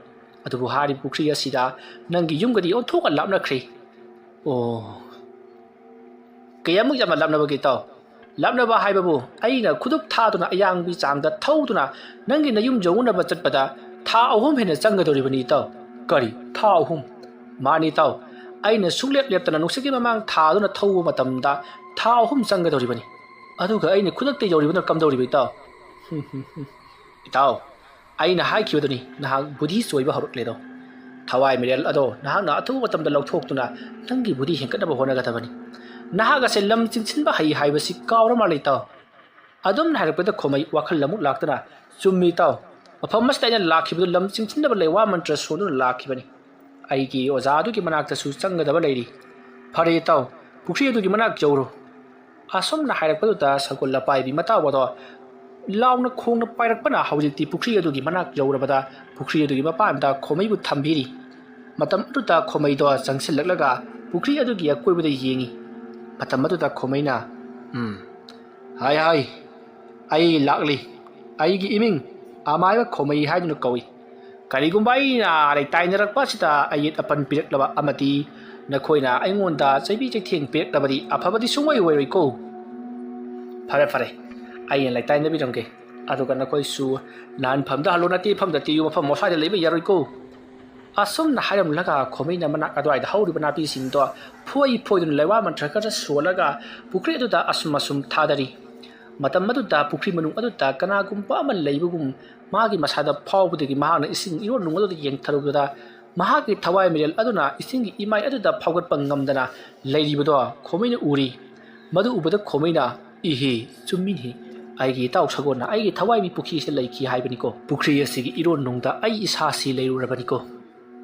ꯑꯗꯨꯕꯨ ꯍꯥꯏꯔꯤꯕ ꯄꯨꯈ꯭ꯔꯤ ꯑꯁꯤꯗ ꯅꯪꯒꯤ ꯌꯨꯝꯒꯗꯤ ꯑꯣꯟꯊꯣꯛꯅ ꯂꯥꯞꯅꯈ꯭ꯔꯦ꯫" "ꯑꯣ, ꯀꯌꯥꯃꯨꯛ ꯌꯥꯝꯅ ꯂꯥꯞꯅꯕꯒꯦ, ꯏꯇꯥꯎ?" "ꯂꯥꯞꯅꯕ ꯍꯥꯏꯕꯕꯨ ꯑꯩꯅ ꯈꯨꯗꯨꯞ ꯊꯥꯗꯨꯅ ꯑꯌꯥꯡꯕꯤ ꯆꯥꯡꯗ ꯊꯧꯗꯨꯅ ꯅꯪꯒꯤ ꯅꯌꯨꯝ ꯌꯧꯅꯅꯕ ꯆꯠꯄꯗ ꯊꯥ ꯑꯍꯨꯝ ꯍꯦꯟꯅ ꯆꯪꯒꯗꯧꯔꯤꯕꯅꯤ, ꯏꯇꯥꯎ꯫" "ꯀꯔꯤ, ꯊꯥ ꯑꯍꯨꯝ?" "ꯃꯥꯅꯤ, ꯏꯇꯥꯎ, ꯑꯩꯅ ꯁꯨꯡꯂꯦꯞ ꯂꯦꯞꯇꯅ ꯅꯨꯡꯁꯤꯠꯀꯤ ꯃꯃꯥꯡ ꯊꯥꯗꯨꯅ ꯊꯧꯕ ꯃꯇꯝꯗ ꯊꯥ ꯑꯍꯨꯝ ꯆꯪꯒꯗꯧꯔꯤꯕꯅꯤ꯫ ꯑꯗꯨꯒ ꯑꯩꯅ ꯈꯨꯗꯛꯇ ꯌꯧꯔꯤꯕꯅ ꯀꯝꯗꯧꯔꯤꯕ, ꯏꯇꯥꯎ?" "ꯏꯇꯥꯎ, ꯑꯩꯅ ꯍꯥꯏꯈꯤꯕꯗꯨꯅꯤ, ꯅꯍꯥꯛ ꯕꯨꯙꯤ ꯆꯣꯏꯕ ꯍꯧꯔꯛꯂꯦꯗꯣ꯫ ꯊꯋꯥꯏ ꯃꯤꯔꯦꯜ ꯑꯗꯣ ꯅꯍꯥꯛꯅ ꯑꯊꯨꯕ ꯃꯇꯝꯗ ꯂꯧꯊꯣꯛꯇꯨꯅ ꯅꯪꯒꯤ ꯕꯨꯙꯤ ꯍꯦꯟꯒꯠꯅꯕ ꯍꯣꯠꯅꯒꯗꯕꯅꯤ꯫ ꯅꯍꯥꯛ ꯑꯁꯦ ꯂꯝ ꯆꯤꯡꯁꯤꯟꯕ ꯍꯩ ꯍꯥꯏꯕꯁꯤ ꯀꯥꯎꯔ ꯃꯥꯜꯂꯦ, ꯏꯇꯥꯎ꯫" ꯑꯗꯨꯝꯅ ꯍꯥꯏꯔꯛꯄꯗ ꯈꯣꯃꯩ ꯋꯥꯈꯜ ꯑꯃꯨꯛ ꯂꯥꯛꯇꯨꯅ, "ꯆꯨꯝꯃꯤ, ꯏꯇꯥꯎ꯫ ꯃꯐꯝ ꯑꯁꯤꯗ ꯑꯩꯅ ꯂꯥꯛꯈꯤꯕꯗꯨ ꯂꯝ ꯆꯤꯡꯁꯤꯟꯅꯕ ꯂꯩꯋꯥ ꯃꯟꯇ꯭ꯔ ꯁꯣꯟꯗꯨꯅ ꯂꯥꯛꯈꯤꯕꯅꯤ꯫ ꯑꯩꯒꯤ ꯑꯣꯖꯥ ꯑꯗꯨꯒꯤ ꯃꯅꯥꯛꯇꯁꯨ ꯆꯪꯒꯗꯕ ꯂꯩꯔꯤ꯫ ꯐꯔꯦ, ꯏꯇꯥꯎ, ꯄꯨꯈ꯭ꯔꯤ ꯑꯗꯨꯒꯤ ꯃꯅꯥꯛ ꯌꯧꯔꯨ꯫" ꯑꯁꯨꯝꯅ ꯍꯥꯏꯔꯛꯄꯗꯨꯗ ꯁꯒꯣꯜ ꯑꯄꯥꯏꯕꯤ ꯃꯇꯥꯎ ꯑꯗꯣ ꯂꯥꯎꯅ ꯈꯣꯡꯅ ꯄꯥꯏꯔꯛꯄꯅ ꯍꯧꯖꯤꯛꯇꯤ ꯄꯨꯈ꯭ꯔꯤ ꯑꯗꯨꯒꯤ ꯃꯅꯥꯛ ꯌꯧꯔꯕꯗ ꯄꯨꯈ꯭ꯔꯤ ꯑꯗꯨꯒꯤ ꯃꯄꯥꯟꯗ ꯈꯣꯃꯩꯕꯨ ꯊꯝꯕꯤꯔꯤ꯫ ꯃꯇꯝ ꯑꯗꯨꯗ ꯈꯣꯃꯩꯗꯣ ꯆꯪꯁꯤꯜꯂꯛꯂꯒ ꯄꯨꯈ꯭ꯔꯤ ꯑꯗꯨꯒꯤ ꯑꯀꯣꯏꯕꯗ ꯌꯦꯡꯉꯤ꯫ ꯃꯇꯝ ꯑꯗꯨꯗ ꯈꯣꯃꯩꯅ, "ꯎꯝ, ꯍꯥꯏ ꯍꯥꯏ, ꯑꯩ ꯂꯥꯛꯂꯤ꯫ ꯑꯩꯒꯤ ꯏꯃꯤꯡ ꯑꯃꯥꯏꯕ ꯈꯣꯃꯩ ꯍꯥꯏꯗꯨꯅ ꯀꯧꯏ꯫ ꯀꯔꯤꯒꯨꯝꯕ ꯑꯩꯅ ꯂꯩꯇꯥꯏꯅꯔꯛꯄ ꯑꯁꯤꯗ ꯑꯌꯦꯠ ꯑꯄꯟ ꯄꯤꯔꯛꯂꯕ ꯑꯃꯗꯤ ꯅꯈꯣꯏꯅ ꯑꯩꯉꯣꯟꯗ ꯆꯩꯕꯤ ꯆꯩꯊꯦꯡ ꯄꯤꯔꯛꯂꯕꯗꯤ ꯑꯐꯕꯗꯤ ꯁꯨꯡꯑꯣꯏ ꯑꯣꯏꯔꯣꯏꯀꯣ꯫ ꯐꯔꯦ, ꯐꯔꯦ, ꯑꯩꯅ ꯂꯩꯇꯥꯏꯅꯕꯤꯔꯝꯒꯦ꯫ ꯑꯗꯨꯒ ꯅꯈꯣꯏꯁꯨ ꯅꯍꯥꯟꯐꯝꯗ ꯍꯜꯂꯣ, ꯅꯠꯇꯦ ꯐꯝꯗ ꯇꯤꯌꯨ ꯃꯐꯝ ꯃꯁ꯭ꯋꯥꯏꯗ ꯂꯩꯕ ꯌꯥꯔꯣꯏꯀꯣ꯫" ꯑꯁꯨꯝꯅ ꯍꯥꯏꯔꯝꯂꯒ ꯈꯣꯃꯩꯅ ꯃꯅꯥꯛ ꯑꯗꯨꯋꯥꯏꯗ ꯍꯧꯔꯤꯕ ꯅꯥꯄꯤꯁꯤꯡꯗꯣ ꯐꯣꯏ ꯐꯣꯏꯗꯨꯅ ꯂꯩꯋꯥ ꯃꯟꯇ꯭ꯔ ꯈꯔ ꯁꯣꯜꯂꯒ ꯄꯨꯈ꯭ꯔꯤ ꯑꯗꯨꯗ ꯑꯁꯨꯝ ꯑꯁꯨꯝ ꯊꯥꯗꯔꯤ꯫ ꯃꯇꯝ ꯑꯗꯨꯗ ꯄꯨꯈ꯭ꯔꯤ ꯃꯅꯨꯡ ꯑꯗꯨꯗ ꯀꯅꯥꯒꯨꯝꯕ ꯑꯃ ꯂꯩꯕꯒꯨꯝ ꯃꯥꯒꯤ ꯃꯁꯥꯗ ꯐꯥꯎꯕꯗꯒꯤ ꯃꯍꯥꯛꯅ ꯏꯁꯤꯡ ꯏꯔꯣꯟ ꯅꯨꯡ ꯑꯗꯨꯗ ꯌꯦꯡꯊꯔꯨꯕꯗ ꯃꯍꯥꯛꯀꯤ ꯊꯋꯥꯏ ꯃꯤꯔꯦꯜ ꯑꯗꯨꯅ ꯏꯁꯤꯡꯒꯤ ꯏꯃꯥꯏ ꯑꯗꯨꯗ ꯐꯥꯎꯒꯠꯄ ꯉꯝꯗꯅ ꯂꯩꯔꯤꯕꯗꯣ ꯈꯣꯃꯩꯅ ꯎꯔꯤ꯫ ꯃꯗꯨ ꯎꯕꯗ ꯈꯣꯃꯩꯅ, "ꯏꯍꯦ, ꯆꯨꯝꯃꯤꯅꯦ, ꯑꯩꯒꯤ ꯏꯇꯥꯎ ꯁꯒꯣꯜꯅ ꯑꯩꯒꯤ ꯊꯋꯥꯏ ꯃꯤ ꯄꯨꯈ꯭ꯔꯤ ꯑꯁꯤꯗ ꯂꯩꯈꯤ ꯍꯥꯏꯕꯅꯤꯀꯣ꯫ ꯄꯨꯈ꯭ꯔꯤ ꯑꯁꯤꯒꯤ ꯏꯔꯣꯟ ꯅꯨꯡꯗ ꯑꯩ ꯏꯁꯥꯁꯤ ꯂꯩꯔꯨꯔꯕꯅꯤꯀꯣ꯫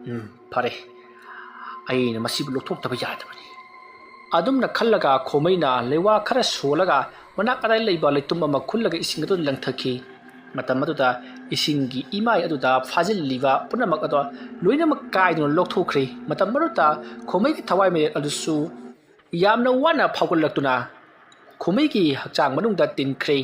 ꯎꯝ, ꯐꯔꯦ, ꯑꯩꯅ ꯃꯁꯤꯕꯨ ꯂꯧꯊꯣꯛꯇꯕ ꯌꯥꯗꯕꯅꯤ꯫" ꯑꯗꯨꯝꯅ ꯈꯜꯂꯒ ꯈꯣꯃꯩꯅ ꯂꯩꯋꯥ ꯈꯔ ꯁꯣꯜꯂꯒ ꯃꯅꯥꯛ ꯑꯗꯥꯏ ꯂꯩꯕ ꯂꯩꯇꯨꯝ ꯑꯃ ꯈꯨꯜꯂꯒ ꯏꯁꯤꯡ ꯑꯗꯨ ꯂꯪꯊꯈꯤ꯫ ꯃꯇꯝ ꯑꯗꯨꯗ ꯏꯁꯤꯡꯒꯤ ꯏꯃꯥꯏ ꯑꯗꯨꯗ ꯐꯥꯖꯤꯜꯂꯤꯕ ꯄꯨꯝꯅꯃꯛ ꯑꯗꯣ ꯂꯣꯏꯅꯃꯛ ꯀꯥꯏꯗꯨꯅ ꯂꯧꯊꯣꯛꯈ꯭ꯔꯦ꯫ ꯃꯇꯝ ꯑꯗꯨꯗ ꯈꯣꯃꯩꯒꯤ ꯊꯋꯥꯏ ꯃꯤꯔꯦꯜ ꯑꯗꯨꯁꯨ ꯌꯥꯝꯅ ꯋꯥꯅ ꯐꯥꯎꯒꯠꯂꯛꯇꯨꯅ ꯈꯣꯃꯩꯒꯤ ꯍꯛꯆꯥꯡ ꯃꯅꯨꯡꯗ ꯇꯤꯟꯈ꯭ꯔꯦ꯫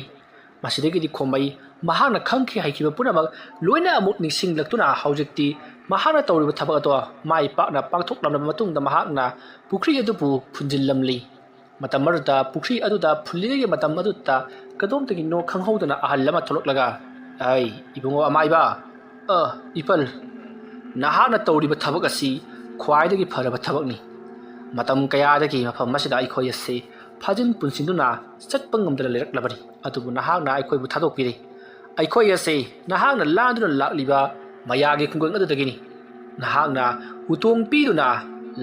ꯃꯁꯤꯗꯒꯤꯗꯤ ꯈꯣꯃꯩ ꯃꯍꯥꯛꯅ ꯈꯪꯈꯤ ꯍꯩꯈꯤꯕ ꯄꯨꯝꯅꯃꯛ ꯂꯣꯏꯅ ꯑꯃꯨꯛ ꯅꯤꯡꯁꯤꯡꯂꯛꯇꯨꯅ ꯍꯧꯖꯤꯛꯇꯤ ꯃꯍꯥꯛꯅ ꯇꯧꯔꯤꯕ ꯊꯕꯛ ꯑꯗꯣ ꯃꯥꯏ ꯄꯥꯛꯅ ꯄꯥꯡꯊꯣꯛꯂꯝꯂꯕ ꯃꯇꯨꯡꯗ ꯃꯍꯥꯛꯅ ꯄꯨꯈ꯭ꯔꯤ ꯑꯗꯨꯕꯨ ꯐꯨꯟꯖꯤꯜꯂꯝꯂꯤ꯫ ꯃꯇꯝ ꯑꯗꯨꯗ ꯄꯨꯈ꯭ꯔꯤ ꯑꯗꯨꯗ ꯐꯨꯜꯂꯤꯉꯩꯒꯤ ꯃꯇꯝ ꯑꯗꯨꯗ ꯀꯗꯣꯝꯗꯒꯤꯅꯣ ꯈꯪꯍꯧꯗꯅ ꯑꯍꯜ ꯑꯃ ꯊꯣꯛꯂꯛꯂꯒ, "ꯑꯩ ꯏꯕꯨꯡꯉꯣ ꯑꯃꯥꯏꯕ, ꯑ, ꯏꯄꯜ, ꯅꯍꯥꯛꯅ ꯇꯧꯔꯤꯕ ꯊꯕꯛ ꯑꯁꯤ ꯈ꯭ꯋꯥꯏꯗꯒꯤ ꯐꯔꯕ ꯊꯕꯛꯅꯤ꯫ ꯃꯇꯝ ꯀꯌꯥꯗꯒꯤ ꯃꯐꯝ ꯑꯁꯤꯗ ꯑꯩꯈꯣꯏ ꯑꯁꯤ ꯐꯥꯖꯤꯟ ꯄꯨꯟꯁꯤꯟꯗꯨꯅ ꯆꯠꯄ ꯉꯝꯗꯅ ꯂꯩꯔꯛꯂꯕꯅꯤ꯫ ꯑꯗꯨꯕꯨ ꯅꯍꯥꯛꯅ ꯑꯩꯈꯣꯏꯕꯨ ꯊꯥꯗꯣꯛꯄꯤꯔꯦ꯫ ꯑꯩꯈꯣꯏ ꯑꯁꯤ ꯅꯍꯥꯛꯅ ꯂꯥꯟꯗꯨꯅ ꯂꯥꯛꯂꯤꯕ ꯃꯌꯥꯒꯤ ꯈꯨꯡꯒꯪ ꯑꯗꯨꯗꯒꯤꯅꯤ꯫ ꯅꯍꯥꯛꯅ ꯎꯇꯣꯡ ꯄꯤꯗꯨꯅ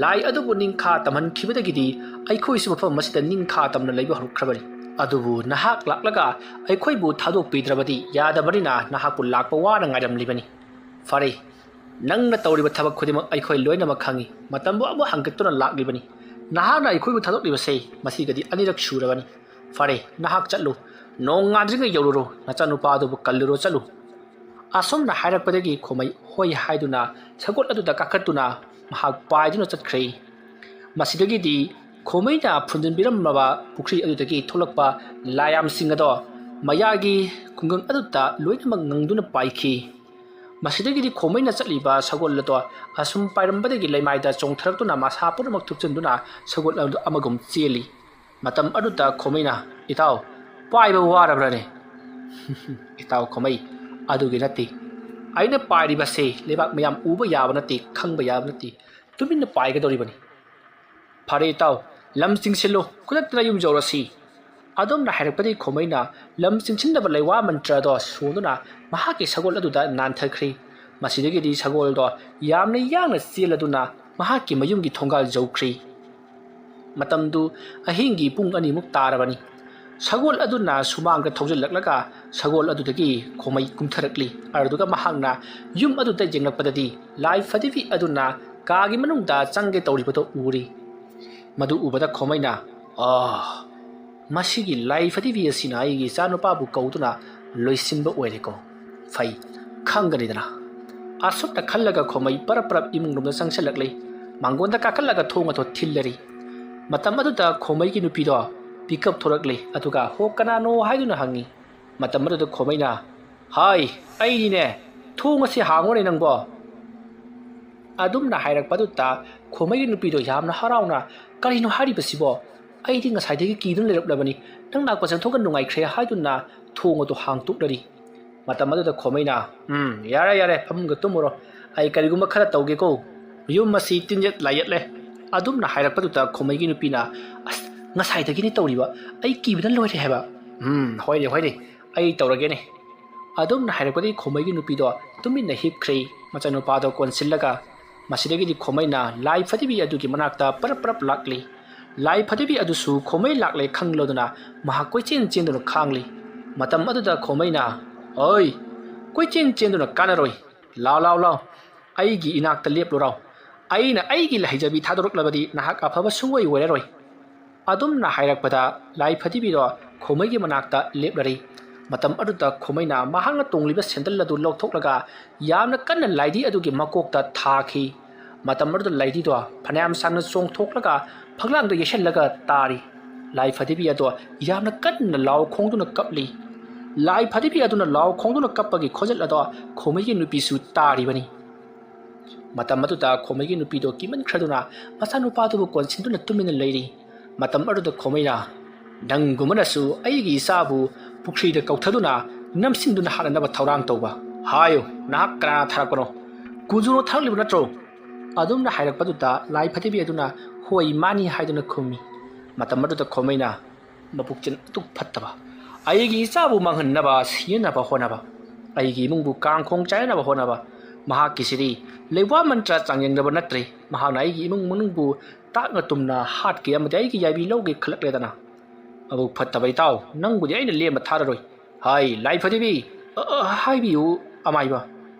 ꯂꯥꯏ ꯑꯗꯨꯕꯨ ꯅꯤꯡꯈꯥ ꯇꯝꯍꯟꯈꯤꯕꯗꯒꯤꯗꯤ ꯑꯩꯈꯣꯏꯁꯨ ꯃꯐꯝ ꯑꯁꯤꯗ ꯅꯤꯡꯈꯥ ꯇꯝꯅ ꯂꯩꯕ ꯍꯧꯔꯛꯈ꯭ꯔꯕꯅꯤ꯫ ꯑꯗꯨꯕꯨ ꯅꯍꯥꯛ ꯂꯥꯛꯂꯒ ꯑꯩꯈꯣꯏꯕꯨ ꯊꯥꯗꯣꯛꯄꯤꯗ꯭ꯔꯕꯗꯤ ꯌꯥꯗꯕꯅꯤꯅ ꯅꯍꯥꯛꯄꯨ ꯂꯥꯛꯄ ꯋꯥꯅ ꯉꯥꯏꯔꯝꯂꯤꯕꯅꯤ꯫ ꯐꯔꯦ, ꯅꯪꯅ ꯇꯧꯔꯤꯕ ꯊꯕꯛ ꯈꯨꯗꯤꯡꯃꯛ ꯑꯩꯈꯣꯏ ꯂꯣꯏꯅꯃꯛ ꯈꯪꯏ꯫ ꯃꯇꯝꯕꯨ ꯑꯃꯨꯛ ꯍꯪꯒꯠꯇꯨꯅ ꯂꯥꯛꯂꯤꯕꯅꯤ꯫ ꯅꯍꯥꯛꯅ ꯑꯩꯈꯣꯏꯕꯨ ꯊꯥꯗꯣꯛꯂꯤꯕꯁꯦ ꯃꯁꯤꯒꯗꯤ ꯑꯅꯤꯔꯛ ꯁꯨꯔꯕꯅꯤ꯫ ꯐꯔꯦ, ꯅꯍꯥꯛ ꯆꯠꯂꯨ꯫ "ꯅꯣꯡ ꯉꯥꯟꯗ꯭ꯔꯤꯉꯩ ꯌꯧꯔꯨꯔꯣ, ꯅꯆꯥꯅꯨꯄꯥ ꯑꯗꯨꯕꯨ ꯀꯜꯂꯨꯔꯣ, ꯆꯠꯂꯨ"꯫ ꯑꯁꯨꯝꯅ ꯍꯥꯏꯔꯛꯄꯗꯒꯤ ꯈꯣꯃꯩ ꯍꯣꯏ ꯍꯥꯏꯗꯨꯅ ꯁꯒꯣꯜ ꯑꯗꯨꯗ ꯀꯥꯈꯠꯇꯨꯅ ꯃꯍꯥꯛ ꯄꯥꯏꯗꯨꯅ ꯆꯠꯈ꯭ꯔꯦ꯫ ꯃꯁꯤꯗꯒꯤꯗꯤ ꯈꯣꯃꯩꯅ ꯐꯨꯝꯖꯤꯟꯕꯤꯔꯝꯂꯕ ꯄꯨꯈ꯭ꯔꯤ ꯑꯗꯨꯗꯒꯤ ꯊꯣꯛꯂꯛꯄ ꯂꯥꯏꯌꯥꯝꯁꯤꯡ ꯑꯗꯣ ꯃꯌꯥꯒꯤ ꯈꯨꯡꯒꯪ ꯑꯗꯨꯗ ꯂꯣꯏꯅꯃꯛ ꯉꯪꯗꯨꯅ ꯄꯥꯏꯈꯤ꯫ ꯃꯁꯤꯗꯒꯤꯗꯤ ꯈꯣꯃꯩꯅ ꯆꯠꯂꯤꯕ ꯁꯒꯣꯜ ꯑꯗꯣ ꯑꯁꯨꯝ ꯄꯥꯏꯔꯝꯕꯗꯒꯤ ꯂꯩꯃꯥꯏꯗ ꯆꯣꯡꯊꯔꯛꯇꯨꯅ ꯃꯁꯥ ꯄꯨꯝꯅꯃꯛ ꯊꯨꯞꯆꯤꯟꯗꯨꯅ ꯁꯒꯣꯜ ꯑꯗꯨ ꯑꯃꯒꯨꯝ ꯆꯦꯜꯂꯤ꯫ ꯃꯇꯝ ꯑꯗꯨꯗ ꯈꯣꯃꯩꯅ, "ꯏꯇꯥꯎ, ꯄꯥꯏꯕ ꯋꯥꯔꯕ꯭ꯔꯅꯦ?" "ꯏꯇꯥꯎ ꯈꯣꯃꯩ, ꯑꯗꯨꯒꯤ ꯅꯠꯇꯦ꯫ ꯑꯩꯅ ꯄꯥꯏꯔꯤꯕꯁꯦ ꯂꯩꯕꯥꯛ ꯃꯌꯥꯝ ꯎꯕ ꯌꯥꯕ ꯅꯠꯇꯦ, ꯈꯪꯕ ꯌꯥꯕ ꯅꯠꯇꯦ꯫ ꯇꯨꯃꯤꯟꯅ ꯄꯥꯏꯒꯗꯧꯔꯤꯕꯅꯤ꯫ ꯐꯔꯦ ꯏꯇꯥꯎ, ꯂꯝ ꯆꯤꯡꯁꯤꯜꯂꯨ, ꯈꯨꯗꯛꯇ ꯌꯨꯝ ꯌꯧꯔꯁꯤ"꯫ ꯑꯗꯨꯝꯅ ꯍꯥꯏꯔꯛꯄꯗꯒꯤ ꯈꯣꯃꯩꯅ ꯂꯝ ꯆꯤꯡꯁꯤꯟꯅꯕ ꯂꯩꯋꯥ ꯃꯟꯇ꯭ꯔ ꯑꯗꯣ ꯁꯣꯟꯗꯨꯅ ꯃꯍꯥꯛꯀꯤ ꯁꯒꯣꯜ ꯑꯗꯨꯗ ꯅꯥꯟꯊꯈ꯭ꯔꯦ꯫ ꯃꯁꯤꯗꯒꯤꯗꯤ ꯁꯒꯣꯜꯗꯣ ꯌꯥꯝꯅ ꯌꯥꯡꯅ ꯆꯦꯜꯂꯗꯨꯅ ꯃꯍꯥꯛꯀꯤ ꯃꯌꯨꯝꯒꯤ ꯊꯣꯡꯒꯥꯜ ꯌꯧꯈ꯭ꯔꯦ꯫ ꯃꯇꯝꯗꯨ ꯑꯍꯤꯡꯒꯤ ꯄꯨꯡ ꯑꯅꯤꯃꯨꯛ ꯇꯥꯔꯕꯅꯤ꯫ ꯁꯒꯣꯜ ꯑꯗꯨꯅ ꯁꯨꯃꯥꯡꯗ ꯊꯧꯖꯤꯜꯂꯛꯂꯒ ꯁꯒꯣꯜ ꯑꯗꯨꯗꯒꯤ ꯈꯣꯃꯩ ꯀꯨꯝꯊꯔꯛꯂꯤ꯫ ꯑꯗꯨꯒ ꯃꯍꯥꯛꯅ ꯌꯨꯝ ꯑꯗꯨꯗ ꯌꯦꯡꯂꯛꯄꯗꯗꯤ ꯂꯥꯏ ꯐꯗꯤꯕꯤ ꯑꯗꯨꯅ ꯀꯥꯒꯤ ꯃꯅꯨꯡꯗ ꯆꯪꯒꯦ ꯇꯧꯔꯤꯕꯗꯨ ꯎꯔꯤ꯫ ꯃꯗꯨ ꯎꯕꯗ ꯈꯣꯃꯩꯅ, "ꯑꯥ, ꯃꯁꯤꯒꯤ ꯂꯥꯏ ꯐꯗꯤꯕꯤ ꯑꯁꯤꯅ ꯑꯩꯒꯤ ꯏꯆꯥꯅꯨꯄꯥꯕꯨ ꯀꯧꯗꯨꯅ ꯂꯣꯏꯁꯤꯟꯕ ꯑꯣꯏꯔꯦꯀꯣ꯫ ꯐꯩ, ꯈꯪꯒꯅꯤꯗꯅ"꯫ ꯑꯁꯨꯝꯅ ꯈꯜꯂꯒ ꯈꯣꯃꯩ ꯄꯔꯞ ꯄꯔꯞ ꯏꯃꯨꯡꯂꯣꯝꯗ ꯆꯪꯁꯤꯜꯂꯛꯂꯤ꯫ ꯃꯥꯡꯒꯣꯟꯗ ꯀꯥꯈꯠꯂꯒ ꯊꯣꯡ ꯑꯗꯨ ꯊꯤꯜꯂꯔꯤ꯫ ꯃꯇꯝ ꯑꯗꯨꯗ ꯈꯣꯃꯩꯒꯤ ꯅꯨꯄꯤꯗꯣ ꯄꯤꯀꯞ ꯊꯣꯔꯛꯂꯤ, ꯑꯗꯨꯒ "ꯍꯣ, ꯀꯅꯥꯅꯣ?" ꯍꯥꯏꯗꯨꯅ ꯍꯪꯉꯤ꯫ ꯃꯇꯝ ꯑꯗꯨꯗ ꯈꯣꯃꯩꯅ, "ꯍꯥꯏ, ꯑꯩꯅꯤꯅꯦ, ꯊꯣꯡ ꯑꯁꯤ ꯍꯥꯡꯉꯨꯅꯦ ꯅꯪꯕꯣ"꯫ ꯑꯗꯨꯝꯅ ꯍꯥꯏꯔꯛꯄꯗꯨꯗ ꯈꯣꯃꯩꯒꯤ ꯅꯨꯄꯤꯗꯣ ꯌꯥꯝꯅ ꯍꯔꯥꯎꯅ, "ꯀꯔꯤꯅꯣ ꯍꯥꯏꯔꯤꯕꯁꯤꯕꯣ? ꯑꯩꯗꯤ ꯉꯁꯥꯏꯗꯒꯤ ꯀꯤꯗꯨꯅ ꯂꯩꯔꯛꯂꯕꯅꯤ, ꯅꯪ ꯂꯥꯛꯄ ꯆꯪꯊꯣꯛꯄ ꯅꯨꯡꯉꯥꯏꯈ꯭ꯔꯦ" ꯍꯥꯏꯗꯨꯅ ꯊꯣꯡ ꯑꯗꯨ ꯍꯥꯡꯇꯣꯛꯂꯔꯤ꯫ ꯃꯇꯝ ꯑꯗꯨꯗ ꯈꯣꯃꯩꯅ, "ꯎꯝ, ꯌꯥꯔꯦ, ꯌꯥꯔꯦ, ꯐꯃꯨꯡꯗ ꯇꯨꯝꯃꯨꯔꯣ, ꯑꯩ ꯀꯔꯤꯒꯨꯝꯕ ꯈꯔ ꯇꯧꯒꯦꯀꯣ, ꯌꯨꯝ ꯑꯁꯤ ꯇꯤꯟ ꯌꯦꯠ ꯂꯥꯏ ꯌꯦꯠꯂꯦ"꯫ ꯑꯗꯨꯝꯅ ꯍꯥꯏꯔꯛꯄꯗꯨꯗ ꯈꯣꯃꯩꯒꯤ ꯅꯨꯄꯤꯅ, "ꯑꯁ, ꯉꯁꯥꯏꯗꯒꯤꯅꯤ ꯇꯧꯔꯤꯕ, ꯑꯩ ꯀꯤꯕꯅ ꯂꯣꯏꯔꯦ ꯍꯥꯏꯕ"꯫ "ꯎꯝ, ꯍꯣꯏꯅꯦ, ꯍꯣꯏꯅꯦ, ꯑꯩ ꯇꯧꯔꯒꯦꯅꯦ"꯫ ꯑꯗꯨꯝꯅ ꯍꯥꯏꯔꯛꯄꯗꯒꯤ ꯈꯣꯃꯩꯒꯤ ꯅꯨꯄꯤꯗꯣ ꯇꯨꯃꯤꯟꯅ ꯍꯤꯞꯈ꯭ꯔꯦ, ꯃꯆꯥꯅꯨꯄꯥꯗꯣ ꯀꯣꯟꯁꯤꯜꯂꯒ꯫ ꯃꯁꯤꯗꯒꯤꯗꯤ ꯈꯣꯃꯩꯅ ꯂꯥꯏ ꯐꯗꯤꯕꯤ ꯑꯗꯨꯒꯤ ꯃꯅꯥꯛꯇ ꯄꯔꯞ ꯄꯔꯞ ꯂꯥꯛꯂꯤ꯫ ꯂꯥꯏ ꯐꯗꯤꯕꯤ ꯑꯗꯨꯁꯨ ꯈꯣꯃꯩ ꯂꯥꯛꯂꯦ ꯈꯪꯂꯗꯨꯅ ꯃꯍꯥꯛ ꯀꯣꯏꯆꯦꯟ ꯆꯦꯟꯗꯨꯅ ꯈꯥꯡꯂꯤ꯫ ꯃꯇꯝ ꯑꯗꯨꯗ ꯈꯣꯃꯩꯅ, "ꯑꯣꯏ, ꯀꯣꯏꯆꯦꯟ ꯆꯦꯟꯗꯨꯅ ꯀꯥꯟꯅꯔꯣꯏ, ꯂꯥꯎ, ꯂꯥꯎ, ꯂꯥꯎ, ꯑꯩꯒꯤ ꯏꯅꯥꯛꯇ ꯂꯦꯞꯂꯨꯔꯥꯎ꯫ ꯑꯩꯅ ꯑꯩꯒꯤ ꯍꯩꯖꯕꯤ ꯊꯥꯗꯣꯔꯛꯂꯕꯗꯤ ꯅꯍꯥꯛ ꯑꯐꯕ ꯁꯨꯡꯑꯣꯏ ꯑꯣꯏꯔꯔꯣꯏ"꯫ ꯑꯗꯨꯝꯅ ꯍꯥꯏꯔꯛꯄꯗ ꯂꯥꯏ ꯐꯗꯤꯕꯤꯗꯣ ꯈꯣꯃꯩꯒꯤ ꯃꯅꯥꯛꯇ ꯂꯦꯞꯂꯔꯤ꯫ ꯃꯇꯝ ꯑꯗꯨꯗ ꯈꯣꯃꯩꯅ ꯃꯍꯥꯛꯅ ꯇꯣꯡꯂꯤꯕ ꯁꯦꯟꯗꯜ ꯑꯗꯨ ꯂꯧꯊꯣꯛꯂꯒ ꯌꯥꯝꯅ ꯀꯟꯅ ꯂꯥꯏꯙꯤ ꯑꯗꯨꯒꯤ ꯃꯀꯣꯛꯇ ꯊꯥꯈꯤ꯫ ꯃꯇꯝ ꯑꯗꯨꯗ ꯂꯥꯏꯙꯤꯗꯣ ꯐꯅꯌꯥꯝ ꯁꯥꯡꯅ ꯆꯣꯡꯊꯣꯛꯂꯒ ꯐꯛꯂꯥꯡꯗ ꯌꯩꯁꯜꯂꯒ ꯇꯥꯔꯤ꯫ ꯂꯥꯏ ꯐꯗꯤꯕꯤ ꯑꯗꯣ ꯌꯥꯝꯅ ꯀꯟꯅ ꯂꯥꯎ ꯈꯣꯡꯗꯨꯅ ꯀꯞꯂꯤ꯫ ꯂꯥꯏ ꯐꯗꯤꯕꯤ ꯑꯗꯨꯅ ꯂꯥꯎ ꯈꯣꯡꯗꯨꯅ ꯀꯞꯄꯒꯤ ꯈꯣꯟꯖꯦꯜ ꯑꯗꯣ ꯈꯣꯃꯩꯒꯤ ꯅꯨꯄꯤꯁꯨ ꯇꯥꯔꯤꯕꯅꯤ꯫ ꯃꯇꯝ ꯑꯗꯨꯗ ꯈꯣꯃꯩꯒꯤ ꯅꯨꯄꯤꯗꯣ ꯀꯤꯃꯟꯈ꯭ꯔꯗꯨꯅ ꯃꯆꯥꯅꯨꯄꯥꯗꯨꯕꯨ ꯀꯣꯟꯁꯤꯟꯗꯨꯅ ꯇꯨꯃꯤꯟꯅ ꯂꯩꯔꯤ꯫ ꯃꯇꯝ ꯑꯗꯨꯗ ꯈꯣꯃꯩꯅ, "ꯅꯪꯒꯨꯝꯕꯅꯁꯨ ꯑꯩꯒꯤ ꯏꯆꯥꯕꯨ ꯄꯨꯈ꯭ꯔꯤꯗ ꯀꯧꯊꯗꯨꯅ ꯅꯝꯁꯤꯟꯗꯨꯅ ꯍꯥꯠꯅꯅꯕ ꯊꯧꯔꯥꯡ ꯇꯧꯕ? ꯍꯥꯏꯌꯨ, ꯅꯍꯥꯛ ꯀꯅꯥꯅ ꯊꯥꯔꯛꯄꯅꯣ? ꯀꯨꯟꯖꯣꯅ ꯊꯥꯔꯛꯂꯤꯕ ꯅꯠꯇ꯭ꯔꯣ?" ꯑꯗꯨꯝꯅ ꯍꯥꯏꯔꯛꯄꯗꯨꯗ ꯂꯥꯏ ꯐꯗꯤꯕꯤ ꯑꯗꯨꯅ, "ꯍꯣꯏ, ꯃꯥꯅꯤ" ꯍꯥꯏꯗꯨꯅ ꯈꯨꯝꯃꯤ꯫ ꯃꯇꯝ ꯑꯗꯨꯗ ꯈꯣꯃꯩꯅ, "ꯃꯄꯨꯛꯆꯦꯜ ꯑꯗꯨꯛ ꯐꯠꯇꯕ, ꯑꯩꯒꯤ ꯏꯆꯥꯕꯨ ꯃꯥꯡꯍꯟꯅꯕ ꯁꯤꯖꯤꯟꯅꯕ ꯍꯣꯠꯅꯕ, ꯑꯩꯒꯤ ꯏꯃꯨꯡꯕꯨ ꯀꯥꯡ ꯈꯣꯡ ꯆꯥꯏꯅꯕ ꯍꯣꯠꯅꯕ, ꯃꯍꯥꯛꯀꯤꯁꯤꯗꯤ ꯂꯩꯋꯥ ꯃꯟꯇ꯭ꯔ ꯆꯥꯡꯌꯦꯡꯗꯕ ꯅꯠꯇ꯭ꯔꯦ꯫ ꯃꯍꯥꯛꯅ ꯑꯩꯒꯤ ꯏꯃꯨꯡ ꯃꯅꯨꯡꯕꯨ ꯇꯥꯛꯅ ꯇꯨꯝꯅ ꯍꯥꯠꯀꯦ ꯑꯃꯗꯤ ꯑꯩꯒꯤ ꯌꯥꯏꯕꯤ ꯂꯧꯒꯦ ꯈꯜꯂꯛꯂꯦꯗꯅ꯫ ꯃꯕꯨꯛ ꯐꯠꯇꯕ ꯏꯇꯥꯎ, ꯅꯪꯕꯨꯗꯤ ꯑꯩꯅ ꯂꯦꯝꯕ ꯊꯥꯔꯔꯣꯏ꯫ ꯍꯥꯏ, ꯂꯥꯏ ꯐꯗꯤꯕꯤ, ꯑ, ꯑ, ꯍꯥꯏꯕꯤꯌꯨ ꯑꯃꯥꯏꯕ꯫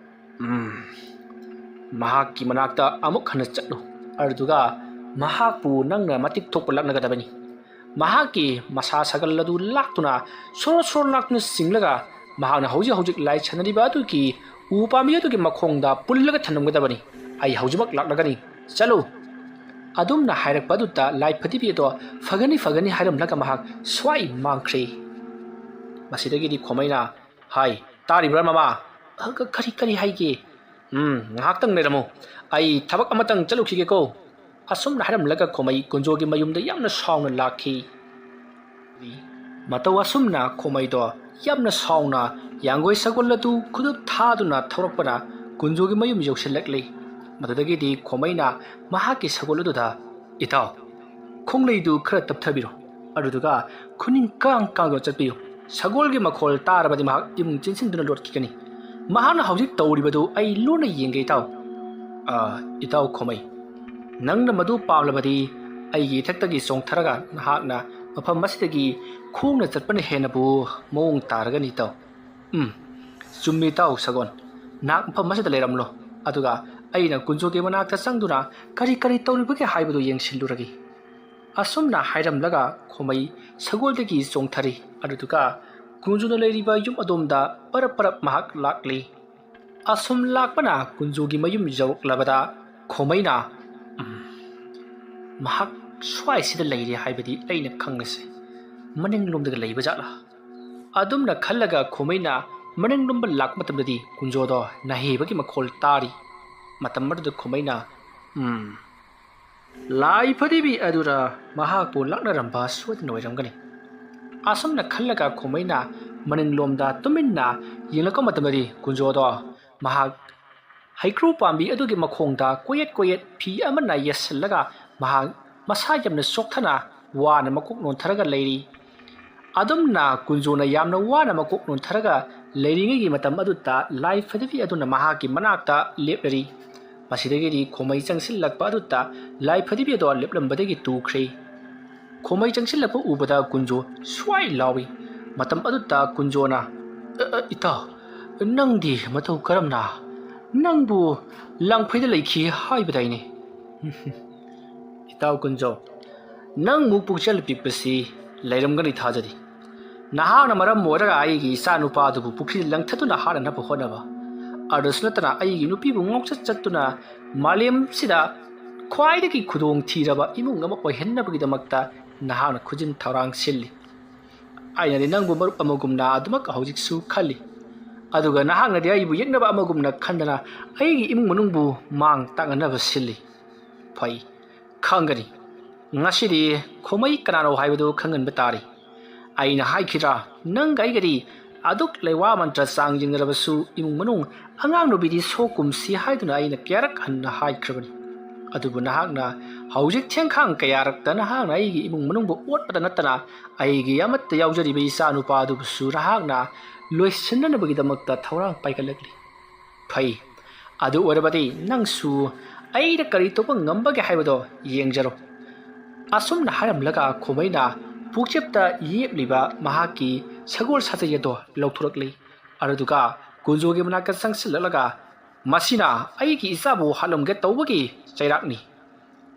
ꯎꯝ, ꯃꯍꯥꯛꯀꯤ ꯃꯅꯥꯛꯇ ꯑꯃꯨꯛ ꯍꯟꯅ ꯆꯠꯂꯨ꯫ ꯑꯗꯨꯗꯨꯒ ꯃꯍꯥꯛꯄꯨ ꯅꯪꯅ ꯃꯇꯤꯛ ꯊꯣꯛꯄ ꯂꯥꯛꯅꯒꯗꯕꯅꯤ꯫ ꯃꯍꯥꯛꯀꯤ ꯃꯁꯥ ꯁꯒꯜ ꯑꯗꯨ ꯂꯥꯛꯇꯨꯅ ꯁꯣꯔꯣ ꯁꯣꯔꯣ ꯂꯥꯛꯇꯨꯅ ꯆꯤꯡꯂꯒ ꯃꯍꯥꯛꯅ ꯍꯧꯖꯤꯛ ꯍꯧꯖꯤꯛ ꯂꯥꯏ ꯁꯥꯟꯅꯔꯤꯕ ꯑꯗꯨꯒꯤ ꯎ ꯄꯥꯝꯕꯤ ꯑꯗꯨꯒꯤ ꯃꯈꯣꯡꯗ ꯄꯨꯜꯂꯒ ꯊꯝꯂꯝꯒꯗꯕꯅꯤ꯫ ꯑꯩ ꯍꯧꯖꯤꯛꯃꯛ ꯂꯥꯛꯂꯒꯅꯤ꯫ ꯆꯠꯂꯨ!" ꯑꯗꯨꯝꯅ ꯍꯥꯏꯔꯛꯄ ꯑꯗꯨꯗ ꯂꯥꯏ ꯐꯗꯤꯕꯤ ꯑꯗꯣ ꯐꯒꯅꯤ ꯐꯒꯅꯤ ꯍꯥꯏꯔꯝꯂꯒ ꯃꯍꯥꯛ ꯁ꯭ꯋꯥꯏ ꯃꯥꯡꯈ꯭ꯔꯦ꯫ ꯃꯁꯤꯗꯒꯤꯗꯤ ꯈꯣꯃꯩꯅ, "ꯍꯥꯏ, ꯇꯥꯔꯤꯕ꯭ꯔꯥ ꯃꯃꯥ? ꯑ, ꯀ-, ꯀꯔꯤ, ꯀꯔꯤ ꯍꯥꯏꯒꯦ?" "ꯎꯝ, ꯉꯥꯏꯍꯥꯛꯇꯪ ꯂꯩꯔꯝꯃꯨ꯫ ꯑꯩ ꯊꯕꯛ ꯑꯃꯇꯪ ꯆꯠꯂꯨꯈꯤꯒꯦꯀꯣ꯫" ꯑꯁꯨꯝꯅ ꯍꯥꯏꯔꯝꯂꯒ ꯈꯣꯃꯩ ꯀꯨꯟꯖꯣꯒꯤ ꯃꯌꯨꯝꯗ ꯌꯥꯝꯅ ꯁꯥꯎꯅ ꯂꯥꯛꯈꯤ꯫ ꯃꯇꯧ ꯑꯁꯨꯝꯅ ꯈꯣꯃꯩꯗꯣ ꯌꯥꯝꯅ ꯁꯥꯎꯅ ꯌꯥꯡꯒꯣꯏ ꯁꯒꯣꯜ ꯑꯗꯨ ꯈꯨꯗꯨꯞ ꯊꯥꯗꯨꯅ ꯊꯧꯔꯛꯄꯅ ꯀꯨꯟꯖꯣꯒꯤ ꯃꯌꯨꯝ ꯌꯧꯁꯤꯜꯂꯛꯂꯤ꯫ ꯃꯗꯨꯗꯒꯤꯗꯤ ꯈꯣꯃꯩꯅ ꯃꯍꯥꯛꯀꯤ ꯁꯒꯣꯜ ꯑꯗꯨꯗ, "ꯏꯇꯥꯎ, ꯈꯣꯡꯂꯩꯗꯨ ꯈꯔ ꯇꯞꯊꯕꯤꯔꯣ, ꯑꯗꯨꯗꯨꯒ ꯈꯨꯅꯤꯡ ꯀꯥꯡ ꯀꯥꯡꯗꯨꯅ ꯆꯠꯄꯤꯌꯨ꯫ ꯁꯒꯣꯜꯒꯤ ꯃꯈꯣꯜ ꯇꯥꯔꯕꯗꯤ ꯃꯍꯥꯛ ꯏꯃꯨꯡ ꯆꯦꯟꯁꯤꯟꯗꯨꯅ ꯂꯣꯠꯈꯤꯒꯅꯤ꯫ ꯃꯍꯥꯛꯅ ꯍꯧꯖꯤꯛ ꯇꯧꯔꯤꯕꯗꯨ ꯑꯩ ꯂꯣꯟꯅ ꯌꯦꯡꯒꯦ, ꯏꯇꯥꯎ꯫" "ꯑ, ꯏꯇꯥꯎ ꯈꯣꯃꯩ, ꯅꯪꯅ ꯃꯗꯨ ꯄꯥꯝꯂꯕꯗꯤ ꯑꯩꯒꯤ ꯏꯊꯛꯇꯒꯤ ꯆꯣꯡꯊꯔꯒ ꯅꯍꯥꯛꯅ ꯃꯐꯝ ꯑꯁꯤꯗꯒꯤ ꯈꯣꯡꯅ ꯆꯠꯄꯅ ꯍꯦꯟꯅꯕꯨ ꯃꯑꯣꯡ ꯇꯥꯔꯒꯅꯤ, ꯏꯇꯥꯎ꯫" "ꯎꯝ, ꯆꯨꯝꯃꯤ, ꯏꯇꯥꯎ ꯁꯒꯣꯜ꯫ ꯅꯍꯥꯛ ꯃꯐꯝ ꯑꯁꯤꯗ ꯂꯩꯔꯝꯂꯣ, ꯑꯗꯨꯒ ꯑꯩꯅ ꯀꯨꯟꯖꯣꯒꯤ ꯃꯅꯥꯛꯇ ꯆꯪꯗꯨꯅ ꯀꯔꯤ ꯀꯔꯤ ꯇꯧꯔꯤꯕꯒꯦ ꯍꯥꯏꯕꯗꯨ ꯌꯦꯡꯁꯤꯜꯂꯨꯔꯒꯦ꯫" ꯑꯁꯨꯝꯅ ꯍꯥꯏꯔꯝꯂꯒ ꯈꯣꯃꯩ ꯁꯒꯣꯜꯗꯒꯤ ꯆꯣꯡꯊꯔꯤ꯫ ꯑꯗꯨꯗꯨꯒ ꯀꯨꯟꯖꯣꯅ ꯂꯩꯔꯤꯕ ꯌꯨꯝ ꯑꯗꯣꯝꯗ ꯄꯔꯞ ꯄꯔꯞ ꯃꯍꯥꯛ ꯂꯥꯛꯂꯤ꯫ ꯑꯁꯨꯝ ꯂꯥꯛꯄꯅ ꯀꯨꯟꯖꯣꯒꯤ ꯃꯌꯨꯝ ꯌꯧꯔꯛꯂꯕꯗ ꯈꯣꯃꯩꯅ, "ꯎꯝ, ꯃꯍꯥꯛ ꯁ꯭ꯋꯥꯏꯁꯤꯗ ꯂꯩꯔꯦ ꯍꯥꯏꯕꯗꯤ ꯑꯩꯅ ꯈꯪꯂꯤꯁꯦ ꯃꯅꯤꯡꯂꯣꯝꯗꯒ ꯂꯩꯕ ꯖꯥꯠꯂꯥ?" ꯑꯗꯨꯝꯅ ꯈꯜꯂꯒ ꯈꯣꯃꯩꯅ ꯃꯅꯤꯡꯂꯣꯝꯗ ꯂꯥꯛꯄ ꯃꯇꯝꯗꯗꯤ ꯀꯨꯟꯖꯣꯗꯣ ꯅꯥꯍꯦꯕꯒꯤ ꯃꯈꯣꯜ ꯇꯥꯔꯤ꯫ ꯃꯇꯝ ꯑꯗꯨꯗ ꯈꯣꯃꯩꯅ, "ꯎꯝ, ꯂꯥꯏ ꯐꯗꯤꯕꯤ ꯑꯗꯨꯔ ꯃꯍꯥꯛꯄꯨ ꯂꯥꯛꯅꯔꯝꯕ ꯁꯣꯏꯗꯅ ꯑꯣꯏꯔꯝꯒꯅꯤ"꯫ ꯑꯁꯨꯝꯅ ꯈꯜꯂꯒ ꯈꯣꯃꯩꯅ ꯃꯅꯤꯡꯂꯣꯝꯗ ꯇꯨꯃꯤꯟꯅ ꯌꯦꯡꯂꯛꯄ ꯃꯇꯝꯗꯗꯤ ꯀꯨꯟꯖꯣꯗꯣ ꯃꯍꯥꯛ ꯍꯩꯀ꯭ꯔꯨ ꯄꯥꯝꯕꯤ ꯑꯗꯨꯒꯤ ꯃꯈꯣꯡꯗ ꯀꯣꯌꯦꯠ ꯀꯣꯌꯦꯠ ꯐꯤ ꯑꯃꯅ ꯌꯦꯠꯁꯤꯜꯂꯒ ꯃꯍꯥꯛ ꯃꯁꯥ ꯌꯥꯝꯅ ꯆꯣꯛꯊꯅ ꯋꯥꯅ ꯃꯀꯣꯛ ꯅꯣꯟꯊꯔꯒ ꯂꯩꯔꯤ꯫ ꯑꯗꯨꯝꯅ ꯀꯨꯟꯖꯣꯅ ꯌꯥꯝꯅ ꯋꯥꯅ ꯃꯀꯣꯛ ꯅꯣꯟꯊꯔꯒ ꯂꯩꯔꯤꯉꯩꯒꯤ ꯃꯇꯝ ꯑꯗꯨꯗ ꯂꯥꯏ ꯐꯗꯤꯕꯤ ꯑꯗꯨꯅ ꯃꯍꯥꯛꯀꯤ ꯃꯅꯥꯛꯇ ꯂꯦꯞꯂꯔꯤ꯫ ꯃꯁꯤꯗꯒꯤꯗꯤ ꯈꯣꯃꯩ ꯆꯪꯁꯤꯜꯂꯛꯄ ꯑꯗꯨꯗ ꯂꯥꯏ ꯐꯗꯤꯕꯤ ꯑꯗꯣ ꯂꯦꯞꯂꯝꯕꯗꯒꯤ ꯇꯨꯈ꯭ꯔꯦ꯫ ꯈꯣꯃꯩ ꯆꯪꯁꯤꯜꯂꯛꯄ ꯎꯕꯗ ꯀꯨꯟꯖꯣ ꯁ꯭ꯋꯥꯏ ꯂꯥꯎꯏ꯫ ꯃꯇꯝ ꯑꯗꯨꯗ ꯀꯨꯟꯖꯣꯅ, "ꯑ, ꯑ, ꯏꯇꯥꯎ, ꯅꯪꯗꯤ ꯃꯇꯧ ꯀꯔꯝꯅ? ꯅꯪꯕꯨ ꯂꯥꯡꯐꯩꯗ ꯂꯩꯈꯤ ꯍꯥꯏꯕꯗꯥꯏꯅꯦ?" "ꯏꯇꯥꯎ ꯀꯨꯟꯖꯣ, ꯅꯪ ꯃꯨꯛ ꯄꯨꯛꯆꯦꯜ ꯄꯤꯛꯄꯁꯤ ꯂꯩꯔꯝꯒꯅꯤ ꯊꯥꯖꯗꯦ꯫ ꯅꯍꯥꯛꯅ ꯃꯔꯝ ꯑꯣꯏꯔꯒ ꯑꯩꯒꯤ ꯏꯆꯥ ꯅꯨꯄꯥ ꯑꯗꯨꯕꯨ ꯄꯨꯈ꯭ꯔꯤꯗ ꯂꯪꯊꯠꯇꯨꯅ ꯍꯥꯠꯅꯅꯕ ꯍꯣꯠꯅꯕ, ꯑꯗꯨꯁꯨ ꯅꯠꯇꯅ ꯑꯩꯒꯤ ꯅꯨꯄꯤꯕꯨ ꯉꯥꯎꯆꯠ ꯆꯠꯇꯨꯅ ꯃꯥꯂꯦꯝꯁꯤꯗ ꯈ꯭ꯋꯥꯏꯗꯒꯤ ꯈꯨꯗꯣꯡ ꯊꯤꯔꯕ ꯏꯃꯨꯡ ꯑꯃ ꯑꯣꯏꯍꯟꯅꯕꯒꯤꯗꯃꯛꯇ ꯅꯍꯥꯛꯅ ꯈꯨꯖꯤꯟ ꯊꯧꯔꯥꯡ ꯁꯤꯜꯂꯤ꯫ ꯑꯩꯅꯗꯤ ꯅꯪꯕꯨ ꯃꯔꯨꯞ ꯑꯃꯒꯨꯝꯅ ꯑꯗꯨꯃꯛ ꯍꯧꯖꯤꯛꯁꯨ ꯈꯜꯂꯤ꯫ ꯑꯗꯨꯒ ꯅꯍꯥꯛꯅꯗꯤ ꯑꯩꯕꯨ ꯌꯦꯛꯅꯕ ꯑꯃꯒꯨꯝꯅ ꯈꯟꯗꯅ ꯑꯩꯒꯤ ꯏꯃꯨꯡ ꯃꯅꯨꯡꯕꯨ ꯃꯥꯡ ꯇꯥꯛꯅꯅꯕ ꯁꯤꯜꯂꯤ꯫ ꯐꯩ, ꯈꯪꯒꯅꯤ꯫ ꯉꯁꯤꯗꯤ ꯈꯣꯃꯩ ꯀꯅꯥꯅꯣ ꯍꯥꯏꯕꯗꯨ ꯈꯪꯍꯟꯕ ꯇꯥꯔꯦ꯫ ꯑꯩꯅ ꯍꯥꯏꯈꯤꯗ꯭ꯔꯥ, ꯅꯪꯒ ꯑꯩꯒꯗꯤ ꯑꯗꯨꯛ ꯂꯩꯋꯥ ꯃꯟꯇ꯭ꯔ ꯆꯥꯡ ꯌꯦꯡꯅꯔꯕꯁꯨ ꯏꯃꯨꯡ ꯃꯅꯨꯡ ꯑꯉꯥꯡ ꯅꯨꯕꯤꯗꯤ ꯁꯣꯛꯀꯨꯝꯁꯤ ꯍꯥꯏꯗꯨꯅ ꯑꯩꯅ ꯀꯌꯥꯔꯛ ꯍꯟꯅ ꯍꯥꯏꯈ꯭ꯔꯕꯅꯤ꯫ ꯑꯗꯨꯕꯨ ꯅꯍꯥꯛꯅ ꯍꯧꯖꯤꯛ ꯊꯦꯡꯈꯥꯡ ꯀꯌꯥꯔꯛꯇ ꯅꯍꯥꯛꯅ ꯑꯩꯒꯤ ꯏꯃꯨꯡ ꯃꯅꯨꯡꯕꯨ ꯑꯣꯠꯄꯗ ꯅꯠꯇꯅ ꯑꯩꯒꯤ ꯑꯃꯠꯇ ꯌꯥꯎꯖꯔꯤꯕ ꯏꯆꯥ ꯅꯨꯄꯥ ꯑꯗꯨꯕꯨꯁꯨ ꯅꯍꯥꯛꯅ ꯂꯣꯏꯁꯤꯟꯅꯅꯕꯒꯤꯗꯃꯛꯇ ꯊꯧꯔꯥꯡ ꯄꯥꯏꯈꯠꯂꯛꯂꯤ꯫ ꯐꯩ, ꯑꯗꯨ ꯑꯣꯏꯔꯕꯗꯤ ꯅꯪꯁꯨ ꯑꯩꯅ ꯀꯔꯤ ꯇꯧꯕ ꯉꯝꯕꯒꯦ ꯍꯥꯏꯕꯗꯣ ꯌꯦꯡꯖꯔꯣ"꯫ ꯑꯁꯨꯝꯅ ꯍꯥꯏꯔꯝꯂꯒ ꯈꯣꯃꯩꯅ ꯄꯨꯛꯆꯦꯞꯇ ꯌꯦꯞꯂꯤꯕ ꯃꯍꯥꯛꯀꯤ ꯁꯒꯣꯜ ꯁꯥꯖꯩ ꯑꯗꯣ ꯂꯧꯊꯣꯔꯛꯂꯤ꯫ ꯑꯗꯨꯗꯨꯒ ꯀꯨꯟꯖꯣꯒꯤ ꯃꯅꯥꯛꯇ ꯆꯪꯁꯤꯜꯂꯛꯂꯒ, "ꯃꯁꯤꯅ ꯑꯩꯒꯤ ꯏꯆꯥꯕꯨ ꯍꯥꯠꯂꯝꯒꯦ ꯇꯧꯕꯒꯤ ꯆꯩꯔꯥꯛꯅꯤ꯫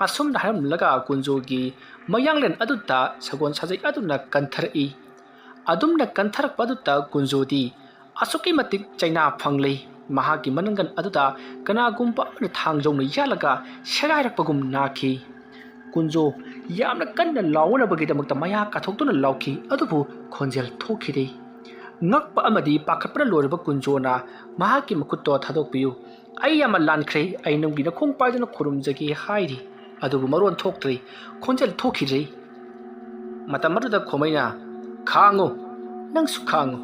ꯑꯁꯨꯝꯅ ꯍꯥꯏꯔꯝꯂꯒ ꯀꯨꯟꯖꯣꯒꯤ ꯃꯌꯥꯡꯂꯦꯟ ꯑꯗꯨꯗ ꯁꯒꯣꯜ ꯁꯥꯖꯩ ꯑꯗꯨꯅ ꯀꯟꯊꯔꯛꯏ꯫ ꯑꯗꯨꯝꯅ ꯀꯟꯊꯔꯛꯄ ꯑꯗꯨꯗ ꯀꯨꯟꯖꯣꯗꯤ ꯑꯁꯨꯛꯀꯤ ꯃꯇꯤꯛ ꯆꯩꯅꯥ ꯐꯪꯂꯤ꯫ ꯃꯍꯥꯛꯀꯤ ꯃꯅꯪꯒꯟ ꯑꯗꯨꯗ ꯀꯅꯥꯒꯨꯝꯕ ꯑꯃꯅ ꯊꯥꯡꯖꯧꯅ ꯌꯥꯜꯂꯒ ꯁꯦꯒꯥꯏꯔꯛꯄꯒꯨꯝ ꯅꯥꯈꯤ꯫ ꯀꯨꯟꯖꯣ ꯌꯥꯝꯅ ꯀꯟꯅ ꯂꯥꯎꯅꯅꯕꯒꯤꯗꯃꯛꯇ ꯃꯌꯥ ꯀꯥꯊꯣꯛꯇꯨꯅ ꯂꯥꯎꯈꯤ, ꯑꯗꯨꯕꯨ ꯈꯣꯟꯖꯦꯜ ꯊꯣꯛꯈꯤꯗꯦ꯫ ꯉꯛꯄ ꯑꯃꯗꯤ ꯄꯥꯈꯠꯄꯅ ꯂꯣꯏꯔꯕ ꯀꯨꯟꯖꯣꯅ ꯃꯍꯥꯛꯀꯤ ꯃꯈꯨꯠꯇꯣ ꯊꯥꯗꯣꯛꯄꯤꯌꯨ, ꯑꯩ ꯌꯥꯝꯅ ꯂꯥꯟꯈ꯭ꯔꯦ, ꯑꯩ ꯅꯪꯒꯤ ꯅꯈꯣꯡ ꯄꯥꯏꯗꯨꯅ ꯈꯨꯔꯨꯝꯖꯒꯦ ꯍꯥꯏꯔꯤ꯫ ꯑꯗꯨꯕꯨ ꯃꯔꯣꯟ ꯊꯣꯛꯇ꯭ꯔꯦ, ꯈꯣꯟꯖꯦꯜ ꯊꯣꯛꯈꯤꯗ꯭ꯔꯦ꯫ ꯃꯇꯝ ꯑꯗꯨꯗ ꯈꯣꯃꯩꯅ, ꯈꯥꯡꯉꯨ, ꯅꯪꯁꯨ ꯈꯥꯡꯉꯨ,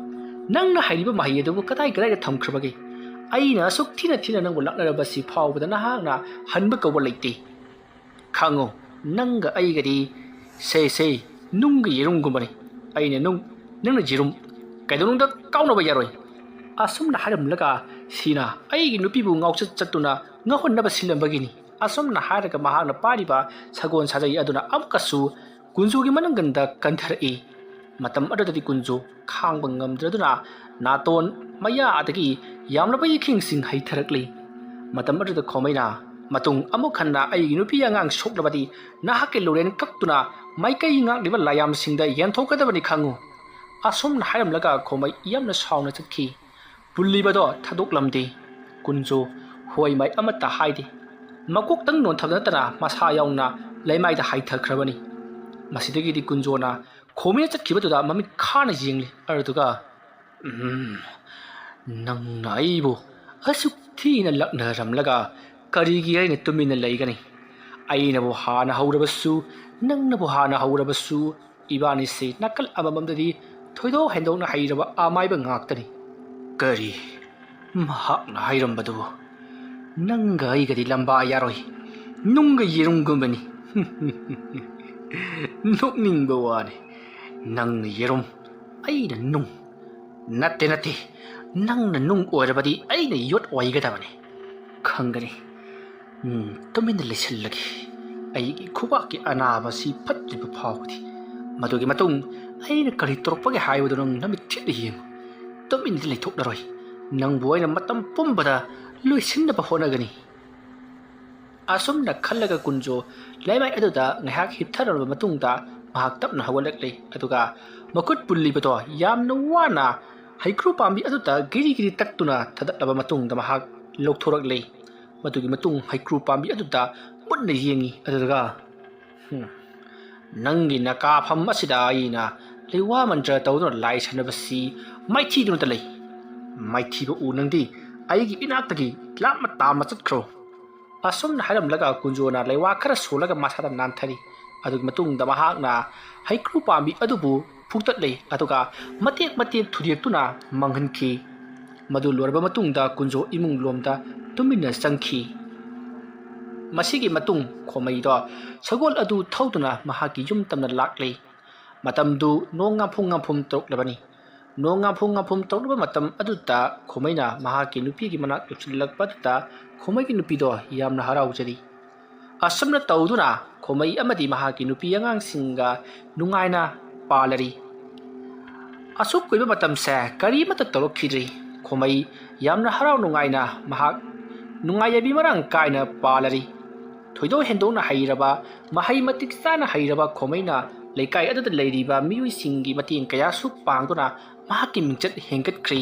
ꯅꯪꯅ ꯍꯩꯔꯤꯕ ꯃꯍꯩ ꯑꯗꯨꯕꯨ ꯀꯗꯥꯏ ꯀꯗꯥꯏꯗ ꯊꯝꯈ꯭ꯔꯕꯒꯦ? ꯑꯩꯅ ꯑꯁꯨꯛ ꯊꯤꯅ ꯊꯤꯅ ꯅꯪꯕꯨ ꯂꯥꯛꯅꯔꯕꯁꯤ ꯐꯥꯎꯕꯗ ꯅꯍꯥꯛꯅ ꯍꯟꯕ ꯀꯧꯕ ꯂꯩꯇꯦ꯫ ꯈꯪꯉꯨ, ꯅꯪꯒ ꯑꯩꯒꯗꯤ ꯁꯦ ꯁꯦ ꯅꯨꯡꯒ ꯌꯦꯔꯨꯝꯒꯨꯝꯕꯅꯤ꯫ ꯑꯩꯅ ꯅꯨꯡ, ꯅꯪꯅ ꯌꯦꯔꯨꯝ, ꯀꯩꯗꯧꯅꯨꯡꯗ ꯀꯥꯎꯅꯕ ꯌꯥꯔꯣꯏ꯫ ꯑꯁꯨꯝꯅ ꯍꯥꯏꯔꯝꯂꯒ ꯁꯤꯅ ꯑꯩꯒꯤ ꯅꯨꯄꯤꯕꯨ ꯉꯥꯎꯆꯠ ꯆꯠꯇꯨꯅ ꯉꯥꯎꯍꯟꯅꯕ ꯁꯤꯜꯂꯝꯕꯒꯤꯅꯤ꯫ ꯑꯁꯨꯝꯅ ꯍꯥꯏꯔꯒ ꯃꯍꯥꯛꯅ ꯄꯥꯏꯔꯤꯕ ꯁꯒꯣꯜ ꯁꯥꯖꯩ ꯑꯗꯨꯅ ꯑꯃꯨꯛꯀꯁꯨ ꯀꯨꯟꯖꯨꯒꯤ ꯃꯅꯪꯒꯟꯗ ꯀꯟꯊꯔꯛꯏ꯫ ꯃꯇꯝ ꯑꯗꯨꯗꯗꯤ ꯀꯨꯟꯖꯨ ꯈꯥꯡꯕ ꯉꯝꯗ꯭ꯔꯗꯨꯅ ꯅꯥꯇꯣꯟ ꯃꯌꯥꯗꯒꯤ ꯌꯥꯝꯂꯕ ꯏꯈꯤꯡꯁꯤꯡ ꯍꯩꯊꯔꯛꯂꯤ꯫ ꯃꯇꯝ ꯑꯗꯨꯗ ꯈꯣꯃꯩꯅ, ꯃꯇꯨꯡ ꯑꯃꯨꯛ ꯍꯟꯅ ꯑꯩꯒꯤ ꯅꯨꯄꯤ ꯑꯉꯥꯡ ꯁꯣꯛꯂꯕꯗꯤ ꯅꯍꯥꯛꯀꯤ ꯂꯨꯔꯦꯟ ꯀꯛꯇꯨꯅ ꯃꯥꯏꯀꯩ ꯉꯥꯛꯂꯤꯕ ꯂꯥꯏꯌꯥꯝꯁꯤꯡꯗ ꯌꯦꯟꯊꯣꯛꯀꯗꯕꯅꯤ ꯈꯪꯉꯨ꯫ ꯑꯁꯨꯝꯅ ꯍꯥꯏꯔꯝꯂꯒ ꯈꯣꯃꯩ ꯌꯥꯝꯅ ꯁꯥꯎꯅ ꯆꯠꯈꯤ꯫ ꯄꯨꯜꯂꯤꯕꯗꯣ ꯊꯥꯗꯣꯛꯂꯝꯗꯦ꯫ ꯀꯨꯟꯖꯨ ꯍꯣꯏ ꯃꯥꯏ ꯑꯃꯠꯇ ꯍꯥꯏꯗꯦ꯫ ꯃꯀꯣꯛꯇꯪ ꯅꯣꯟꯊꯕ ꯅꯠꯇꯅ ꯃꯁꯥ ꯌꯥꯎꯅ ꯂꯩꯃꯥꯏꯗ ꯍꯥꯏꯊꯈ꯭ꯔꯕꯅꯤ꯫ ꯃꯁꯤꯗꯒꯤꯗꯤ ꯀꯨꯟꯖꯣꯅ ꯈꯣꯃꯤꯅ ꯆꯠꯈꯤꯕꯗꯨꯗ ꯃꯃꯤꯠ ꯈꯥꯅ ꯌꯦꯡꯂꯤ꯫ ꯑꯗꯨꯗꯨꯒ, "ꯎꯝ, ꯅꯪꯅ ꯑꯩꯕꯨ ꯑꯁꯨꯛ ꯊꯤꯅ ꯂꯛꯅꯔꯝꯂꯒ ꯀꯔꯤꯒꯤ ꯑꯩꯅ ꯇꯨꯃꯤꯟꯅ ꯂꯩꯒꯅꯤ? ꯑꯩꯅꯕꯨ ꯍꯥꯟꯅ ꯍꯧꯔꯕꯁꯨ, ꯅꯪꯅꯕꯨ ꯍꯥꯟꯅ ꯍꯧꯔꯕꯁꯨ, ꯏꯕꯥꯅꯤꯁꯤ ꯅꯥꯀꯜ ꯑꯃꯃꯝꯗꯗꯤ ꯊꯣꯏꯗꯣꯛ ꯍꯦꯟꯗꯣꯛꯅ ꯍꯩꯔꯕ ꯑꯃꯥꯏꯕ ꯉꯥꯛꯇꯅꯤ꯫" ꯀꯔꯤ? ꯃꯍꯥꯛꯅ ꯍꯥꯏꯔꯝꯕꯗꯨꯕꯨ, "ꯅꯪꯒ ꯑꯩꯒꯗꯤ ꯂꯝꯕꯥ ꯌꯥꯔꯣꯏ, ꯅꯨꯡꯒ ꯌꯦꯔꯨꯝꯒꯨꯝꯕꯅꯤ꯫" ꯅꯣꯛꯅꯤꯡꯕ ꯋꯥꯅꯤ꯫ ꯅꯪꯅ ꯌꯦꯔꯨꯝ, ꯑꯩꯅ ꯅꯨꯡ꯫ ꯅꯠꯇꯦ, ꯅꯠꯇꯦ, ꯅꯪꯅ ꯅꯨꯡ ꯑꯣꯏꯔꯕꯗꯤ ꯑꯩꯅ ꯌꯣꯠ ꯑꯣꯏꯒꯗꯕꯅꯤ꯫ ꯈꯪꯒꯅꯤ꯫ ꯎꯝ, ꯇꯨꯃꯤꯟꯅ ꯂꯩꯁꯤꯜꯂꯒꯦ꯫ ꯑꯩꯒꯤ ꯈꯨꯕꯥꯛꯀꯤ ꯑꯅꯥꯕꯁꯤ ꯐꯠꯇ꯭ꯔꯤꯕ ꯐꯥꯎꯕꯗꯤ꯫ ꯃꯗꯨꯒꯤ ꯃꯇꯨꯡ ꯑꯩꯅ ꯀꯔꯤ ꯇꯧꯔꯛꯄꯒꯦ ꯍꯥꯏꯕꯗꯨ ꯅꯪ ꯅꯃꯤꯠ ꯊꯤꯠꯅ ꯌꯦꯡꯉꯨ꯫ ꯇꯨꯃꯤꯟꯅꯗꯤ ꯂꯩꯊꯣꯛꯂꯔꯣꯏ꯫ ꯅꯪꯕꯨ ꯑꯩꯅ ꯃꯇꯝ ꯄꯨꯝꯕꯗ ꯂꯣꯏꯁꯤꯟꯅꯕ ꯍꯣꯠꯅꯒꯅꯤ꯫ ꯑꯁꯨꯝꯅ ꯈꯜꯂꯒ ꯀꯨꯟꯖꯣ ꯂꯩꯃꯥꯏ ꯑꯗꯨꯗ ꯉꯥꯏꯍꯥꯛ ꯍꯤꯞꯊꯔꯕ ꯃꯇꯨꯡꯗ ꯃꯍꯥꯛ ꯇꯞꯅ ꯍꯧꯒꯠꯂꯛꯂꯦ꯫ ꯑꯗꯨꯒ ꯃꯈꯨꯠ ꯄꯨꯜꯂꯤꯕꯗꯣ ꯌꯥꯝꯅ ꯋꯥꯅ ꯍꯩꯀ꯭ꯔꯨ ꯄꯥꯝꯕꯤ ꯑꯗꯨꯗ ꯒꯤꯔꯤ ꯒꯤꯔꯤ ꯇꯛꯇꯨꯅ ꯊꯥꯗꯠꯂꯕ ꯃꯇꯨꯡꯗ ꯃꯍꯥꯛ ꯂꯧꯊꯣꯔꯛꯂꯦ꯫ ꯃꯗꯨꯒꯤ ꯃꯇꯨꯡ ꯍꯩꯀ꯭ꯔꯨ ꯄꯥꯝꯕꯤ ꯑꯗꯨꯗ ꯃꯨꯟꯅ ꯌꯦꯡꯉꯤ꯫ ꯑꯗꯨꯒ, "ꯍꯨꯝ, ꯅꯪꯒꯤ ꯅꯀꯥꯐꯝ ꯑꯁꯤꯗ ꯑꯩꯅ ꯂꯩꯋꯥ ꯃꯟꯇ꯭ꯔ ꯇꯧꯗꯨꯅ ꯂꯥꯏ ꯁꯥꯟꯅꯕꯁꯤ ꯃꯥꯏꯊꯤꯗꯨꯅꯇ ꯂꯩ꯫ ꯃꯥꯏꯊꯤꯕ ꯎ ꯅꯪꯗꯤ ꯑꯩꯒꯤ ꯏꯅꯥꯛꯇꯒꯤ ꯂꯥꯞꯅ ꯇꯥꯝꯅ ꯆꯠꯈ꯭ꯔꯣ꯫" ꯑꯁꯨꯝꯅ ꯍꯥꯏꯔꯝꯂꯒ ꯀꯨꯟꯖꯣꯅ ꯂꯩꯋꯥ ꯈꯔ ꯁꯣꯜꯂꯒ ꯃꯁꯥꯗ ꯅꯥꯟꯊꯔꯤ꯫ ꯑꯗꯨꯒꯤ ꯃꯇꯨꯡꯗ ꯃꯍꯥꯛꯅ ꯍꯩꯀ꯭ꯔꯨ ꯄꯥꯝꯕꯤ ꯑꯗꯨꯕꯨ ꯐꯨꯛꯇꯠꯂꯦ, ꯑꯗꯨꯒ ꯃꯇꯦꯛ ꯃꯇꯦꯛ ꯊꯨꯗꯦꯛꯇꯨꯅ ꯃꯥꯡꯍꯟꯈꯤ꯫ ꯃꯗꯨ ꯂꯣꯏꯔꯕ ꯃꯇꯨꯡꯗ ꯀꯨꯟꯖꯣ ꯏꯃꯨꯡ ꯂꯣꯝꯗ ꯇꯨꯃꯤꯟꯅ ꯆꯪꯈꯤ꯫ ꯃꯁꯤꯒꯤ ꯃꯇꯨꯡ ꯈꯣꯃꯩꯗꯣ ꯁꯒꯣꯜ ꯑꯗꯨ ꯊꯧꯗꯨꯅ ꯃꯍꯥꯛꯀꯤ ꯌꯨꯝ ꯇꯝꯅ ꯂꯥꯛꯂꯦ꯫ ꯃꯇꯝꯗꯨ ꯅꯣꯡ ꯉꯥꯝꯐꯨꯝ ꯉꯥꯝꯐꯨꯝ ꯇꯧꯔꯛꯂꯕꯅꯤ꯫ ꯅꯣꯡ ꯉꯥꯝꯐꯨꯝ ꯉꯥꯝꯐꯨꯝ ꯇꯧꯔꯛꯂꯕ ꯃꯇꯝ ꯑꯗꯨꯗ ꯈꯣꯃꯩꯅ ꯃꯍꯥꯛꯀꯤ ꯅꯨꯄꯤꯒꯤ ꯃꯅꯥꯛ ꯌꯧꯁꯤꯜꯂꯛꯄ ꯑꯗꯨꯗ ꯈꯣꯃꯩꯒꯤ ꯅꯨꯄꯤꯗꯣ ꯌꯥꯝꯅ ꯍꯔꯥꯎꯖꯔꯤ꯫ ꯑꯁꯨꯝꯅ ꯇꯧꯗꯨꯅ ꯈꯣꯃꯩ ꯑꯃꯗꯤ ꯃꯍꯥꯛꯀꯤ ꯅꯨꯄꯤ ꯑꯉꯥꯡꯁꯤꯡꯒ ꯅꯨꯡꯉꯥꯏꯅ ꯄꯥꯜꯂꯔꯤ꯫ ꯑꯁꯨꯛ ꯀꯨꯏꯕ ꯃꯇꯝꯁꯦ ꯀꯔꯤꯃꯠꯇ ꯇꯧꯔꯛꯈꯤꯗ꯭ꯔꯤ꯫ ꯈꯣꯃꯩ ꯌꯥꯝꯅ ꯍꯔꯥꯎ ꯅꯨꯡꯉꯥꯏꯅ ꯃꯍꯥꯛ ꯅꯨꯡꯉꯥꯏ ꯌꯥꯏꯕꯤ ꯃꯔꯥꯡ ꯀꯥꯏꯅ ꯄꯥꯜꯂꯔꯤ꯫ ꯊꯣꯏꯗꯣꯛ ꯍꯦꯟꯗꯣꯛꯅ ꯍꯩꯔꯕ, ꯃꯍꯩ ꯃꯇꯤꯛ ꯆꯥꯅ ꯍꯩꯔꯕ ꯈꯣꯃꯩꯅ ꯂꯩꯀꯥꯏ ꯑꯗꯨꯗ ꯂꯩꯔꯤꯕ ꯃꯤꯑꯣꯏꯁꯤꯡꯒꯤ ꯃꯇꯦꯡ ꯀꯌꯥꯁꯨ ꯄꯥꯡꯗꯨꯅ ꯃꯍꯥꯛꯀꯤ ꯃꯤꯡꯆꯠ ꯍꯦꯟꯒꯠꯈ꯭ꯔꯤ꯫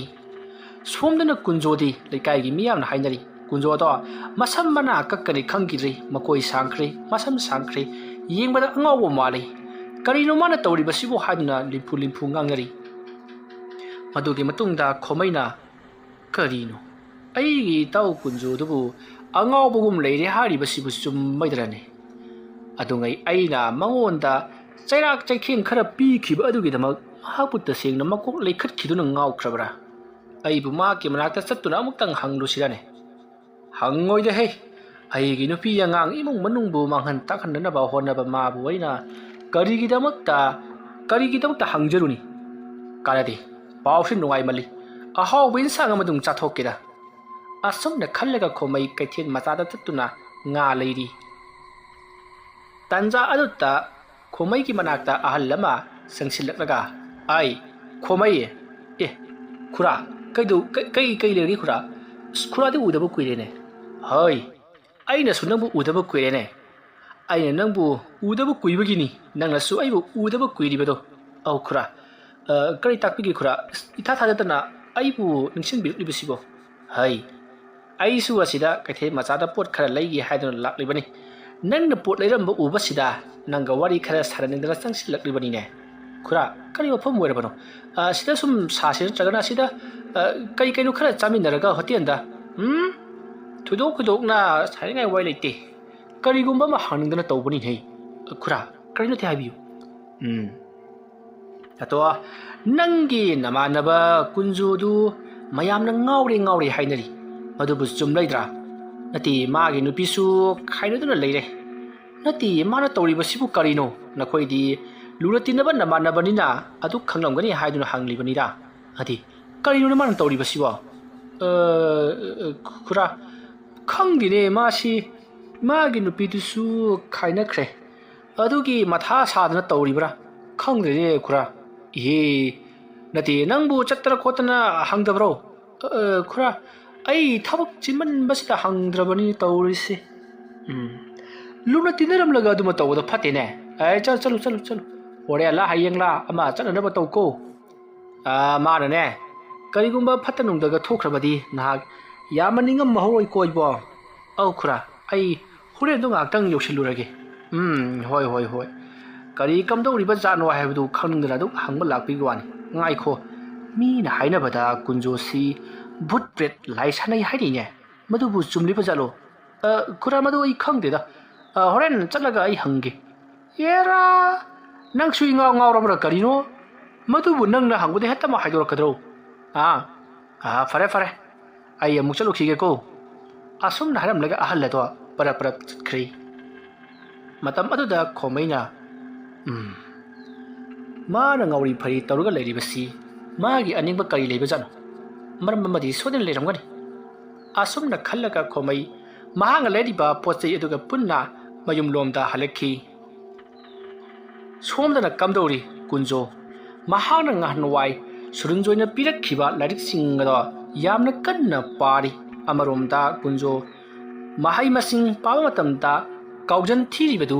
ꯁꯣꯝꯗꯅ ꯀꯨꯟꯖꯣꯗꯤ ꯂꯩꯀꯥꯏꯒꯤ ꯃꯤꯌꯥꯝꯅ ꯍꯥꯏꯅꯔꯤ, "ꯀꯨꯟꯖꯣꯗꯣ ꯃꯁꯝ ꯃꯅꯥ ꯀꯛꯀꯅꯤ ꯈꯪꯈꯤꯗ꯭ꯔꯤ, ꯃꯀꯣꯏ ꯁꯥꯡꯈ꯭ꯔꯦ, ꯃꯁꯝ ꯁꯥꯡꯈ꯭ꯔꯦ, ꯌꯦꯡꯕꯗ ꯑꯉꯥꯎꯕ ꯃꯥꯜꯂꯤ꯫ ꯀꯔꯤꯅꯣ ꯃꯥꯅ ꯇꯧꯔꯤꯕꯁꯤꯕꯨ?" ꯍꯥꯏꯗꯨꯅ ꯂꯤꯝꯐꯨ ꯂꯤꯝꯐꯨ ꯉꯥꯡꯅꯔꯤ꯫ ꯃꯗꯨꯒꯤ ꯃꯇꯨꯡꯗ ꯈꯣꯃꯩꯅ, "ꯀꯔꯤꯅꯣ? ꯑꯩꯒꯤ ꯏꯇꯥꯎ ꯀꯨꯟꯖꯣꯗꯨꯕꯨ ꯑꯉꯥꯎꯕꯒꯨꯝ ꯂꯩꯔꯦ ꯍꯥꯏꯔꯤꯕꯁꯤꯕꯨ ꯆꯨꯝꯃꯗ꯭ꯔꯅꯦ? ꯑꯗꯨꯉꯩ ꯑꯩꯅ ꯃꯉꯣꯟꯗ ꯆꯩꯔꯥꯛ ꯆꯩꯊꯦꯡ ꯈꯔ ꯄꯤꯈꯤꯕ ꯑꯗꯨꯒꯤꯗꯃꯛ ꯃꯍꯥꯛꯄꯨ ꯇꯁꯦꯡꯅ ꯃꯀꯣꯛ ꯂꯩꯈꯠꯈꯤꯗꯨꯅ ꯉꯥꯎꯈ꯭ꯔꯕ꯭ꯔꯥ? ꯑꯩꯕꯨ ꯃꯍꯥꯛꯀꯤ ꯃꯅꯥꯛꯇ ꯆꯠꯇꯨꯅ ꯑꯃꯨꯛꯇꯪ ꯍꯪꯂꯨꯁꯤꯔꯅꯦ?" "ꯍꯪꯉꯣꯏꯗꯍꯦ꯫ ꯑꯩꯒꯤ ꯅꯨꯄꯤ ꯑꯉꯥꯡ ꯏꯃꯨꯡ ꯃꯅꯨꯡꯕꯨ ꯃꯥꯡꯍꯟ ꯇꯥꯛꯍꯟꯅꯅꯕ ꯍꯣꯠꯅꯕ ꯃꯥꯕꯨ ꯑꯩꯅ ꯀꯔꯤꯒꯤꯗꯃꯛꯇ, ꯀꯔꯤꯒꯤꯗꯃꯛꯇ ꯍꯪꯖꯔꯨꯅꯤ? ꯀꯥꯟꯅꯗꯦ꯫ ꯄꯥꯎꯁꯤ ꯅꯨꯡꯉꯥꯏꯃꯜꯂꯤ꯫ ꯑꯍꯥꯎꯕ ꯏꯟꯁꯥꯡ ꯑꯃꯗꯨꯝ ꯆꯥꯊꯣꯛꯀꯦꯗ꯫" ꯑꯁꯨꯝꯅ ꯈꯜꯂꯒ ꯈꯣꯃꯩ ꯀꯩꯊꯦꯜ ꯃꯆꯥꯗ ꯆꯠꯇꯨꯅ ꯉꯥ ꯂꯩꯔꯤ꯫ ꯇꯟꯖꯥ ꯑꯗꯨꯗ ꯈꯣꯃꯩꯒꯤ ꯃꯅꯥꯛꯇ ꯑꯍꯜ ꯑꯃ ꯆꯪꯁꯤꯜꯂꯛꯂꯒ, "ꯑꯩ, ꯈꯣꯃꯩ꯫ ꯑꯦ, ꯈꯨꯔꯥ, ꯀꯩꯗꯧ-, ꯀꯩ, ꯀꯩ, ꯀꯩ ꯂꯩꯔꯤ ꯈꯨꯔꯥ? ꯑꯁ, ꯈꯨꯔꯥꯗꯤ ꯎꯗꯕ ꯀꯨꯏꯔꯦꯅꯦ꯫" "ꯍꯣꯏ, ꯑꯩꯅꯁꯨ ꯅꯪꯕꯨ ꯎꯗꯕ ꯀꯨꯏꯔꯦꯅꯦ꯫ ꯑꯩꯅ ꯅꯪꯕꯨ ꯎꯗꯕ ꯀꯨꯏꯕꯒꯤꯅꯤ ꯅꯪꯅꯁꯨ ꯑꯩꯕꯨ ꯎꯗꯕ ꯀꯨꯏꯔꯤꯕꯗꯣ꯫ ꯑꯧ ꯈꯨꯔꯥ, ꯑ, ꯀꯔꯤ ꯇꯥꯛꯄꯤꯒꯦ ꯈꯨꯔꯥ? ꯏꯊꯥ ꯊꯥꯖꯗꯅ ꯑꯩꯕꯨ ꯅꯤꯡꯁꯤꯡꯕꯤꯔꯛꯂꯤꯕꯁꯤꯕꯣ? ꯍꯩ, ꯑꯩꯁꯨ ꯑꯁꯤꯗ ꯀꯩꯊꯦꯜ ꯃꯆꯥꯗ ꯄꯣꯠ ꯈꯔ ꯂꯩꯒꯦ ꯍꯥꯏꯗꯨꯅ ꯂꯥꯛꯂꯤꯕꯅꯤ꯫ ꯅꯪꯅ ꯄꯣꯠ ꯂꯩꯔꯝꯕ ꯎꯕꯁꯤꯗ ꯅꯪꯒ ꯋꯥꯔꯤ ꯈꯔ ꯁꯥꯟꯅꯅꯤꯡꯗꯅ ꯆꯪꯁꯤꯜꯂꯛꯂꯤꯕꯅꯤꯅꯦ꯫ ꯈꯨꯔꯥ, ꯀꯔꯤ ꯋꯥꯐꯝ ꯑꯣꯏꯔꯕꯅꯣ? ꯑ, ꯁꯤꯗ ꯁꯨꯝ ꯁꯥꯁꯤ ꯅꯠꯇ꯭ꯔꯒꯅ ꯁꯤꯗ, ꯑ, ꯀꯔꯤ ꯀꯩꯅꯣ ꯈꯔ ꯆꯥꯃꯤꯟꯅꯔꯒ ꯍꯣꯇꯦꯜꯗ? ꯎꯝ? ꯊꯣꯏꯗꯣꯛ ꯈꯨꯗꯣꯛꯅ ꯁꯥꯅꯤꯡꯉꯥꯏ ꯋꯥꯔꯤ ꯂꯩꯇꯦ꯫ ꯀꯔꯤꯒꯨꯝꯕ ꯑꯃ ꯍꯪꯅꯤꯡꯗꯅ ꯇꯧꯕꯅꯤꯅꯦ꯫ ꯈꯨꯔꯥ, ꯀꯔꯤꯅꯣ ꯇꯦ ꯍꯥꯏꯕꯤꯌꯨ꯫ ꯎꯝ꯫ ꯑꯗꯣ ꯅꯪꯒꯤ ꯅꯃꯥꯟꯅꯕ ꯀꯨꯟꯖꯣꯗꯨ ꯃꯌꯥꯝꯅ ꯉꯥꯎꯔꯦ ꯉꯥꯎꯔꯦ ꯍꯥꯏꯅꯔꯤ꯫ ꯃꯗꯨꯕꯨ ꯆꯨꯝꯂꯣꯏꯗ꯭ꯔꯥ? ꯅꯠꯇꯦ, ꯃꯥꯒꯤ ꯅꯨꯄꯤꯁꯨ ꯈꯥꯏꯅꯗꯨꯅ ꯂꯩꯔꯦ꯫ ꯅꯠꯇꯦ, ꯃꯥꯅ ꯇꯧꯔꯤꯕꯁꯤꯕꯨ ꯀꯔꯤꯅꯣ? ꯅꯈꯣꯏꯗꯤ ꯂꯨꯅ ꯇꯤꯟꯅꯕ ꯅꯃꯥꯟꯅꯕꯅꯤꯅ ꯑꯗꯨ ꯈꯪꯂꯝꯒꯅꯤ ꯍꯥꯏꯗꯨꯅ ꯍꯪꯂꯤꯕꯅꯤꯗ꯫ ꯑꯗꯤ, ꯀꯔꯤꯅꯣꯅꯦ ꯃꯥꯅ ꯇꯧꯔꯤꯕꯁꯤꯕꯣ? ꯑ, ꯑ, ꯈꯨꯔꯥ, ꯈꯪꯗꯦꯅꯦ ꯃꯥꯁꯤ꯫ ꯃꯥꯒꯤ ꯅꯨꯄꯤꯗꯨꯁꯨ ꯈꯥꯏꯅꯈ꯭ꯔꯦ꯫ ꯑꯗꯨꯒꯤ ꯃꯊꯥ ꯁꯥꯗꯅ ꯇꯧꯔꯤꯕ꯭ꯔꯥ? ꯈꯪꯗ꯭ꯔꯦꯅꯦ ꯈꯨꯔꯥ꯫ ꯏꯍꯦ, ꯅꯠꯇꯦ, ꯅꯪꯕꯨ ꯆꯠꯇꯅ ꯈꯣꯠꯇꯅ ꯍꯪꯗꯕ꯭ꯔꯣ? ꯑ, ꯑ, ꯈꯨꯔꯥ, ꯑꯩ ꯊꯕꯛ ꯆꯤꯟꯃꯟꯕꯁꯤꯗ ꯍꯪꯗ꯭ꯔꯕꯅꯤ ꯇꯧꯔꯤꯁꯦ꯫ ꯎꯝ, ꯂꯨꯅ ꯇꯤꯟꯅꯔꯝꯂꯒ ꯑꯗꯨꯃ ꯇꯧꯕꯗꯣ ꯐꯠꯇꯦꯅꯦ꯫ ꯑꯦ, ꯆꯠꯂꯨ, ꯆꯠꯂꯨ, ꯆꯠꯂꯨ, ꯆꯠꯂꯨ꯫ ꯍꯣꯔꯦꯟꯂ ꯍꯌꯦꯡꯂ ꯑꯃ ꯆꯠꯅꯅꯕ ꯇꯧꯀꯣ꯫ ꯑ, ꯃꯥꯅꯅꯦ, ꯀꯔꯤꯒꯨꯝꯕ ꯐꯠꯇ ꯅꯨꯡꯗꯒ ꯊꯣꯛꯈ꯭ꯔꯕꯗꯤ ꯅꯍꯥꯛ ꯌꯥꯝꯅ ꯅꯤꯡꯉꯝꯃꯍꯧꯔꯣꯏꯀꯣ ꯏꯕꯣ꯫ ꯑꯧ ꯈꯨꯔꯥ, ꯑꯩ ꯍꯣꯔꯦꯟꯗꯣ ꯉꯥꯏꯍꯥꯛꯇꯪ ꯌꯧꯁꯤꯜꯂꯨꯔꯒꯦ꯫ ꯎꯝ, ꯍꯣꯏ, ꯍꯣꯏ, ꯍꯣꯏ꯫ ꯀꯔꯤ ꯀꯝꯗꯧꯔꯤꯕ ꯖꯥꯠꯅꯣ ꯍꯥꯏꯕꯗꯨ ꯈꯪꯅꯤꯡꯗꯅ ꯑꯗꯨꯝ ꯍꯪꯕ ꯂꯥꯛꯄꯤꯕ ꯋꯥꯅꯤ꯫ ꯉꯥꯏꯈꯣ, ꯃꯤꯅ ꯍꯥꯏꯅꯕꯗ ꯀꯨꯟꯖꯣꯁꯤ ꯚꯨꯠ ꯄ꯭ꯔꯦꯠ ꯂꯥꯏ ꯁꯥꯟꯅꯩ ꯍꯥꯏꯔꯤꯅꯦ꯫ ꯃꯗꯨꯕꯨ ꯆꯨꯝꯂꯤꯕ ꯖꯥꯠꯂꯣ? ꯑ, ꯈꯨꯔꯥ, ꯃꯗꯨ ꯑꯩ ꯈꯪꯗꯦꯗ꯫ ꯑ, ꯍꯣꯔꯦꯟ ꯆꯠꯂꯒ ꯑꯩ ꯍꯪꯒꯦ꯫ ꯑꯦꯔꯥ, ꯅꯪꯁꯨ ꯏꯉꯥꯎ ꯉꯥꯎꯔꯕ꯭ꯔꯥ ꯀꯔꯤꯅꯣ? ꯃꯗꯨꯕꯨ ꯅꯪꯅ ꯍꯪꯕꯗ ꯍꯦꯛꯇꯃꯛ ꯍꯥꯏꯗꯣꯔꯛꯀꯗ꯭ꯔꯣ? ꯑꯥ, ꯑꯥ, ꯐꯔꯦ, ꯐꯔꯦ, ꯑꯩ ꯑꯃꯨꯛ ꯆꯠꯂꯨꯈꯤꯒꯦꯀꯣ꯫ ꯑꯁꯨꯝꯅ ꯍꯥꯏꯔꯝꯂꯒ ꯑꯍꯜ ꯑꯗꯣ ꯄꯔꯞ ꯄꯔꯞ ꯆꯠꯈ꯭ꯔꯦ꯫ ꯃꯇꯝ ꯑꯗꯨꯗ ꯈꯣꯃꯩꯅ, "ꯎꯝ, ꯃꯥꯅ ꯉꯥꯎꯔꯤ ꯐꯩꯔꯤ ꯇꯧꯔꯒ ꯂꯩꯔꯤꯕꯁꯤ ꯃꯥꯒꯤ ꯑꯅꯤꯡꯕ ꯀꯔꯤ ꯂꯩꯕꯖꯥꯠꯅꯣ? ꯃꯔꯝ ꯑꯃꯗꯤ ꯁꯣꯏꯗꯅ ꯂꯩꯔꯝꯒꯅꯤ"꯫ ꯑꯁꯨꯝꯅ ꯈꯜꯂꯒ ꯈꯣꯃꯩ ꯃꯍꯥꯛꯅ ꯂꯩꯔꯤꯕ ꯄꯣꯠ ꯆꯩ ꯑꯗꯨꯒ ꯄꯨꯟꯅ ꯃꯌꯨꯝꯂꯣꯝꯗ ꯍꯜꯂꯛꯈꯤ꯫ ꯁꯣꯝꯗꯅ ꯀꯝꯗꯧꯔꯤ ꯀꯨꯟꯖꯣ? ꯃꯍꯥꯛꯅ ꯉꯍꯥꯟꯋꯥꯏ ꯁꯨꯔꯨꯟꯖꯣꯏꯅ ꯄꯤꯔꯛꯈꯤꯕ ꯂꯥꯏꯔꯤꯛꯁꯤꯡ ꯑꯗꯣ ꯌꯥꯝꯅ ꯀꯟꯅ ꯄꯥꯔꯤ꯫ ꯑꯃꯔꯣꯝꯗ ꯀꯨꯟꯖꯣ ꯃꯍꯩ ꯃꯁꯤꯡ ꯄꯥꯕ ꯃꯇꯝꯗ ꯀꯥꯎꯖꯟ ꯊꯤꯔꯤꯕꯗꯨ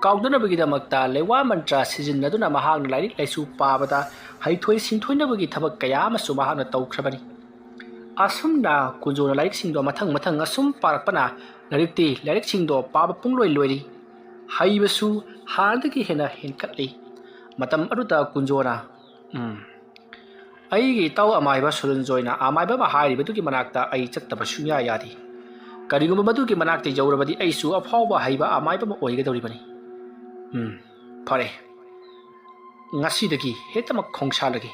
ꯀꯥꯎꯗꯅꯕꯒꯤꯗꯃꯛꯇ ꯂꯩꯋꯥ ꯃꯟꯇ꯭ꯔ ꯁꯤꯖꯤꯟꯅꯗꯨꯅ ꯃꯍꯥꯛꯅ ꯂꯥꯏꯔꯤꯛ ꯂꯥꯏꯁꯨ ꯄꯥꯕꯗ ꯍꯩꯊꯣꯏ ꯁꯤꯡꯊꯣꯏꯅꯕꯒꯤ ꯊꯕꯛ ꯀꯌꯥ ꯑꯃꯁꯨ ꯃꯍꯥꯛꯅ ꯇꯧꯈ꯭ꯔꯕꯅꯤ꯫ ꯑꯁꯨꯝꯅ ꯀꯨꯟꯖꯣꯅ ꯂꯥꯏꯔꯤꯛꯁꯤꯡꯗꯣ ꯃꯊꯪ ꯃꯊꯪ ꯑꯁꯨꯝ ꯄꯥꯔꯛꯄꯅ ꯂꯥꯏꯔꯤꯛꯇꯤ, ꯂꯥꯏꯔꯤꯛꯁꯤꯡꯗꯣ ꯄꯥꯕ ꯄꯨꯡꯂꯣꯏ ꯂꯣꯏꯔꯤ꯫ ꯍꯩꯕꯁꯨ ꯍꯥꯟꯅꯗꯒꯤ ꯍꯦꯟꯅ ꯍꯦꯟꯀꯠꯂꯤ꯫ ꯃꯇꯝ ꯑꯗꯨꯗ ꯀꯨꯟꯖꯣꯅ, "ꯎꯝ, ꯑꯩꯒꯤ ꯏꯇꯥꯎ ꯑꯃꯥꯏꯕ ꯁꯨꯔꯟꯖꯣꯏꯅ ꯑꯃꯥꯏꯕ ꯑꯃ ꯍꯥꯏꯔꯤꯕꯗꯨꯒꯤ ꯃꯅꯥꯛꯇ ꯑꯩ ꯆꯠꯇꯕ ꯁꯨꯡꯌꯥ ꯌꯥꯗꯦ꯫ ꯀꯔꯤꯒꯨꯝꯕ ꯃꯗꯨꯒꯤ ꯃꯅꯥꯛꯇ ꯌꯧꯔꯕꯗꯤ ꯑꯩꯁꯨ ꯑꯐꯥꯎꯕ ꯍꯩꯕ ꯑꯃꯥꯏꯕ ꯑꯃ ꯑꯣꯏꯒꯗꯧꯔꯤꯕꯅꯤ꯫ ꯎꯝ, ꯐꯔꯦ, ꯉꯁꯤꯗꯒꯤ ꯍꯦꯛꯇꯃꯛ ꯈꯣꯡꯁꯥꯜꯂꯒꯦ꯫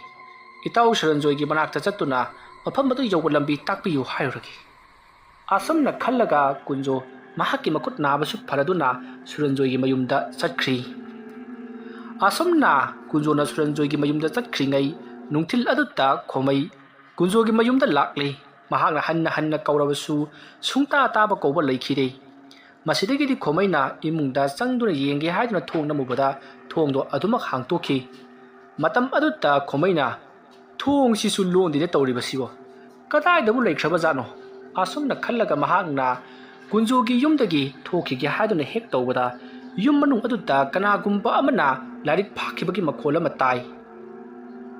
ꯏꯇꯥꯎ ꯁꯨꯔꯟꯖꯣꯏꯒꯤ ꯃꯅꯥꯛꯇ ꯆꯠꯇꯨꯅ ꯃꯐꯝ ꯑꯗꯨ ꯌꯧꯕ ꯂꯝꯕꯤ ꯇꯥꯛꯄꯤꯌꯨ ꯍꯥꯏꯔꯨꯔꯒꯦ"꯫ ꯑꯁꯨꯝꯅ ꯈꯜꯂꯒ ꯀꯨꯟꯖꯣ ꯃꯍꯥꯛꯀꯤ ꯃꯈꯨꯠ ꯅꯥꯕꯁꯨ ꯐꯔꯗꯨꯅ ꯁꯨꯔꯟꯖꯣꯏꯒꯤ ꯃꯌꯨꯝꯗ ꯆꯠꯈ꯭ꯔꯤ꯫ ꯑꯁꯨꯝꯅ ꯀꯨꯟꯖꯣꯅ ꯁꯨꯔꯟꯖꯣꯏꯒꯤ ꯃꯌꯨꯝꯗ ꯆꯠꯈ꯭ꯔꯤꯉꯩ ꯅꯨꯡꯊꯤꯜ ꯑꯗꯨꯗ ꯈꯣꯃꯩ ꯀꯨꯟꯖꯣꯒꯤ ꯃꯌꯨꯝꯗ ꯂꯥꯛꯂꯤ꯫ ꯃꯍꯥꯛꯅ ꯍꯟꯅ ꯍꯟꯅ ꯀꯧꯔꯕꯁꯨ ꯁꯨꯡꯇꯥ ꯇꯥꯕ ꯀꯧꯕ ꯂꯩꯈꯤꯗꯦ꯫ ꯃꯁꯤꯗꯒꯤꯗꯤ ꯈꯣꯃꯩꯅ ꯏꯃꯨꯡꯗ ꯆꯪꯗꯨꯅ ꯌꯦꯡꯒꯦ ꯍꯥꯏꯗꯨꯅ ꯊꯣꯡ ꯅꯝꯃꯨꯕꯗ ꯊꯣꯡꯗꯣ ꯑꯗꯨꯃꯛ ꯍꯥꯡꯇꯣꯛꯈꯤ꯫ ꯃꯇꯝ ꯑꯗꯨꯗ ꯈꯣꯃꯩꯅ, "ꯊꯣꯡꯁꯤꯁꯨ ꯂꯣꯟꯗꯦꯅ ꯇꯧꯔꯤꯕꯁꯤꯕꯣ? ꯀꯗꯥꯏꯗꯕꯨ ꯂꯩꯈ꯭ꯔꯕꯖꯥꯠꯅꯣ?" ꯑꯁꯨꯝꯅ ꯈꯜꯂꯒ ꯃꯍꯥꯛꯅ ꯀꯨꯟꯖꯣꯒꯤ ꯌꯨꯝꯗꯒꯤ ꯊꯣꯛꯈꯤꯒꯦ ꯍꯥꯏꯗꯨꯅ ꯍꯦꯛ ꯇꯧꯕꯗ ꯌꯨꯝ ꯃꯅꯨꯡ ꯑꯗꯨꯗ ꯀꯅꯥꯒꯨꯝꯕ ꯑꯃꯅ ꯂꯥꯏꯔꯤꯛ ꯐꯥꯛꯈꯤꯕꯒꯤ ꯃꯈꯣꯜ ꯑꯃ ꯇꯥꯏ꯫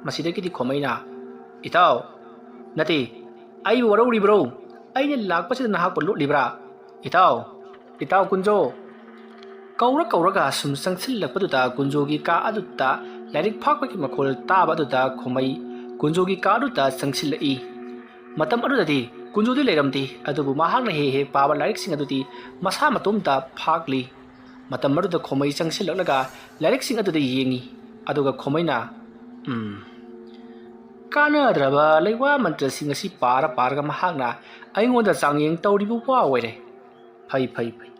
ꯃꯁꯤꯗꯒꯤꯗꯤ ꯈꯣꯃꯩꯅ, "ꯏꯇꯥꯎ, ꯅꯠꯇꯦ, ꯑꯩꯕꯨ ꯋꯥꯔꯧꯔꯤꯕ꯭ꯔꯣ? ꯑꯩꯅ ꯂꯥꯛꯄꯁꯤꯗ ꯅꯍꯥꯛꯄꯨ ꯂꯣꯠꯂꯤꯕ꯭ꯔꯥ? ꯏꯇꯥꯎ, ꯏꯇꯥꯎ ꯀꯨꯟꯖꯣ!" ꯀꯧꯔ ꯀꯧꯔꯒ ꯁꯨꯝ ꯆꯪꯁꯤꯜꯂꯛꯄꯗꯨꯗ ꯀꯨꯟꯖꯣꯒꯤ ꯀꯥ ꯑꯗꯨꯗ ꯂꯥꯏꯔꯤꯛ ꯐꯥꯛꯄꯒꯤ ꯃꯈꯣꯜ ꯇꯥꯕ ꯑꯗꯨꯗ ꯈꯣꯃꯩ ꯀꯨꯟꯖꯣꯒꯤ ꯀꯥ ꯑꯗꯨꯗ ꯆꯪꯁꯤꯜꯂꯛꯏ꯫ ꯃꯇꯝ ꯑꯗꯨꯗꯗꯤ ꯀꯨꯟꯖꯣꯗꯤ ꯂꯩꯔꯝꯗꯦ, ꯑꯗꯨꯕꯨ ꯃꯍꯥꯛꯅ ꯍꯦꯛ ꯍꯦꯛ ꯄꯥꯕ ꯂꯥꯏꯔꯤꯛꯁꯤꯡ ꯑꯗꯨꯗꯤ ꯃꯁꯥ ꯃꯇꯣꯝꯇ ꯐꯥꯛꯂꯤ꯫ ꯃꯇꯝ ꯑꯗꯨꯗ ꯈꯣꯃꯩ ꯆꯪꯁꯤꯜꯂꯛꯂꯒ ꯂꯥꯏꯔꯤꯛꯁꯤꯡ ꯑꯗꯨꯗ ꯌꯦꯡꯉꯤ꯫ ꯑꯗꯨꯒ ꯈꯣꯃꯩꯅ, "ꯎꯝ, ꯀꯥꯟꯅꯗ꯭ꯔꯕ ꯂꯩꯋꯥ ꯃꯟꯇ꯭ꯔꯁꯤꯡ ꯑꯁꯤ ꯄꯥꯔ ꯄꯥꯔꯒ ꯃꯍꯥꯛꯅ ꯑꯩꯉꯣꯟꯗ ꯆꯥꯡꯌꯦꯡ ꯇꯧꯔꯤꯕ ꯋꯥ ꯑꯣꯏꯔꯦ꯫ ꯐꯩ, ꯐꯩ, ꯐꯩ꯫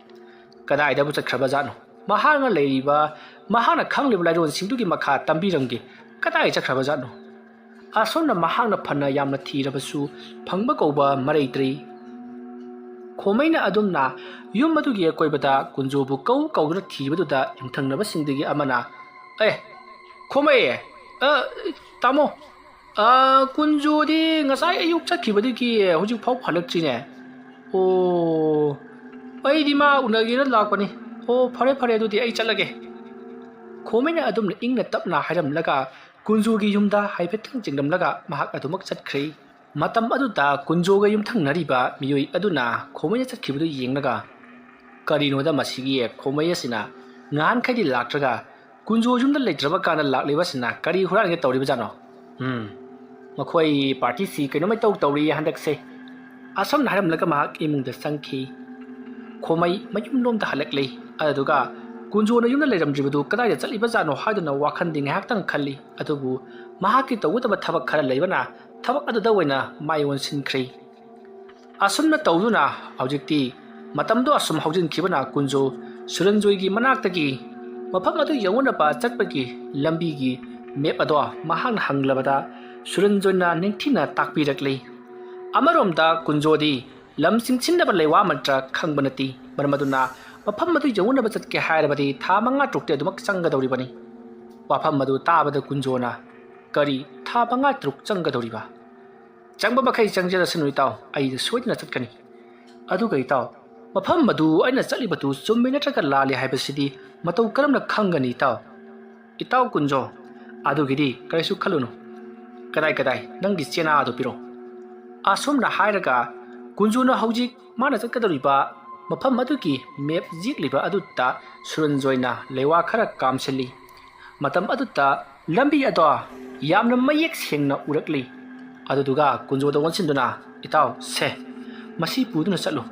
ꯀꯗꯥꯏꯗꯕꯨ ꯆꯠꯈ꯭ꯔꯕꯖꯥꯠꯅꯣ? ꯃꯍꯥꯛꯅ ꯂꯩꯔꯤꯕ, ꯃꯍꯥꯛꯅ ꯈꯪꯂꯤꯕ ꯂꯥꯏꯔꯣꯟꯁꯤꯡꯗꯨꯒꯤ ꯃꯈꯥ ꯇꯝꯕꯤꯔꯝꯒꯦ꯫ ꯀꯗꯥꯏ ꯆꯠꯈ꯭ꯔꯕꯖꯥꯠꯅꯣ?" ꯑꯁꯨꯝꯅ ꯃꯍꯥꯛꯅ ꯐꯅ ꯌꯥꯝꯅ ꯊꯤꯔꯕꯁꯨ ꯐꯪꯕ ꯀꯧꯕ ꯃꯔꯩꯇ꯭ꯔꯤ꯫ ꯈꯣꯃꯩꯅ ꯑꯗꯨꯝꯅ ꯌꯨꯝ ꯑꯗꯨꯒꯤ ꯑꯀꯣꯏꯕꯗ ꯀꯨꯟꯖꯣꯕꯨ ꯀꯧ ꯀꯧꯗꯨꯅ ꯊꯤꯕꯗꯨꯗ ꯌꯨꯝꯊꯪꯅꯕꯁꯤꯡꯗꯒꯤ ꯑꯃꯅ, "ꯑꯦ, ꯈꯣꯃꯩ, ꯑ, ꯇꯥꯃꯣ, ꯑ, ꯀꯨꯟꯖꯣꯗꯤ ꯉꯁꯥꯏ ꯑꯌꯨꯛ ꯆꯠꯈꯤꯕꯗꯒꯤ ꯍꯧꯖꯤꯛ ꯐꯥꯎ ꯍꯜꯂꯛꯇ꯭ꯔꯤꯅꯦ꯫ ꯑꯣ, "ꯑꯩꯗꯤ ꯃꯥ ꯎꯅꯒꯦꯅ ꯂꯥꯛꯄꯅꯤ꯫ ꯑꯣ, ꯐꯔꯦ ꯐꯔꯦ, ꯑꯗꯨꯗꯤ ꯑꯩ ꯆꯠꯂꯒꯦ"꯫ ꯈꯣꯃꯩꯅ ꯑꯗꯨꯝꯅ ꯏꯪꯅ ꯇꯞꯅ ꯍꯥꯏꯔꯝꯂꯒ ꯀꯨꯟꯖꯣꯒꯤ ꯌꯨꯝꯗ ꯍꯥꯏꯐꯦꯠꯇꯪ ꯆꯦꯡꯂꯝꯂꯒ ꯃꯍꯥꯛ ꯑꯗꯨꯃꯛ ꯆꯠꯈ꯭ꯔꯦ꯫ ꯃꯇꯝ ꯑꯗꯨꯗ ꯀꯨꯟꯖꯣꯒ ꯌꯨꯝꯊꯪꯅꯔꯤꯕ ꯃꯤꯑꯣꯏ ꯑꯗꯨꯅ ꯈꯣꯃꯩꯅ ꯆꯠꯈꯤꯕꯗꯨ ꯌꯦꯡꯂꯒ, "ꯀꯔꯤꯅꯣꯗ ꯃꯁꯤꯒꯤ ꯈꯣꯃꯩ ꯑꯁꯤꯅ ꯉꯍꯥꯟꯈꯩꯗꯤ ꯂꯥꯛꯇ꯭ꯔꯒ ꯀꯨꯟꯖꯣ ꯌꯨꯝꯗ ꯂꯩꯇ꯭ꯔꯕ ꯀꯥꯟꯗ ꯂꯥꯛꯂꯤꯕꯁꯤꯅ ꯀꯔꯤ ꯍꯨꯔꯥꯟꯒꯦ ꯇꯧꯔꯤꯕꯖꯥꯠꯅꯣ? ꯎꯝ, ꯃꯈꯣꯏ ꯄꯥꯔꯇꯤꯁꯤ ꯀꯩꯅꯣꯝꯃ ꯏꯇꯧ ꯇꯧꯔꯤ ꯍꯟꯗꯛꯁꯦ"꯫ ꯑꯁꯨꯝꯅ ꯍꯥꯏꯔꯝꯂꯒ ꯃꯍꯥꯛ ꯏꯃꯨꯡꯗ ꯆꯪꯈꯤ꯫ ꯈꯣꯃꯩ ꯃꯌꯨꯝꯂꯣꯝꯗ ꯍꯜꯂꯛꯂꯤ꯫ ꯑꯗꯨꯗꯨꯒ ꯀꯨꯟꯖꯣꯅ ꯌꯨꯝꯗ ꯂꯩꯔꯝꯗ꯭ꯔꯤꯕꯗꯨ ꯀꯗꯥꯏꯗ ꯆꯠꯂꯤꯕꯖꯥꯠꯅꯣ ꯍꯥꯏꯗꯨꯅ ꯋꯥꯈꯜꯗꯤ ꯉꯥꯏꯍꯥꯛꯇꯪ ꯈꯜꯂꯤ꯫ ꯑꯗꯨꯕꯨ ꯃꯍꯥꯛꯀꯤ ꯇꯧꯒꯗꯕ ꯊꯕꯛ ꯈꯔ ꯂꯩꯕꯅ ꯊꯕꯛ ꯑꯗꯨꯗ ꯑꯣꯏꯅ ꯃꯥꯏ ꯑꯣꯟꯁꯤꯟꯈ꯭ꯔꯦ꯫ ꯑꯁꯨꯝꯅ ꯇꯧꯗꯨꯅ ꯍꯧꯖꯤꯛꯇꯤ ꯃꯇꯝꯗꯣ ꯑꯁꯨꯝ ꯍꯧꯖꯤꯟꯈꯤꯕꯅ ꯀꯨꯟꯖꯣ ꯁꯨꯔꯟꯖꯣꯏꯒꯤ ꯃꯅꯥꯛꯇꯒꯤ ꯃꯐꯝ ꯑꯗꯨ ꯌꯧꯅꯅꯕ ꯆꯠꯄꯒꯤ ꯂꯝꯕꯤꯒꯤ ꯃꯦꯞ ꯑꯗꯣ ꯃꯍꯥꯛꯅ ꯍꯪꯂꯕꯗ ꯁꯨꯔꯟꯖꯣꯏꯅ ꯅꯤꯡꯊꯤꯅ ꯇꯥꯛꯄꯤꯔꯛꯂꯤ꯫ ꯑꯃꯔꯣꯝꯗ ꯀꯨꯟꯖꯣꯗꯤ ꯂꯝ ꯆꯤꯡꯁꯤꯟꯅꯕ ꯂꯩꯋꯥ ꯃꯟꯇ꯭ꯔ ꯈꯪꯕ ꯅꯠꯇꯦ꯫ ꯃꯔꯝ ꯑꯗꯨꯅ ꯃꯐꯝ ꯑꯗꯨ ꯌꯧꯅꯅꯕ ꯆꯠꯀꯦ ꯍꯥꯏꯔꯕꯗꯤ ꯊꯥ ꯃꯉꯥ ꯇꯔꯨꯛꯇꯤ ꯑꯗꯨꯃꯛ ꯆꯪꯒꯗꯧꯔꯤꯕꯅꯤ꯫ ꯋꯥꯐꯝ ꯑꯗꯨ ꯇꯥꯕꯗ ꯀꯨꯟꯖꯣꯅ, "ꯀꯔꯤ, ꯊꯥ ꯃꯉꯥ ꯇꯔꯨꯛ ꯆꯪꯒꯗꯧꯔꯤꯕ? ꯆꯪꯕ ꯃꯈꯩ ꯆꯪꯖꯔꯁꯅꯨ ꯏꯇꯥꯎ, ꯑꯩ ꯁꯣꯏꯗꯅ ꯆꯠꯀꯅꯤ"꯫ "ꯑꯗꯨꯒ ꯏꯇꯥꯎ, ꯃꯐꯝ ꯑꯗꯨ ꯑꯩꯅ ꯆꯠꯂꯤꯕꯗꯨ ꯆꯨꯝꯃꯤ ꯅꯠꯇ꯭ꯔꯒ ꯂꯥꯜꯂꯤ ꯍꯥꯏꯕꯁꯤꯗꯤ ꯃꯇꯧ ꯀꯔꯝꯅ ꯈꯪꯒꯅꯤ ꯏꯇꯥꯎ?" "ꯏꯇꯥꯎ ꯀꯨꯟꯖꯣ, ꯑꯗꯨꯒꯤꯗꯤ ꯀꯔꯤꯁꯨ ꯈꯜꯂꯨꯅꯨ꯫ ꯀꯗꯥꯏ ꯀꯗꯥꯏ, ꯅꯪꯒꯤ ꯆꯦꯅꯥ ꯑꯗꯨ ꯄꯤꯔꯛꯑꯣ"꯫ ꯑꯁꯨꯝꯅ ꯍꯥꯏꯔꯒ ꯀꯨꯟꯖꯣꯅ ꯍꯧꯖꯤꯛ ꯃꯥꯅ ꯆꯠꯀꯗꯧꯔꯤꯕ ꯃꯐꯝ ꯑꯗꯨꯒꯤ ꯃꯦꯞ ꯌꯦꯛꯂꯤꯕ ꯑꯗꯨꯗ ꯁꯨꯔꯟꯖꯣꯏꯅ ꯂꯩꯋꯥ ꯈꯔ ꯀꯥꯝꯁꯤꯜꯂꯤ꯫ ꯃꯇꯝ ꯑꯗꯨꯗ ꯂꯝꯕꯤ ꯑꯗꯣ ꯌꯥꯝꯅ ꯃꯌꯦꯛ ꯁꯦꯡꯅ ꯎꯔꯛꯂꯤ꯫ ꯑꯗꯨꯗꯨꯒ ꯀꯨꯟꯖꯣꯗ ꯑꯣꯟꯁꯤꯟꯗꯨꯅ, "ꯏꯇꯥꯎ, ꯁꯦ, ꯃꯁꯤ ꯄꯨꯗꯨꯅ ꯆꯠꯂꯨ꯫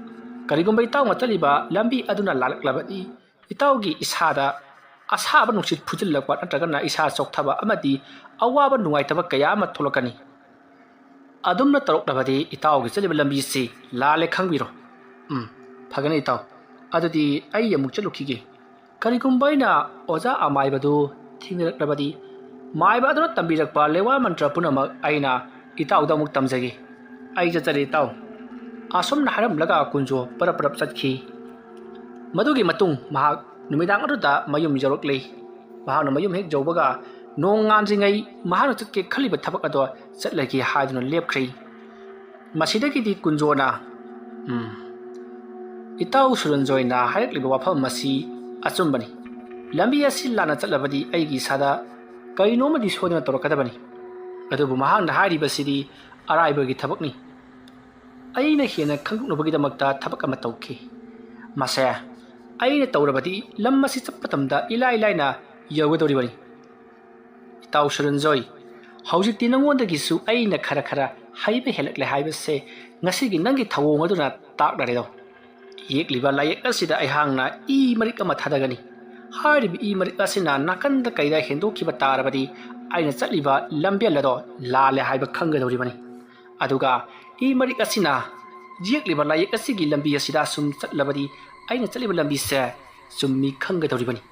ꯀꯔꯤꯒꯨꯝꯕ ꯏꯇꯥꯎꯅ ꯆꯠꯂꯤꯕ ꯂꯝꯕꯤ ꯑꯗꯨꯅ ꯂꯥꯜꯂꯛꯂꯕꯗꯤ ꯏꯇꯥꯎꯒꯤ ꯏꯁꯥꯗ ꯑꯁꯥꯕ ꯅꯨꯡꯁꯤꯠ ꯐꯨꯖꯤꯜꯂꯛꯄ ꯅꯠꯇ꯭ꯔꯒꯅ ꯏꯁꯥ ꯆꯣꯛꯊꯕ ꯑꯃꯗꯤ ꯑꯋꯥꯕ ꯅꯨꯡꯉꯥꯏꯇꯕ ꯀꯌꯥ ꯑꯃ ꯊꯣꯛꯂꯛꯀꯅꯤ꯫ ꯑꯗꯨꯝꯅ ꯇꯧꯔꯛꯂꯕꯗꯤ ꯏꯇꯥꯎꯒꯤ ꯆꯠꯂꯤꯕ ꯂꯝꯕꯤꯁꯤ ꯂꯥꯜꯂꯦ ꯈꯪꯕꯤꯔꯣ"꯫ "ꯎꯝ, ꯐꯒꯅꯤ ꯏꯇꯥꯎ꯫ ꯑꯗꯨꯗꯤ ꯑꯩ ꯑꯃꯨꯛ ꯆꯠꯂꯨꯈꯤꯒꯦ꯫ ꯀꯔꯤꯒꯨꯝꯕ ꯑꯩꯅ ꯑꯣꯖꯥ ꯑꯃꯥꯏꯕꯗꯨ ꯊꯦꯡꯅꯔꯛꯂꯕꯗꯤ, ꯃꯥꯏꯕ ꯑꯗꯨꯅ ꯇꯝꯕꯤꯔꯛꯄ ꯂꯩꯋꯥ ꯃꯟꯇ꯭ꯔ ꯄꯨꯝꯅꯃꯛ ꯑꯩꯅ ꯏꯇꯥꯎꯗ ꯑꯃꯨꯛ ꯇꯝꯖꯒꯦ꯫ ꯑꯩ ꯆꯠꯆꯔꯦ ꯏꯇꯥꯎ"꯫ ꯑꯁꯨꯝꯅ ꯍꯥꯏꯔꯝꯂꯒ ꯀꯨꯟꯖꯣ ꯄꯔꯞ ꯄꯔꯞ ꯆꯠꯈꯤ꯫ ꯃꯗꯨꯒꯤ ꯃꯇꯨꯡ ꯃꯍꯥꯛ ꯅꯨꯃꯤꯗꯥꯡ ꯑꯗꯨꯗ ꯃꯌꯨꯝ ꯌꯧꯔꯛꯂꯦ꯫ ꯃꯍꯥꯛꯅ ꯃꯌꯨꯝ ꯍꯦꯛ ꯌꯧꯕꯒ ꯅꯣꯡ ꯉꯥꯟꯗ꯭ꯔꯤꯉꯩ ꯃꯍꯥꯛꯅ ꯆꯠꯀꯦ ꯈꯜꯂꯤꯕ ꯊꯕꯛ ꯑꯗꯣ ꯆꯠꯂꯒꯦ ꯍꯥꯏꯗꯨꯅ ꯂꯦꯞꯈ꯭ꯔꯦ꯫ ꯃꯁꯤꯗꯒꯤꯗꯤ ꯀꯨꯟꯖꯣꯅ, "ꯎꯝ, ꯏꯇꯥꯎ ꯁꯨꯔꯟꯖꯣꯏꯅ ꯍꯥꯏꯔꯛꯂꯤꯕ ꯋꯥꯐꯝ ꯑꯁꯤ ꯑꯆꯨꯝꯕꯅꯤ꯫ ꯂꯝꯕꯤ ꯑꯁꯤ ꯂꯥꯟꯅ ꯆꯠꯂꯕꯗꯤ ꯑꯩꯒꯤ ꯏꯁꯥꯗ ꯀꯔꯤꯅꯣꯃꯗꯤ ꯁꯣꯏꯗꯅ ꯇꯧꯔꯛꯀꯗꯕꯅꯤ꯫ ꯑꯗꯨꯕꯨ ꯃꯍꯥꯛꯅ ꯍꯥꯏꯔꯤꯕꯁꯤꯗꯤ ꯑꯔꯥꯏꯕꯒꯤ ꯊꯕꯛꯅꯤ꯫ ꯑꯩꯅ ꯍꯦꯟꯅ ꯈꯪꯗꯣꯛꯅꯕꯒꯤꯗꯃꯛꯇ ꯊꯕꯛ ꯑꯃ ꯇꯧꯈꯤ꯫ ꯃꯁꯦ ꯑꯩꯅ ꯇꯧꯔꯕꯗꯤ ꯂꯝ ꯑꯁꯤ ꯆꯠꯄ ꯃꯇꯝꯗ ꯏꯂꯥꯏ ꯂꯥꯏꯅ ꯌꯧꯒꯗꯧꯔꯤꯕꯅꯤ꯫ ꯏꯇꯥꯎ ꯁꯨꯔꯟꯖꯣꯏ, ꯍꯧꯖꯤꯛꯇꯤ ꯅꯉꯣꯟꯗꯒꯤꯁꯨ ꯑꯩꯅ ꯈꯔ ꯈꯔ ꯍꯩꯕ ꯍꯦꯜꯂꯛꯂꯦ ꯍꯥꯏꯕꯁꯦ ꯉꯁꯤꯒꯤ ꯅꯪꯒꯤ ꯊꯧꯑꯣꯡ ꯑꯗꯨꯅ ꯇꯥꯛꯅꯔꯦꯗꯣ꯫ ꯌꯦꯛꯂꯤꯕ ꯂꯥꯏꯌꯦꯛ ꯑꯁꯤꯗ ꯑꯩꯍꯥꯛꯅ ꯏ ꯃꯔꯤꯛ ꯑꯃ ꯊꯥꯗꯒꯅꯤ꯫ ꯍꯥꯏꯔꯤꯕ ꯏ ꯃꯔꯤꯛ ꯑꯁꯤꯅ ꯅꯥꯀꯟꯗ ꯀꯩꯗ ꯍꯦꯟꯗꯣꯛꯈꯤꯕ ꯇꯥꯔꯕꯗꯤ ꯑꯩꯅ ꯆꯠꯂꯤꯕ ꯂꯝꯕꯦꯜ ꯑꯗꯣ ꯂꯥꯜꯂꯦ ꯍꯥꯏꯕ ꯈꯪꯒꯗꯧꯔꯤꯕꯅꯤ꯫ ꯑꯗꯨꯒ ꯏ ꯃꯔꯤꯛ ꯑꯁꯤꯅ ꯌꯦꯛꯂꯤꯕ ꯂꯥꯏꯌꯦꯛ ꯑꯁꯤꯒꯤ ꯂꯝꯕꯤ ꯑꯁꯤꯗ ꯁꯨꯝ ꯆꯠꯂꯕꯗꯤ ꯑꯩꯅ ꯆꯠꯂꯤꯕ ꯂꯝꯕꯤꯁꯦ ꯆꯨꯝꯃꯤ ꯈꯪꯒꯗꯧꯔꯤꯕꯅꯤ꯫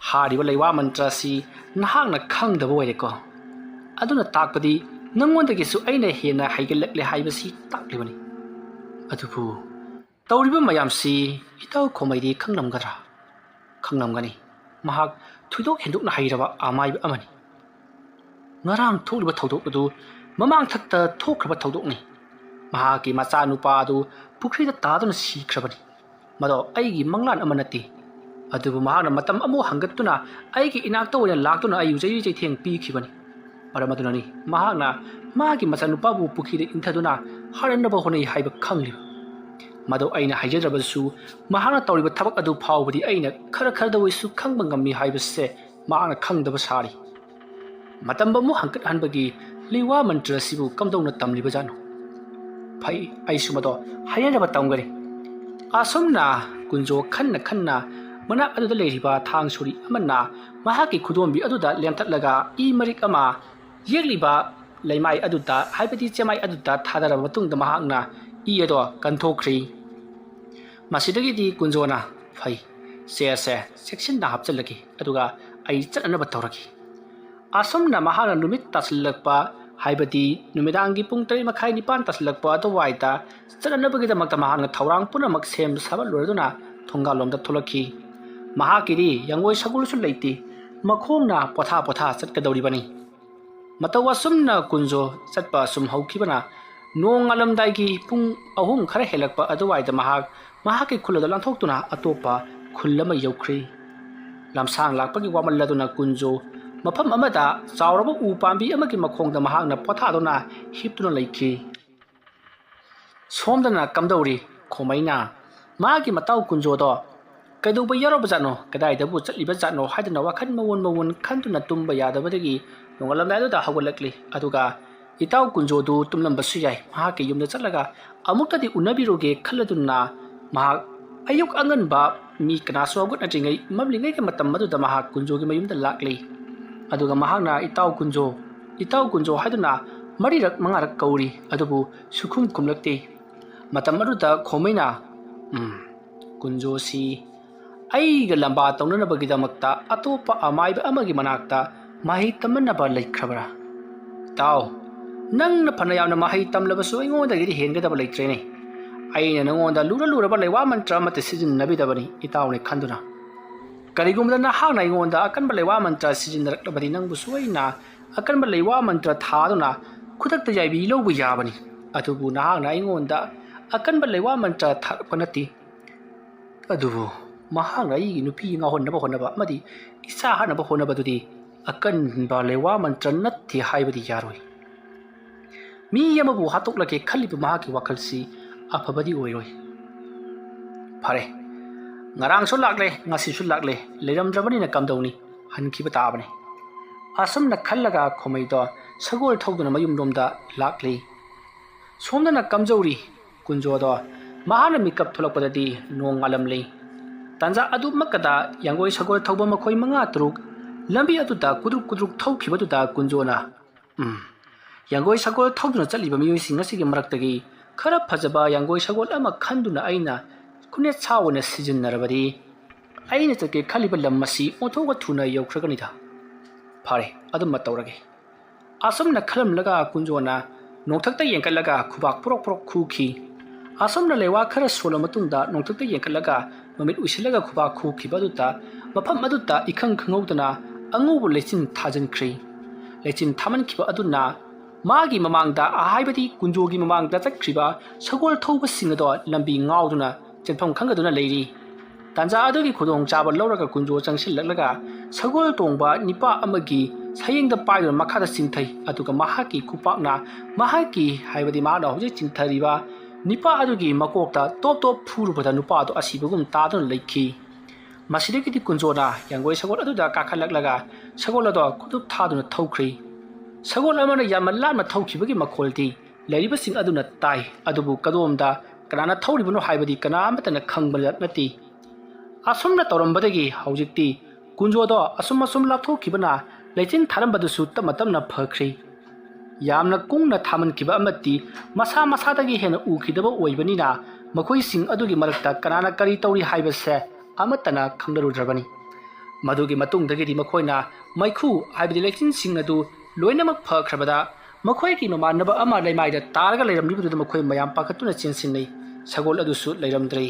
ꯍꯥꯏꯔꯤꯕ ꯂꯩꯋꯥ ꯃꯟꯇ꯭ꯔ ꯑꯁꯤ ꯅꯍꯥꯛꯅ ꯈꯪꯗꯕ ꯑꯣꯏꯔꯦꯀꯣ꯫ ꯑꯗꯨꯅ ꯇꯥꯛꯄꯗꯤ ꯅꯉꯣꯟꯗꯒꯤꯁꯨ ꯑꯩꯅ ꯍꯦꯟꯅ ꯍꯩꯒꯠꯂꯛꯂꯦ ꯍꯥꯏꯕꯁꯤ ꯇꯥꯛꯂꯤꯕꯅꯤ꯫ ꯑꯗꯨꯕꯨ ꯇꯧꯔꯤꯕ ꯃꯌꯥꯝꯁꯤ ꯏꯇꯥꯎ ꯈꯣꯃꯩꯗꯤ ꯈꯪꯂꯝꯒꯗ꯭ꯔꯥ? ꯈꯪꯂꯝꯒꯅꯤ꯫ ꯃꯍꯥꯛ ꯊꯣꯏꯗꯣꯛ ꯍꯦꯟꯗꯣꯛꯅ ꯍꯩꯔꯕ ꯑꯃꯥꯏꯕ ꯑꯃꯅꯤ꯫ ꯉꯔꯥꯡ ꯊꯣꯛꯂꯤꯕ ꯊꯧꯗꯣꯛ ꯑꯗꯨ ꯃꯃꯥꯡꯊꯛꯇ ꯊꯣꯛꯈ꯭ꯔꯕ ꯊꯧꯗꯣꯛꯅꯤ꯫ ꯃꯍꯥꯛꯀꯤ ꯃꯆꯥꯅꯨꯄꯥ ꯑꯗꯨ ꯄꯨꯈ꯭ꯔꯤꯗ ꯇꯥꯗꯨꯅ ꯁꯤꯈ꯭ꯔꯕꯅꯤ꯫ ꯃꯗꯣ ꯑꯩꯒꯤ ꯃꯪꯂꯥꯟ ꯑꯃ ꯅꯠꯇꯦ꯫ ꯑꯗꯨꯕꯨ ꯃꯍꯥꯛꯅ ꯃꯇꯝ ꯑꯃꯨꯛ ꯍꯪꯒꯠꯇꯨꯅ ꯑꯩꯒꯤ ꯏꯅꯥꯛꯇ ꯑꯣꯏꯅ ꯂꯥꯛꯇꯨꯅ ꯑꯩꯕꯨ ꯆꯩꯔꯤ ꯆꯩꯊꯦꯡ ꯄꯤꯈꯤꯕꯅꯤ꯫ ꯃꯔꯝ ꯑꯗꯨꯅꯅꯤ ꯃꯍꯥꯛꯅ ꯃꯥꯒꯤ ꯃꯆꯥꯅꯨꯄꯥꯕꯨ ꯄꯨꯈ꯭ꯔꯤꯗ ꯏꯟꯊꯗꯨꯅ ꯍꯥꯠꯍꯟꯅꯕ ꯍꯣꯠꯅꯩ ꯍꯥꯏꯕ ꯈꯪꯂꯤꯕ꯫ ꯃꯗꯨ ꯑꯩꯅ ꯍꯥꯏꯖꯗ꯭ꯔꯕꯁꯨ ꯃꯍꯥꯛꯅ ꯇꯧꯔꯤꯕ ꯊꯕꯛ ꯑꯗꯨ ꯐꯥꯎꯕꯗꯤ ꯑꯩꯅ ꯈꯔ ꯈꯔꯗ ꯑꯣꯏꯁꯨ ꯈꯪꯕ ꯉꯝꯃꯤ ꯍꯥꯏꯕꯁꯦ ꯃꯍꯥꯛꯅ ꯈꯪꯗꯕ ꯁꯥꯔꯤ꯫ ꯃꯇꯝ ꯑꯃꯨꯛ ꯍꯟꯀꯠꯍꯟꯕꯒꯤ ꯂꯩꯋꯥ ꯃꯟꯇ꯭ꯔ ꯑꯁꯤꯕꯨ ꯀꯝꯗꯧꯅ ꯇꯝꯂꯤꯕꯖꯥꯠꯅꯣ? ꯐꯩ, ꯑꯩꯁꯨ ꯃꯗꯣ ꯍꯥꯏꯅꯅꯕ ꯇꯝꯒꯅꯤ꯫ ꯑꯁꯨꯝꯅ ꯀꯨꯟꯖꯣ ꯈꯟꯅ ꯈꯟꯅ ꯃꯅꯥꯛ ꯑꯗꯨꯗ ꯂꯩꯔꯤꯕ ꯊꯥꯡ ꯁꯣꯔꯤ ꯑꯃꯅ ꯃꯍꯥꯛꯀꯤ ꯈꯨꯗꯣꯝꯕꯤ ꯑꯗꯨꯗ ꯂꯦꯟꯊꯠꯂꯒ ꯏ ꯃꯔꯤꯛ ꯑꯃ ꯌꯦꯛꯂꯤꯕ ꯂꯩꯃꯥꯏ ꯑꯗꯨꯗ, ꯍꯥꯏꯕꯗꯤ ꯆꯦꯃꯥꯏ ꯑꯗꯨꯗ ꯊꯥꯗꯔꯕ ꯃꯇꯨꯡꯗ ꯃꯍꯥꯛꯅ ꯏ ꯑꯗꯣ ꯀꯟꯊꯣꯛꯈ꯭ꯔꯤ꯫ ꯃꯁꯤꯗꯒꯤꯗꯤ ꯀꯨꯟꯖꯣꯅ, "ꯐꯩ, ꯆꯦ ꯑꯁꯦ ꯆꯦꯛꯁꯤꯟꯅ ꯍꯥꯞꯆꯤꯜꯂꯒꯦ, ꯑꯗꯨꯒ ꯑꯩ ꯆꯠꯅꯅꯕ ꯇꯧꯔꯒꯦ"꯫ ꯑꯁꯨꯝꯅ ꯃꯍꯥꯛꯅ ꯅꯨꯃꯤꯠ ꯇꯥꯁꯤꯜꯂꯛꯄ, ꯍꯥꯏꯕꯗꯤ ꯅꯨꯃꯤꯗꯥꯡꯒꯤ ꯄꯨꯡ ꯇꯔꯦꯠ ꯃꯈꯥꯏ ꯅꯤꯄꯥꯟ ꯇꯥꯁꯤꯜꯂꯛꯄ ꯑꯗꯨꯋꯥꯏꯗ ꯆꯠꯅꯅꯕꯒꯤꯗꯃꯛꯇ ꯃꯍꯥꯛꯅ ꯊꯧꯔꯥꯡ ꯄꯨꯝꯅꯃꯛ ꯁꯦꯝ ꯁꯥꯕ ꯂꯣꯏꯔꯗꯨꯅ ꯊꯣꯡꯒꯥꯜꯂꯣꯝꯗ ꯊꯣꯛꯂꯛꯈꯤ꯫ ꯃꯍꯥꯛꯀꯤꯗꯤ ꯌꯥꯡꯒꯣꯏ ꯁꯒꯣꯜꯁꯨ ꯂꯩꯇꯦ꯫ ꯃꯈꯣꯡꯅ ꯄꯣꯊꯥ ꯄꯣꯊꯥ ꯆꯠꯀꯗꯧꯔꯤꯕꯅꯤ꯫ ꯃꯇꯧ ꯑꯁꯨꯝꯅ ꯀꯨꯟꯖꯣ ꯆꯠꯄ ꯑꯁꯨꯝ ꯍꯧꯈꯤꯕꯅ ꯅꯣꯡ ꯉꯥꯜꯂꯝꯗꯥꯏꯒꯤ ꯄꯨꯡ ꯑꯍꯨꯝ ꯈꯔ ꯍꯦꯜꯂꯛꯄ ꯑꯗꯨꯋꯥꯏꯗ ꯃꯍꯥꯛ ꯃꯍꯥꯛꯀꯤ ꯈꯨꯜ ꯑꯗꯨ ꯂꯥꯟꯊꯣꯛꯇꯨꯅ ꯑꯇꯣꯞꯄ ꯈꯨꯜ ꯑꯃ ꯌꯧꯈ꯭ꯔꯤ꯫ ꯂꯝꯁꯥꯡ ꯂꯥꯛꯄꯒꯤ ꯋꯥꯃꯜ ꯑꯗꯨꯅ ꯀꯨꯟꯖꯣ ꯃꯐꯝ ꯑꯃꯗ ꯆꯥꯎꯔꯕ ꯎ ꯄꯥꯝꯕꯤ ꯑꯃꯒꯤ ꯃꯈꯣꯡꯗ ꯃꯍꯥꯛꯅ ꯄꯣꯊꯥꯗꯨꯅ ꯍꯤꯞꯇꯨꯅ ꯂꯩꯈꯤ꯫ ꯁꯣꯝꯗꯅ ꯀꯝꯗꯧꯔꯤ? ꯈꯣꯃꯩꯅ ꯃꯥꯒꯤ ꯃꯇꯥꯎ ꯀꯨꯟꯖꯣꯗꯣ ꯀꯩꯗꯧꯕ ꯌꯥꯎꯔꯕꯖꯥꯠꯅꯣ, ꯀꯗꯥꯏꯗꯕꯨ ꯆꯠꯂꯤꯕꯖꯥꯠꯅꯣ ꯍꯥꯏꯗꯨꯅ ꯋꯥꯈꯜ ꯃꯋꯣꯟ ꯃꯋꯣꯟ ꯈꯟꯗꯨꯅ ꯇꯨꯝꯕ ꯌꯥꯗꯕꯗꯒꯤ ꯅꯣꯡꯉꯥꯜꯂꯝꯗꯥꯏꯗꯨꯗ ꯍꯧꯒꯠꯂꯛꯂꯤ꯫ ꯑꯗꯨꯒ ꯏꯇꯥꯎ ꯀꯨꯟꯖꯣꯗꯨ ꯇꯨꯝꯂꯝꯕꯁꯨ ꯌꯥꯏ, ꯃꯍꯥꯛꯀꯤ ꯌꯨꯝꯗ ꯆꯠꯂꯒ ꯑꯃꯨꯛꯇꯗꯤ ꯎꯅꯕꯤꯔꯨꯒꯦ ꯈꯜꯂꯗꯨꯅ ꯃꯍꯥꯛ ꯑꯌꯨꯛ ꯑꯉꯟꯕ ꯃꯤ ꯀꯅꯥꯁꯨ ꯍꯧꯒꯠꯅꯗ꯭ꯔꯤꯉꯩ ꯃꯝꯂꯤꯉꯩꯒꯤ ꯃꯇꯝ ꯑꯗꯨꯗ ꯃꯍꯥꯛ ꯀꯨꯟꯖꯣꯒꯤ ꯃꯌꯨꯝꯗ ꯂꯥꯛꯂꯤ꯫ ꯑꯗꯨꯒ ꯃꯍꯥꯛꯅ "ꯏꯇꯥꯎ ꯀꯨꯟꯖꯣ, ꯏꯇꯥꯎ ꯀꯨꯟꯖꯣ" ꯍꯥꯏꯗꯨꯅ ꯃꯔꯤꯔꯛ ꯃꯉꯥꯔꯛ ꯀꯧꯔꯤ, ꯑꯗꯨꯕꯨ ꯁꯨꯈꯨꯝ ꯈꯨꯝꯂꯛꯇꯦ꯫ ꯃꯇꯝ ꯑꯗꯨꯗ ꯈꯣꯃꯩꯅ, "ꯎꯝ, ꯀꯨꯟꯖꯣꯁꯤ ꯑꯩꯒ ꯂꯝꯕꯥ ꯇꯧꯅꯅꯕꯒꯤꯗꯃꯛꯇ ꯑꯇꯣꯞꯄ ꯑꯃꯥꯏꯕ ꯑꯃꯒꯤ ꯃꯅꯥꯛꯇ ꯃꯍꯩ ꯇꯝꯃꯟꯅꯕ ꯂꯩꯈ꯭ꯔꯕ꯭ꯔꯥ? ꯏꯇꯥꯎ, ꯅꯪꯅ ꯐꯅ ꯌꯥꯝꯅ ꯃꯍꯩ ꯇꯝꯂꯕꯁꯨ ꯑꯩꯉꯣꯟꯗꯒꯤꯗꯤ ꯍꯦꯟꯒꯗꯕ ꯂꯩꯇ꯭ꯔꯦꯅꯦ꯫ ꯑꯩꯅ ꯅꯉꯣꯟꯗ ꯂꯨꯔ ꯂꯨꯔꯕ ꯂꯩꯋꯥ ꯃꯟꯇ꯭ꯔ ꯑꯃꯠꯇ ꯁꯤꯖꯤꯟꯅꯕꯤꯗꯕꯅꯤ ꯏꯇꯥꯎꯅꯤ ꯈꯟꯗꯨꯅ꯫ ꯀꯔꯤꯒꯨꯝꯕꯗ ꯅꯍꯥꯛꯅ ꯑꯩꯉꯣꯟꯗ ꯑꯀꯟꯕ ꯂꯩꯋꯥ ꯃꯟꯇ꯭ꯔ ꯁꯤꯖꯤꯟꯅꯔꯛꯂꯕꯗꯤ ꯅꯪꯕꯨꯁꯨ ꯑꯩꯅ ꯑꯀꯟꯕ ꯂꯩꯋꯥ ꯃꯟꯇ꯭ꯔ ꯊꯥꯗꯨꯅ ꯈꯨꯗꯛꯇ ꯌꯥꯏꯕꯤ ꯂꯧꯕ ꯌꯥꯕꯅꯤ꯫ ꯑꯗꯨꯕꯨ ꯅꯍꯥꯛꯅ ꯑꯩꯉꯣꯟꯗ ꯑꯀꯟꯕ ꯂꯩꯋꯥ ꯃꯟꯇ꯭ꯔ ꯊꯥꯔꯛꯄ ꯅꯠꯇꯦ꯫ ꯑꯗꯨꯕꯨ ꯃꯍꯥꯛꯅ ꯑꯩꯒꯤ ꯅꯨꯄꯤ ꯉꯥꯎꯍꯟꯅꯕ ꯍꯣꯠꯅꯕ ꯑꯃꯗꯤ ꯏꯆꯥ ꯍꯥꯠꯅꯕ ꯍꯣꯠꯅꯕꯗꯨꯗꯤ ꯑꯀꯟꯕ ꯂꯩꯋꯥ ꯃꯟꯇ꯭ꯔ ꯅꯠꯇꯦ ꯍꯥꯏꯕꯗꯤ ꯌꯥꯔꯣꯏ꯫ ꯃꯤ ꯑꯃꯕꯨ ꯍꯥꯠꯇꯣꯛꯂꯒꯦ ꯈꯜꯂꯤꯕ ꯃꯍꯥꯛꯀꯤ ꯋꯥꯈꯜꯁꯤ ꯑꯐꯕꯗꯤ ꯑꯣꯏꯔꯣꯏ꯫ ꯐꯔꯦ, ꯉꯔꯥꯡꯁꯨ ꯂꯥꯛꯂꯦ, ꯉꯁꯤꯁꯨ ꯂꯥꯛꯂꯦ, ꯂꯩꯔꯝꯗ꯭ꯔꯕꯅꯤꯅ ꯀꯝꯗꯧꯅꯤ? ꯍꯟꯈꯤꯕ ꯇꯥꯕꯅꯤ"꯫ ꯑꯁꯨꯝꯅ ꯈꯜꯂꯒ ꯈꯣꯃꯩꯗꯣ ꯁꯒꯣꯜ ꯊꯧꯗꯨꯅ ꯃꯌꯨꯝꯂꯣꯝꯗ ꯂꯥꯛꯂꯤ꯫ ꯁꯣꯝꯗꯅ ꯀꯝꯖꯧꯔꯤ ꯀꯨꯟꯖꯣꯗꯣ ꯃꯍꯥꯛꯅ ꯃꯤꯀꯞ ꯊꯣꯛꯂꯛꯄꯗꯗꯤ ꯅꯣꯡ ꯉꯥꯜꯂꯝꯂꯤ꯫ ꯇꯥꯟꯖꯥ ꯑꯗꯨꯃꯛꯀꯗ ꯌꯥꯡꯒꯣꯏ ꯁꯒꯣꯜ ꯊꯧꯕ ꯃꯈꯣꯏ ꯃꯉꯥ ꯇꯔꯨꯛ ꯂꯝꯕꯤ ꯑꯗꯨꯗ ꯀꯨꯗ꯭ꯔꯨꯛ ꯀꯨꯗ꯭ꯔꯨꯛ ꯊꯧꯈꯤꯕꯗꯨꯗ ꯀꯨꯟꯖꯣꯅ, "ꯎꯝ, ꯌꯥꯡꯒꯣꯏ ꯁꯒꯣꯜ ꯊꯧꯗꯨꯅ ꯆꯠꯂꯤꯕ ꯃꯤꯑꯣꯏꯁꯤꯡ ꯑꯁꯤꯒꯤ ꯃꯔꯛꯇꯒꯤ ꯈꯔ ꯐꯖꯕ ꯌꯥꯡꯒꯣꯏ ꯁꯒꯣꯜ ꯑꯃ ꯈꯟꯗꯨꯅ ꯑꯩꯅ ꯈꯨꯅꯦꯠ ꯁꯥ ꯑꯣꯏꯅ ꯁꯤꯖꯤꯟꯅꯔꯕꯗꯤ ꯑꯩꯅ ꯆꯠꯀꯦ ꯈꯜꯂꯤꯕ ꯂꯝ ꯑꯁꯤ ꯑꯣꯟꯊꯣꯛꯅ ꯊꯨꯅ ꯌꯧꯈ꯭ꯔꯒꯅꯤꯗ꯫ ꯐꯔꯦ, ꯑꯗꯨꯝꯕ ꯇꯧꯔꯒꯦ"꯫ ꯑꯁꯨꯝꯅ ꯈꯜꯂꯝꯂꯒ ꯀꯨꯟꯖꯣꯅ ꯅꯣꯡꯊꯛꯇ ꯌꯦꯡꯈꯠꯂꯒ ꯈꯨꯕꯥꯛ ꯄ꯭ꯔꯣꯛ ꯄ꯭ꯔꯣꯛ ꯈꯨꯈꯤ꯫ ꯑꯁꯨꯝꯅ ꯂꯩꯋꯥ ꯈꯔ ꯁꯣꯜꯂ ꯃꯇꯨꯡꯗ ꯅꯣꯡꯊꯛꯇ ꯌꯦꯡꯈꯠꯂꯒ ꯃꯃꯤꯠ ꯎꯏꯁꯤꯜꯂꯒ ꯈꯨꯕꯥꯛ ꯈꯨꯈꯤꯕ ꯑꯗꯨꯗ ꯃꯐꯝ ꯑꯗꯨꯗ ꯏꯈꯪ ꯈꯪꯍꯧꯗꯅ ꯑꯉꯧꯕ ꯂꯩꯆꯤꯟ ꯊꯥꯖꯤꯟꯈ꯭ꯔꯤ꯫ ꯂꯩꯆꯤꯟ ꯊꯥꯃꯟꯈꯤꯕ ꯑꯗꯨꯅ ꯃꯥꯒꯤ ꯃꯃꯥꯡꯗ, ꯍꯥꯏꯕꯗꯤ ꯀꯨꯟꯖꯣꯒꯤ ꯃꯃꯥꯡꯗ ꯆꯠꯈ꯭ꯔꯤꯕ ꯁꯒꯣꯜ ꯊꯧꯕꯁꯤꯡ ꯑꯗꯣ ꯂꯝꯕꯤ ꯉꯥꯎꯗꯨꯅ ꯆꯦꯟꯐꯝ ꯈꯪꯗꯗꯨꯅ ꯂꯩꯔꯤ꯫ ꯇꯥꯟꯖꯥ ꯑꯗꯨꯒꯤ ꯈꯨꯗꯣꯡꯆꯥꯕ ꯂꯧꯔꯒ ꯀꯨꯟꯖꯣ ꯆꯪꯁꯤꯜꯂꯛꯂꯒ ꯁꯒꯣꯜ ꯇꯣꯡꯕ ꯅꯤꯄꯥ ꯑꯃꯒꯤ ꯁꯌꯦꯡꯗ ꯄꯥꯏꯗꯨꯅ ꯃꯈꯥꯗ ꯆꯤꯡꯊꯩ꯫ ꯑꯗꯨꯒ ꯃꯍꯥꯛꯀꯤ ꯈꯨꯄꯥꯛꯅ ꯃꯍꯥꯛꯀꯤ, ꯍꯥꯏꯕꯗꯤ ꯃꯍꯥꯛꯅ ꯍꯧꯖꯤꯛ ꯆꯤꯡꯊꯔꯤꯕ ꯅꯤꯄꯥ ꯑꯗꯨꯒꯤ ꯃꯀꯣꯛꯇ ꯇꯣꯞ ꯇꯣꯞ ꯐꯨꯔꯨꯕꯗ ꯅꯨꯄꯥ ꯑꯗꯨ ꯑꯁꯤꯕꯒꯨꯝ ꯇꯥꯗꯨꯅ ꯂꯩꯈꯤ꯫ ꯃꯁꯤꯗꯒꯤꯗꯤ ꯀꯨꯟꯖꯣꯅ ꯌꯥꯡꯒꯣꯏ ꯁꯒꯣꯜ ꯑꯗꯨꯗ ꯀꯥꯈꯠꯂꯛꯂꯒ ꯁꯒꯣꯜ ꯑꯗꯣ ꯈꯨꯗꯨꯞ ꯊꯥꯗꯨꯅ ꯊꯧꯈ꯭ꯔꯤ꯫ ꯁꯒꯣꯜ ꯑꯃꯅ ꯌꯥꯝꯅ ꯂꯥꯞꯅ ꯊꯧꯈꯤꯕꯒꯤ ꯃꯈꯣꯜꯗꯤ ꯂꯩꯔꯤꯕꯁꯤꯡ ꯑꯗꯨꯅ ꯇꯥꯏ, ꯑꯗꯨꯕꯨ ꯀꯗꯣꯝꯗ ꯀꯅꯥꯅ ꯊꯧꯔꯤꯕꯅꯣ ꯍꯥꯏꯕꯗꯤ ꯀꯅꯥ ꯑꯃꯠꯇꯅ ꯈꯪꯕ ꯅꯠꯇꯦ꯫ ꯑꯁꯨꯝꯅ ꯇꯧꯔꯝꯕꯗꯒꯤ ꯍꯧꯖꯤꯛꯇꯤ ꯀꯨꯟꯖꯣꯗꯣ ꯑꯁꯨꯝ ꯑꯁꯨꯝ ꯂꯥꯞꯊꯣꯛꯈꯤꯕꯅ ꯂꯩꯆꯤꯟ ꯊꯥꯔꯝꯕꯗꯨꯁꯨ ꯇꯞꯅ ꯇꯞꯅ ꯐꯈ꯭ꯔꯤ꯫ ꯌꯥꯝꯅ ꯀꯨꯡꯅ ꯊꯥꯃꯟꯈꯤꯕ ꯑꯃꯗꯤ ꯃꯁꯥ ꯃꯁꯥꯗꯒꯤ ꯍꯦꯟꯅ ꯎꯈꯤꯗꯕ ꯑꯣꯏꯕꯅꯤꯅ ꯃꯈꯣꯏꯁꯤꯡ ꯑꯗꯨꯒꯤ ꯃꯔꯛꯇ ꯀꯅꯥꯅ ꯀꯔꯤ ꯇꯧꯔꯤ ꯍꯥꯏꯕꯁꯦ ꯑꯃꯠꯇꯅ ꯈꯪꯅꯔꯨꯗ꯭ꯔꯕꯅꯤ꯫ ꯃꯗꯨꯒꯤ ꯃꯇꯨꯡꯗꯒꯤꯗꯤ ꯃꯈꯣꯏꯅ ꯃꯩꯈꯨ, ꯍꯥꯏꯕꯗꯤ ꯂꯩꯆꯤꯟꯁꯤꯡ ꯑꯗꯨ ꯂꯣꯏꯅꯃꯛ ꯐꯈ꯭ꯔꯕꯗ ꯃꯈꯣꯏꯒꯤ ꯃꯃꯥꯟꯅꯕ ꯑꯃ ꯂꯩꯃꯥꯏꯗ ꯇꯥꯔꯒ ꯂꯩꯔꯝꯂꯤꯕꯗꯨꯗ ꯃꯈꯣꯏ ꯃꯌꯥꯝ ꯄꯥꯈꯠꯇꯨꯅ ꯆꯦꯟꯁꯤꯟꯅꯩ꯫ ꯁꯒꯣꯜ ꯑꯗꯨꯁꯨ ꯂꯩꯔꯝꯗ꯭ꯔꯦ꯫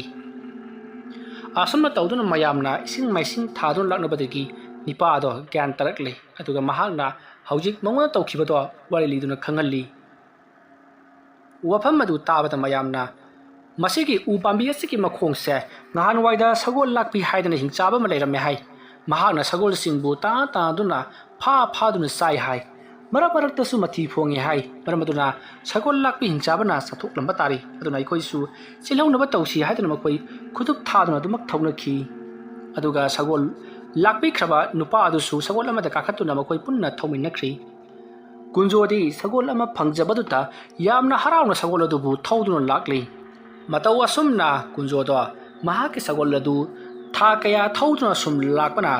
ꯑꯁꯨꯝꯅ ꯇꯧꯗꯨꯅ ꯃꯌꯥꯝꯅ ꯏꯁꯤꯡ ꯃꯥꯏꯁꯤꯡ ꯊꯥꯗꯨꯅ ꯂꯥꯛꯅꯕꯗꯒꯤ ꯅꯤꯄꯥ ꯑꯗꯣ ꯒ꯭ꯌꯥꯟ ꯇꯥꯔꯛꯂꯦ꯫ ꯑꯗꯨꯒ ꯃꯍꯥꯛꯅ ꯍꯧꯖꯤꯛ ꯃꯉꯣꯟꯗ ꯇꯧꯈꯤꯕꯗꯣ ꯋꯥꯔꯤ ꯂꯤꯗꯨꯅ ꯈꯪꯍꯜꯂꯤ꯫ ꯋꯥꯐꯝ ꯑꯗꯨ ꯇꯥꯕꯗ ꯃꯌꯥꯝꯅ, "ꯃꯁꯤꯒꯤ ꯎ ꯄꯥꯝꯕꯤ ꯑꯁꯤꯒꯤ ꯃꯈꯣꯡꯁꯦ ꯉꯍꯥꯟꯋꯥꯏꯗ ꯁꯒꯣꯜ ꯂꯥꯛꯄꯤ ꯍꯥꯏꯗꯅ ꯍꯤꯡꯆꯥꯕ ꯑꯃ ꯂꯩꯔꯝꯃꯦ ꯍꯥꯏ꯫ ꯃꯍꯥꯛꯅ ꯁꯒꯣꯜꯁꯤꯡꯕꯨ ꯇꯥ ꯇꯥꯗꯨꯅ ꯐꯥ ꯐꯥꯗꯨꯅ ꯆꯥꯏ ꯍꯥꯏ꯫ ꯃꯔꯛ ꯃꯔꯛꯇꯁꯨ ꯃꯊꯤ ꯐꯣꯡꯉꯤ ꯍꯥꯏ꯫ ꯃꯔꯝ ꯑꯗꯨꯅ ꯁꯒꯣꯜ ꯂꯥꯛꯄꯤ ꯍꯤꯡꯆꯥꯕꯅ ꯆꯥꯊꯣꯛꯂꯝꯕ ꯇꯥꯔꯦ꯫ ꯑꯗꯨꯅ ꯑꯩꯈꯣꯏꯁꯨ ꯆꯦꯜꯍꯧꯅꯕ ꯇꯧꯁꯤ" ꯍꯥꯏꯗꯨꯅ ꯃꯈꯣꯏ ꯈꯨꯗꯨꯞ ꯊꯥꯗꯨꯅ ꯑꯗꯨꯃꯛ ꯊꯧꯅꯈꯤ꯫ ꯑꯗꯨꯒ ꯁꯒꯣꯜ ꯂꯥꯛꯄꯤꯈ꯭ꯔꯕ ꯅꯨꯄꯥ ꯑꯗꯨꯁꯨ ꯁꯒꯣꯜ ꯑꯃꯗ ꯀꯥꯈꯠꯇꯨꯅ ꯃꯈꯣꯏ ꯄꯨꯟꯅ ꯊꯧꯃꯤꯟꯅꯈ꯭ꯔꯤ꯫ ꯀꯨꯟꯖꯣꯗꯤ ꯁꯒꯣꯜ ꯑꯃ ꯐꯪꯖꯕꯗꯨꯗ ꯌꯥꯝꯅ ꯍꯔꯥꯎꯅ ꯁꯒꯣꯜ ꯑꯗꯨꯕꯨ ꯊꯧꯗꯨꯅ ꯂꯥꯛꯂꯤ꯫ ꯃꯇꯧ ꯑꯁꯨꯝꯅ ꯀꯨꯟꯖꯣꯗꯣ ꯃꯍꯥꯛꯀꯤ ꯁꯒꯣꯜ ꯑꯗꯨ ꯊꯥ ꯀꯌꯥ ꯊꯧꯗꯨꯅ ꯁꯨꯝ ꯂꯥꯛꯄꯅ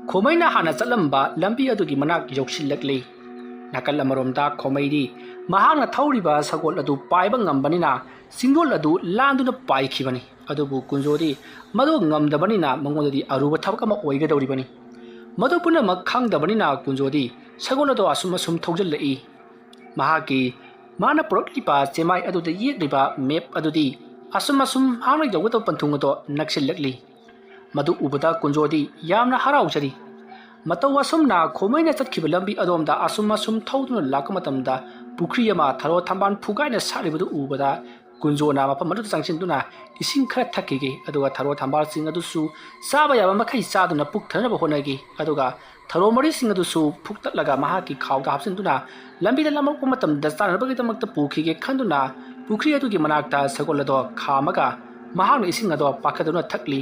ꯈꯣꯃꯩꯅ ꯍꯥꯟꯅ ꯆꯠꯂꯝꯕ ꯂꯝꯕꯤ ꯑꯗꯨꯒꯤ ꯃꯅꯥꯛ ꯌꯧꯁꯤꯜꯂꯛꯂꯤ꯫ ꯅꯥꯀꯜ ꯑꯃꯔꯣꯝꯗ ꯈꯣꯃꯩꯗꯤ ꯃꯍꯥꯛꯅ ꯊꯧꯔꯤꯕ ꯁꯒꯣꯜ ꯑꯗꯨ ꯄꯥꯏꯕ ꯉꯝꯕꯅꯤꯅ ꯆꯤꯡꯗꯣꯜ ꯑꯗꯨ ꯂꯥꯟꯗꯨꯅ ꯄꯥꯏꯈꯤꯕꯅꯤ꯫ ꯑꯗꯨꯕꯨ ꯀꯨꯟꯖꯣꯗꯤ ꯃꯗꯨ ꯉꯝꯗꯕꯅꯤꯅ ꯃꯉꯣꯟꯗꯗꯤ ꯑꯔꯨꯕ ꯊꯕꯛ ꯑꯃ ꯑꯣꯏꯒꯗꯧꯔꯤꯕꯅꯤ꯫ ꯃꯗꯨ ꯄꯨꯝꯅꯃꯛ ꯈꯪꯗꯕꯅꯤꯅ ꯀꯨꯟꯖꯣꯗꯤ ꯁꯒꯣꯜ ꯑꯗꯨ ꯑꯁꯨꯝ ꯑꯁꯨꯝ ꯊꯧꯖꯤꯜꯂꯛꯏ꯫ ꯃꯍꯥꯛꯀꯤ, ꯃꯥꯅ ꯄꯨꯔꯛꯂꯤꯕ ꯆꯦꯃꯥꯏ ꯑꯗꯨꯗ ꯌꯦꯛꯂꯤꯕ ꯃꯦꯞ ꯑꯗꯨꯗꯤ ꯑꯁꯨꯝ ꯑꯁꯨꯝ ꯃꯍꯥꯛꯅ ꯌꯧꯒꯗꯕ ꯄꯟꯊꯨꯡ ꯑꯗꯣ ꯅꯛꯁꯤꯜꯂꯛꯂꯤ꯫ ꯃꯗꯨ ꯎꯕꯗ ꯀꯨꯟꯖꯣꯗꯤ ꯌꯥꯝꯅ ꯍꯔꯥꯎꯖꯔꯤ꯫ ꯃꯇꯧ ꯑꯁꯨꯝꯅ ꯈꯣꯃꯩꯅ ꯆꯠꯈꯤꯕ ꯂꯝꯕꯤ ꯑꯗꯣꯝꯗ ꯑꯁꯨꯝ ꯑꯁꯨꯝ ꯊꯧꯗꯨꯅ ꯂꯥꯛꯄ ꯃꯇꯝꯗ ꯄꯨꯈ꯭ꯔꯤ ꯑꯃ ꯊꯔꯣ ꯊꯝꯕꯥꯜ ꯐꯨꯒꯥꯏꯅ ꯁꯥꯠꯂꯤꯕꯗꯨ ꯎꯕꯗ ꯀꯨꯟꯖꯣꯅ ꯃꯐꯝ ꯑꯗꯨꯗ ꯆꯪꯁꯤꯟꯗꯨꯅ ꯏꯁꯤꯡ ꯈꯔ ꯊꯛꯈꯤꯒꯦ, ꯑꯗꯨꯒ ꯊꯔꯣ ꯊꯝꯕꯥꯜꯁꯤꯡ ꯑꯗꯨꯁꯨ ꯆꯥꯕ ꯌꯥꯕ ꯃꯈꯩ ꯆꯥꯗꯨꯅ ꯄꯨꯛ ꯊꯟꯅꯕ ꯍꯣꯠꯅꯈꯤ꯫ ꯑꯗꯨꯒ ꯊꯔꯣ ꯃꯔꯤꯁꯤꯡ ꯑꯗꯨꯁꯨ ꯐꯨꯛꯇꯠꯂꯒ ꯃꯍꯥꯛꯀꯤ ꯈꯥꯎꯗ ꯍꯥꯞꯆꯤꯟꯗꯨꯅ ꯂꯝꯕꯤꯗ ꯂꯥꯝꯂꯛꯄ ꯃꯇꯝꯗ ꯆꯥꯅꯅꯕꯒꯤꯗꯃꯛꯇ ꯄꯨꯈꯤꯒꯦ ꯈꯟꯗꯨꯅ ꯄꯨꯈ꯭ꯔꯤ ꯑꯗꯨꯒꯤ ꯃꯅꯥꯛꯇ ꯁꯒꯣꯜ ꯑꯗꯣ ꯈꯥꯝꯃꯒ ꯃꯍꯥꯛꯅ ꯏꯁꯤꯡ ꯑꯗꯣ ꯄꯥꯈꯠꯇꯨꯅ ꯊꯛꯂꯤ꯫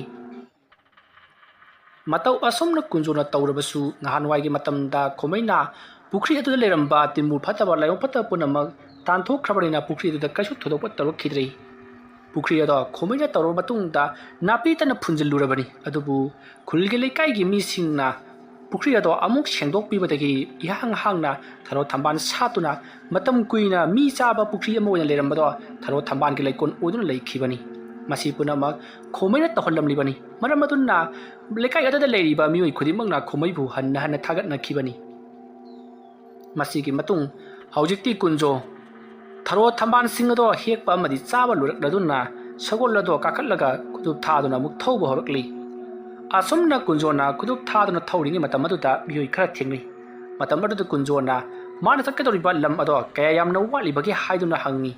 ꯃꯇꯧ ꯑꯁꯨꯝꯅ ꯀꯨꯟꯖꯣꯅ ꯇꯧꯔꯕꯁꯨ, ꯅꯍꯥꯟꯋꯥꯏꯒꯤ ꯃꯇꯝꯗ ꯈꯣꯃꯩꯅ ꯄꯨꯈ꯭ꯔꯤ ꯑꯗꯨꯗ ꯂꯩꯔꯝꯕ ꯇꯤꯟꯕꯨ ꯐꯠꯇꯕ, ꯂꯥꯏꯑꯣꯡ ꯐꯠꯇꯕ ꯄꯨꯝꯅꯃꯛ ꯇꯥꯟꯊꯣꯛꯈ꯭ꯔꯕꯅꯤꯅ ꯄꯨꯈ꯭ꯔꯤ ꯑꯗꯨꯗ ꯀꯩꯁꯨ ꯊꯣꯏꯗꯣꯛꯄ ꯇꯧꯔꯛꯈꯤꯗ꯭ꯔꯦ꯫ ꯄꯨꯈ꯭ꯔꯤ ꯑꯗꯣ ꯈꯣꯃꯩꯅ ꯇꯧꯔꯕ ꯃꯇꯨꯡꯗ ꯅꯥꯄꯤꯇꯅ ꯐꯨꯟꯖꯤꯜꯂꯨꯔꯕꯅꯤ꯫ ꯑꯗꯨꯕꯨ ꯈꯨꯜꯒꯤ ꯂꯩꯀꯥꯏꯒꯤ ꯃꯤꯁꯤꯡꯅ ꯄꯨꯈ꯭ꯔꯤ ꯑꯗꯣ ꯑꯃꯨꯛ ꯁꯦꯡꯗꯣꯛꯄꯤꯕꯗꯒꯤ ꯏꯍꯥꯡ ꯍꯥꯡꯅ ꯊꯔꯣ ꯊꯝꯕꯥꯜ ꯁꯥꯠꯇꯨꯅ ꯃꯇꯝ ꯀꯨꯏꯅ ꯃꯤ ꯆꯥꯕ ꯄꯨꯈ꯭ꯔꯤ ꯑꯃ ꯑꯣꯏꯅ ꯂꯩꯔꯝꯕꯗꯣ ꯊꯔꯣ ꯊꯝꯕꯥꯜꯒꯤ ꯂꯩꯀꯣꯜ ꯑꯣꯏꯗꯨꯅ ꯂꯩꯈꯤꯕꯅꯤ꯫ ꯃꯁꯤ ꯄꯨꯝꯅꯃꯛ ꯈꯣꯃꯩꯅ ꯇꯧꯍꯜꯂꯝꯂꯤꯕꯅꯤ꯫ ꯃꯔꯝ ꯑꯗꯨꯅ ꯂꯩꯀꯥꯏ ꯑꯗꯨꯗ ꯂꯩꯔꯤꯕ ꯃꯤꯑꯣꯏ ꯈꯨꯗꯤꯡꯃꯛꯅ ꯈꯣꯃꯩꯕꯨ ꯍꯟꯅ ꯍꯟꯅ ꯊꯥꯒꯠꯅꯈꯤꯕꯅꯤ꯫ ꯃꯁꯤꯒꯤ ꯃꯇꯨꯡ ꯍꯧꯖꯤꯛꯇꯤ ꯀꯨꯟꯖꯣ ꯊꯔꯣ ꯊꯝꯕꯥꯜꯁꯤꯡ ꯑꯗꯣ ꯍꯦꯛꯄ ꯑꯃꯗꯤ ꯆꯥꯕ ꯂꯣꯏꯔꯛꯂꯗꯨꯅ ꯁꯒꯣꯜ ꯑꯗꯣ ꯀꯥꯈꯠꯂꯒ ꯈꯨꯗꯨꯞ ꯊꯥꯗꯨꯅ ꯑꯃꯨꯛ ꯊꯧꯕ ꯍꯧꯔꯛꯂꯤ꯫ ꯑꯁꯨꯝꯅ ꯀꯨꯟꯖꯣꯅ ꯈꯨꯗꯨꯞ ꯊꯥꯗꯨꯅ ꯊꯧꯔꯤꯉꯩ ꯃꯇꯝ ꯑꯗꯨꯗ ꯃꯤꯑꯣꯏ ꯈꯔ ꯊꯦꯡꯅꯩ꯫ ꯃꯇꯝ ꯑꯗꯨꯗ ꯀꯨꯟꯖꯣꯅ ꯃꯥꯅ ꯆꯠꯀꯗꯧꯔꯤꯕ ꯂꯝ ꯑꯗꯣ ꯀꯌꯥ ꯌꯥꯝꯅ ꯋꯥꯠꯂꯤꯕꯒꯦ ꯍꯥꯏꯗꯨꯅ ꯍꯪꯉꯤ꯫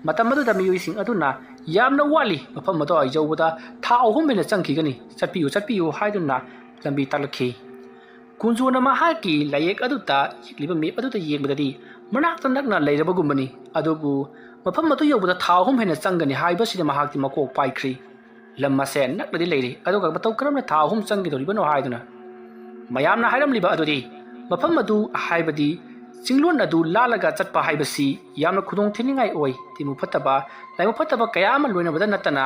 ꯃꯇꯝ ꯑꯗꯨꯗ ꯃꯤꯑꯣꯏꯁꯤꯡ ꯑꯗꯨꯅ ꯌꯥꯝꯅ ꯋꯥꯠꯂꯤ, ꯃꯐꯝ ꯑꯗꯣ ꯌꯧꯕꯗ ꯊꯥ ꯑꯍꯨꯝ ꯍꯦꯟꯅ ꯆꯪꯈꯤꯒꯅꯤ, ꯆꯠꯄꯤꯌꯨ, ꯆꯠꯄꯤꯌꯨ ꯍꯥꯏꯗꯨꯅ ꯂꯝꯕꯤ ꯇꯥꯛꯂꯛꯈꯤ꯫ ꯀꯨꯟꯖꯣꯅ ꯃꯍꯥꯛꯀꯤ ꯂꯥꯏꯌꯦꯛ ꯑꯗꯨꯗ ꯌꯦꯛꯂꯤꯕ ꯃꯦꯞ ꯑꯗꯨꯗ ꯌꯦꯡꯕꯗꯗꯤ ꯃꯅꯥꯛꯇ ꯅꯛꯅ ꯂꯩꯔꯕꯒꯨꯝꯕꯅꯤ, ꯑꯗꯨꯕꯨ ꯃꯐꯝ ꯑꯗꯨ ꯌꯧꯕꯗ ꯊꯥ ꯑꯍꯨꯝ ꯍꯦꯟꯅ ꯆꯪꯒꯅꯤ ꯍꯥꯏꯕꯁꯤꯗ ꯃꯍꯥꯛꯇꯤ ꯃꯀꯣꯛ ꯄꯥꯏꯈ꯭ꯔꯤ꯫ ꯂꯝ ꯑꯁꯦ ꯅꯛꯅꯗꯤ ꯂꯩꯔꯤ, ꯑꯗꯨꯒ ꯃꯇꯧ ꯀꯔꯝꯅ ꯊꯥ ꯑꯍꯨꯝ ꯆꯪꯒꯗꯧꯔꯤꯕꯅꯣ ꯍꯥꯏꯗꯨꯅ꯫ ꯃꯌꯥꯝꯅ ꯍꯥꯏꯔꯝꯂꯤꯕ ꯑꯗꯨꯗꯤ ꯃꯐꯝ ꯑꯗꯨ, ꯍꯥꯏꯕꯗꯤ ꯆꯤꯡꯂꯣꯟ ꯑꯗꯨ ꯂꯥꯜꯂꯒ ꯆꯠꯄ ꯍꯥꯏꯕꯁꯤ ꯌꯥꯝꯅ ꯈꯨꯗꯣꯡ ꯊꯤꯅꯤꯡꯉꯥꯏ ꯑꯣꯏ꯫ ꯇꯤꯟꯕꯨ ꯐꯠꯇꯕ, ꯂꯥꯏꯕꯛ ꯐꯠꯇꯕ ꯀꯌꯥ ꯑꯃ ꯂꯣꯏꯅꯕꯗ ꯅꯠꯇꯅ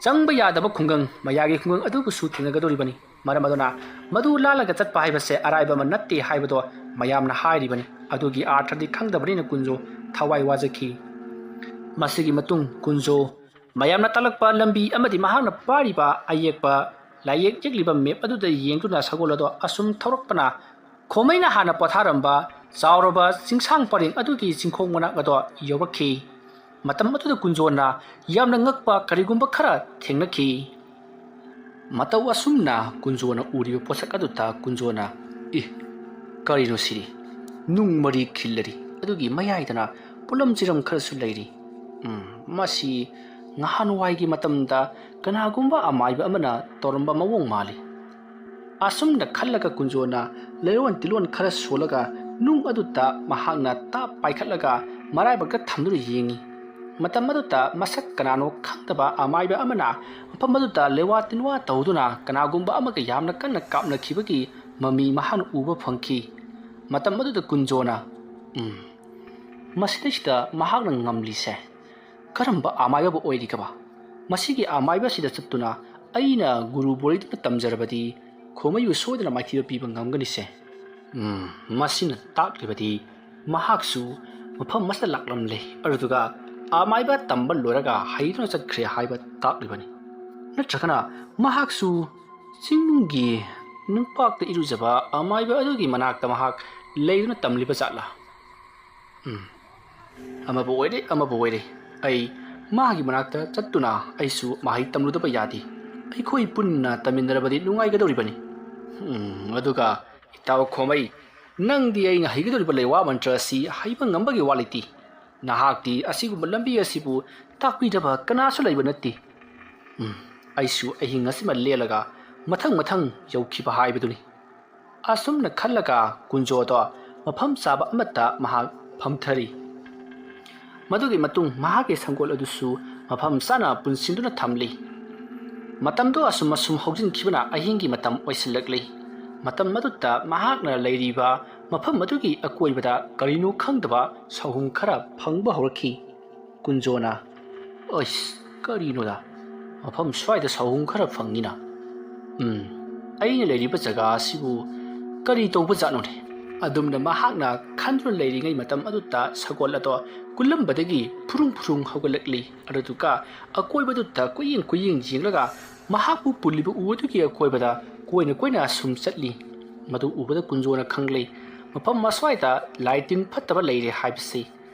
ꯆꯪꯕ ꯌꯥꯗꯕ ꯈꯨꯡꯒꯪ, ꯃꯌꯥꯒꯤ ꯈꯨꯡꯒꯪ ꯑꯗꯨꯕꯨꯁꯨ ꯊꯦꯡꯅꯒꯗꯧꯔꯤꯕꯅꯤ꯫ ꯃꯔꯝ ꯑꯗꯨꯅ ꯃꯗꯨ ꯂꯥꯜꯂꯒ ꯆꯠꯄ ꯍꯥꯏꯕꯁꯦ ꯑꯔꯥꯏꯕ ꯑꯃ ꯅꯠꯇꯦ ꯍꯥꯏꯕꯗꯣ ꯃꯌꯥꯝꯅ ꯍꯥꯏꯔꯤꯕꯅꯤ꯫ ꯑꯗꯨꯒꯤ ꯑꯥꯔꯊꯗꯤ ꯈꯪꯗꯕꯅꯤꯅ ꯀꯨꯟꯖꯣ ꯊꯋꯥꯏ ꯋꯥꯖꯈꯤ꯫ ꯃꯁꯤꯒꯤ ꯃꯇꯨꯡ ꯀꯨꯟꯖꯣ ꯃꯌꯥꯝꯅ ꯇꯥꯛꯂꯛꯄ ꯂꯝꯕꯤ ꯑꯃꯗꯤ ꯃꯍꯥꯛꯅ ꯄꯥꯏꯔꯤꯕ ꯑꯌꯦꯛꯄ ꯂꯥꯏꯌꯦꯛ ꯌꯦꯛꯂꯤꯕ ꯃꯦꯞ ꯑꯗꯨꯗ ꯌꯦꯡꯗꯨꯅ ꯁꯒꯣꯜ ꯑꯗꯣ ꯑꯁꯨꯝ ꯊꯧꯔꯛꯄꯅ ꯈꯣꯃꯩꯅ ꯍꯥꯟꯅ ꯄꯣꯊꯥꯔꯝꯕ ꯆꯥꯎꯔꯕ ꯆꯤꯡꯁꯥꯡ ꯄꯔꯦꯡ ꯑꯗꯨꯒꯤ ꯆꯤꯡꯈꯣꯡ ꯃꯅꯥꯛ ꯑꯗꯣ ꯌꯧꯔꯛꯈꯤ꯫ ꯃꯇꯝ ꯑꯗꯨꯗ ꯀꯨꯟꯖꯣꯅ ꯌꯥꯝꯅ ꯉꯛꯄ ꯀꯔꯤꯒꯨꯝꯕ ꯈꯔ ꯊꯦꯡꯅꯈꯤ꯫ ꯃꯇꯧ ꯑꯁꯨꯝꯅ ꯀꯨꯟꯖꯣꯅ ꯎꯔꯤꯕ ꯄꯣꯠꯁꯛ ꯑꯗꯨꯗ ꯀꯨꯟꯖꯣꯅ, "ꯏ, ꯀꯔꯤꯅꯣ ꯁꯤꯗꯤ? ꯅꯨꯡ ꯃꯔꯤ ꯈꯤꯜꯂꯔꯤ, ꯑꯗꯨꯒꯤ ꯃꯌꯥꯏꯗꯅ ꯄꯣꯠꯂꯝ ꯆꯤꯔꯝ ꯈꯔꯁꯨ ꯂꯩꯔꯤ꯫ "ꯎꯝ, ꯃꯁꯤ ꯅꯍꯥꯟꯋꯥꯏꯒꯤ ꯃꯇꯝꯗ ꯀꯅꯥꯒꯨꯝꯕ ꯑꯃꯥꯏꯕ ꯑꯃꯅ ꯇꯧꯔꯝꯕ ꯃꯑꯣꯡ ꯃꯥꯜꯂꯤ"꯫ ꯑꯁꯨꯝꯅ ꯈꯜꯂꯒ ꯀꯨꯟꯖꯣꯅ ꯂꯩꯔꯣꯟ ꯇꯤꯂꯣꯟ ꯈꯔ ꯁꯣꯜꯂꯒ ꯅꯨꯡ ꯑꯗꯨꯗ ꯃꯍꯥꯛꯅ ꯇꯥꯞ ꯄꯥꯏꯈꯠꯂꯒ ꯃꯔꯥꯏꯕꯛꯇ ꯊꯝꯗꯨꯅ ꯌꯦꯡꯉꯤ꯫ ꯃꯇꯝ ꯑꯗꯨꯗ ꯃꯁꯛ ꯀꯅꯥꯅꯣ ꯈꯪꯗꯕ ꯑꯃꯥꯏꯕ ꯑꯃꯅ ꯃꯐꯝ ꯑꯗꯨꯗ ꯂꯩꯋꯥ ꯇꯤꯟꯋꯥ ꯇꯧꯗꯨꯅ ꯀꯅꯥꯒꯨꯝꯕ ꯑꯃꯒ ꯌꯥꯝꯅ ꯀꯟꯅ ꯀꯥꯞꯅꯈꯤꯕꯒꯤ ꯃꯃꯤ ꯃꯍꯥꯛꯅ ꯎꯕ ꯐꯪꯈꯤ꯫ ꯃꯇꯝ ꯑꯗꯨꯗ ꯀꯨꯟꯖꯣꯅ, "ꯎꯝ, ꯃꯁꯤꯗꯩꯁꯤꯗ ꯃꯍꯥꯛꯅ ꯉꯝꯂꯤꯁꯦ ꯀꯔꯝꯕ ꯑꯃꯥꯏꯕꯕꯨ ꯑꯣꯏꯔꯤꯒꯕ? ꯃꯁꯤꯒꯤ ꯑꯃꯥꯏꯕꯁꯤꯗ ꯆꯠꯇꯨꯅ ꯑꯩꯅ ꯒꯨꯔꯨ ꯕꯣꯔꯤꯗꯨꯅ ꯇꯝꯖꯔꯕꯗꯤ ꯈꯣꯃꯩꯕꯨ ꯁꯣꯏꯗꯅ ꯃꯥꯏꯊꯤꯕ ꯄꯤꯕ ꯉꯝꯒꯅꯤꯁꯦ꯫ ꯎꯝ, ꯃꯁꯤꯅ ꯇꯥꯛꯂꯤꯕꯗꯤ ꯃꯍꯥꯛꯁꯨ ꯃꯐꯝ ꯑꯁꯤꯗ ꯂꯥꯛꯂꯝꯂꯦ, ꯑꯗꯨꯗꯨꯒ ꯑꯃꯥꯏꯕ ꯇꯝꯕ ꯂꯣꯏꯔꯒ ꯍꯩꯗꯨꯅ ꯆꯠꯈ꯭ꯔꯦ ꯍꯥꯏꯕ ꯇꯥꯛꯂꯤꯕꯅꯤ꯫ ꯅꯠꯇ꯭ꯔꯒꯅ ꯃꯍꯥꯛꯁꯨ ꯆꯤꯡꯒꯤ ꯅꯨꯡꯄꯥꯛꯇ ꯏꯔꯨꯖꯕ ꯑꯃꯥꯏꯕ ꯑꯗꯨꯒꯤ ꯃꯅꯥꯛꯇ ꯃꯍꯥꯛ ꯂꯩꯗꯨꯅ ꯇꯝꯂꯤꯕ ꯖꯥꯠꯂꯥ? ꯎꯝ, ꯑꯃꯕꯨ ꯑꯣꯏꯔꯦ, ꯑꯃꯕꯨ ꯑꯣꯏꯔꯦ, ꯑꯩ ꯃꯥꯒꯤ ꯃꯅꯥꯛꯇ ꯆꯠꯇꯨꯅ ꯑꯩꯁꯨ ꯃꯍꯩ ꯇꯝꯂꯨꯗꯕ ꯌꯥꯗꯦ꯫ ꯑꯩꯈꯣꯏ ꯄꯨꯟꯅ ꯇꯝꯃꯤꯟꯅꯔꯕꯗꯤ ꯅꯨꯡꯉꯥꯏꯒꯗꯧꯔꯤꯕꯅꯤ꯫ ꯎꯝ, ꯑꯗꯨꯒ ꯏꯇꯥꯎ ꯈꯣꯃꯩ, ꯅꯪꯗꯤ ꯑꯩꯅ ꯍꯩꯒꯗꯧꯔꯤꯕ ꯂꯩꯋꯥ ꯃꯟꯇ꯭ꯔ ꯑꯁꯤ ꯍꯩꯕ ꯉꯝꯕꯒꯤ ꯋꯥ ꯂꯩꯇꯦ꯫ ꯅꯍꯥꯛꯇꯤ ꯑꯁꯤꯒꯨꯝꯕ ꯂꯝꯕꯤ ꯑꯁꯤꯕꯨ ꯇꯥꯛꯄꯤꯗꯕ ꯀꯅꯥꯁꯨ ꯂꯩꯕ ꯅꯠꯇꯦ꯫ ꯎꯝ, ꯑꯩꯁꯨ ꯑꯍꯤꯡ ꯑꯁꯤꯃ ꯂꯦꯜꯂꯒ ꯃꯊꯪ ꯃꯊꯪ ꯌꯧꯈꯤꯕ ꯍꯥꯏꯕꯗꯨꯅꯤ"꯫ ꯑꯁꯨꯝꯅ ꯈꯜꯂꯒ ꯀꯨꯟꯖꯣꯗꯣ ꯃꯐꯝ ꯆꯥꯕ ꯑꯃꯠꯇ ꯃꯍꯥꯛ ꯐꯝꯊꯔꯤ꯫ ꯃꯗꯨꯒꯤ ꯃꯇꯨꯡ ꯃꯍꯥꯛꯀꯤ ꯁꯪꯒꯣꯜ ꯑꯗꯨꯁꯨ ꯃꯐꯝ ꯆꯥꯅ ꯄꯨꯟꯁꯤꯟꯗꯨꯅ ꯊꯝꯂꯤ꯫ ꯃꯇꯝꯗꯣ ꯑꯁꯨꯝ ꯑꯁꯨꯝ ꯍꯧꯖꯤꯟꯈꯤꯕꯅ ꯑꯍꯤꯡꯒꯤ ꯃꯇꯝ ꯑꯣꯏꯁꯤꯜꯂꯛꯂꯤ꯫ ꯃꯇꯝ ꯑꯗꯨꯗ ꯃꯍꯥꯛꯅ ꯂꯩꯔꯤꯕ ꯃꯐꯝ ꯑꯗꯨꯒꯤ ꯑꯀꯣꯏꯕꯗ ꯀꯔꯤꯅꯣ ꯈꯪꯗꯕ ꯁꯥꯍꯨꯝ ꯈꯔ ꯐꯪꯕ ꯍꯧꯔꯛꯈꯤ꯫ ꯀꯨꯟꯖꯣꯅ, "ꯑꯩꯁ, ꯀꯔꯤꯅꯣꯗ? ꯃꯐꯝ ꯁ꯭ꯋꯥꯏꯗ ꯁꯥꯍꯨꯝ ꯈꯔ ꯐꯪꯉꯤꯅ꯫ ꯎꯝ, ꯑꯩꯅ ꯂꯩꯔꯤꯕ ꯖꯒꯥ ꯑꯁꯤꯕꯨ ꯀꯔꯤ ꯇꯧꯕ ꯖꯥꯠꯅꯣꯅꯦ?" ꯑꯗꯨꯝꯅ ꯃꯍꯥꯛꯅ ꯈꯟꯗꯨꯅ ꯂꯩꯔꯤꯉꯩ ꯃꯇꯝ ꯑꯗꯨꯗ ꯁꯒꯣꯜ ꯑꯗꯣ ꯀꯨꯜꯂꯝꯕꯗꯒꯤ ꯐꯨꯔꯨꯡ ꯐꯨꯔꯨꯡ ꯍꯧꯒꯠꯂꯛꯂꯤ꯫ ꯑꯗꯨꯗꯨꯒ ꯑꯀꯣꯏꯕꯗꯨꯗ ꯀꯨꯌꯦꯡ ꯀꯨꯌꯦꯡ ꯌꯦꯡꯂꯒ ꯃꯍꯥꯛꯄꯨ ꯄꯨꯜꯂꯤꯕ ꯎ ꯑꯗꯨꯒꯤ ꯑꯀꯣꯏꯕꯗ ꯀꯣꯏꯅ ꯀꯣꯏꯅ ꯑꯁꯨꯝ ꯆꯠꯂꯤ꯫ ꯃꯗꯨ ꯎꯕꯗ ꯀꯨꯟꯖꯣꯅ ꯈꯪꯂꯦ, ꯃꯐꯝ ꯑꯁ꯭ꯋꯥꯏꯗ ꯂꯥꯏ ꯇꯤꯟ ꯐꯠꯇꯕ ꯂꯩꯔꯦ ꯍꯥꯏꯕꯁꯤ꯫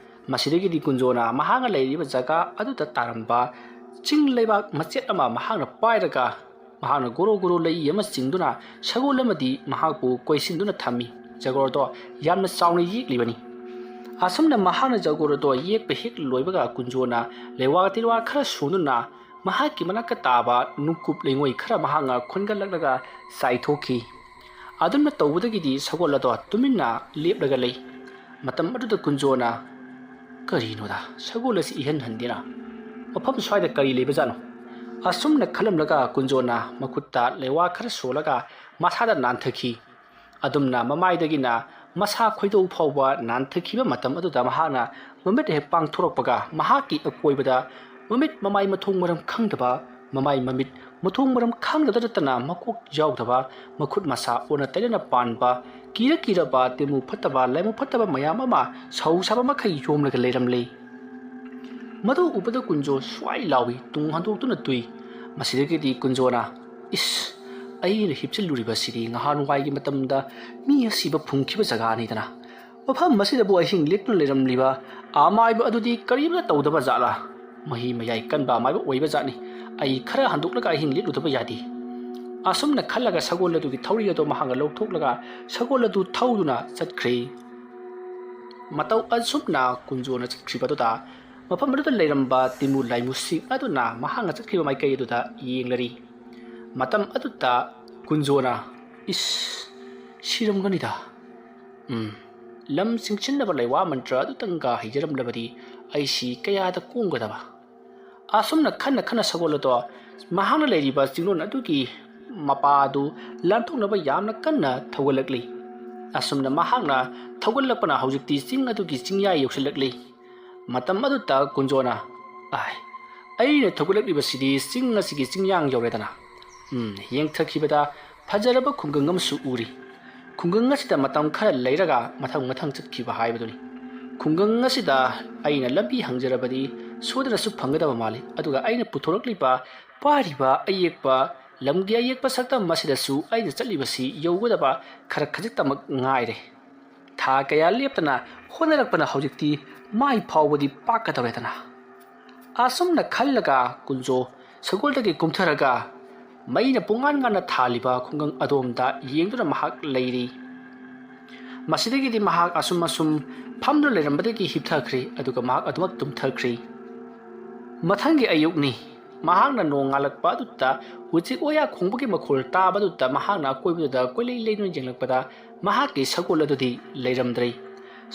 ꯃꯁꯤꯗꯒꯤꯗꯤ ꯀꯨꯟꯖꯣꯅ ꯃꯍꯥꯛꯅ ꯂꯩꯔꯤꯕ ꯖꯒꯥ ꯑꯗꯨꯗ ꯇꯥꯔꯝꯕ ꯆꯤꯡ ꯂꯩꯕꯥꯛ ꯃꯆꯦꯠ ꯑꯃ ꯃꯍꯥꯛꯅ ꯄꯥꯏꯔꯒ ꯃꯍꯥꯛꯅ ꯒꯣꯔꯣ ꯒꯣꯔꯣ ꯂꯩ ꯑꯃ ꯆꯤꯡꯗꯨꯅ ꯁꯒꯣꯜ ꯑꯃꯗꯤ ꯃꯍꯥꯛꯄꯨ ꯀꯣꯏꯁꯤꯟꯗꯨꯅ ꯊꯝꯃꯤ꯫ ꯖꯒꯣꯔꯗꯣ ꯌꯥꯝꯅ ꯆꯥꯎꯅ ꯌꯦꯛꯂꯤꯕꯅꯤ꯫ ꯑꯁꯨꯝꯅ ꯃꯍꯥꯛꯅ ꯁꯒꯣꯜ ꯑꯗꯣ ꯌꯦꯛꯄ ꯍꯦꯛ ꯂꯣꯏꯕꯒ ꯀꯨꯟꯖꯣꯅ ꯂꯩꯋꯥ ꯇꯤꯜꯋꯥ ꯈꯔ ꯁꯨꯗꯨꯅ ꯃꯍꯥꯛꯀꯤ ꯃꯅꯥꯛꯇ ꯇꯥꯕ ꯅꯨꯡꯀꯨꯞ ꯂꯩꯉꯣꯏ ꯈꯔ ꯃꯍꯥꯛꯅ ꯈꯨꯟꯒꯠꯂꯛꯂꯒ ꯆꯥꯏꯊꯣꯛꯈꯤ꯫ ꯑꯗꯨꯝꯅ ꯇꯧꯕꯗꯒꯤꯗꯤ ꯁꯒꯣꯜ ꯑꯗꯣ ꯇꯨꯃꯤꯟꯅ ꯂꯦꯞꯂꯒ ꯂꯩ꯫ ꯃꯇꯝ ꯑꯗꯨꯗ ꯀꯨꯟꯖꯣꯅ, "ꯀꯔꯤꯅꯣꯗ, ꯁꯒꯣꯜ ꯑꯁꯤ ꯏꯍꯟ ꯍꯟꯗꯦꯅ? ꯃꯐꯝ ꯁ꯭ꯋꯥꯏꯗ ꯀꯔꯤ ꯂꯩꯕꯖꯥꯠꯅꯣ?" ꯑꯁꯨꯝꯅ ꯈꯜꯂꯝꯂꯒ ꯀꯨꯟꯖꯣꯅ ꯃꯈꯨꯠꯇ ꯂꯩꯋꯥ ꯈꯔ ꯁꯣꯜꯂꯒ ꯃꯁꯥꯗ ꯅꯥꯟꯊꯈꯤ꯫ ꯑꯗꯨꯝꯅ ꯃꯃꯥꯏꯗꯒꯤꯅ ꯃꯁꯥ ꯈꯣꯏꯗꯧ ꯐꯥꯎꯕ ꯅꯥꯟꯊꯈꯤꯕ ꯃꯇꯝ ꯑꯗꯨꯗ ꯃꯍꯥꯛꯅ ꯃꯃꯤꯠ ꯍꯦꯛ ꯄꯥꯡꯊꯣꯔꯛꯄꯒ ꯃꯍꯥꯛꯀꯤ ꯑꯀꯣꯏꯕꯗ ꯃꯃꯤꯠ ꯃꯃꯥꯏ ꯃꯊꯣꯡ ꯃꯔꯝ ꯈꯪꯗꯕ, ꯃꯃꯥꯏ ꯃꯃꯤꯠ ꯃꯊꯣꯡ ꯃꯔꯝ ꯈꯪꯗꯕ ꯅꯠꯇꯅ ꯃꯀꯣꯛ ꯌꯥꯎꯗꯕ, ꯃꯈꯨꯠ ꯃꯁꯥ ꯑꯣꯟꯅ ꯇꯩꯅꯅ ꯄꯥꯟꯕ, ꯀꯤꯔ ꯀꯤꯔꯕ, ꯇꯤꯃꯨ ꯐꯠꯇꯕ, ꯂꯥꯏꯃꯨ ꯐꯠꯇꯕ ꯃꯌꯥꯝ ꯑꯃ ꯁꯧ ꯁꯥꯕ ꯃꯈꯩ ꯌꯣꯝꯂꯒ ꯂꯩꯔꯝꯂꯦ꯫ ꯃꯗꯨ ꯎꯕꯗ ꯀꯨꯟꯖꯣ ꯁ꯭ꯋꯥꯏ ꯂꯥꯎꯏ, ꯇꯨꯡ ꯍꯟꯗꯣꯛꯇꯨꯅ ꯇꯨꯏ꯫ ꯃꯁꯤꯗꯒꯤꯗꯤ ꯀꯨꯟꯖꯣꯅ, "ꯏꯁ, ꯑꯩꯅ ꯍꯤꯞꯆꯤꯜꯂꯨꯔꯤꯕꯁꯤꯗꯤ ꯉꯍꯥꯟꯋꯥꯏꯒꯤ ꯃꯇꯝꯗ ꯃꯤ ꯑꯁꯤꯕ ꯐꯨꯝꯈꯤꯕ ꯖꯒꯥꯅꯤꯗꯅ꯫ ꯃꯐꯝ ꯑꯁꯤꯗꯕꯨ ꯑꯍꯤꯡ ꯂꯦꯛꯇꯨꯅ ꯂꯩꯔꯝꯂꯤꯕ ꯑꯃꯥꯏꯕ ꯑꯗꯨꯗꯤ ꯀꯔꯤꯝꯇ ꯇꯧꯗꯕ ꯖꯥꯠꯂꯥ? ꯃꯍꯤ ꯃꯌꯥꯏ ꯀꯟꯕ ꯑꯃꯥꯏꯕ ꯑꯣꯏꯕ ꯖꯥꯠꯅꯤ꯫ ꯑꯩ ꯈꯔ ꯍꯟꯗꯣꯛꯂꯒ ꯑꯍꯤꯡ ꯂꯦꯛꯂꯨꯗꯕ ꯌꯥꯗꯦ"꯫ ꯑꯁꯨꯝꯅ ꯈꯜꯂꯒ ꯁꯒꯣꯜ ꯑꯗꯨꯒꯤ ꯊꯧꯔꯤ ꯑꯗꯨ ꯃꯍꯥꯛꯅ ꯂꯧꯊꯣꯛꯂꯒ ꯁꯒꯣꯜ ꯑꯗꯨ ꯊꯧꯗꯨꯅ ꯆꯠꯈ꯭ꯔꯦ꯫ ꯃꯇꯧ ꯑꯁꯨꯝꯅ ꯀꯨꯟꯖꯣꯅ ꯆꯠꯈ꯭ꯔꯤꯕꯗꯨꯗ ꯃꯐꯝ ꯑꯗꯨꯗ ꯂꯩꯔꯝꯕ ꯇꯤꯃꯨ ꯂꯥꯏꯃꯨꯁꯤꯡ ꯑꯗꯨꯅ ꯃꯍꯥꯛꯅ ꯆꯠꯈ꯭ꯔꯤꯕ ꯃꯥꯏꯀꯩ ꯑꯗꯨꯗ ꯌꯦꯡꯂꯔꯤ꯫ ꯃꯇꯝ ꯑꯗꯨꯗ ꯀꯨꯟꯖꯣꯅ, "ꯏꯁ, ꯁꯤꯔꯝꯒꯅꯤꯗ꯫ ꯎꯝ, ꯂꯝ ꯆꯤꯡꯁꯤꯟꯅꯕ ꯂꯩꯋꯥ ꯃꯟꯇ꯭ꯔ ꯑꯗꯨꯇꯪꯒ ꯍꯩꯖꯔꯝꯂꯕꯗꯤ ꯑꯩꯁꯤ ꯀꯌꯥꯗ ꯀꯣꯝꯒꯗꯕ"꯫ ꯑꯁꯨꯝꯅ ꯈꯟꯅ ꯈꯟꯅ ꯁꯒꯣꯜ ꯑꯗꯣ ꯃꯍꯥꯛꯅ ꯂꯩꯔꯤꯕ ꯆꯤꯡꯂꯣꯟ ꯑꯗꯨꯒꯤ ꯃꯄꯥ ꯑꯗꯨ ꯂꯥꯟꯊꯣꯛꯅꯕ ꯌꯥꯝꯅ ꯀꯟꯅ ꯊꯧꯒꯠꯂꯛꯂꯤ꯫ ꯑꯁꯨꯝꯅ ꯃꯍꯥꯛꯅ ꯊꯧꯒꯠꯂꯛꯄꯅ ꯍꯧꯖꯤꯛꯇꯤ ꯆꯤꯡ ꯑꯗꯨꯒꯤ ꯆꯤꯡꯌꯥꯏ ꯌꯧꯁꯤꯜꯂꯛꯂꯤ꯫ ꯃꯇꯝ ꯑꯗꯨꯗ ꯀꯨꯟꯖꯣꯅ, "ꯑꯥꯏ, ꯑꯩꯅ ꯊꯧꯒꯠꯂꯛꯂꯤꯕꯁꯤꯗꯤ ꯆꯤꯡ ꯑꯁꯤꯒꯤ ꯆꯤꯡꯌꯥꯡ ꯌꯧꯔꯦꯗꯅ꯫ ꯎꯝ, ꯌꯦꯡꯊꯈꯤꯕꯗ ꯐꯖꯔꯕ ꯈꯨꯡꯒꯪ ꯑꯃꯁꯨ ꯎꯔꯤ꯫ ꯈꯨꯡꯒꯪ ꯑꯁꯤꯗ ꯃꯇꯝ ꯈꯔ ꯂꯩꯔꯒ ꯃꯊꯪ ꯃꯊꯪ ꯆꯠꯈꯤꯕ ꯍꯥꯏꯕꯗꯨꯅꯤ꯫ ꯈꯨꯡꯒꯪ ꯑꯁꯤꯗ ꯑꯩꯅ ꯂꯝꯕꯤ ꯍꯪꯖꯔꯕꯗꯤ ꯁꯣꯏꯗꯅꯁꯨ ꯐꯪꯒꯗꯕ ꯃꯥꯜꯂꯤ꯫ ꯑꯗꯨꯒ ꯑꯩꯅ ꯄꯨꯊꯣꯔꯛꯂꯤꯕ, ꯄꯥꯏꯔꯤꯕ ꯑꯌꯦꯛꯄ, ꯂꯝꯒꯤ ꯑꯌꯦꯛꯄ ꯁꯛꯇꯝ ꯑꯁꯤꯗꯁꯨ ꯑꯩꯅ ꯆꯠꯂꯤꯕꯁꯤ ꯌꯧꯒꯗꯕ ꯈꯔ ꯈꯖꯤꯛꯇꯃꯛ ꯉꯥꯏꯔꯦ꯫ ꯊꯥ ꯀꯌꯥ ꯂꯦꯞꯇꯅ ꯍꯣꯠꯅꯔꯛꯄꯅ ꯍꯧꯖꯤꯛꯇꯤ ꯃꯥꯏ ꯐꯥꯎꯕꯗꯤ ꯄꯥꯛꯀꯗꯧꯔꯦꯗꯅ"꯫ ꯑꯁꯨꯝꯅ ꯈꯜꯂꯒ ꯀꯨꯟꯖꯣ ꯁꯒꯣꯜꯗꯒꯤ ꯀꯨꯝꯊꯔꯒ ꯃꯩꯅ ꯄꯨꯡꯉꯥꯟ ꯉꯥꯟꯅ ꯊꯥꯜꯂꯤꯕ ꯈꯨꯡꯒꯪ ꯑꯗꯣꯝꯗ ꯌꯦꯡꯗꯨꯅ ꯃꯍꯥꯛ ꯂꯩꯔꯤ꯫ ꯃꯁꯤꯗꯒꯤꯗꯤ ꯃꯍꯥꯛ ꯑꯁꯨꯝ ꯑꯁꯨꯝ ꯐꯝꯗꯨꯅ ꯂꯩꯔꯝꯕꯗꯒꯤ ꯍꯤꯞꯊꯈ꯭ꯔꯦ, ꯑꯗꯨꯒ ꯃꯍꯥꯛ ꯑꯗꯨꯃꯛ ꯇꯨꯝꯊꯈ꯭ꯔꯦ꯫ ꯃꯊꯪꯒꯤ ꯑꯌꯨꯛꯅꯤ꯫ ꯃꯍꯥꯛꯅ ꯅꯣꯡꯉꯥꯜꯂꯛꯄ ꯑꯗꯨꯗ ꯎꯆꯦꯛ ꯋꯥꯌꯥ ꯈꯣꯡꯕꯒꯤ ꯃꯈꯣꯜ ꯇꯥꯕꯗꯨꯗ ꯃꯍꯥꯛꯅ ꯑꯀꯣꯏꯕꯗꯨꯗ ꯀꯣꯏꯂꯩ ꯂꯩꯗꯨꯅ ꯌꯦꯡꯂꯛꯄꯗ ꯃꯍꯥꯛꯀꯤ ꯁꯒꯣꯜ ꯑꯗꯨꯗꯤ ꯂꯩꯔꯝꯗ꯭ꯔꯦ꯫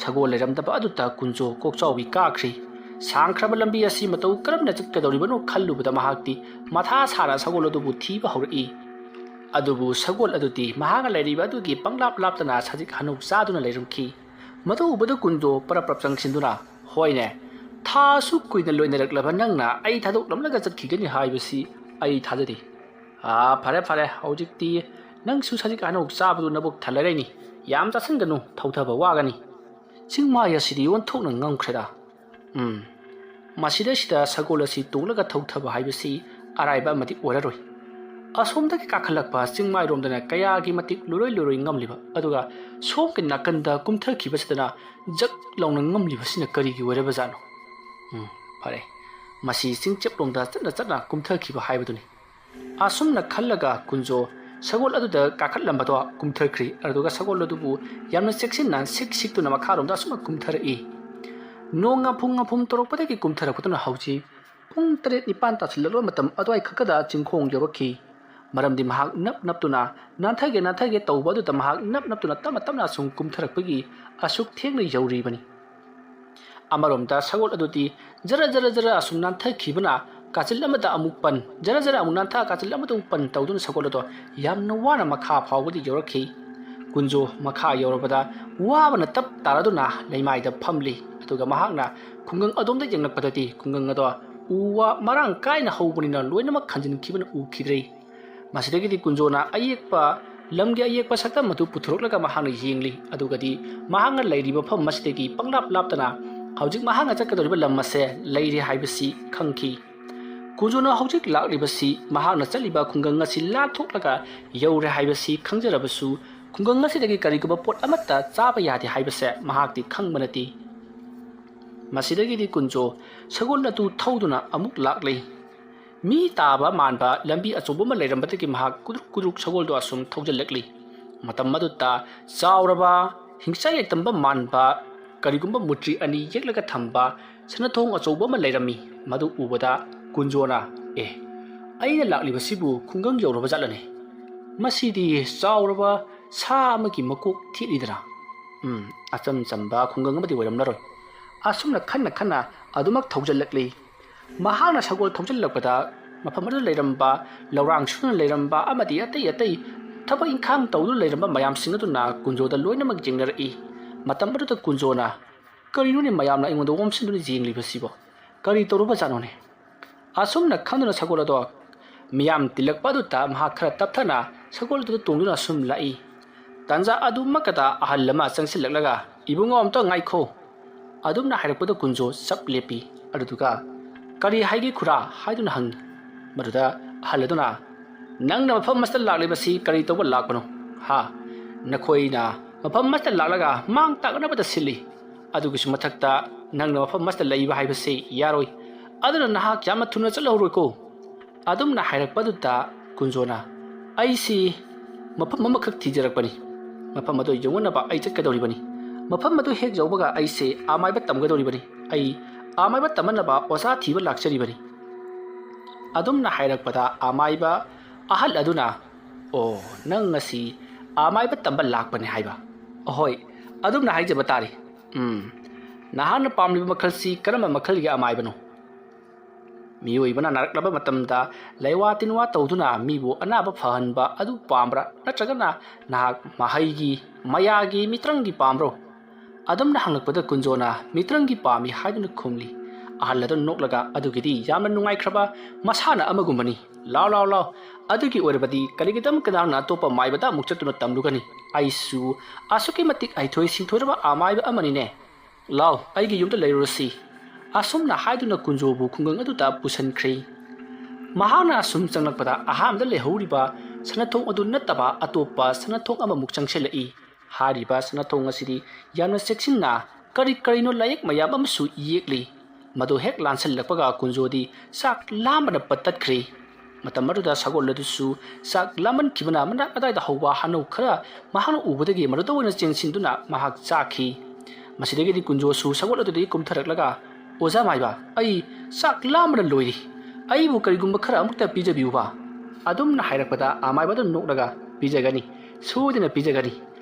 ꯁꯒꯣꯜ ꯂꯩꯔꯝꯗꯕ ꯑꯗꯨꯗ ꯀꯨꯟꯖꯣ ꯀꯣꯛꯆꯥꯎꯕꯤ ꯀꯥꯈ꯭ꯔꯦ꯫ ꯁꯥꯡꯈ꯭ꯔꯕ ꯂꯝꯕꯤ ꯑꯁꯤ ꯃꯇꯧ ꯀꯔꯝꯅ ꯆꯠꯀꯗꯧꯔꯤꯕꯅꯣ ꯈꯜꯂꯨꯕꯗ ꯃꯍꯥꯛꯇꯤ ꯃꯊꯥ ꯁꯥꯅ ꯁꯒꯣꯜ ꯑꯗꯨꯕꯨ ꯊꯤꯕ ꯍꯧꯔꯛꯏ꯫ ꯑꯗꯨꯕꯨ ꯁꯒꯣꯜ ꯑꯗꯨꯗꯤ ꯃꯍꯥꯛꯅ ꯂꯩꯔꯤꯕ ꯑꯗꯨꯒꯤ ꯄꯪꯂꯥꯞ ꯂꯥꯞꯇꯅ ꯁꯖꯤꯛ ꯍꯅꯧ ꯆꯥꯗꯨꯅ ꯂꯩꯔꯝꯈꯤ꯫ ꯃꯗꯨ ꯎꯕꯗ ꯀꯨꯟꯖꯣ ꯄꯔꯞ ꯄꯔꯞ ꯆꯪꯁꯤꯟꯗꯨꯅ, "ꯍꯣꯏꯅꯦ, ꯊꯥ ꯑꯁꯨꯛ ꯀꯨꯏꯅ ꯂꯣꯏꯅꯔꯛꯂꯕ ꯅꯪꯅ ꯑꯩ ꯊꯥꯗꯣꯛꯂꯝꯂꯒ ꯆꯠꯈꯤꯒꯅꯤ ꯍꯥꯏꯕꯁꯤ ꯑꯩ ꯊꯥꯖꯗꯦ꯫ ꯑꯥ, ꯐꯔꯦ, ꯐꯔꯦ, ꯍꯧꯖꯤꯛꯇꯤ ꯅꯪꯁꯨ ꯁꯖꯤꯛ ꯍꯅꯧ ꯆꯥꯕꯗꯨ ꯅꯕꯨꯛ ꯊꯜꯂꯔꯣꯏꯅꯤ꯫ ꯌꯥꯝ ꯆꯥꯁꯤꯟꯒꯅꯨ, ꯊꯧꯊꯕ ꯋꯥꯒꯅꯤ꯫" ꯆꯤꯡꯃꯥꯏ ꯑꯁꯤꯗꯤ ꯑꯣꯟꯊꯣꯛꯅ ꯉꯝꯈ꯭ꯔꯦꯗ꯫ ꯎꯝ, ꯃꯁꯤꯗꯩꯁꯤꯗ ꯁꯒꯣꯜ ꯑꯁꯤ ꯇꯣꯡꯂꯒ ꯊꯧꯊꯕ ꯍꯥꯏꯕꯁꯤ ꯑꯔꯥꯏꯕ ꯑꯃꯗꯤ ꯑꯣꯏꯔꯔꯣꯏ꯫ ꯑꯁꯣꯝꯗꯒꯤ ꯀꯥꯈꯠꯂꯛꯄ ꯆꯤꯡꯃꯥꯏꯔꯣꯝꯗꯅ ꯀꯌꯥꯒꯤ ꯃꯇꯤꯛ ꯂꯨꯔꯣꯏ ꯂꯨꯔꯣꯏ ꯉꯝꯂꯤꯕ, ꯑꯗꯨꯒ ꯁꯣꯝꯒꯤ ꯅꯥꯀꯟꯗ ꯀꯨꯝꯊꯈꯤꯕꯁꯤꯗꯅ ꯖꯛ ꯂꯥꯎꯅ ꯉꯝꯂꯤꯕꯁꯤꯅ ꯀꯔꯤꯒꯤ ꯑꯣꯏꯔꯕꯖꯥꯠꯅꯣ? ꯎꯝ, ꯐꯔꯦ, ꯃꯁꯤ ꯆꯤꯡꯆꯦꯞꯂꯣꯝꯗ ꯆꯠꯅ ꯆꯠꯅ ꯀꯨꯝꯊꯈꯤꯕ ꯍꯥꯏꯕꯗꯨꯅꯤ꯫ ꯑꯁꯨꯝꯅ ꯈꯜꯂꯒ ꯀꯨꯟꯖꯣ ꯁꯒꯣꯜ ꯑꯗꯨꯗ ꯀꯥꯈꯠꯂꯝꯕꯗꯣ ꯀꯨꯝꯊꯈ꯭ꯔꯤ, ꯑꯗꯨꯒ ꯁꯒꯣꯜ ꯑꯗꯨꯕꯨ ꯌꯥꯝꯅ ꯆꯦꯛꯁꯤꯟꯅ ꯁꯤꯛ ꯁꯤꯛꯇꯨꯅ ꯃꯈꯥꯔꯣꯝꯗ ꯑꯁꯨꯝꯅ ꯀꯨꯝꯊꯔꯛꯏ꯫ ꯅꯣꯡ ꯉꯥꯐꯨꯡ ꯉꯥꯐꯨꯡ ꯇꯧꯔꯛꯄꯗꯒꯤ ꯀꯨꯝꯊꯔꯛꯄꯗꯨꯅ ꯍꯧꯖꯤꯛ ꯄꯨꯡ ꯇꯔꯦꯠ ꯅꯤꯄꯥꯟ ꯇꯥꯁꯤꯜꯂꯛꯂꯕ ꯃꯇꯝ ꯑꯗꯨꯋꯥꯏ ꯈꯛꯇꯗ ꯆꯤꯡꯈꯣꯡ ꯌꯧꯔꯛꯈꯤ꯫ ꯃꯔꯝꯗꯤ ꯃꯍꯥꯛ ꯅꯞ ꯅꯞꯇꯨꯅ ꯅꯥꯟꯊꯒꯦ ꯅꯥꯟꯊꯒꯦ ꯇꯧꯕ ꯑꯗꯨꯗ ꯃꯍꯥꯛ ꯅꯞ ꯅꯞꯇꯨꯅ ꯇꯞꯅ ꯇꯞꯅ ꯑꯁꯨꯝ ꯀꯨꯝꯊꯔꯛꯄꯒꯤ ꯑꯁꯨꯛ ꯊꯦꯡꯅ ꯌꯧꯔꯤꯕꯅꯤ꯫ ꯑꯃꯔꯣꯝꯗ ꯁꯒꯣꯜ ꯑꯗꯨꯗꯤ ꯖꯔ ꯖꯔ ꯖꯔ ꯑꯁꯨꯝ ꯅꯥꯟꯊꯈꯤꯕꯅ ꯀꯥꯆꯤꯜ ꯑꯃꯗ ꯑꯃꯨꯛ ꯄꯟ, ꯖꯔ ꯖꯔ ꯑꯃꯨꯛ ꯅꯥꯟꯊ ꯀꯥꯆꯤꯜ ꯑꯃꯗ ꯑꯃꯨꯛ ꯄꯟ ꯇꯧꯗꯨꯅ ꯁꯒꯣꯜ ꯑꯗꯣ ꯌꯥꯝꯅ ꯋꯥꯅ ꯃꯈꯥ ꯐꯥꯎꯕꯗ ꯌꯧꯔꯛꯈꯤ꯫ ꯀꯨꯟꯖꯣ ꯃꯈꯥ ꯌꯧꯔꯕꯗ ꯋꯥꯕꯅ ꯇꯞ ꯇꯥꯔꯗꯨꯅ ꯂꯩꯃꯥꯏꯗ ꯐꯝꯂꯤ, ꯑꯗꯨꯒ ꯃꯍꯥꯛꯅ ꯈꯨꯡꯒꯪ ꯑꯗꯣꯝꯗ ꯌꯦꯡꯂꯛꯄꯗꯗꯤ ꯈꯨꯡꯒꯪ ꯑꯗꯣ ꯎ ꯋꯥ ꯃꯔꯥꯡ ꯀꯥꯏꯅ ꯍꯧꯕꯅꯤꯅ ꯂꯣꯏꯅꯃꯛ ꯈꯟꯖꯤꯟꯈꯤꯕꯅ ꯎꯈꯤꯗ꯭ꯔꯦ꯫ ꯃꯁꯤꯗꯒꯤꯗꯤ ꯀꯨꯟꯖꯣꯅ ꯑꯌꯦꯛꯄ, ꯂꯝꯒꯤ ꯑꯌꯦꯛꯄ ꯁꯛꯇꯝ ꯑꯗꯨ ꯄꯨꯊꯣꯔꯛꯂꯒ ꯃꯍꯥꯛꯅ ꯌꯦꯡꯂꯤ꯫ ꯑꯗꯨꯒꯗꯤ ꯃꯍꯥꯛꯅ ꯂꯩꯔꯤꯕ ꯃꯐꯝ ꯑꯁꯤꯗꯒꯤ ꯄꯪꯂꯥꯞ ꯂꯥꯞꯇꯅ ꯍꯧꯖꯤꯛ ꯃꯍꯥꯛꯅ ꯆꯠꯀꯗꯧꯔꯤꯕ ꯂꯝ ꯑꯁꯦ ꯂꯩꯔꯦ ꯍꯥꯏꯕꯁꯤ ꯈꯪꯈꯤ꯫ ꯀꯨꯟꯖꯣꯅ ꯍꯧꯖꯤꯛ ꯂꯥꯛꯂꯤꯕꯁꯤ ꯃꯍꯥꯛꯅ ꯆꯠꯂꯤꯕ ꯈꯨꯡꯒꯪ ꯑꯁꯤ ꯂꯥꯟꯊꯣꯛꯂꯒ ꯌꯧꯔꯦ ꯍꯥꯏꯕꯁꯤ ꯈꯪꯖꯔꯕꯁꯨ, ꯈꯨꯡꯒꯪ ꯑꯁꯤꯗꯒꯤ ꯀꯔꯤꯒꯨꯝꯕ ꯄꯣꯠ ꯑꯃꯠꯇ ꯆꯥꯕ ꯌꯥꯗꯦ ꯍꯥꯏꯕꯁꯦ ꯃꯍꯥꯛꯇꯤ ꯈꯪꯕ ꯅꯠꯇꯦ꯫ ꯃꯁꯤꯗꯒꯤꯗꯤ ꯀꯨꯟꯖꯣ ꯁꯒꯣꯜ ꯑꯗꯨ ꯊꯧꯗꯨꯅ ꯑꯃꯨꯛ ꯂꯥꯛꯂꯤ꯫ ꯃꯤ ꯇꯥꯕ ꯃꯥꯟꯕ ꯂꯝꯕꯤ ꯑꯆꯧꯕ ꯑꯃ ꯂꯩꯔꯝꯕꯗꯒꯤ ꯃꯍꯥꯛ ꯀꯨꯗ꯭ꯔꯨꯛ ꯀꯨꯗ꯭ꯔꯨꯛ ꯁꯒꯣꯜꯗꯣ ꯑꯁꯨꯝ ꯊꯧꯖꯤꯜꯂꯛꯂꯤ꯫ ꯃꯇꯝ ꯑꯗꯨꯗ ꯆꯥꯎꯔꯕ ꯍꯤꯡꯆꯥꯏ ꯂꯩꯇꯝꯕ ꯃꯥꯟꯕ ꯀꯔꯤꯒꯨꯝꯕ ꯃꯨꯔꯇꯤ ꯑꯅꯤ ꯌꯦꯛꯂꯒ ꯊꯝꯕ ꯁꯅꯥꯊꯣꯡ ꯑꯆꯧꯕ ꯑꯃ ꯂꯩꯔꯝꯃꯤ꯫ ꯃꯗꯨ ꯎꯕꯗ ꯀꯨꯟꯖꯣꯅ, "ꯑꯦ, ꯑꯩꯅ ꯂꯥꯛꯂꯤꯕꯁꯤꯕꯨ ꯈꯨꯡꯒꯪ ꯌꯧꯔꯕ ꯖꯥꯠꯂꯅꯦ? ꯃꯁꯤꯗꯤ ꯆꯥꯎꯔꯕ ꯁꯥ ꯑꯃꯒꯤ ꯃꯀꯣꯛ ꯊꯦꯠꯂꯤꯗꯅ꯫ ꯎꯝ, ꯑꯆꯝ ꯆꯝꯕ ꯈꯨꯡꯒꯪ ꯑꯃꯗꯤ ꯑꯣꯏꯔꯝꯂꯔꯣꯏ"꯫ ꯑꯁꯨꯝꯅ ꯈꯟꯅ ꯈꯟꯅ ꯑꯗꯨꯃꯛ ꯊꯧꯖꯤꯜꯂꯛꯂꯤ꯫ ꯃꯍꯥꯛꯅ ꯁꯒꯣꯜ ꯊꯧꯖꯤꯜꯂꯛꯄꯗ ꯃꯐꯝ ꯑꯗꯨꯗ ꯂꯩꯔꯝꯕ, ꯂꯧꯔꯥꯡ ꯁꯨꯗꯨꯅ ꯂꯩꯔꯝꯕ ꯑꯃꯗꯤ ꯑꯇꯩ ꯑꯇꯩ ꯊꯕꯛ ꯏꯪꯈꯥꯡ ꯇꯧꯗꯨꯅ ꯂꯩꯔꯝꯕ ꯃꯌꯥꯝꯁꯤꯡ ꯑꯗꯨꯅ ꯀꯨꯟꯖꯣꯗ ꯂꯣꯏꯅꯃꯛ ꯌꯦꯡꯅꯔꯛꯏ꯫ ꯃꯇꯝ ꯑꯗꯨꯗ ꯀꯨꯟꯖꯣꯅ, "ꯀꯔꯤꯅꯣꯅꯦ ꯃꯌꯥꯝꯅ ꯑꯩꯉꯣꯟꯗ ꯑꯣꯝꯁꯤꯟꯗꯨꯅ ꯌꯦꯡꯂꯤꯕꯁꯤꯕꯣ? ꯀꯔꯤ ꯇꯧꯔꯨꯕꯖꯥꯠꯅꯣꯅꯦ?" ꯑꯁꯨꯝꯅ ꯈꯟꯗꯨꯅ ꯁꯒꯣꯜ ꯑꯗꯣ ꯃꯤꯌꯥꯝ ꯇꯤꯜꯂꯛꯄ ꯑꯗꯨꯗ ꯃꯍꯥꯛ ꯈꯔ ꯇꯞꯊꯅ ꯁꯒꯣꯜ ꯑꯗꯨꯗ ꯇꯣꯡꯗꯨꯅ ꯑꯁꯨꯝ ꯂꯥꯛꯏ꯫ ꯇꯥꯟꯖꯥ ꯑꯗꯨꯃꯛꯇꯗ ꯑꯍꯜ ꯑꯃ ꯆꯪꯁꯤꯜꯂꯛꯂꯒ, "ꯏꯕꯨꯡꯉꯣ, ꯑꯝꯇ ꯉꯥꯏꯈꯣ"꯫ ꯑꯗꯨꯝꯅ ꯍꯥꯏꯔꯛꯄꯗ ꯀꯨꯟꯖꯣ ꯆꯞ ꯂꯦꯞꯄꯤ꯫ ꯑꯗꯨꯗꯨꯒ, "ꯀꯔꯤ ꯍꯥꯏꯒꯦ ꯈꯨꯔꯥ?" ꯍꯥꯏꯗꯨꯅ ꯍꯪꯉꯤ꯫ ꯃꯗꯨꯗ ꯑꯍꯜ ꯑꯗꯨꯅ, "ꯅꯪꯅ ꯃꯐꯝ ꯑꯁꯤꯗ ꯂꯥꯛꯂꯤꯕꯁꯤ ꯀꯔꯤ ꯇꯧꯕ ꯂꯥꯛꯄꯅꯣ? ꯍꯥ? ꯅꯈꯣꯏꯅ ꯃꯐꯝ ꯑꯁꯤꯗ ꯂꯥꯛꯂꯒ ꯃꯥꯡ ꯇꯥꯛꯅꯕꯗ ꯁꯤꯜꯂꯤ꯫ ꯑꯗꯨꯒꯤꯁꯨ ꯃꯊꯛꯇ ꯅꯪꯅ ꯃꯐꯝ ꯑꯁꯤꯗ ꯂꯩꯕ ꯍꯥꯏꯕꯁꯤ ꯌꯥꯔꯣꯏ꯫ ꯑꯗꯨꯅ ꯅꯍꯥꯛ ꯌꯥꯝꯅ ꯊꯨꯅ ꯆꯠꯍꯧꯔꯣꯏꯀꯣ"꯫ ꯑꯗꯨꯝꯅ ꯍꯥꯏꯔꯛꯄꯗꯨꯗ ꯀꯨꯟꯖꯣꯅ, "ꯑꯩꯁꯤ ꯃꯐꯝ ꯑꯃꯈꯛ ꯊꯤꯖꯔꯛꯄꯅꯤ꯫ ꯃꯐꯝ ꯑꯗꯨ ꯌꯧꯅꯅꯕ ꯑꯩ ꯆꯠꯀꯗꯧꯔꯤꯕꯅꯤ꯫ ꯃꯐꯝ ꯑꯗꯨ ꯍꯦꯛ ꯌꯧꯕꯒ ꯑꯩꯁꯦ ꯑꯃꯥꯏꯕ ꯇꯝꯒꯗꯧꯔꯤꯕꯅꯤ꯫ ꯑꯩ ꯑꯃꯥꯏꯕ ꯇꯝꯅꯅꯕ ꯑꯣꯖꯥ ꯊꯤꯕ ꯂꯥꯛꯆꯔꯤꯕꯅꯤ"꯫ ꯑꯗꯨꯝꯅ ꯍꯥꯏꯔꯛꯄꯗ ꯑꯃꯥꯏꯕ ꯑꯍꯜ ꯑꯗꯨꯅ, "ꯑꯣ, ꯅꯪ ꯉꯁꯤ ꯑꯃꯥꯏꯕ ꯇꯝꯕ ꯂꯥꯛꯄꯅꯤ ꯍꯥꯏꯕ? ꯑꯍꯣꯏ, ꯑꯗꯨꯝꯅ ꯍꯥꯏꯖꯕ ꯇꯥꯔꯦ꯫ ꯎꯝ, ꯅꯍꯥꯛꯅ ꯄꯥꯝꯂꯤꯕ ꯃꯈꯜꯁꯤ ꯀꯔꯝꯕ ꯃꯈꯜꯒꯤ ꯑꯃꯥꯏꯕꯅꯣ? ꯃꯤꯑꯣꯏꯕꯅ ꯅꯥꯔꯛꯂꯕ ꯃꯇꯝꯗ ꯂꯩꯋꯥ ꯇꯤꯟꯋꯥ ꯇꯧꯗꯨꯅ ꯃꯤꯕꯨ ꯑꯅꯥꯕ ꯐꯍꯟꯕ ꯑꯗꯨ ꯄꯥꯝꯕ꯭ꯔꯥ? ꯅꯠꯇ꯭ꯔꯒꯅ ꯅꯍꯥꯛ ꯃꯍꯩꯒꯤ, ꯃꯌꯥꯒꯤ, ꯃꯤꯇ꯭ꯔꯪꯒꯤ ꯄꯥꯝꯕ꯭ꯔꯣ?" ꯑꯗꯨꯝꯅ ꯍꯪꯂꯛꯄꯗ ꯀꯨꯟꯖꯣꯅ ꯃꯤꯇ꯭ꯔꯪꯒꯤ ꯄꯥꯝꯃꯤ ꯍꯥꯏꯗꯨꯅ ꯈꯨꯝꯂꯤ꯫ ꯑꯍꯜ ꯑꯗꯨꯅ ꯅꯣꯛꯂꯒ, "ꯑꯗꯨꯒꯤꯗꯤ ꯌꯥꯝꯅ ꯅꯨꯡꯉꯥꯏꯈ꯭ꯔꯕ ꯃꯁꯥꯟꯅ ꯑꯃꯒꯨꯝꯕꯅꯤ꯫ ꯂꯥꯎ, ꯂꯥꯎ, ꯂꯥꯎ꯫ ꯑꯗꯨꯒꯤ ꯑꯣꯏꯔꯕꯗꯤ ꯀꯔꯤꯒꯤꯗꯃꯛꯇ ꯅꯍꯥꯛꯅ ꯑꯇꯣꯞꯄ ꯃꯥꯏꯕꯗ ꯑꯃꯨꯛ ꯆꯠꯇꯨꯅ ꯇꯝꯂꯨꯒꯅꯤ? ꯑꯩꯁꯨ ꯑꯁꯨꯛꯀꯤ ꯃꯇꯤꯛ ꯍꯩꯊꯣꯏ ꯁꯤꯡꯊꯣꯏꯔꯕ ꯑꯃꯥꯏꯕ ꯑꯃꯅꯤꯅꯦ꯫ ꯂꯥꯎ, ꯑꯩꯒꯤ ꯌꯨꯝꯗ ꯂꯩꯔꯨꯔꯁꯤ"꯫ ꯑꯁꯨꯝꯅ ꯍꯥꯏꯗꯨꯅ ꯀꯨꯟꯖꯣꯕꯨ ꯈꯨꯡꯒꯪ ꯑꯗꯨꯗ ꯄꯨꯁꯤꯟꯈ꯭ꯔꯦ꯫ ꯃꯍꯥꯛꯅ ꯑꯁꯨꯝ ꯆꯪꯂꯛꯄꯗ ꯑꯍꯥꯟꯕꯗ ꯂꯩꯍꯧꯔꯤꯕ ꯁꯅꯥꯊꯣꯡ ꯑꯗꯨ ꯅꯠꯇꯕ ꯑꯇꯣꯞꯄ ꯁꯅꯥꯊꯣꯡ ꯑꯃꯃꯨꯛ ꯆꯪꯁꯤꯜꯂꯛꯏ꯫ ꯍꯥꯏꯔꯤꯕ ꯁꯅꯥꯊꯣꯡ ꯑꯁꯤꯗꯤ ꯌꯥꯝꯅ ꯆꯦꯛꯁꯤꯟꯅ ꯀꯔꯤ ꯀꯔꯤꯅꯣ ꯂꯥꯏꯌꯦꯛ ꯃꯌꯥꯝ ꯑꯃꯁꯨ ꯌꯦꯛꯂꯤ꯫ ꯃꯗꯨ ꯍꯦꯛ ꯂꯥꯟꯁꯤꯜꯂꯛꯄꯒ ꯀꯨꯟꯖꯣꯗꯤ ꯆꯥꯛ ꯂꯥꯝꯕꯅ ꯄꯠꯇꯠꯈ꯭ꯔꯦ꯫ ꯃꯇꯝ ꯑꯗꯨꯗ ꯁꯒꯣꯜ ꯑꯗꯨꯁꯨ ꯆꯥꯛ ꯂꯥꯝꯃꯟꯈꯤꯕꯅ ꯃꯅꯥꯛ ꯑꯗꯥꯏꯗ ꯍꯧꯕ ꯍꯅꯧ ꯈꯔ ꯃꯍꯥꯛꯅ ꯎꯕꯗꯒꯤ ꯃꯗꯨꯗ ꯑꯣꯏꯅ ꯆꯦꯟꯁꯤꯟꯗꯨꯅ ꯃꯍꯥꯛ ꯆꯥꯈꯤ꯫ ꯃꯁꯤꯗꯒꯤꯗꯤ ꯀꯨꯟꯖꯣꯁꯨ ꯁꯒꯣꯜ ꯑꯗꯨꯗꯒꯤ ꯀꯨꯝꯊꯔꯛꯂꯒ, "ꯑꯣꯖꯥ ꯃꯥꯏꯕ, ꯑꯩ ꯆꯥꯛ ꯂꯥꯝꯕꯅ ꯂꯣꯏꯔꯤ꯫ ꯑꯩꯕꯨ ꯀꯔꯤꯒꯨꯝꯕ ꯈꯔ ꯑꯃꯨꯛꯇ ꯄꯤꯖꯕꯤꯌꯨꯕ?" ꯑꯗꯨꯝꯅ ꯍꯥꯏꯔꯛꯄꯗ ꯑꯃꯥꯏꯕ ꯑꯗꯨ ꯅꯣꯛꯂꯒ, "ꯄꯤꯖꯒꯅꯤ, ꯁꯣꯏꯗꯅ ꯄꯤꯖꯒꯅꯤ꯫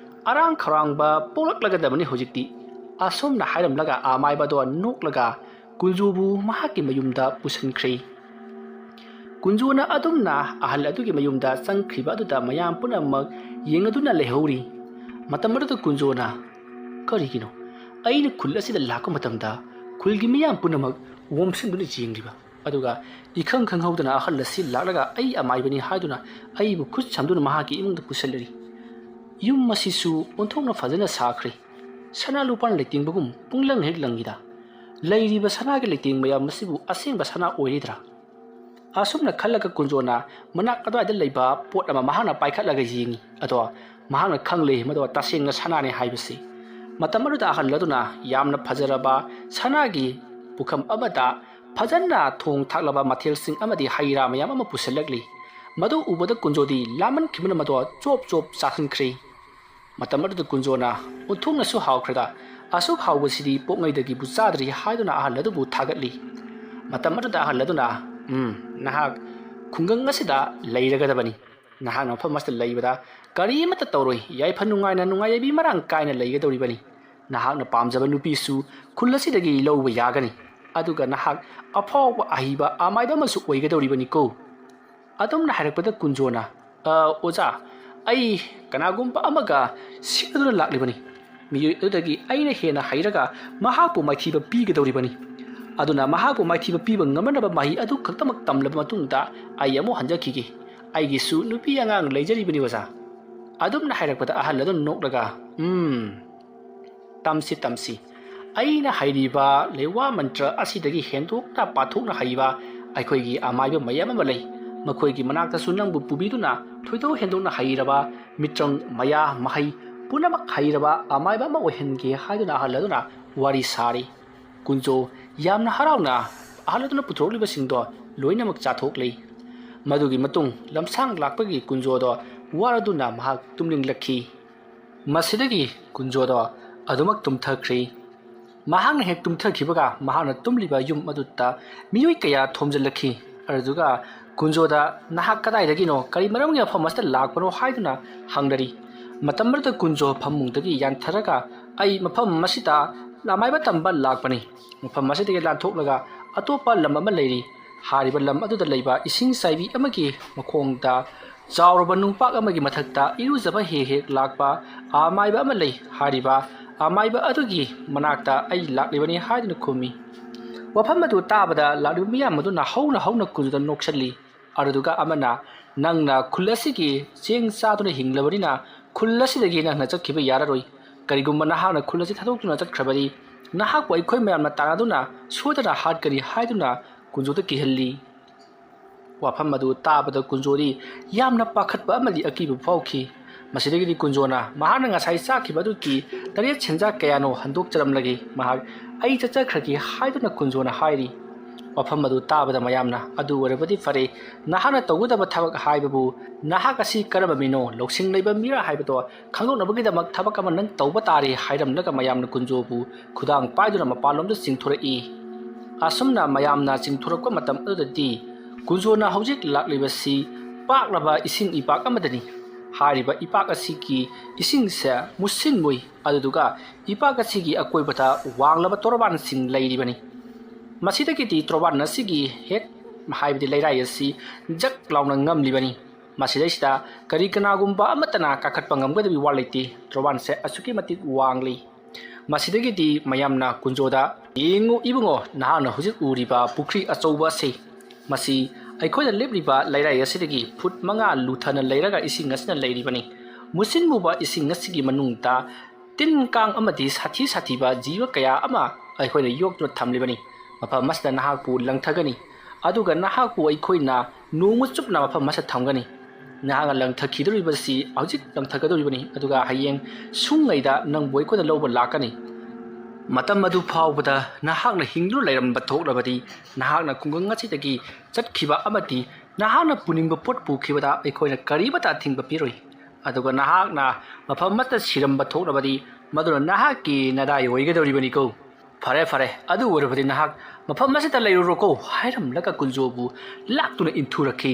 ꯑꯔꯥꯡ ꯈꯧꯔꯥꯡꯕ ꯄꯣꯛꯂꯛꯂꯒꯗꯕꯅꯤ ꯍꯧꯖꯤꯛꯇꯤ"꯫ ꯑꯁꯨꯝꯅ ꯍꯥꯏꯔꯝꯂꯒ ꯑꯃꯥꯏꯕꯗꯣ ꯅꯣꯛꯂꯒ ꯀꯨꯟꯖꯣꯕꯨ ꯃꯍꯥꯛꯀꯤ ꯃꯌꯨꯝꯗ ꯄꯨꯁꯤꯟꯈ꯭ꯔꯦ꯫ ꯀꯨꯟꯖꯣꯅ ꯑꯗꯨꯝꯅ ꯑꯍꯜ ꯑꯗꯨꯒꯤ ꯃꯌꯨꯝꯗ ꯆꯪꯈ꯭ꯔꯤꯕ ꯑꯗꯨꯗ ꯃꯌꯥꯝ ꯄꯨꯝꯅꯃꯛ ꯌꯦꯡꯂꯗꯨꯅ ꯂꯩꯍꯧꯔꯤ꯫ ꯃꯇꯝ ꯑꯗꯨꯗ ꯀꯨꯟꯖꯣꯅ, "ꯀꯔꯤꯒꯤꯅꯣ? ꯑꯩꯅ ꯈꯨꯜ ꯑꯁꯤꯗ ꯂꯥꯛꯄ ꯃꯇꯝꯗ ꯈꯨꯜꯒꯤ ꯃꯤꯌꯥꯝ ꯄꯨꯝꯅꯃꯛ ꯑꯣꯝꯁꯤꯟꯗꯨꯅ ꯌꯦꯡꯂꯤꯕ, ꯑꯗꯨꯒ ꯏꯈꯪ ꯈꯪꯍꯧꯗꯅ ꯑꯍꯜ ꯑꯁꯤ ꯂꯥꯛꯂꯒ ꯑꯩ ꯑꯃꯥꯏꯕꯅꯤ ꯍꯥꯏꯗꯨꯅ ꯑꯩꯕꯨ ꯈꯨꯠ ꯁꯝꯗꯨꯅ ꯃꯍꯥꯛꯀꯤ ꯏꯃꯨꯡꯗ ꯄꯨꯁꯤꯜꯂꯔꯤ꯫ ꯌꯨꯝ ꯑꯁꯤꯁꯨ ꯑꯣꯟꯊꯣꯛꯅ ꯐꯖꯅ ꯁꯥꯈ꯭ꯔꯦ꯫ ꯁꯅꯥ ꯂꯨꯄꯥꯅ ꯂꯩꯇꯦꯡꯕꯒꯨꯝ ꯄꯨꯡꯂꯪ ꯍꯦꯛ ꯂꯪꯉꯤꯗ꯫ ꯂꯩꯔꯤꯕ ꯁꯅꯥꯒꯤ ꯂꯩꯇꯦꯡ ꯃꯌꯥꯝ ꯑꯁꯤꯕꯨ ꯑꯁꯦꯡꯕ ꯁꯅꯥ ꯑꯣꯏꯔꯤꯗ꯭ꯔꯥ?" ꯑꯁꯨꯝꯅ ꯈꯜꯂꯒ ꯀꯨꯟꯖꯣꯅ ꯃꯅꯥꯛ ꯑꯗꯨꯋꯥꯏꯗ ꯂꯩꯕ ꯄꯣꯠ ꯑꯃ ꯃꯍꯥꯛꯅ ꯄꯥꯏꯈꯠꯂꯒ ꯌꯦꯡꯉꯤ꯫ ꯑꯗꯣ ꯃꯍꯥꯛꯅ ꯈꯪꯂꯦ ꯃꯗꯨ ꯇꯁꯦꯡꯅ ꯁꯅꯥꯅꯦ ꯍꯥꯏꯕꯁꯤ꯫ ꯃꯇꯝ ꯑꯗꯨꯗ ꯑꯍꯜ ꯑꯗꯨꯅ ꯌꯥꯝꯅ ꯐꯖꯔꯕ ꯁꯅꯥꯒꯤ ꯄꯨꯈꯝ ꯑꯃꯗ ꯐꯖꯅ ꯊꯣꯡ ꯊꯥꯛꯂꯕ ꯃꯊꯦꯜꯁꯤꯡ ꯑꯃꯗꯤ ꯍꯩ ꯔꯥ ꯃꯌꯥꯝ ꯑꯃ ꯄꯨꯁꯤꯜꯂꯛꯂꯤ꯫ ꯃꯗꯨ ꯎꯕꯗ ꯀꯨꯟꯖꯣꯗꯤ ꯂꯥꯃꯟꯈꯤꯕꯅ ꯃꯗꯨ ꯆꯣꯞ ꯆꯣꯞ ꯆꯥꯁꯤꯟꯈ꯭ꯔꯦ꯫ ꯃꯇꯝ ꯑꯗꯨꯗ ꯀꯨꯟꯖꯣꯅ ꯑꯣꯟꯊꯣꯛꯅꯁꯨ ꯍꯥꯎꯈ꯭ꯔꯦꯗ, "ꯑꯁꯨꯛ ꯍꯥꯎꯕꯁꯤꯗꯤ ꯄꯣꯛꯉꯩꯗꯒꯤꯕꯨ ꯆꯥꯗ꯭ꯔꯤ" ꯍꯥꯏꯗꯨꯅ ꯑꯍꯜ ꯑꯗꯨꯕꯨ ꯊꯥꯒꯠꯂꯤ꯫ ꯃꯇꯝ ꯑꯗꯨꯗ ꯑꯍꯜ ꯑꯗꯨꯅ, "ꯎꯝ, ꯅꯍꯥꯛ ꯈꯨꯡꯒꯪ ꯑꯁꯤꯗ ꯂꯩꯔꯒꯗꯕꯅꯤ꯫ ꯅꯍꯥꯛꯅ ꯃꯐꯝ ꯑꯁꯤꯗ ꯂꯩꯕꯗ ꯀꯔꯤꯃꯠꯇ ꯇꯧꯔꯣꯏ, ꯌꯥꯏꯐ ꯅꯨꯡꯉꯥꯏꯅ ꯅꯨꯡꯉꯥꯏ ꯌꯥꯏꯕꯤ ꯃꯔꯥꯡ ꯀꯥꯏꯅ ꯂꯩꯒꯗꯧꯔꯤꯕꯅꯤ꯫ ꯅꯍꯥꯛꯅ ꯄꯥꯝꯖꯕ ꯅꯨꯄꯤꯁꯨ ꯈꯨꯜ ꯑꯁꯤꯗꯒꯤ ꯂꯧꯕ ꯌꯥꯒꯅꯤ꯫ ꯑꯗꯨꯒ ꯅꯍꯥꯛ ꯑꯐꯥꯎꯕ ꯑꯍꯩꯕ ꯑꯃꯥꯏꯕ ꯑꯃꯁꯨ ꯑꯣꯏꯒꯗꯧꯔꯤꯕꯅꯤꯀꯣ"꯫ ꯑꯗꯨꯝꯅ ꯍꯥꯏꯔꯛꯄꯗ ꯀꯨꯟꯖꯣꯅ, "ꯑ, ꯑꯣꯖꯥ, ꯑꯩ ꯀꯅꯥꯒꯨꯝꯕ ꯑꯃꯒ ꯁꯤꯟꯅꯗꯨꯅ ꯂꯥꯛꯂꯤꯕꯅꯤ꯫ ꯃꯤꯑꯣꯏ ꯑꯗꯨꯗꯒꯤ ꯑꯩꯅ ꯍꯦꯟꯅ ꯍꯩꯔꯒ ꯃꯍꯥꯛꯄꯨ ꯃꯥꯏꯊꯤꯕ ꯄꯤꯒꯗꯧꯔꯤꯕꯅꯤ꯫ ꯑꯗꯨꯅ ꯃꯍꯥꯛꯄꯨ ꯃꯥꯏꯊꯤꯕ ꯄꯤꯕ ꯉꯝꯅꯅꯕ ꯃꯍꯩ ꯑꯗꯨ ꯈꯛꯇꯃꯛ ꯇꯝꯂꯕ ꯃꯇꯨꯡꯗ ꯑꯩ ꯑꯃꯨꯛ ꯍꯟꯖꯈꯤꯒꯦ꯫ ꯑꯩꯒꯤꯁꯨ ꯅꯨꯄꯤ ꯑꯉꯥꯡ ꯂꯩꯖꯔꯤꯕꯅꯤ ꯑꯣꯖꯥ"꯫ ꯑꯗꯨꯝꯅ ꯍꯥꯏꯔꯛꯄꯗ ꯑꯍꯜ ꯑꯗꯨꯅ ꯅꯣꯛꯂꯒ, "ꯎꯝ, ꯇꯝꯁꯤ, ꯇꯝꯁꯤ꯫ ꯑꯩꯅ ꯍꯩꯔꯤꯕ ꯂꯩꯋꯥ ꯃꯟꯇ꯭ꯔ ꯑꯁꯤꯗꯒꯤ ꯍꯦꯟꯗꯣꯛꯅ ꯄꯥꯊꯣꯛꯅ ꯍꯩꯕ ꯑꯩꯈꯣꯏꯒꯤ ꯑꯃꯥꯏꯕ ꯃꯌꯥꯝ ꯑꯃ ꯂꯩ꯫ ꯃꯈꯣꯏꯒꯤ ꯃꯅꯥꯛꯇꯁꯨ ꯅꯪꯕꯨ ꯄꯨꯕꯤꯗꯨꯅ ꯊꯣꯏꯗꯣꯛ ꯍꯦꯟꯗꯣꯛꯅ ꯍꯩꯔꯕ ꯃꯤꯇ꯭ꯔꯪ, ꯃꯌꯥ, ꯃꯍꯩ ꯄꯨꯝꯅꯃꯛ ꯍꯩꯔꯕ ꯑꯃꯥꯏꯕ ꯑꯃ ꯑꯣꯏꯍꯟꯒꯦ" ꯍꯥꯏꯗꯨꯅ ꯑꯍꯜ ꯑꯗꯨꯅ ꯋꯥꯔꯤ ꯁꯥꯔꯤ꯫ ꯀꯨꯟꯖꯣ ꯌꯥꯝꯅ ꯍꯔꯥꯎꯅ ꯑꯍꯜ ꯑꯗꯨꯅ ꯄꯨꯊꯣꯔꯛꯂꯤꯕꯁꯤꯡꯗꯣ ꯂꯣꯏꯅꯃꯛ ꯆꯥꯊꯣꯛꯂꯤ꯫ ꯃꯗꯨꯒꯤ ꯃꯇꯨꯡ ꯂꯝꯁꯥꯡ ꯂꯥꯛꯄꯒꯤ ꯀꯨꯟꯖꯣꯗꯣ ꯋꯥꯔꯗꯨꯅ ꯃꯍꯥꯛ ꯇꯨꯝꯅꯤꯡꯂꯛꯈꯤ꯫ ꯃꯁꯤꯗꯒꯤ ꯀꯨꯟꯖꯣꯗꯣ ꯑꯗꯨꯃꯛ ꯇꯨꯝꯊꯈ꯭ꯔꯤ꯫ ꯃꯍꯥꯛꯅ ꯍꯦꯛ ꯇꯨꯝꯊꯈꯤꯕꯒ ꯃꯍꯥꯛꯅ ꯇꯨꯝꯂꯤꯕ ꯌꯨꯝ ꯑꯗꯨꯗ ꯃꯤꯑꯣꯏ ꯀꯌꯥ ꯊꯣꯝꯖꯤꯜꯂꯛꯈꯤ꯫ ꯑꯗꯨꯗꯨꯒ ꯀꯨꯟꯖꯣꯗ "ꯅꯍꯥꯛ ꯀꯗꯥꯏꯗꯒꯤꯅꯣ? ꯀꯔꯤ ꯃꯔꯝꯒꯤ ꯃꯐꯝ ꯑꯁꯤꯗ ꯂꯥꯛꯄꯅꯣ?" ꯍꯥꯏꯗꯨꯅ ꯍꯪꯅꯔꯤ꯫ ꯃꯇꯝ ꯑꯗꯨꯗ ꯀꯨꯟꯖꯣ ꯐꯃꯨꯡꯗꯒꯤ ꯌꯥꯟꯊꯔꯒ, "ꯑꯩ ꯃꯐꯝ ꯑꯁꯤꯗ ꯑꯃꯥꯏꯕ ꯇꯝꯕ ꯂꯥꯛꯄꯅꯤ꯫ ꯃꯐꯝ ꯑꯁꯤꯗꯒꯤ ꯂꯥꯟꯊꯣꯛꯂꯒ ꯑꯇꯣꯞꯄ ꯂꯝ ꯑꯃ ꯂꯩꯔꯤ꯫ ꯍꯥꯏꯔꯤꯕ ꯂꯝ ꯑꯗꯨꯗ ꯂꯩꯕ ꯏꯁꯤꯡ ꯆꯥꯏꯕꯤ ꯑꯃꯒꯤ ꯃꯈꯣꯡꯗ ꯆꯥꯎꯔꯕ ꯅꯨꯡꯄꯥꯛ ꯑꯃꯒꯤ ꯃꯊꯛꯇ ꯏꯔꯨꯖꯕ ꯍꯦꯛ ꯍꯦꯛ ꯂꯥꯛꯄ ꯑꯃꯥꯏꯕ ꯑꯃ ꯂꯩ꯫ ꯍꯥꯏꯔꯤꯕ ꯑꯃꯥꯏꯕ ꯑꯗꯨꯒꯤ ꯃꯅꯥꯛꯇ ꯑꯩ ꯂꯥꯛꯂꯤꯕꯅꯤ" ꯍꯥꯏꯗꯨꯅ ꯈꯨꯝꯃꯤ꯫ ꯋꯥꯐꯝ ꯑꯗꯨ ꯇꯥꯕꯗ ꯂꯥꯛꯂꯤꯕ ꯃꯤꯌꯥꯝ ꯑꯗꯨꯅ ꯍꯧꯅ ꯍꯧꯅ ꯀꯨꯟꯖꯣꯗ ꯅꯣꯛꯁꯜꯂꯤ꯫ ꯑꯗꯨꯗꯨꯒ ꯑꯃꯅ, "ꯅꯪꯅ ꯈꯨꯜ ꯑꯁꯤꯒꯤ ꯆꯦꯡ ꯆꯥꯗꯨꯅ ꯍꯤꯡꯂꯕꯅꯤꯅ ꯈꯨꯜ ꯑꯁꯤꯗꯒꯤ ꯅꯪꯅ ꯆꯠꯈꯤꯕ ꯌꯥꯔꯔꯣꯏ꯫ ꯀꯔꯤꯒꯨꯝꯕ ꯅꯍꯥꯛꯅ ꯈꯨꯜ ꯑꯁꯤ ꯊꯥꯗꯣꯛꯇꯨꯅ ꯆꯠꯈ꯭ꯔꯕꯗꯤ ꯅꯍꯥꯛꯄꯨ ꯑꯩꯈꯣꯏ ꯃꯌꯥꯝꯅ ꯇꯥꯟꯅꯗꯨꯅ ꯁꯣꯏꯗꯅ ꯍꯥꯠꯀꯅꯤ" ꯍꯥꯏꯗꯨꯅ ꯀꯨꯟꯖꯣꯗ ꯀꯤꯍꯜꯂꯤ꯫ ꯋꯥꯐꯝ ꯑꯗꯨ ꯇꯥꯕꯗ ꯀꯨꯟꯖꯣꯗꯤ ꯌꯥꯝꯅ ꯄꯥꯈꯠꯄ ꯑꯃꯗꯤ ꯑꯀꯤꯕ ꯐꯥꯎꯈꯤ꯫ ꯃꯁꯤꯗꯒꯤꯗꯤ ꯀꯨꯟꯖꯣꯅ ꯃꯍꯥꯛꯅ ꯉꯁꯥꯏ ꯆꯥꯈꯤꯕ ꯑꯗꯨꯒꯤ ꯇꯔꯦꯠ ꯁꯦꯟꯖꯥ ꯀꯌꯥꯅꯣ ꯍꯟꯗꯣꯛꯆꯔꯝꯂꯒꯦ꯫ ꯃꯍꯥꯛ "ꯑꯩ ꯆꯠꯆꯈ꯭ꯔꯒꯦ" ꯍꯥꯏꯗꯨꯅ ꯀꯨꯟꯖꯣꯅ ꯍꯥꯏꯔꯤ꯫ ꯋꯥꯐꯝ ꯑꯗꯨ ꯇꯥꯕꯗ ꯃꯌꯥꯝꯅ, "ꯑꯗꯨ ꯑꯣꯏꯔꯕꯗꯤ ꯐꯔꯦ, ꯅꯍꯥꯛꯅ ꯇꯧꯒꯗꯕ ꯊꯕꯛ ꯍꯥꯏꯕꯕꯨ ꯅꯍꯥꯛ ꯑꯁꯤ ꯀꯔꯝꯕ ꯃꯤꯅꯣ, ꯂꯧꯁꯤꯡ ꯂꯩꯕ ꯃꯤꯔꯥ ꯍꯥꯏꯕꯗꯣ ꯈꯪꯗꯣꯛꯅꯕꯒꯤꯗꯃꯛ ꯊꯕꯛ ꯑꯃ ꯅꯪ ꯇꯧꯕ ꯇꯥꯔꯦ" ꯍꯥꯏꯔꯝꯂꯒ ꯃꯌꯥꯝꯅ ꯀꯨꯟꯖꯣꯕꯨ ꯈꯨꯗꯥꯡ ꯄꯥꯏꯗꯨꯅ ꯃꯄꯥꯟꯂꯣꯝꯗ ꯆꯤꯡꯊꯣꯔꯛꯏ꯫ ꯑꯁꯨꯝꯅ ꯃꯌꯥꯝꯅ ꯆꯤꯡꯊꯣꯔꯛꯄ ꯃꯇꯝ ꯑꯗꯨꯗꯗꯤ ꯀꯨꯟꯖꯣꯅ ꯍꯧꯖꯤꯛ ꯂꯥꯛꯂꯤꯕꯁꯤ ꯄꯥꯛꯂꯕ ꯏꯁꯤꯡ ꯏꯄꯥꯛ ꯑꯃꯗꯅꯤ꯫ ꯍꯥꯏꯔꯤꯕ ꯏꯄꯥꯛ ꯑꯁꯤꯒꯤ ꯏꯁꯤꯡꯁꯦ ꯃꯨꯁꯤꯟ ꯃꯨꯏ, ꯑꯗꯨꯗꯨꯒ ꯏꯄꯥꯛ ꯑꯁꯤꯒꯤ ꯑꯀꯣꯏꯕꯗ ꯋꯥꯡꯂꯕ ꯇꯣꯔꯕꯥꯟꯁꯤꯡ ꯂꯩꯔꯤꯕꯅꯤ꯫ ꯃꯁꯤꯗꯒꯤꯗꯤ ꯇꯣꯔꯕꯥꯟ ꯑꯁꯤꯒꯤ ꯍꯦꯛ, ꯍꯥꯏꯕꯗꯤ ꯂꯩꯔꯥꯏ ꯑꯁꯤ ꯖꯛ ꯂꯥꯎꯅ ꯉꯝꯂꯤꯕꯅꯤ꯫ ꯃꯁꯤꯗꯩꯁꯤꯗ ꯀꯔꯤ ꯀꯅꯥꯒꯨꯝꯕ ꯑꯃꯠꯇꯅ ꯀꯥꯈꯠꯄ ꯉꯝꯒꯗꯕꯒꯤ ꯋꯥ ꯂꯩꯇꯦ꯫ ꯇꯣꯔꯕꯥꯟꯁꯦ ꯑꯁꯨꯛꯀꯤ ꯃꯇꯤꯛ ꯋꯥꯡꯂꯤ꯫ ꯃꯁꯤꯗꯒꯤꯗꯤ ꯃꯌꯥꯝꯅ ꯀꯨꯟꯖꯣꯗ, "ꯌꯦꯡꯉꯨ ꯏꯕꯨꯡꯉꯣ, ꯅꯍꯥꯛꯅ ꯍꯧꯖꯤꯛ ꯎꯔꯤꯕ ꯄꯨꯈ꯭ꯔꯤ ꯑꯆꯧꯕ ꯑꯁꯤ, ꯃꯁꯤ ꯑꯩꯈꯣꯏꯅ ꯂꯦꯞꯂꯤꯕ ꯂꯩꯔꯥꯏ ꯑꯁꯤꯗꯒꯤ ꯐꯨꯠ ꯃꯉꯥ ꯂꯨꯊꯅ ꯂꯩꯔꯒ ꯏꯁꯤꯡ ꯑꯁꯤꯅ ꯂꯩꯔꯤꯕꯅꯤ꯫ ꯃꯨꯁꯤꯟ ꯃꯨꯕ ꯏꯁꯤꯡ ꯑꯁꯤꯒꯤ ꯃꯅꯨꯡꯗ ꯇꯤꯟ ꯀꯥꯡ ꯑꯃꯗꯤ ꯁꯥꯊꯤ ꯁꯥꯊꯤꯕ ꯖꯤꯕ ꯀꯌꯥ ꯑꯃ ꯑꯩꯈꯣꯏꯅ ꯌꯣꯛꯇꯨꯅ ꯊꯝꯂꯤꯕꯅꯤ꯫ ꯃꯐꯝ ꯑꯁꯤꯗ ꯅꯍꯥꯛꯄꯨ ꯂꯪꯊꯒꯅꯤ, ꯑꯗꯨꯒ ꯅꯍꯥꯛꯄꯨ ꯑꯩꯈꯣꯏꯅ ꯅꯣꯡꯃ ꯆꯨꯞꯅ ꯃꯐꯝ ꯑꯁꯤꯗ ꯊꯝꯒꯅꯤ꯫ ꯅꯍꯥꯛꯅ ꯂꯪꯊꯈꯤꯗꯧꯔꯤꯕꯁꯤ ꯍꯧꯖꯤꯛ ꯂꯪꯊꯒꯗꯧꯔꯤꯕꯅꯤ, ꯑꯗꯨꯒ ꯍꯌꯦꯡ ꯁꯨꯡꯉꯩꯗ ꯅꯪꯕꯨ ꯑꯩꯈꯣꯏꯅ ꯂꯧꯕ ꯂꯥꯛꯀꯅꯤ꯫ ꯃꯇꯝ ꯑꯗꯨ ꯐꯥꯎꯕꯗ ꯅꯍꯥꯛꯅ ꯍꯤꯡꯗꯨꯅ ꯂꯩꯔꯝꯕ ꯊꯣꯛꯂꯕꯗꯤ, ꯅꯍꯥꯛꯅ ꯈꯨꯡꯒꯪ ꯑꯁꯤꯗꯒꯤ ꯆꯠꯈꯤꯕ ꯑꯃꯗꯤ ꯅꯍꯥꯛꯅ ꯄꯨꯅꯤꯡꯕ ꯄꯣꯠ ꯄꯨꯈꯤꯕꯗ ꯑꯩꯈꯣꯏꯅ ꯀꯔꯤꯃꯠꯇ ꯑꯊꯤꯡꯕ ꯄꯤꯔꯣꯏ꯫ ꯑꯗꯨꯒ ꯅꯍꯥꯛꯅ ꯃꯐꯝ ꯑꯃꯠꯇ ꯁꯤꯔꯝꯕ ꯊꯣꯛꯂꯕꯗꯤ ꯃꯗꯨꯅ ꯅꯍꯥꯛꯀꯤ ꯅꯗꯥꯏ ꯑꯣꯏꯒꯗꯧꯔꯤꯕꯅꯤꯀꯣ꯫ ꯐꯔꯦ, ꯐꯔꯦ, ꯑꯗꯨ ꯑꯣꯏꯔꯕꯗꯤ ꯅꯍꯥꯛ ꯃꯐꯝ ꯑꯁꯤꯗ ꯂꯩꯔꯨꯔꯣꯀꯣ ꯍꯥꯏꯔꯝꯂꯒ ꯀꯨꯟꯖꯣꯕꯨ ꯂꯥꯛꯇꯨꯅ ꯏꯟꯊꯨꯔꯛꯈꯤ꯫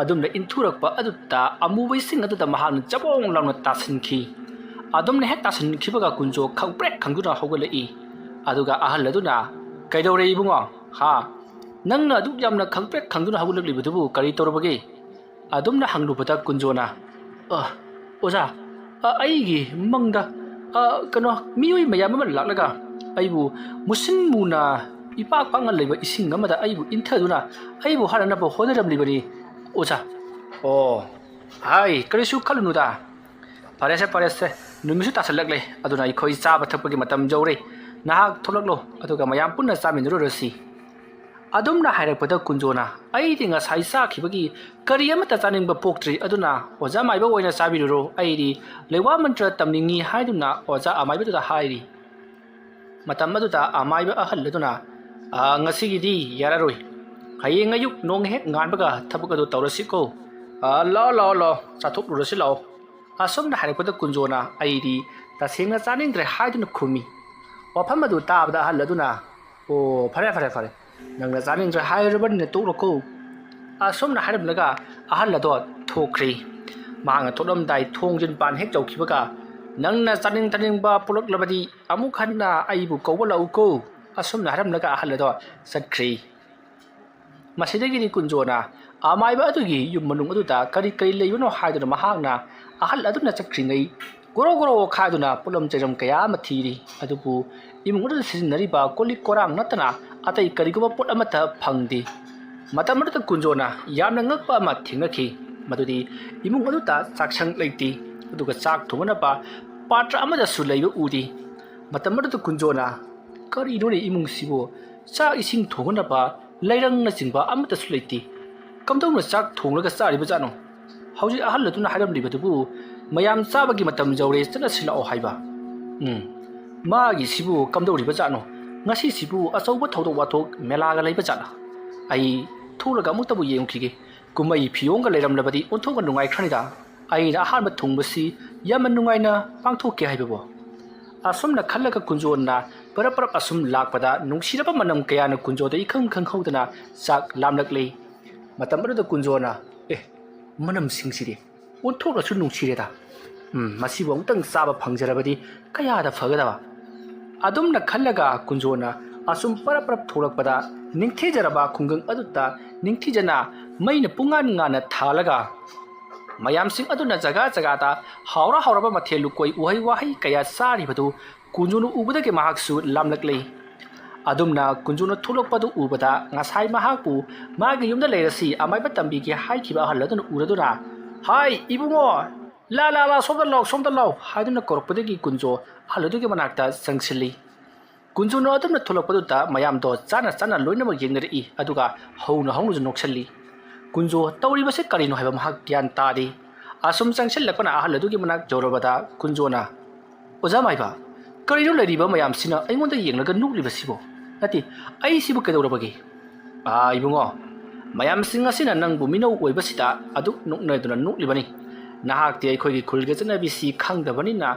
ꯑꯗꯨꯝꯅ ꯏꯟꯊꯨꯔꯛꯄ ꯑꯗꯨꯗ ꯑꯃꯨꯕ ꯏꯁꯤꯡ ꯑꯗꯨꯗ ꯃꯍꯥꯛꯅ ꯆꯕꯣꯡ ꯂꯥꯎꯅ ꯇꯥꯁꯤꯟꯈꯤ꯫ ꯑꯗꯨꯝꯅ ꯍꯦꯛ ꯇꯥꯁꯤꯟꯈꯤꯕꯒ ꯀꯨꯟꯖꯣ ꯈꯪꯄ꯭ꯔꯦꯛ ꯈꯪꯗꯨꯅ ꯍꯧꯒꯠꯂꯛꯏ꯫ ꯑꯗꯨꯒ ꯑꯍꯜ ꯑꯗꯨꯅ, "ꯀꯩꯗꯧꯔꯦ ꯏꯕꯨꯡꯉꯣ? ꯍꯥ? ꯅꯪꯅ ꯑꯗꯨꯛ ꯌꯥꯝꯅ ꯈꯪꯄ꯭ꯔꯦꯛ ꯈꯪꯗꯨꯅ ꯍꯧꯒꯠꯂꯛꯂꯤꯕꯗꯨꯕꯨ ꯀꯔꯤ ꯇꯧꯔꯕꯒꯦ?" ꯑꯗꯨꯝꯅ ꯍꯪꯂꯨꯕꯗ ꯀꯨꯟꯖꯣꯅ, "ꯑ, ꯑꯣꯖꯥ, ꯑ, ꯑꯩꯒꯤ ꯃꯪꯗ, ꯑ, ꯀꯩꯅꯣ, ꯃꯤꯑꯣꯏ ꯃꯌꯥꯝ ꯑꯃ ꯂꯥꯛꯂꯒ ꯑꯩꯕꯨ ꯃꯨꯁꯤꯟ ꯃꯨꯅ ꯏꯄꯥꯛ ꯄꯥꯛꯅ ꯂꯩꯕ ꯏꯁꯤꯡ ꯑꯃꯗ ꯑꯩꯕꯨ ꯏꯟꯊꯗꯨꯅ ꯑꯩꯕꯨ ꯍꯥꯠꯅꯅꯕ ꯍꯣꯠꯅꯔꯝꯂꯤꯕꯅꯤ, ꯑꯣꯖꯥ꯫" "ꯑꯣ, ꯍꯥꯏ, ꯀꯔꯤꯁꯨ ꯈꯜꯂꯨꯅꯨꯗ꯫ ꯐꯔꯦꯁꯦ, ꯐꯔꯦꯁꯦ, ꯅꯨꯃꯤꯠꯁꯨ ꯇꯥꯁꯜꯂꯛꯂꯦ, ꯑꯗꯨꯅ ꯑꯩꯈꯣꯏ ꯆꯥꯕ ꯊꯛꯄꯒꯤ ꯃꯇꯝ ꯌꯧꯔꯦ꯫ ꯅꯍꯥꯛ ꯊꯣꯛꯂꯛꯂꯣ, ꯑꯗꯨꯒ ꯃꯌꯥꯝ ꯄꯨꯟꯅ ꯆꯥꯃꯤꯟꯅꯔꯨꯔꯁꯤ꯫" ꯑꯗꯨꯝꯅ ꯍꯥꯏꯔꯛꯄꯗ ꯀꯨꯟꯖꯣꯅ, "ꯑꯩꯗꯤ ꯉꯁꯥꯏ ꯆꯥꯈꯤꯕꯒꯤ ꯀꯔꯤ ꯑꯃꯠꯇ ꯆꯥꯅꯤꯡꯕ ꯄꯣꯛꯇ꯭ꯔꯤ, ꯑꯗꯨꯅ ꯑꯣꯖꯥ ꯃꯥꯏꯕ ꯑꯣꯏꯅ ꯆꯥꯕꯤꯔꯨꯔꯣ, ꯑꯩꯗꯤ ꯂꯩꯋꯥ ꯃꯟꯇ꯭ꯔ ꯇꯝꯅꯤꯡꯉꯤ" ꯍꯥꯏꯗꯨꯅ ꯑꯣꯖꯥ ꯑꯃꯥꯏꯕꯗꯨꯗ ꯍꯥꯏꯔꯤ꯫ ꯃꯇꯝ ꯑꯗꯨꯗ ꯑꯃꯥꯏꯕ ꯑꯍꯜ ꯑꯗꯨꯅ, "ꯑ, ꯉꯁꯤꯒꯤꯗꯤ ꯌꯥꯔꯔꯣꯏ꯫ ꯍꯌꯦꯡ ꯑꯌꯨꯛ ꯅꯣꯡ ꯍꯦꯛ ꯉꯥꯟꯕꯒ ꯊꯕꯛ ꯑꯗꯨ ꯇꯧꯔꯁꯤꯀꯣ꯫ ꯑ, ꯂꯥꯛꯑꯣ, ꯂꯥꯛꯑꯣ, ꯂꯥꯛꯑꯣ, ꯆꯥꯊꯣꯛꯂꯨꯔꯁꯤ ꯂꯥꯛꯑꯣ꯫" ꯑꯁꯨꯝꯅ ꯍꯥꯏꯔꯛꯄꯗ ꯀꯨꯟꯖꯣꯅ, "ꯑꯩꯗꯤ ꯇꯁꯦꯡꯅ ꯆꯥꯅꯤꯡꯗ꯭ꯔꯦ" ꯍꯥꯏꯗꯨꯅ ꯈꯨꯝꯃꯤ꯫ ꯋꯥꯐꯝ ꯑꯗꯨ ꯇꯥꯕꯗ ꯑꯍꯜ ꯑꯗꯨꯅ, "ꯑꯣ, ꯐꯔꯦ, ꯐꯔꯦ, ꯐꯔꯦ꯫ ꯅꯪꯅ ꯆꯥꯅꯤꯡꯗ꯭ꯔꯦ ꯍꯥꯏꯔꯕꯅꯤꯅ ꯇꯣꯛꯂꯣꯀꯣ꯫" ꯑꯁꯨꯝꯅ ꯍꯥꯏꯔꯝꯂꯒ ꯑꯍꯜ ꯑꯗꯣ ꯊꯣꯛꯈ꯭ꯔꯤ꯫ ꯃꯍꯥꯛꯅ ꯊꯣꯛꯂꯝꯗꯥꯏ ꯊꯣꯡꯖꯤꯟ ꯄꯥꯟ ꯍꯦꯛ ꯌꯧꯈꯤꯕꯒ, "ꯅꯪꯅ ꯆꯥꯅꯤꯡ ꯊꯛꯅꯤꯡꯕ ꯄꯣꯛꯂꯛꯂꯕꯗꯤ ꯑꯃꯨꯛ ꯍꯟꯅ ꯑꯩꯕꯨ ꯀꯧꯕ ꯂꯥꯛꯎꯀꯣ꯫" ꯑꯁꯨꯝꯅ ꯍꯥꯏꯔꯝꯂꯒ ꯑꯍꯜ ꯑꯗꯣ ꯆꯠꯈ꯭ꯔꯤ꯫ ꯃꯁꯤꯗꯒꯤꯗꯤ ꯀꯨꯟꯖꯣꯅ ꯑꯃꯥꯏꯕ ꯑꯗꯨꯒꯤ ꯌꯨꯝ ꯃꯅꯨꯡ ꯑꯗꯨꯗ ꯀꯔꯤ ꯀꯔꯤ ꯂꯩꯕꯅꯣ ꯍꯥꯏꯗꯨꯅ ꯃꯍꯥꯛꯅ ꯑꯍꯜ ꯑꯗꯨꯅ ꯆꯠꯈ꯭ꯔꯤꯉꯩ ꯒꯣꯔꯣ ꯒꯣꯔꯣ ꯈꯥꯏꯗꯨꯅ ꯄꯣꯠꯂꯝ ꯆꯩꯔꯝ ꯀꯌꯥ ꯑꯃ ꯊꯤꯔꯤ꯫ ꯑꯗꯨꯕꯨ ꯏꯃꯨꯡ ꯑꯗꯨꯗ ꯁꯤꯖꯤꯟꯅꯔꯤꯕ ꯀꯣꯜ ꯂꯤꯛ ꯀꯣꯔꯥꯡ ꯅꯠꯇꯅ ꯑꯇꯩ ꯀꯔꯤꯒꯨꯝꯕ ꯄꯣꯠ ꯑꯃꯠꯇ ꯐꯪꯗꯦ꯫ ꯃꯇꯝ ꯑꯗꯨꯗ ꯀꯨꯟꯖꯣꯅ ꯌꯥꯝꯅ ꯉꯛꯄ ꯑꯃ ꯊꯦꯡꯅꯈꯤ꯫ ꯃꯗꯨꯗꯤ ꯏꯃꯨꯡ ꯑꯗꯨꯗ ꯆꯥꯛꯁꯪ ꯂꯩꯇꯦ꯫ ꯑꯗꯨꯒ ꯆꯥꯛ ꯊꯣꯡꯅꯅꯕ ꯄꯥꯇ꯭ꯔ ꯑꯃꯗꯁꯨ ꯂꯩꯕ ꯎꯗꯦ꯫ ꯃꯇꯝ ꯑꯗꯨꯗ ꯀꯨꯟꯖꯣꯅ, "ꯀꯔꯤꯅꯣꯅꯦ ꯏꯃꯨꯡꯁꯤꯕꯨ? ꯆꯥꯛ ꯏꯁꯤꯡ ꯊꯣꯡꯅꯅꯕ ꯂꯩꯔꯪꯅꯆꯤꯡꯕ ꯑꯃꯠꯇꯁꯨ ꯂꯩꯇꯦ꯫ ꯀꯝꯗꯧꯅ ꯆꯥꯛ ꯊꯣꯡꯂꯒ ꯆꯥꯔꯤꯕꯖꯥꯠꯅꯣ? ꯍꯧꯖꯤꯛ ꯑꯍꯜ ꯑꯗꯨꯅ ꯍꯥꯏꯔꯝꯂꯤꯕꯗꯨꯕꯨ ꯃꯌꯥꯝ ꯆꯥꯕꯒꯤ ꯃꯇꯝ ꯌꯧꯔꯦ, ꯆꯠꯂꯁꯤ ꯂꯥꯛꯑꯣ ꯍꯥꯏꯕ꯫ ꯎꯝ, ꯃꯥꯒꯤꯁꯤꯕꯨ ꯀꯝꯗꯧꯔꯤꯕꯖꯥꯠꯅꯣ? ꯉꯁꯤꯁꯤꯕꯨ ꯑꯆꯧꯕ ꯊꯧꯗꯣꯛ ꯋꯥꯊꯣꯛ ꯃꯦꯂꯥꯒ ꯂꯩꯕꯖꯥꯠꯂ? ꯑꯩ ꯊꯣꯛꯂꯒ ꯑꯃꯨꯛꯇꯕꯨ ꯌꯦꯡꯉꯨꯈꯤꯒꯦ꯫ ꯀꯨꯝꯍꯩ ꯐꯤꯌꯣꯡꯒ ꯂꯩꯔꯝꯂꯕꯗꯤ ꯑꯣꯟꯊꯣꯛꯅ ꯅꯨꯡꯉꯥꯏꯈ꯭ꯔꯅꯤꯗ꯫ ꯑꯩꯅ ꯑꯍꯥꯟꯕ ꯊꯨꯡꯕꯁꯤ ꯌꯥꯝꯅ ꯅꯨꯡꯉꯥꯏꯅ ꯄꯥꯡꯊꯣꯛꯀꯦ ꯍꯥꯏꯕꯕꯨ꯫ ꯑꯁꯨꯝꯅ ꯈꯜꯂꯒ ꯀꯨꯟꯖꯣꯟꯅ ꯄꯔꯞ ꯄꯔꯞ ꯑꯁꯨꯝ ꯂꯥꯛꯄꯗ ꯅꯨꯡꯁꯤꯔꯕ ꯃꯅꯝ ꯀꯌꯥꯅ ꯀꯨꯟꯖꯣꯗ ꯏꯈꯪ ꯈꯪꯍꯧꯗꯅ ꯆꯥꯛ ꯂꯥꯝꯂꯛꯂꯤ꯫ ꯃꯇꯝ ꯑꯗꯨꯗ ꯀꯨꯟꯖꯣꯅ, "ꯑꯦ, ꯃꯅꯝꯁꯤꯡꯁꯤꯗꯤ ꯑꯣꯟꯊꯣꯛꯅꯁꯨ ꯅꯨꯡꯁꯤꯔꯦꯗ꯫ ꯎꯝ, ꯃꯁꯤꯕꯨ ꯑꯃꯨꯛꯇꯪ ꯆꯥꯕ ꯐꯪꯖꯔꯕꯗꯤ ꯀꯌꯥꯗ ꯐꯒꯗꯕ?" ꯑꯗꯨꯝꯅ ꯈꯜꯂꯒ ꯀꯨꯟꯖꯣꯅ ꯑꯁꯨꯝ ꯄꯔꯞ ꯄꯔꯞ ꯊꯣꯛꯂꯛꯄꯗ ꯅꯤꯡꯊꯤꯖꯔꯕ ꯈꯨꯡꯒꯪ ꯑꯗꯨꯗ ꯅꯤꯡꯊꯤꯖꯅ ꯃꯩꯅ ꯄꯨꯡꯉꯥꯟ ꯉꯥꯟꯅ ꯊꯥꯜꯂꯒ ꯃꯌꯥꯝꯁꯤꯡ ꯑꯗꯨꯅ ꯖꯒꯥ ꯖꯒꯥꯗ ꯍꯥꯎꯔ ꯍꯥꯎꯔꯕ ꯃꯊꯦꯜ ꯂꯨꯀꯣꯏ ꯎꯍꯩ ꯋꯥꯍꯩ ꯀꯌꯥ ꯆꯥꯔꯤꯕꯗꯨ ꯀꯨꯟꯖꯣꯅ ꯎꯕꯗꯒꯤ ꯃꯍꯥꯛꯁꯨ ꯂꯥꯝꯂꯛꯂꯦ꯫ ꯑꯗꯨꯝꯅ ꯀꯨꯟꯖꯣꯅ ꯊꯣꯛꯂꯛꯄꯗꯨ ꯎꯕꯗ ꯉꯁꯥꯏ ꯃꯍꯥꯛꯄꯨ ꯃꯥꯒꯤ ꯌꯨꯝꯗ ꯂꯩꯔꯁꯤ ꯑꯃꯥꯏꯕ ꯇꯝꯕꯤꯒꯦ ꯍꯥꯏꯈꯤꯕ ꯑꯍꯜ ꯑꯗꯨꯅ ꯎꯔꯗꯨꯅ, "ꯍꯥꯏ ꯏꯕꯨꯡꯉꯣ, ꯂꯥ ꯂꯥ ꯂꯥ, ꯁꯣꯝꯗ ꯂꯥꯎ, ꯁꯣꯝꯗ ꯂꯥꯎ" ꯍꯥꯏꯗꯨꯅ ꯀꯧꯔꯛꯄꯗꯒꯤ ꯀꯨꯟꯖꯣ ꯑꯍꯜ ꯑꯗꯨꯒꯤ ꯃꯅꯥꯛꯇ ꯆꯪꯁꯤꯜꯂꯤ꯫ ꯀꯨꯟꯖꯣꯅ ꯑꯗꯨꯝꯅ ꯊꯣꯛꯂꯛꯄꯗꯨꯗ ꯃꯌꯥꯝꯗꯣ ꯆꯥꯅ ꯆꯥꯅ ꯂꯣꯏꯅꯃꯛ ꯌꯦꯡꯅꯔꯛꯏ, ꯑꯗꯨꯒ ꯍꯧꯅ ꯍꯧꯅꯁꯨ ꯅꯣꯛꯁꯜꯂꯤ꯫ ꯀꯨꯟꯖꯣ ꯇꯧꯔꯤꯕꯁꯤ ꯀꯔꯤꯅꯣ ꯍꯥꯏꯕ ꯃꯍꯥꯛ ꯒ꯭ꯌꯥꯟ ꯇꯥꯗꯦ꯫ ꯑꯁꯨꯝ ꯆꯪꯁꯤꯜꯂꯛꯄꯅ ꯑꯍꯜ ꯑꯗꯨꯒꯤ ꯃꯅꯥꯛ ꯌꯧꯔꯕꯗ ꯀꯨꯟꯖꯣꯅ, "ꯑꯣꯖꯥ ꯃꯥꯏꯕ, ꯀꯔꯤꯅꯣ ꯂꯩꯔꯤꯕ ꯃꯌꯥꯝꯁꯤꯅ ꯑꯩꯉꯣꯟꯗ ꯌꯦꯡꯂꯒ ꯅꯣꯛꯂꯤꯕꯁꯤꯕꯣ? ꯅꯠꯇꯦ, ꯑꯩꯁꯤꯕꯨ ꯀꯩꯗꯧꯔꯕꯒꯦ?" "ꯑꯥ, ꯏꯕꯨꯡꯉꯣ, ꯃꯌꯥꯝꯁꯤꯡ ꯑꯁꯤꯅ ꯅꯪꯕꯨ ꯃꯤꯅꯧ ꯑꯣꯏꯕꯁꯤꯗ ꯑꯗꯨꯛ ꯅꯣꯛꯅꯗꯨꯅ ꯅꯣꯛꯂꯤꯕꯅꯤ꯫ ꯅꯍꯥꯛꯇꯤ ꯑꯩꯈꯣꯏꯒꯤ ꯈꯨꯜꯒꯤ ꯆꯠꯅꯕꯤꯁꯤ ꯈꯪꯗꯕꯅꯤꯅ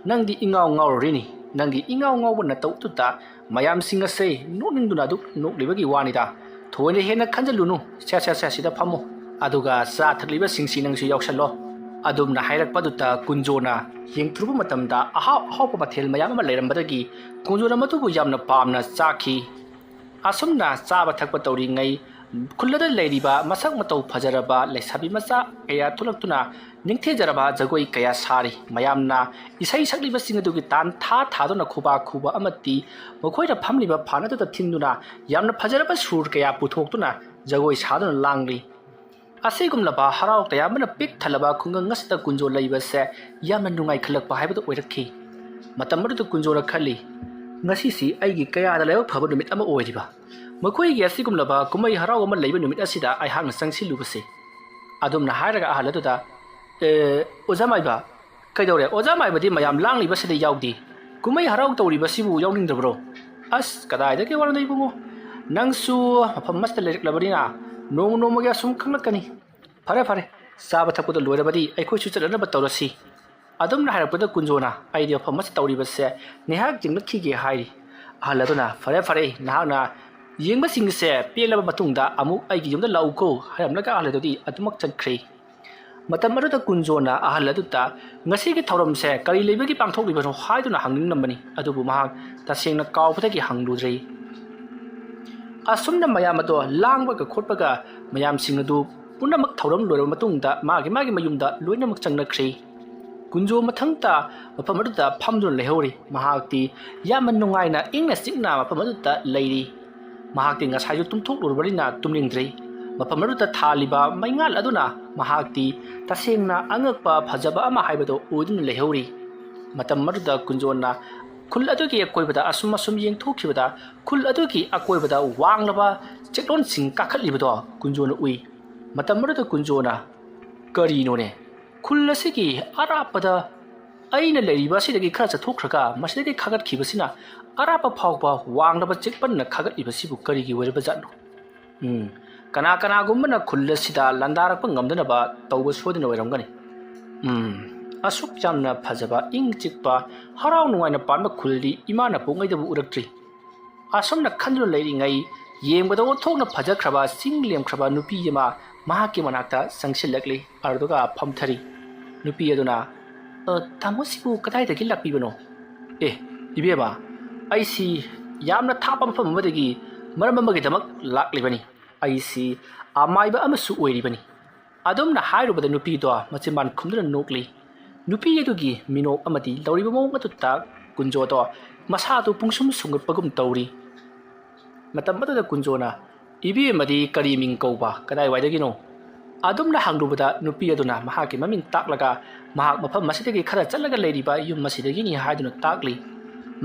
ꯅꯪꯗꯤ ꯏꯉꯥꯎ ꯉꯥꯎꯔꯨꯔꯤꯅꯤ꯫ ꯅꯪꯒꯤ ꯏꯉꯥꯎ ꯉꯥꯎꯕ ꯅꯇꯧꯗꯨꯗ ꯃꯌꯥꯝꯁꯤꯡ ꯑꯁꯦ ꯅꯣꯛꯅꯤꯡꯗꯨꯅ ꯑꯗꯨꯛ ꯅꯣꯛꯂꯤꯕꯒꯤ ꯋꯥꯅꯤꯗ꯫ ꯊꯣꯏꯅ ꯍꯦꯟꯅ ꯈꯟꯖꯜꯂꯨꯅꯨ꯫ ꯁꯦ, ꯁꯦ, ꯁꯦ, ꯁꯤꯗ ꯐꯝꯃꯨ꯫ ꯑꯗꯨꯒ ꯆꯥ ꯊꯛꯂꯤꯕꯁꯤꯡꯁꯤ ꯅꯪꯁꯨ ꯌꯥꯎꯁꯜꯂꯣ꯫" ꯑꯗꯨꯝꯅ ꯍꯥꯏꯔꯛꯄꯗꯨꯗ ꯀꯨꯟꯖꯣꯅ ꯌꯦꯡꯊꯣꯔꯨꯕ ꯃꯇꯝꯗ ꯑꯍꯥꯎ ꯑꯍꯥꯎꯕ ꯃꯊꯦꯜ ꯃꯌꯥꯝ ꯑꯃ ꯂꯩꯔꯝꯕꯗꯒꯤ ꯀꯨꯟꯖꯣꯅ ꯃꯗꯨꯕꯨ ꯌꯥꯝꯅ ꯄꯥꯝꯅ ꯆꯥꯈꯤ꯫ ꯑꯁꯨꯝꯅ ꯆꯥꯕ ꯊꯛꯄ ꯇꯧꯔꯤꯉꯩ ꯈꯨꯜ ꯑꯗꯨꯗ ꯂꯩꯔꯤꯕ ꯃꯁꯛ ꯃꯇꯧ ꯐꯖꯔꯕ ꯂꯩꯁꯥꯕꯤ ꯃꯆꯥ ꯀꯌꯥ ꯊꯣꯛꯂꯛꯇꯨꯅ ꯅꯤꯡꯊꯤꯖꯔꯕ ꯖꯒꯣꯏ ꯀꯌꯥ ꯁꯥꯔꯤ꯫ ꯃꯌꯥꯝꯅ ꯏꯁꯩ ꯁꯛꯂꯤꯕꯁꯤꯡ ꯑꯗꯨꯒꯤ ꯇꯥꯟ ꯊꯥ ꯊꯥꯗꯨꯅ ꯈꯨꯕꯥꯛ ꯈꯨꯕ ꯑꯃꯗꯤ ꯃꯈꯣꯏꯅ ꯐꯝꯂꯤꯕ ꯐꯥꯟ ꯑꯗꯨꯗ ꯊꯤꯟꯗꯨꯅ ꯌꯥꯝꯅ ꯐꯖꯔꯕ ꯁꯨꯔ ꯀꯌꯥ ꯄꯨꯊꯣꯛꯇꯨꯅ ꯖꯒꯣꯏ ꯁꯥꯗꯨꯅ ꯂꯥꯡꯂꯤ꯫ ꯑꯁꯤꯒꯨꯝꯂꯕ ꯍꯔꯥꯎ ꯇꯌꯥꯝꯕꯅ ꯄꯤꯛ ꯊꯜꯂꯕ ꯈꯨꯡꯒꯪ ꯑꯁꯤꯗ ꯀꯨꯟꯖꯣ ꯂꯩꯕꯁꯦ ꯌꯥꯝꯅ ꯅꯨꯡꯉꯥꯏꯈꯠꯂꯛꯄ ꯍꯥꯏꯕꯗꯨ ꯑꯣꯏꯔꯛꯈꯤ꯫ ꯃꯇꯝ ꯑꯗꯨꯗ ꯀꯨꯟꯖꯣꯅ ꯈꯜꯂꯤ, "ꯉꯁꯤꯁꯤ ꯑꯩꯒꯤ ꯀꯌꯥꯗ ꯂꯥꯏꯕꯛ ꯐꯕ ꯅꯨꯃꯤꯠ ꯑꯃ ꯑꯣꯏꯔꯤꯕ꯫ ꯃꯈꯣꯏꯒꯤ ꯑꯁꯤꯒꯨꯝꯂꯕ ꯀꯨꯝꯍꯩ ꯍꯔꯥꯎ ꯑꯃ ꯂꯩꯕ ꯅꯨꯃꯤꯠ ꯑꯁꯤꯗ ꯑꯩꯍꯥꯛꯅ ꯆꯪꯁꯤꯜꯂꯨꯕꯁꯦ꯫" ꯑꯗꯨꯝꯅ ꯍꯥꯏꯔꯒ ꯑꯍꯜ ꯑꯗꯨꯗ, "ꯑꯦ, ꯑꯣꯖꯥ ꯃꯥꯏꯕ, ꯀꯩꯗꯧꯔꯦ? ꯑꯣꯖꯥ ꯃꯥꯏꯕꯗꯤ ꯃꯌꯥꯝ ꯂꯥꯡꯂꯤꯕꯁꯤꯗ ꯌꯥꯎꯗꯦ꯫ ꯀꯨꯝꯍꯩ ꯍꯔꯥꯎ ꯇꯧꯔꯤꯕꯁꯤꯕꯨ ꯌꯥꯎꯅꯤꯡꯗꯕ꯭ꯔꯣ?" "ꯑꯁ, ꯀꯗꯥꯏꯗꯒꯤ ꯋꯥꯅꯣꯗ ꯏꯕꯨꯡꯉꯣ? ꯅꯪꯁꯨ ꯃꯐꯝ ꯑꯃꯁꯤꯗ ꯂꯩꯔꯛꯂꯕꯅꯤꯅ ꯅꯣꯡꯃ ꯅꯣꯡꯃꯒꯤ ꯑꯁꯨꯝ ꯈꯪꯂꯛꯀꯅꯤ꯫ ꯐꯔꯦ ꯐꯔꯦ, ꯆꯥꯕ ꯊꯛꯄꯗ ꯂꯣꯏꯔꯕꯗꯤ ꯑꯩꯈꯣꯏꯁꯨ ꯆꯠꯅꯅꯕ ꯇꯧꯔꯁꯤ꯫ ꯑꯗꯨꯝꯅ ꯍꯥꯏꯔꯛꯄꯗ ꯀꯨꯟꯖꯣꯅ, "ꯑꯩꯗꯤ ꯃꯐꯝ ꯑꯁꯤ ꯇꯧꯔꯤꯕꯁꯦ ꯉꯥꯏꯍꯥꯛ ꯌꯦꯡꯂꯛꯈꯤꯒꯦ" ꯍꯥꯏꯔꯤ꯫ ꯑꯍꯜ ꯑꯗꯨꯅ, "ꯐꯔꯦ ꯐꯔꯦ, ꯅꯍꯥꯛꯅ ꯌꯦꯡꯕꯁꯤꯡꯁꯦ ꯄꯦꯜꯂꯕ ꯃꯇꯨꯡꯗ ꯑꯃꯨꯛ ꯑꯩꯒꯤ ꯌꯨꯝꯗ ꯂꯥꯛꯎꯀꯣ" ꯍꯥꯏꯔꯝꯂꯒ ꯑꯍꯜ ꯑꯗꯨꯗꯤ ꯑꯗꯨꯃꯛ ꯆꯠꯈ꯭ꯔꯦ꯫ ꯃꯇꯝ ꯑꯗꯨꯗ ꯀꯨꯟꯖꯣꯅ ꯑꯍꯜ ꯑꯗꯨꯗ ꯉꯁꯤꯒꯤ ꯊꯧꯔꯝꯁꯦ ꯀꯔꯤ ꯂꯩꯕꯒꯤ ꯄꯥꯡꯊꯣꯛꯂꯤꯕꯅꯣ ꯍꯥꯏꯗꯨꯅ ꯍꯪꯅꯤꯡꯂꯝꯕꯅꯤ, ꯑꯗꯨꯕꯨ ꯃꯍꯥꯛ ꯇꯁꯦꯡꯅ ꯀꯥꯎꯕꯗꯒꯤ ꯍꯪꯂꯨꯗ꯭ꯔꯦ꯫ ꯑꯁꯨꯝꯅ ꯃꯌꯥꯝ ꯑꯗꯣ ꯂꯥꯡꯕꯒ ꯈꯣꯠꯄꯒ, ꯃꯌꯥꯝꯁꯤꯡ ꯑꯗꯨ ꯄꯨꯝꯅꯃꯛ ꯊꯧꯔꯝ ꯂꯣꯏꯔꯕ ꯃꯇꯨꯡꯗ ꯃꯥꯒꯤ ꯃꯥꯒꯤ ꯃꯌꯨꯝꯗ ꯂꯣꯏꯅꯃꯛ ꯆꯪꯅꯈ꯭ꯔꯦ꯫ ꯀꯨꯟꯖꯣ ꯃꯊꯟꯇ ꯃꯐꯝ ꯑꯗꯨꯗ ꯐꯝꯗꯨꯅ ꯂꯩꯍꯧꯔꯤ꯫ ꯃꯍꯥꯛꯇꯤ ꯌꯥꯝꯅ ꯅꯨꯡꯉꯥꯏꯅ ꯏꯪꯅ ꯆꯤꯛꯅ ꯃꯐꯝ ꯑꯗꯨꯗ ꯂꯩꯔꯤ꯫ ꯃꯍꯥꯛꯇꯤ ꯉꯁꯥꯏꯁꯨ ꯇꯨꯝꯊꯣꯛꯂꯨꯔꯕꯅꯤꯅ ꯇꯨꯝꯅꯤꯡꯗ꯭ꯔꯤ꯫ ꯃꯐꯝ ꯑꯗꯨꯗ ꯊꯥꯜꯂꯤꯕ ꯃꯩꯉꯥꯜ ꯑꯗꯨꯅ ꯃꯍꯥꯛꯇꯤ ꯇꯁꯦꯡꯅ ꯑꯉꯛꯄ ꯐꯖꯕ ꯑꯃ ꯍꯥꯏꯕꯗꯨ ꯑꯣꯏꯗꯨꯅ ꯂꯩꯍꯧꯔꯤ꯫ ꯃꯇꯝ ꯑꯗꯨꯗ ꯀꯨꯟꯖꯣꯅ ꯈꯨꯜ ꯑꯗꯨꯒꯤ ꯑꯀꯣꯏꯕꯗ ꯑꯁꯨꯝ ꯑꯁꯨꯝ ꯌꯦꯡꯊꯣꯛꯈꯤꯕꯗ, ꯈꯨꯜ ꯑꯗꯨꯒꯤ ꯑꯀꯣꯏꯕꯗ ꯋꯥꯡꯂꯕ ꯆꯦꯛꯂꯣꯟꯁꯤꯡ ꯀꯥꯈꯠꯂꯤꯕꯗꯣ ꯀꯨꯟꯖꯣꯅ ꯎꯏ꯫ ꯃꯇꯝ ꯑꯗꯨꯗ ꯀꯨꯟꯖꯣꯅ, "ꯀꯔꯤꯅꯣꯅꯦ? ꯈꯨꯜ ꯑꯁꯤꯒꯤ ꯑꯔꯥꯞꯄꯗ ꯑꯩꯅ ꯂꯩꯔꯤꯕ ꯑꯁꯤꯗꯒꯤ ꯈꯔ ꯆꯠꯊꯣꯛꯈ꯭ꯔꯒ ꯃꯁꯤꯗꯒꯤ ꯀꯥꯈꯠꯈꯤꯕꯁꯤꯅ ꯑꯔꯥꯞꯄ ꯐꯥꯎꯕ ꯋꯥꯡꯂꯕ ꯆꯦꯛꯄꯟꯅ ꯀꯥꯈꯠꯂꯤꯕꯁꯤꯕꯨ ꯀꯔꯤꯒꯤ ꯑꯣꯏꯔꯕꯖꯥꯠꯅꯣ? ꯎꯝ, ꯀꯅꯥ ꯀꯅꯥꯒꯨꯝꯕꯅ ꯈꯨꯜ ꯑꯁꯤꯗ ꯂꯥꯟꯗꯥꯔꯛꯄ ꯉꯝꯗꯅꯕ ꯇꯧꯕ ꯁꯣꯏꯗꯅ ꯑꯣꯏꯔꯝꯒꯅꯤ꯫ ꯎꯝ, ꯑꯁꯨꯛ ꯌꯥꯝꯅ ꯐꯖꯕ, ꯏꯪ ꯆꯤꯛꯄ, ꯍꯔꯥꯎ ꯅꯨꯡꯉꯥꯏꯅ ꯄꯥꯟꯕ ꯈꯨꯜꯗꯤ ꯏꯃꯥꯅ ꯄꯣꯛꯉꯩꯗꯕꯨ ꯎꯔꯛꯇ꯭ꯔꯤ"꯫ ꯑꯁꯨꯝꯅ ꯈꯟꯗꯨꯅ ꯂꯩꯔꯤꯉꯩ, ꯌꯦꯡꯕꯗ ꯑꯣꯟꯊꯣꯛꯅ ꯐꯖꯈ꯭ꯔꯕ ꯆꯤꯡ ꯂꯦꯝꯈ꯭ꯔꯕ ꯅꯨꯄꯤ ꯑꯃ ꯃꯍꯥꯛꯀꯤ ꯃꯅꯥꯛꯇ ꯆꯪꯁꯤꯜꯂꯛꯂꯤ꯫ ꯑꯗꯨꯒ ꯐꯝꯊꯔꯤ꯫ ꯅꯨꯄꯤ ꯑꯗꯨꯅ, "ꯑ, ꯇꯥꯃꯣꯁꯤꯕꯨ ꯀꯗꯥꯏꯗꯒꯤ ꯂꯥꯛꯄꯤꯕꯅꯣ?" "ꯑꯦ, ꯏꯕꯦꯝꯃ, ꯑꯩꯁꯤ ꯌꯥꯝꯅ ꯊꯥꯞꯄ ꯃꯐꯝ ꯑꯃꯗꯒꯤ ꯃꯔꯝ ꯑꯃꯒꯤꯗꯃꯛ ꯂꯥꯛꯂꯤꯕꯅꯤ꯫ ꯑꯩꯁꯤ ꯑꯃꯥꯏꯕ ꯑꯃꯁꯨ ꯑꯣꯏꯔꯤꯕꯅꯤ"꯫ ꯑꯗꯨꯝꯅ ꯍꯥꯏꯔꯨꯕꯗ ꯅꯨꯄꯤꯗꯣ ꯃꯆꯤꯟꯕꯥꯟ ꯈꯨꯝꯗꯨꯅ ꯅꯣꯛꯂꯤ꯫ ꯅꯨꯄꯤ ꯑꯗꯨꯒꯤ ꯃꯤꯅꯣꯛ ꯑꯃꯗꯤ ꯂꯧꯔꯤꯕ ꯃꯑꯣꯡ ꯑꯗꯨꯗ ꯀꯨꯟꯖꯣꯗꯣ ꯃꯁꯥꯗꯨ ꯄꯨꯡꯁꯨꯝ ꯁꯨꯝꯒꯠꯄꯒꯨꯝ ꯇꯧꯔꯤ꯫ ꯃꯇꯝ ꯑꯗꯨꯗ ꯀꯨꯟꯖꯣꯅ, "ꯏꯕꯦꯝꯃꯗꯤ ꯀꯔꯤ ꯃꯤꯡ ꯀꯧꯕ? ꯀꯗꯥꯏꯋꯥꯏꯗꯒꯤꯅꯣ?" ꯑꯗꯨꯝꯅ ꯍꯪꯂꯨꯕꯗ ꯅꯨꯄꯤ ꯑꯗꯨꯅ ꯃꯍꯥꯛꯀꯤ ꯃꯃꯤꯡ ꯇꯥꯛꯂꯒ, ꯃꯍꯥꯛ ꯃꯐꯝ ꯑꯁꯤꯗꯒꯤ ꯈꯔ ꯆꯠꯂꯒ ꯂꯩꯔꯤꯕ ꯌꯨꯝ ꯑꯁꯤꯗꯒꯤꯅꯤ ꯍꯥꯏꯗꯨꯅ ꯇꯥꯛꯂꯤ꯫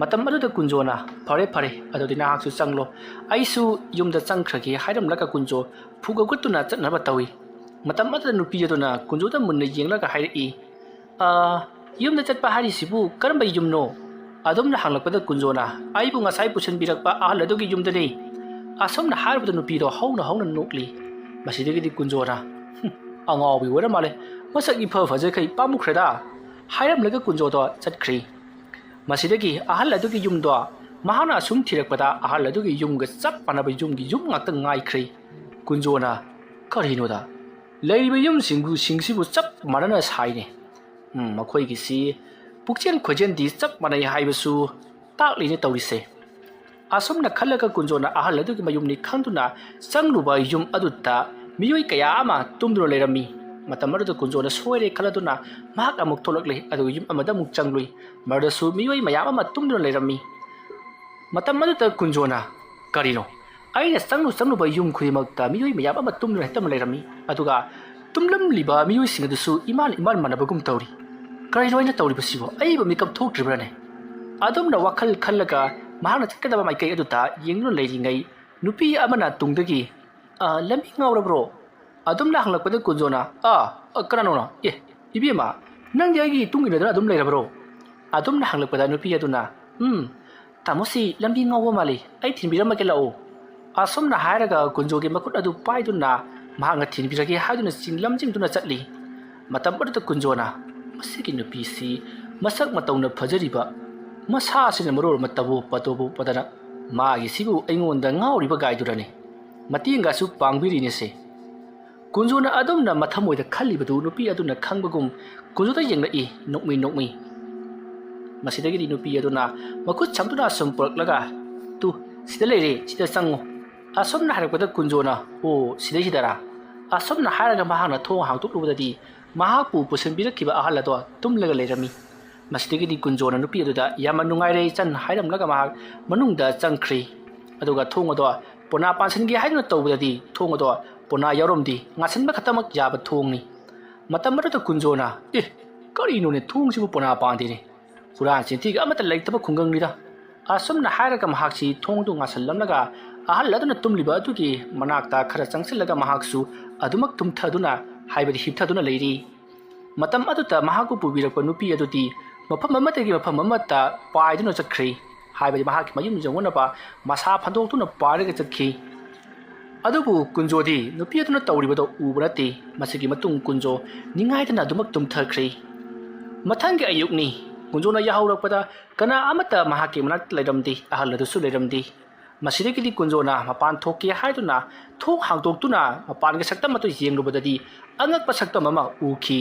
ꯃꯇꯝ ꯑꯗꯨꯗ ꯀꯨꯟꯖꯣꯅ, "ꯐꯔꯦ, ꯐꯔꯦ, ꯑꯗꯨꯗꯤ ꯅꯍꯥꯛꯁꯨ ꯆꯪꯂꯣ, ꯑꯩꯁꯨ ꯌꯨꯝꯗ ꯆꯪꯈ꯭ꯔꯒꯦ" ꯍꯥꯏꯔꯝꯂꯒ ꯀꯨꯟꯖꯣ ꯐꯨꯒꯠꯇꯨꯅ ꯆꯠꯅꯕ ꯇꯧꯏ꯫ ꯃꯇꯝ ꯑꯗꯨꯗ ꯅꯨꯄꯤ ꯑꯗꯨꯅ ꯀꯨꯟꯖꯣꯗ ꯃꯨꯟꯅ ꯌꯦꯡꯂꯒ ꯍꯥꯏꯔꯛꯏ, "ꯑ, ꯌꯨꯝꯗ ꯆꯠꯄ ꯍꯥꯏꯔꯤꯁꯤꯕꯨ ꯀꯔꯝꯕ ꯌꯨꯝꯅꯣ?" ꯑꯗꯨꯝꯅ ꯍꯪꯂꯛꯄꯗ ꯀꯨꯟꯖꯣꯅ, "ꯑꯩꯕꯨ ꯉꯁꯥꯏ ꯄꯨꯁꯤꯟꯕꯤꯔꯛꯄ ꯑꯍꯜ ꯑꯗꯨꯒꯤ ꯌꯨꯝꯗꯅꯤ"꯫ ꯑꯁꯨꯝꯅ ꯍꯥꯏꯔꯕꯗ ꯅꯨꯄꯤꯗꯣ ꯍꯧꯅ ꯍꯧꯅ ꯅꯣꯛꯂꯤ꯫ ꯃꯁꯤꯗꯒꯤꯗꯤ ꯀꯨꯟꯖꯣꯅ, "ꯍꯨꯝ, ꯑꯉꯥꯎꯕꯤ ꯑꯣꯏꯔ ꯃꯥꯜꯂꯦ, ꯃꯁꯛ ꯏꯐ ꯐꯖꯈꯩ ꯄꯥꯝꯃꯨꯈ꯭ꯔꯦꯗ" ꯍꯥꯏꯔꯝꯂꯒ ꯀꯨꯟꯖꯣꯗꯣ ꯆꯠꯈ꯭ꯔꯤ꯫ ꯃꯁꯤꯗꯒꯤ ꯑꯍꯜ ꯑꯗꯨꯒꯤ ꯌꯨꯝꯗꯣ ꯃꯍꯥꯛꯅ ꯑꯁꯨꯝ ꯊꯤꯔꯛꯄꯗ ꯑꯍꯜ ꯑꯗꯨꯒꯤ ꯌꯨꯝꯒ ꯆꯞ ꯃꯥꯟꯅꯕ ꯌꯨꯝꯒꯤ ꯌꯨꯝ ꯉꯥꯛꯇ ꯉꯥꯏꯈ꯭ꯔꯦ꯫ ꯀꯨꯟꯖꯣꯅ, "ꯀꯔꯤꯅꯣꯗ, ꯂꯩꯔꯤꯕ ꯌꯨꯝꯁꯤꯡꯕꯨ, ꯁꯤꯡꯁꯤꯕꯨ ꯆꯞ ꯃꯥꯟꯅꯅ ꯁꯥꯏꯅꯦ꯫ ꯎꯝ, ꯃꯈꯣꯏꯒꯤꯁꯤ ꯄꯨꯛꯆꯦꯜ ꯈꯣꯏꯖꯦꯜꯗꯤ ꯆꯞ ꯃꯥꯟꯅꯩ ꯍꯥꯏꯕꯁꯨ ꯇꯥꯛꯂꯤꯅꯦ ꯇꯧꯔꯤꯁꯦ"꯫ ꯑꯁꯨꯝꯅ ꯈꯜꯂꯒ ꯀꯨꯟꯖꯣꯅ ꯑꯍꯜ ꯑꯗꯨꯒꯤ ꯃꯌꯨꯝꯅꯤ ꯈꯪꯗꯨꯅ ꯆꯪꯂꯨꯕ ꯌꯨꯝ ꯑꯗꯨꯗ ꯃꯤꯑꯣꯏ ꯀꯌꯥ ꯑꯃ ꯇꯨꯝꯗꯨꯅ ꯂꯩꯔꯝꯃꯤ꯫ ꯃꯇꯝ ꯑꯗꯨꯗ ꯀꯨꯟꯖꯣꯅ ꯁꯣꯏꯔꯦ ꯈꯜꯂꯗꯨꯅ ꯃꯍꯥꯛ ꯑꯃꯨꯛ ꯊꯣꯛꯂꯛꯂꯦ, ꯑꯗꯨꯒ ꯌꯨꯝ ꯑꯃꯗ ꯑꯃꯨꯛ ꯆꯪꯂꯨꯏ꯫ ꯃꯗꯨꯗꯁꯨ ꯃꯤꯑꯣꯏ ꯃꯌꯥꯝ ꯑꯃ ꯇꯨꯝꯗꯨꯅ ꯂꯩꯔꯝꯃꯤ꯫ ꯃꯇꯝ ꯑꯗꯨꯗ ꯀꯨꯟꯖꯣꯅ, "ꯀꯔꯤꯅꯣ? ꯑꯩꯅ ꯆꯪꯂꯨ ꯆꯪꯂꯨꯕ ꯌꯨꯝ ꯈꯨꯗꯤꯡꯃꯛꯇ ꯃꯤꯑꯣꯏ ꯃꯌꯥꯝ ꯑꯃ ꯇꯨꯝꯗꯨꯅ ꯍꯦꯛꯇ ꯂꯩꯔꯝꯃꯤ, ꯑꯗꯨꯒ ꯇꯨꯝꯂꯝꯂꯤꯕ ꯃꯤꯑꯣꯏꯁꯤꯡ ꯑꯗꯨꯁꯨ ꯏꯃꯥꯟ ꯏꯃꯥꯟ ꯃꯥꯟꯅꯕꯒꯨꯝ ꯇꯧꯔꯤ꯫ ꯀꯔꯤꯅꯣ ꯑꯩꯅ ꯇꯧꯔꯤꯕꯁꯤꯕꯣ? ꯑꯩꯕꯨ ꯃꯤꯀꯞ ꯊꯣꯛꯇ꯭ꯔꯤꯕ꯭ꯔꯥꯅꯦ?" ꯑꯗꯨꯝꯅ ꯋꯥꯈꯜ ꯈꯜꯂꯒ ꯃꯍꯥꯛꯅ ꯆꯠꯀꯗꯕ ꯃꯥꯏꯀꯩ ꯑꯗꯨꯗ ꯌꯦꯡꯗꯨꯅ ꯂꯩꯔꯤꯉꯩ, ꯅꯨꯄꯤ ꯑꯃꯅ ꯇꯨꯡꯗꯒꯤ, "ꯑ, ꯂꯝꯕꯤ ꯉꯥꯎꯔꯕ꯭ꯔꯣ?" ꯑꯗꯨꯝꯅ ꯍꯪꯂꯛꯄꯗ ꯀꯨꯟꯖꯣꯅ, "ꯑ, ꯑ, ꯀꯅꯥꯅꯣꯅ? ꯑꯦ, ꯏꯕꯦꯝꯃ, ꯅꯪꯗꯤ ꯑꯩꯒꯤ ꯏꯇꯨꯡ ꯏꯟꯅꯗꯅ ꯑꯗꯨꯝ ꯂꯩꯔꯕ꯭ꯔꯣ?" ꯑꯗꯨꯝꯅ ꯍꯪꯂꯛꯄꯗ ꯅꯨꯄꯤ ꯑꯗꯨꯅ, "ꯎꯝ, ꯇꯥꯃꯣꯁꯤ ꯂꯝꯕꯤ ꯉꯥꯎꯕ ꯃꯥꯜꯂꯤ, ꯑꯩ ꯊꯤꯟꯕꯤꯔꯝꯃꯒꯦ, ꯂꯥꯛꯑꯣ"꯫ ꯑꯁꯨꯝꯅ ꯍꯥꯏꯔꯒ ꯀꯨꯟꯖꯣꯒꯤ ꯃꯈꯨꯠ ꯑꯗꯨ ꯄꯥꯏꯗꯨꯅ ꯃꯍꯥꯛꯅ ꯊꯤꯟꯕꯤꯔꯒꯦ ꯍꯥꯏꯗꯨꯅ ꯆꯤꯡ ꯂꯝꯖꯤꯡꯗꯨꯅ ꯆꯠꯂꯤ꯫ ꯃꯇꯝ ꯑꯗꯨꯗ ꯀꯨꯟꯖꯣꯅ, "ꯃꯁꯤꯒꯤ ꯅꯨꯄꯤꯁꯤ ꯃꯁꯛ ꯃꯇꯧꯅ ꯐꯖꯔꯤꯕ, ꯃꯁꯥꯁꯤꯅ ꯃꯔꯣꯜ ꯑꯃ ꯇꯕꯣꯞ ꯄꯇꯣꯕꯣꯞ ꯄꯗꯅ, ꯃꯥꯒꯤꯁꯤꯕꯨ ꯑꯩꯉꯣꯟꯗ ꯉꯥꯎꯔꯤꯕ ꯒꯥꯏꯗꯨꯔꯅꯦ? ꯃꯇꯦꯡꯒꯁꯨ ꯄꯥꯡꯕꯤꯔꯤꯅꯦꯁꯦ"꯫ ꯀꯨꯟꯖꯣꯅ ꯑꯗꯨꯝꯅ ꯃꯊꯃꯣꯏꯗ ꯈꯜꯂꯤꯕꯗꯨ ꯅꯨꯄꯤ ꯑꯗꯨꯅ ꯈꯪꯕꯒꯨꯝ ꯀꯨꯟꯖꯣꯗ ꯌꯦꯡꯂꯛꯏ, ꯅꯣꯛꯃꯤ ꯅꯣꯛꯃꯤ꯫ ꯃꯁꯤꯗꯒꯤꯗꯤ ꯅꯨꯄꯤ ꯑꯗꯨꯅ ꯃꯈꯨꯠ ꯁꯝꯗꯨꯅ ꯁꯨꯝ ꯄꯨꯔꯛꯂꯒ, "ꯇꯨ, ꯁꯤꯗ ꯂꯩꯔꯦ, ꯁꯤꯗ ꯆꯪꯉꯨ"꯫ ꯑꯁꯨꯝꯅ ꯍꯥꯏꯔꯛꯄꯗ ꯀꯨꯟꯖꯣꯅ, "ꯑꯣ, ꯁꯤꯗꯩꯁꯤꯗꯔꯥ?" ꯑꯁꯨꯝꯅ ꯍꯥꯏꯔꯒ ꯃꯍꯥꯛꯅ ꯊꯣꯡ ꯍꯥꯡꯗꯣꯛꯂꯨꯕꯗꯗꯤ ꯃꯍꯥꯛꯄꯨ ꯄꯨꯁꯤꯟꯕꯤꯔꯛꯈꯤꯕ ꯑꯍꯜ ꯑꯗꯣ ꯇꯨꯝꯂꯒ ꯂꯩꯔꯝꯃꯤ꯫ ꯃꯁꯤꯗꯒꯤꯗꯤ ꯀꯨꯟꯖꯣꯅ ꯅꯨꯄꯤ ꯑꯗꯨꯗ, "ꯌꯥꯝꯅ ꯅꯨꯡꯉꯥꯏꯔꯦ, ꯏꯆꯟ" ꯍꯥꯏꯔꯝꯂꯒ ꯃꯍꯥꯛ ꯃꯅꯨꯡꯗ ꯆꯪꯈ꯭ꯔꯤ꯫ ꯑꯗꯨꯒ ꯊꯣꯡ ꯑꯗꯣ ꯄꯣꯅꯥ ꯄꯥꯟꯁꯤꯟꯒꯦ ꯍꯥꯏꯗꯨꯅ ꯇꯧꯕꯗꯗꯤ ꯊꯣꯡ ꯑꯗꯣ ꯄꯣꯅꯥ ꯌꯥꯎꯔꯝꯗꯦ, ꯉꯥꯁꯤꯟꯕ ꯈꯛꯇꯃꯛ ꯌꯥꯕ ꯊꯣꯡꯅꯤ꯫ ꯃꯇꯝ ꯑꯗꯨꯗ ꯀꯨꯟꯖꯣꯅ, "ꯑꯦ, ꯀꯔꯤꯅꯣꯅꯦ, ꯊꯣꯡꯁꯤꯕꯨ ꯄꯣꯅꯥ ꯄꯥꯟꯗꯦꯅꯦ? ꯍꯨꯔꯥꯟ ꯆꯤꯟꯊꯤꯒ ꯑꯃꯠꯇ ꯂꯩꯇꯕ ꯈꯨꯡꯒꯪꯅꯤꯗ"꯫ ꯑꯁꯨꯝꯅ ꯍꯥꯏꯔꯒ ꯃꯍꯥꯛꯁꯤ ꯊꯣꯡꯗꯨ ꯉꯥꯁꯤꯜꯂꯝꯂꯒ ꯑꯍꯜ ꯑꯗꯨꯅ ꯇꯨꯝꯂꯤꯕ ꯑꯗꯨꯒꯤ ꯃꯅꯥꯛꯇ ꯈꯔ ꯆꯪꯁꯤꯜꯂꯒ ꯃꯍꯥꯛꯁꯨ ꯑꯗꯨꯃꯛ ꯇꯨꯝꯊꯗꯨꯅ, ꯍꯥꯏꯕꯗꯤ ꯍꯤꯞꯊꯗꯨꯅ ꯂꯩꯔꯤ꯫ ꯃꯇꯝ ꯑꯗꯨꯗ ꯃꯍꯥꯛꯄꯨ ꯄꯨꯕꯤꯔꯛꯄ ꯅꯨꯄꯤ ꯑꯗꯨꯗꯤ ꯃꯐꯝ ꯑꯃꯗꯒꯤ ꯃꯐꯝ ꯑꯃꯗ ꯄꯥꯏꯗꯨꯅ ꯆꯠꯈ꯭ꯔꯤ, ꯍꯥꯏꯕꯗꯤ ꯃꯍꯥꯛꯀꯤ ꯃꯌꯨꯝ ꯌꯧꯅꯅꯕ ꯃꯁꯥ ꯐꯟꯗꯣꯛꯇꯨꯅ ꯄꯥꯏꯔꯒ ꯆꯠꯈꯤ꯫ ꯑꯗꯨꯕꯨ ꯀꯨꯟꯖꯣꯗꯤ ꯅꯨꯄꯤ ꯑꯗꯨꯅ ꯇꯧꯔꯤꯕꯗꯣ ꯎꯕ ꯅꯠꯇꯦ꯫ ꯃꯁꯤꯒꯤ ꯃꯇꯨꯡ ꯀꯨꯟꯖꯣ ꯅꯤꯡꯉꯥꯏꯗꯅ ꯑꯗꯨꯃꯛ ꯇꯨꯝꯊꯈ꯭ꯔꯦ꯫ ꯃꯊꯪꯒꯤ ꯑꯌꯨꯛꯅꯤ꯫ ꯀꯨꯟꯖꯣꯅ ꯌꯥꯍꯧꯔꯛꯄꯗ ꯀꯅꯥ ꯑꯃꯠꯇ ꯃꯍꯥꯛꯀꯤ ꯃꯅꯥꯛꯇ ꯂꯩꯔꯝꯗꯦ꯫ ꯑꯍꯜ ꯑꯗꯨꯁꯨ ꯂꯩꯔꯝꯗꯦ꯫ ꯃꯁꯤꯗꯒꯤꯗꯤ ꯀꯨꯟꯖꯣꯅ ꯃꯄꯥꯟ ꯊꯣꯛꯀꯦ ꯍꯥꯏꯗꯨꯅ ꯊꯣꯡ ꯍꯥꯡꯗꯣꯛꯇꯨꯅ ꯃꯄꯥꯟꯒꯤ ꯁꯛꯇꯝ ꯑꯗꯨ ꯌꯦꯡꯂꯨꯕꯗꯗꯤ ꯑꯉꯛꯄ ꯁꯛꯇꯝ ꯑꯃ ꯎꯈꯤ꯫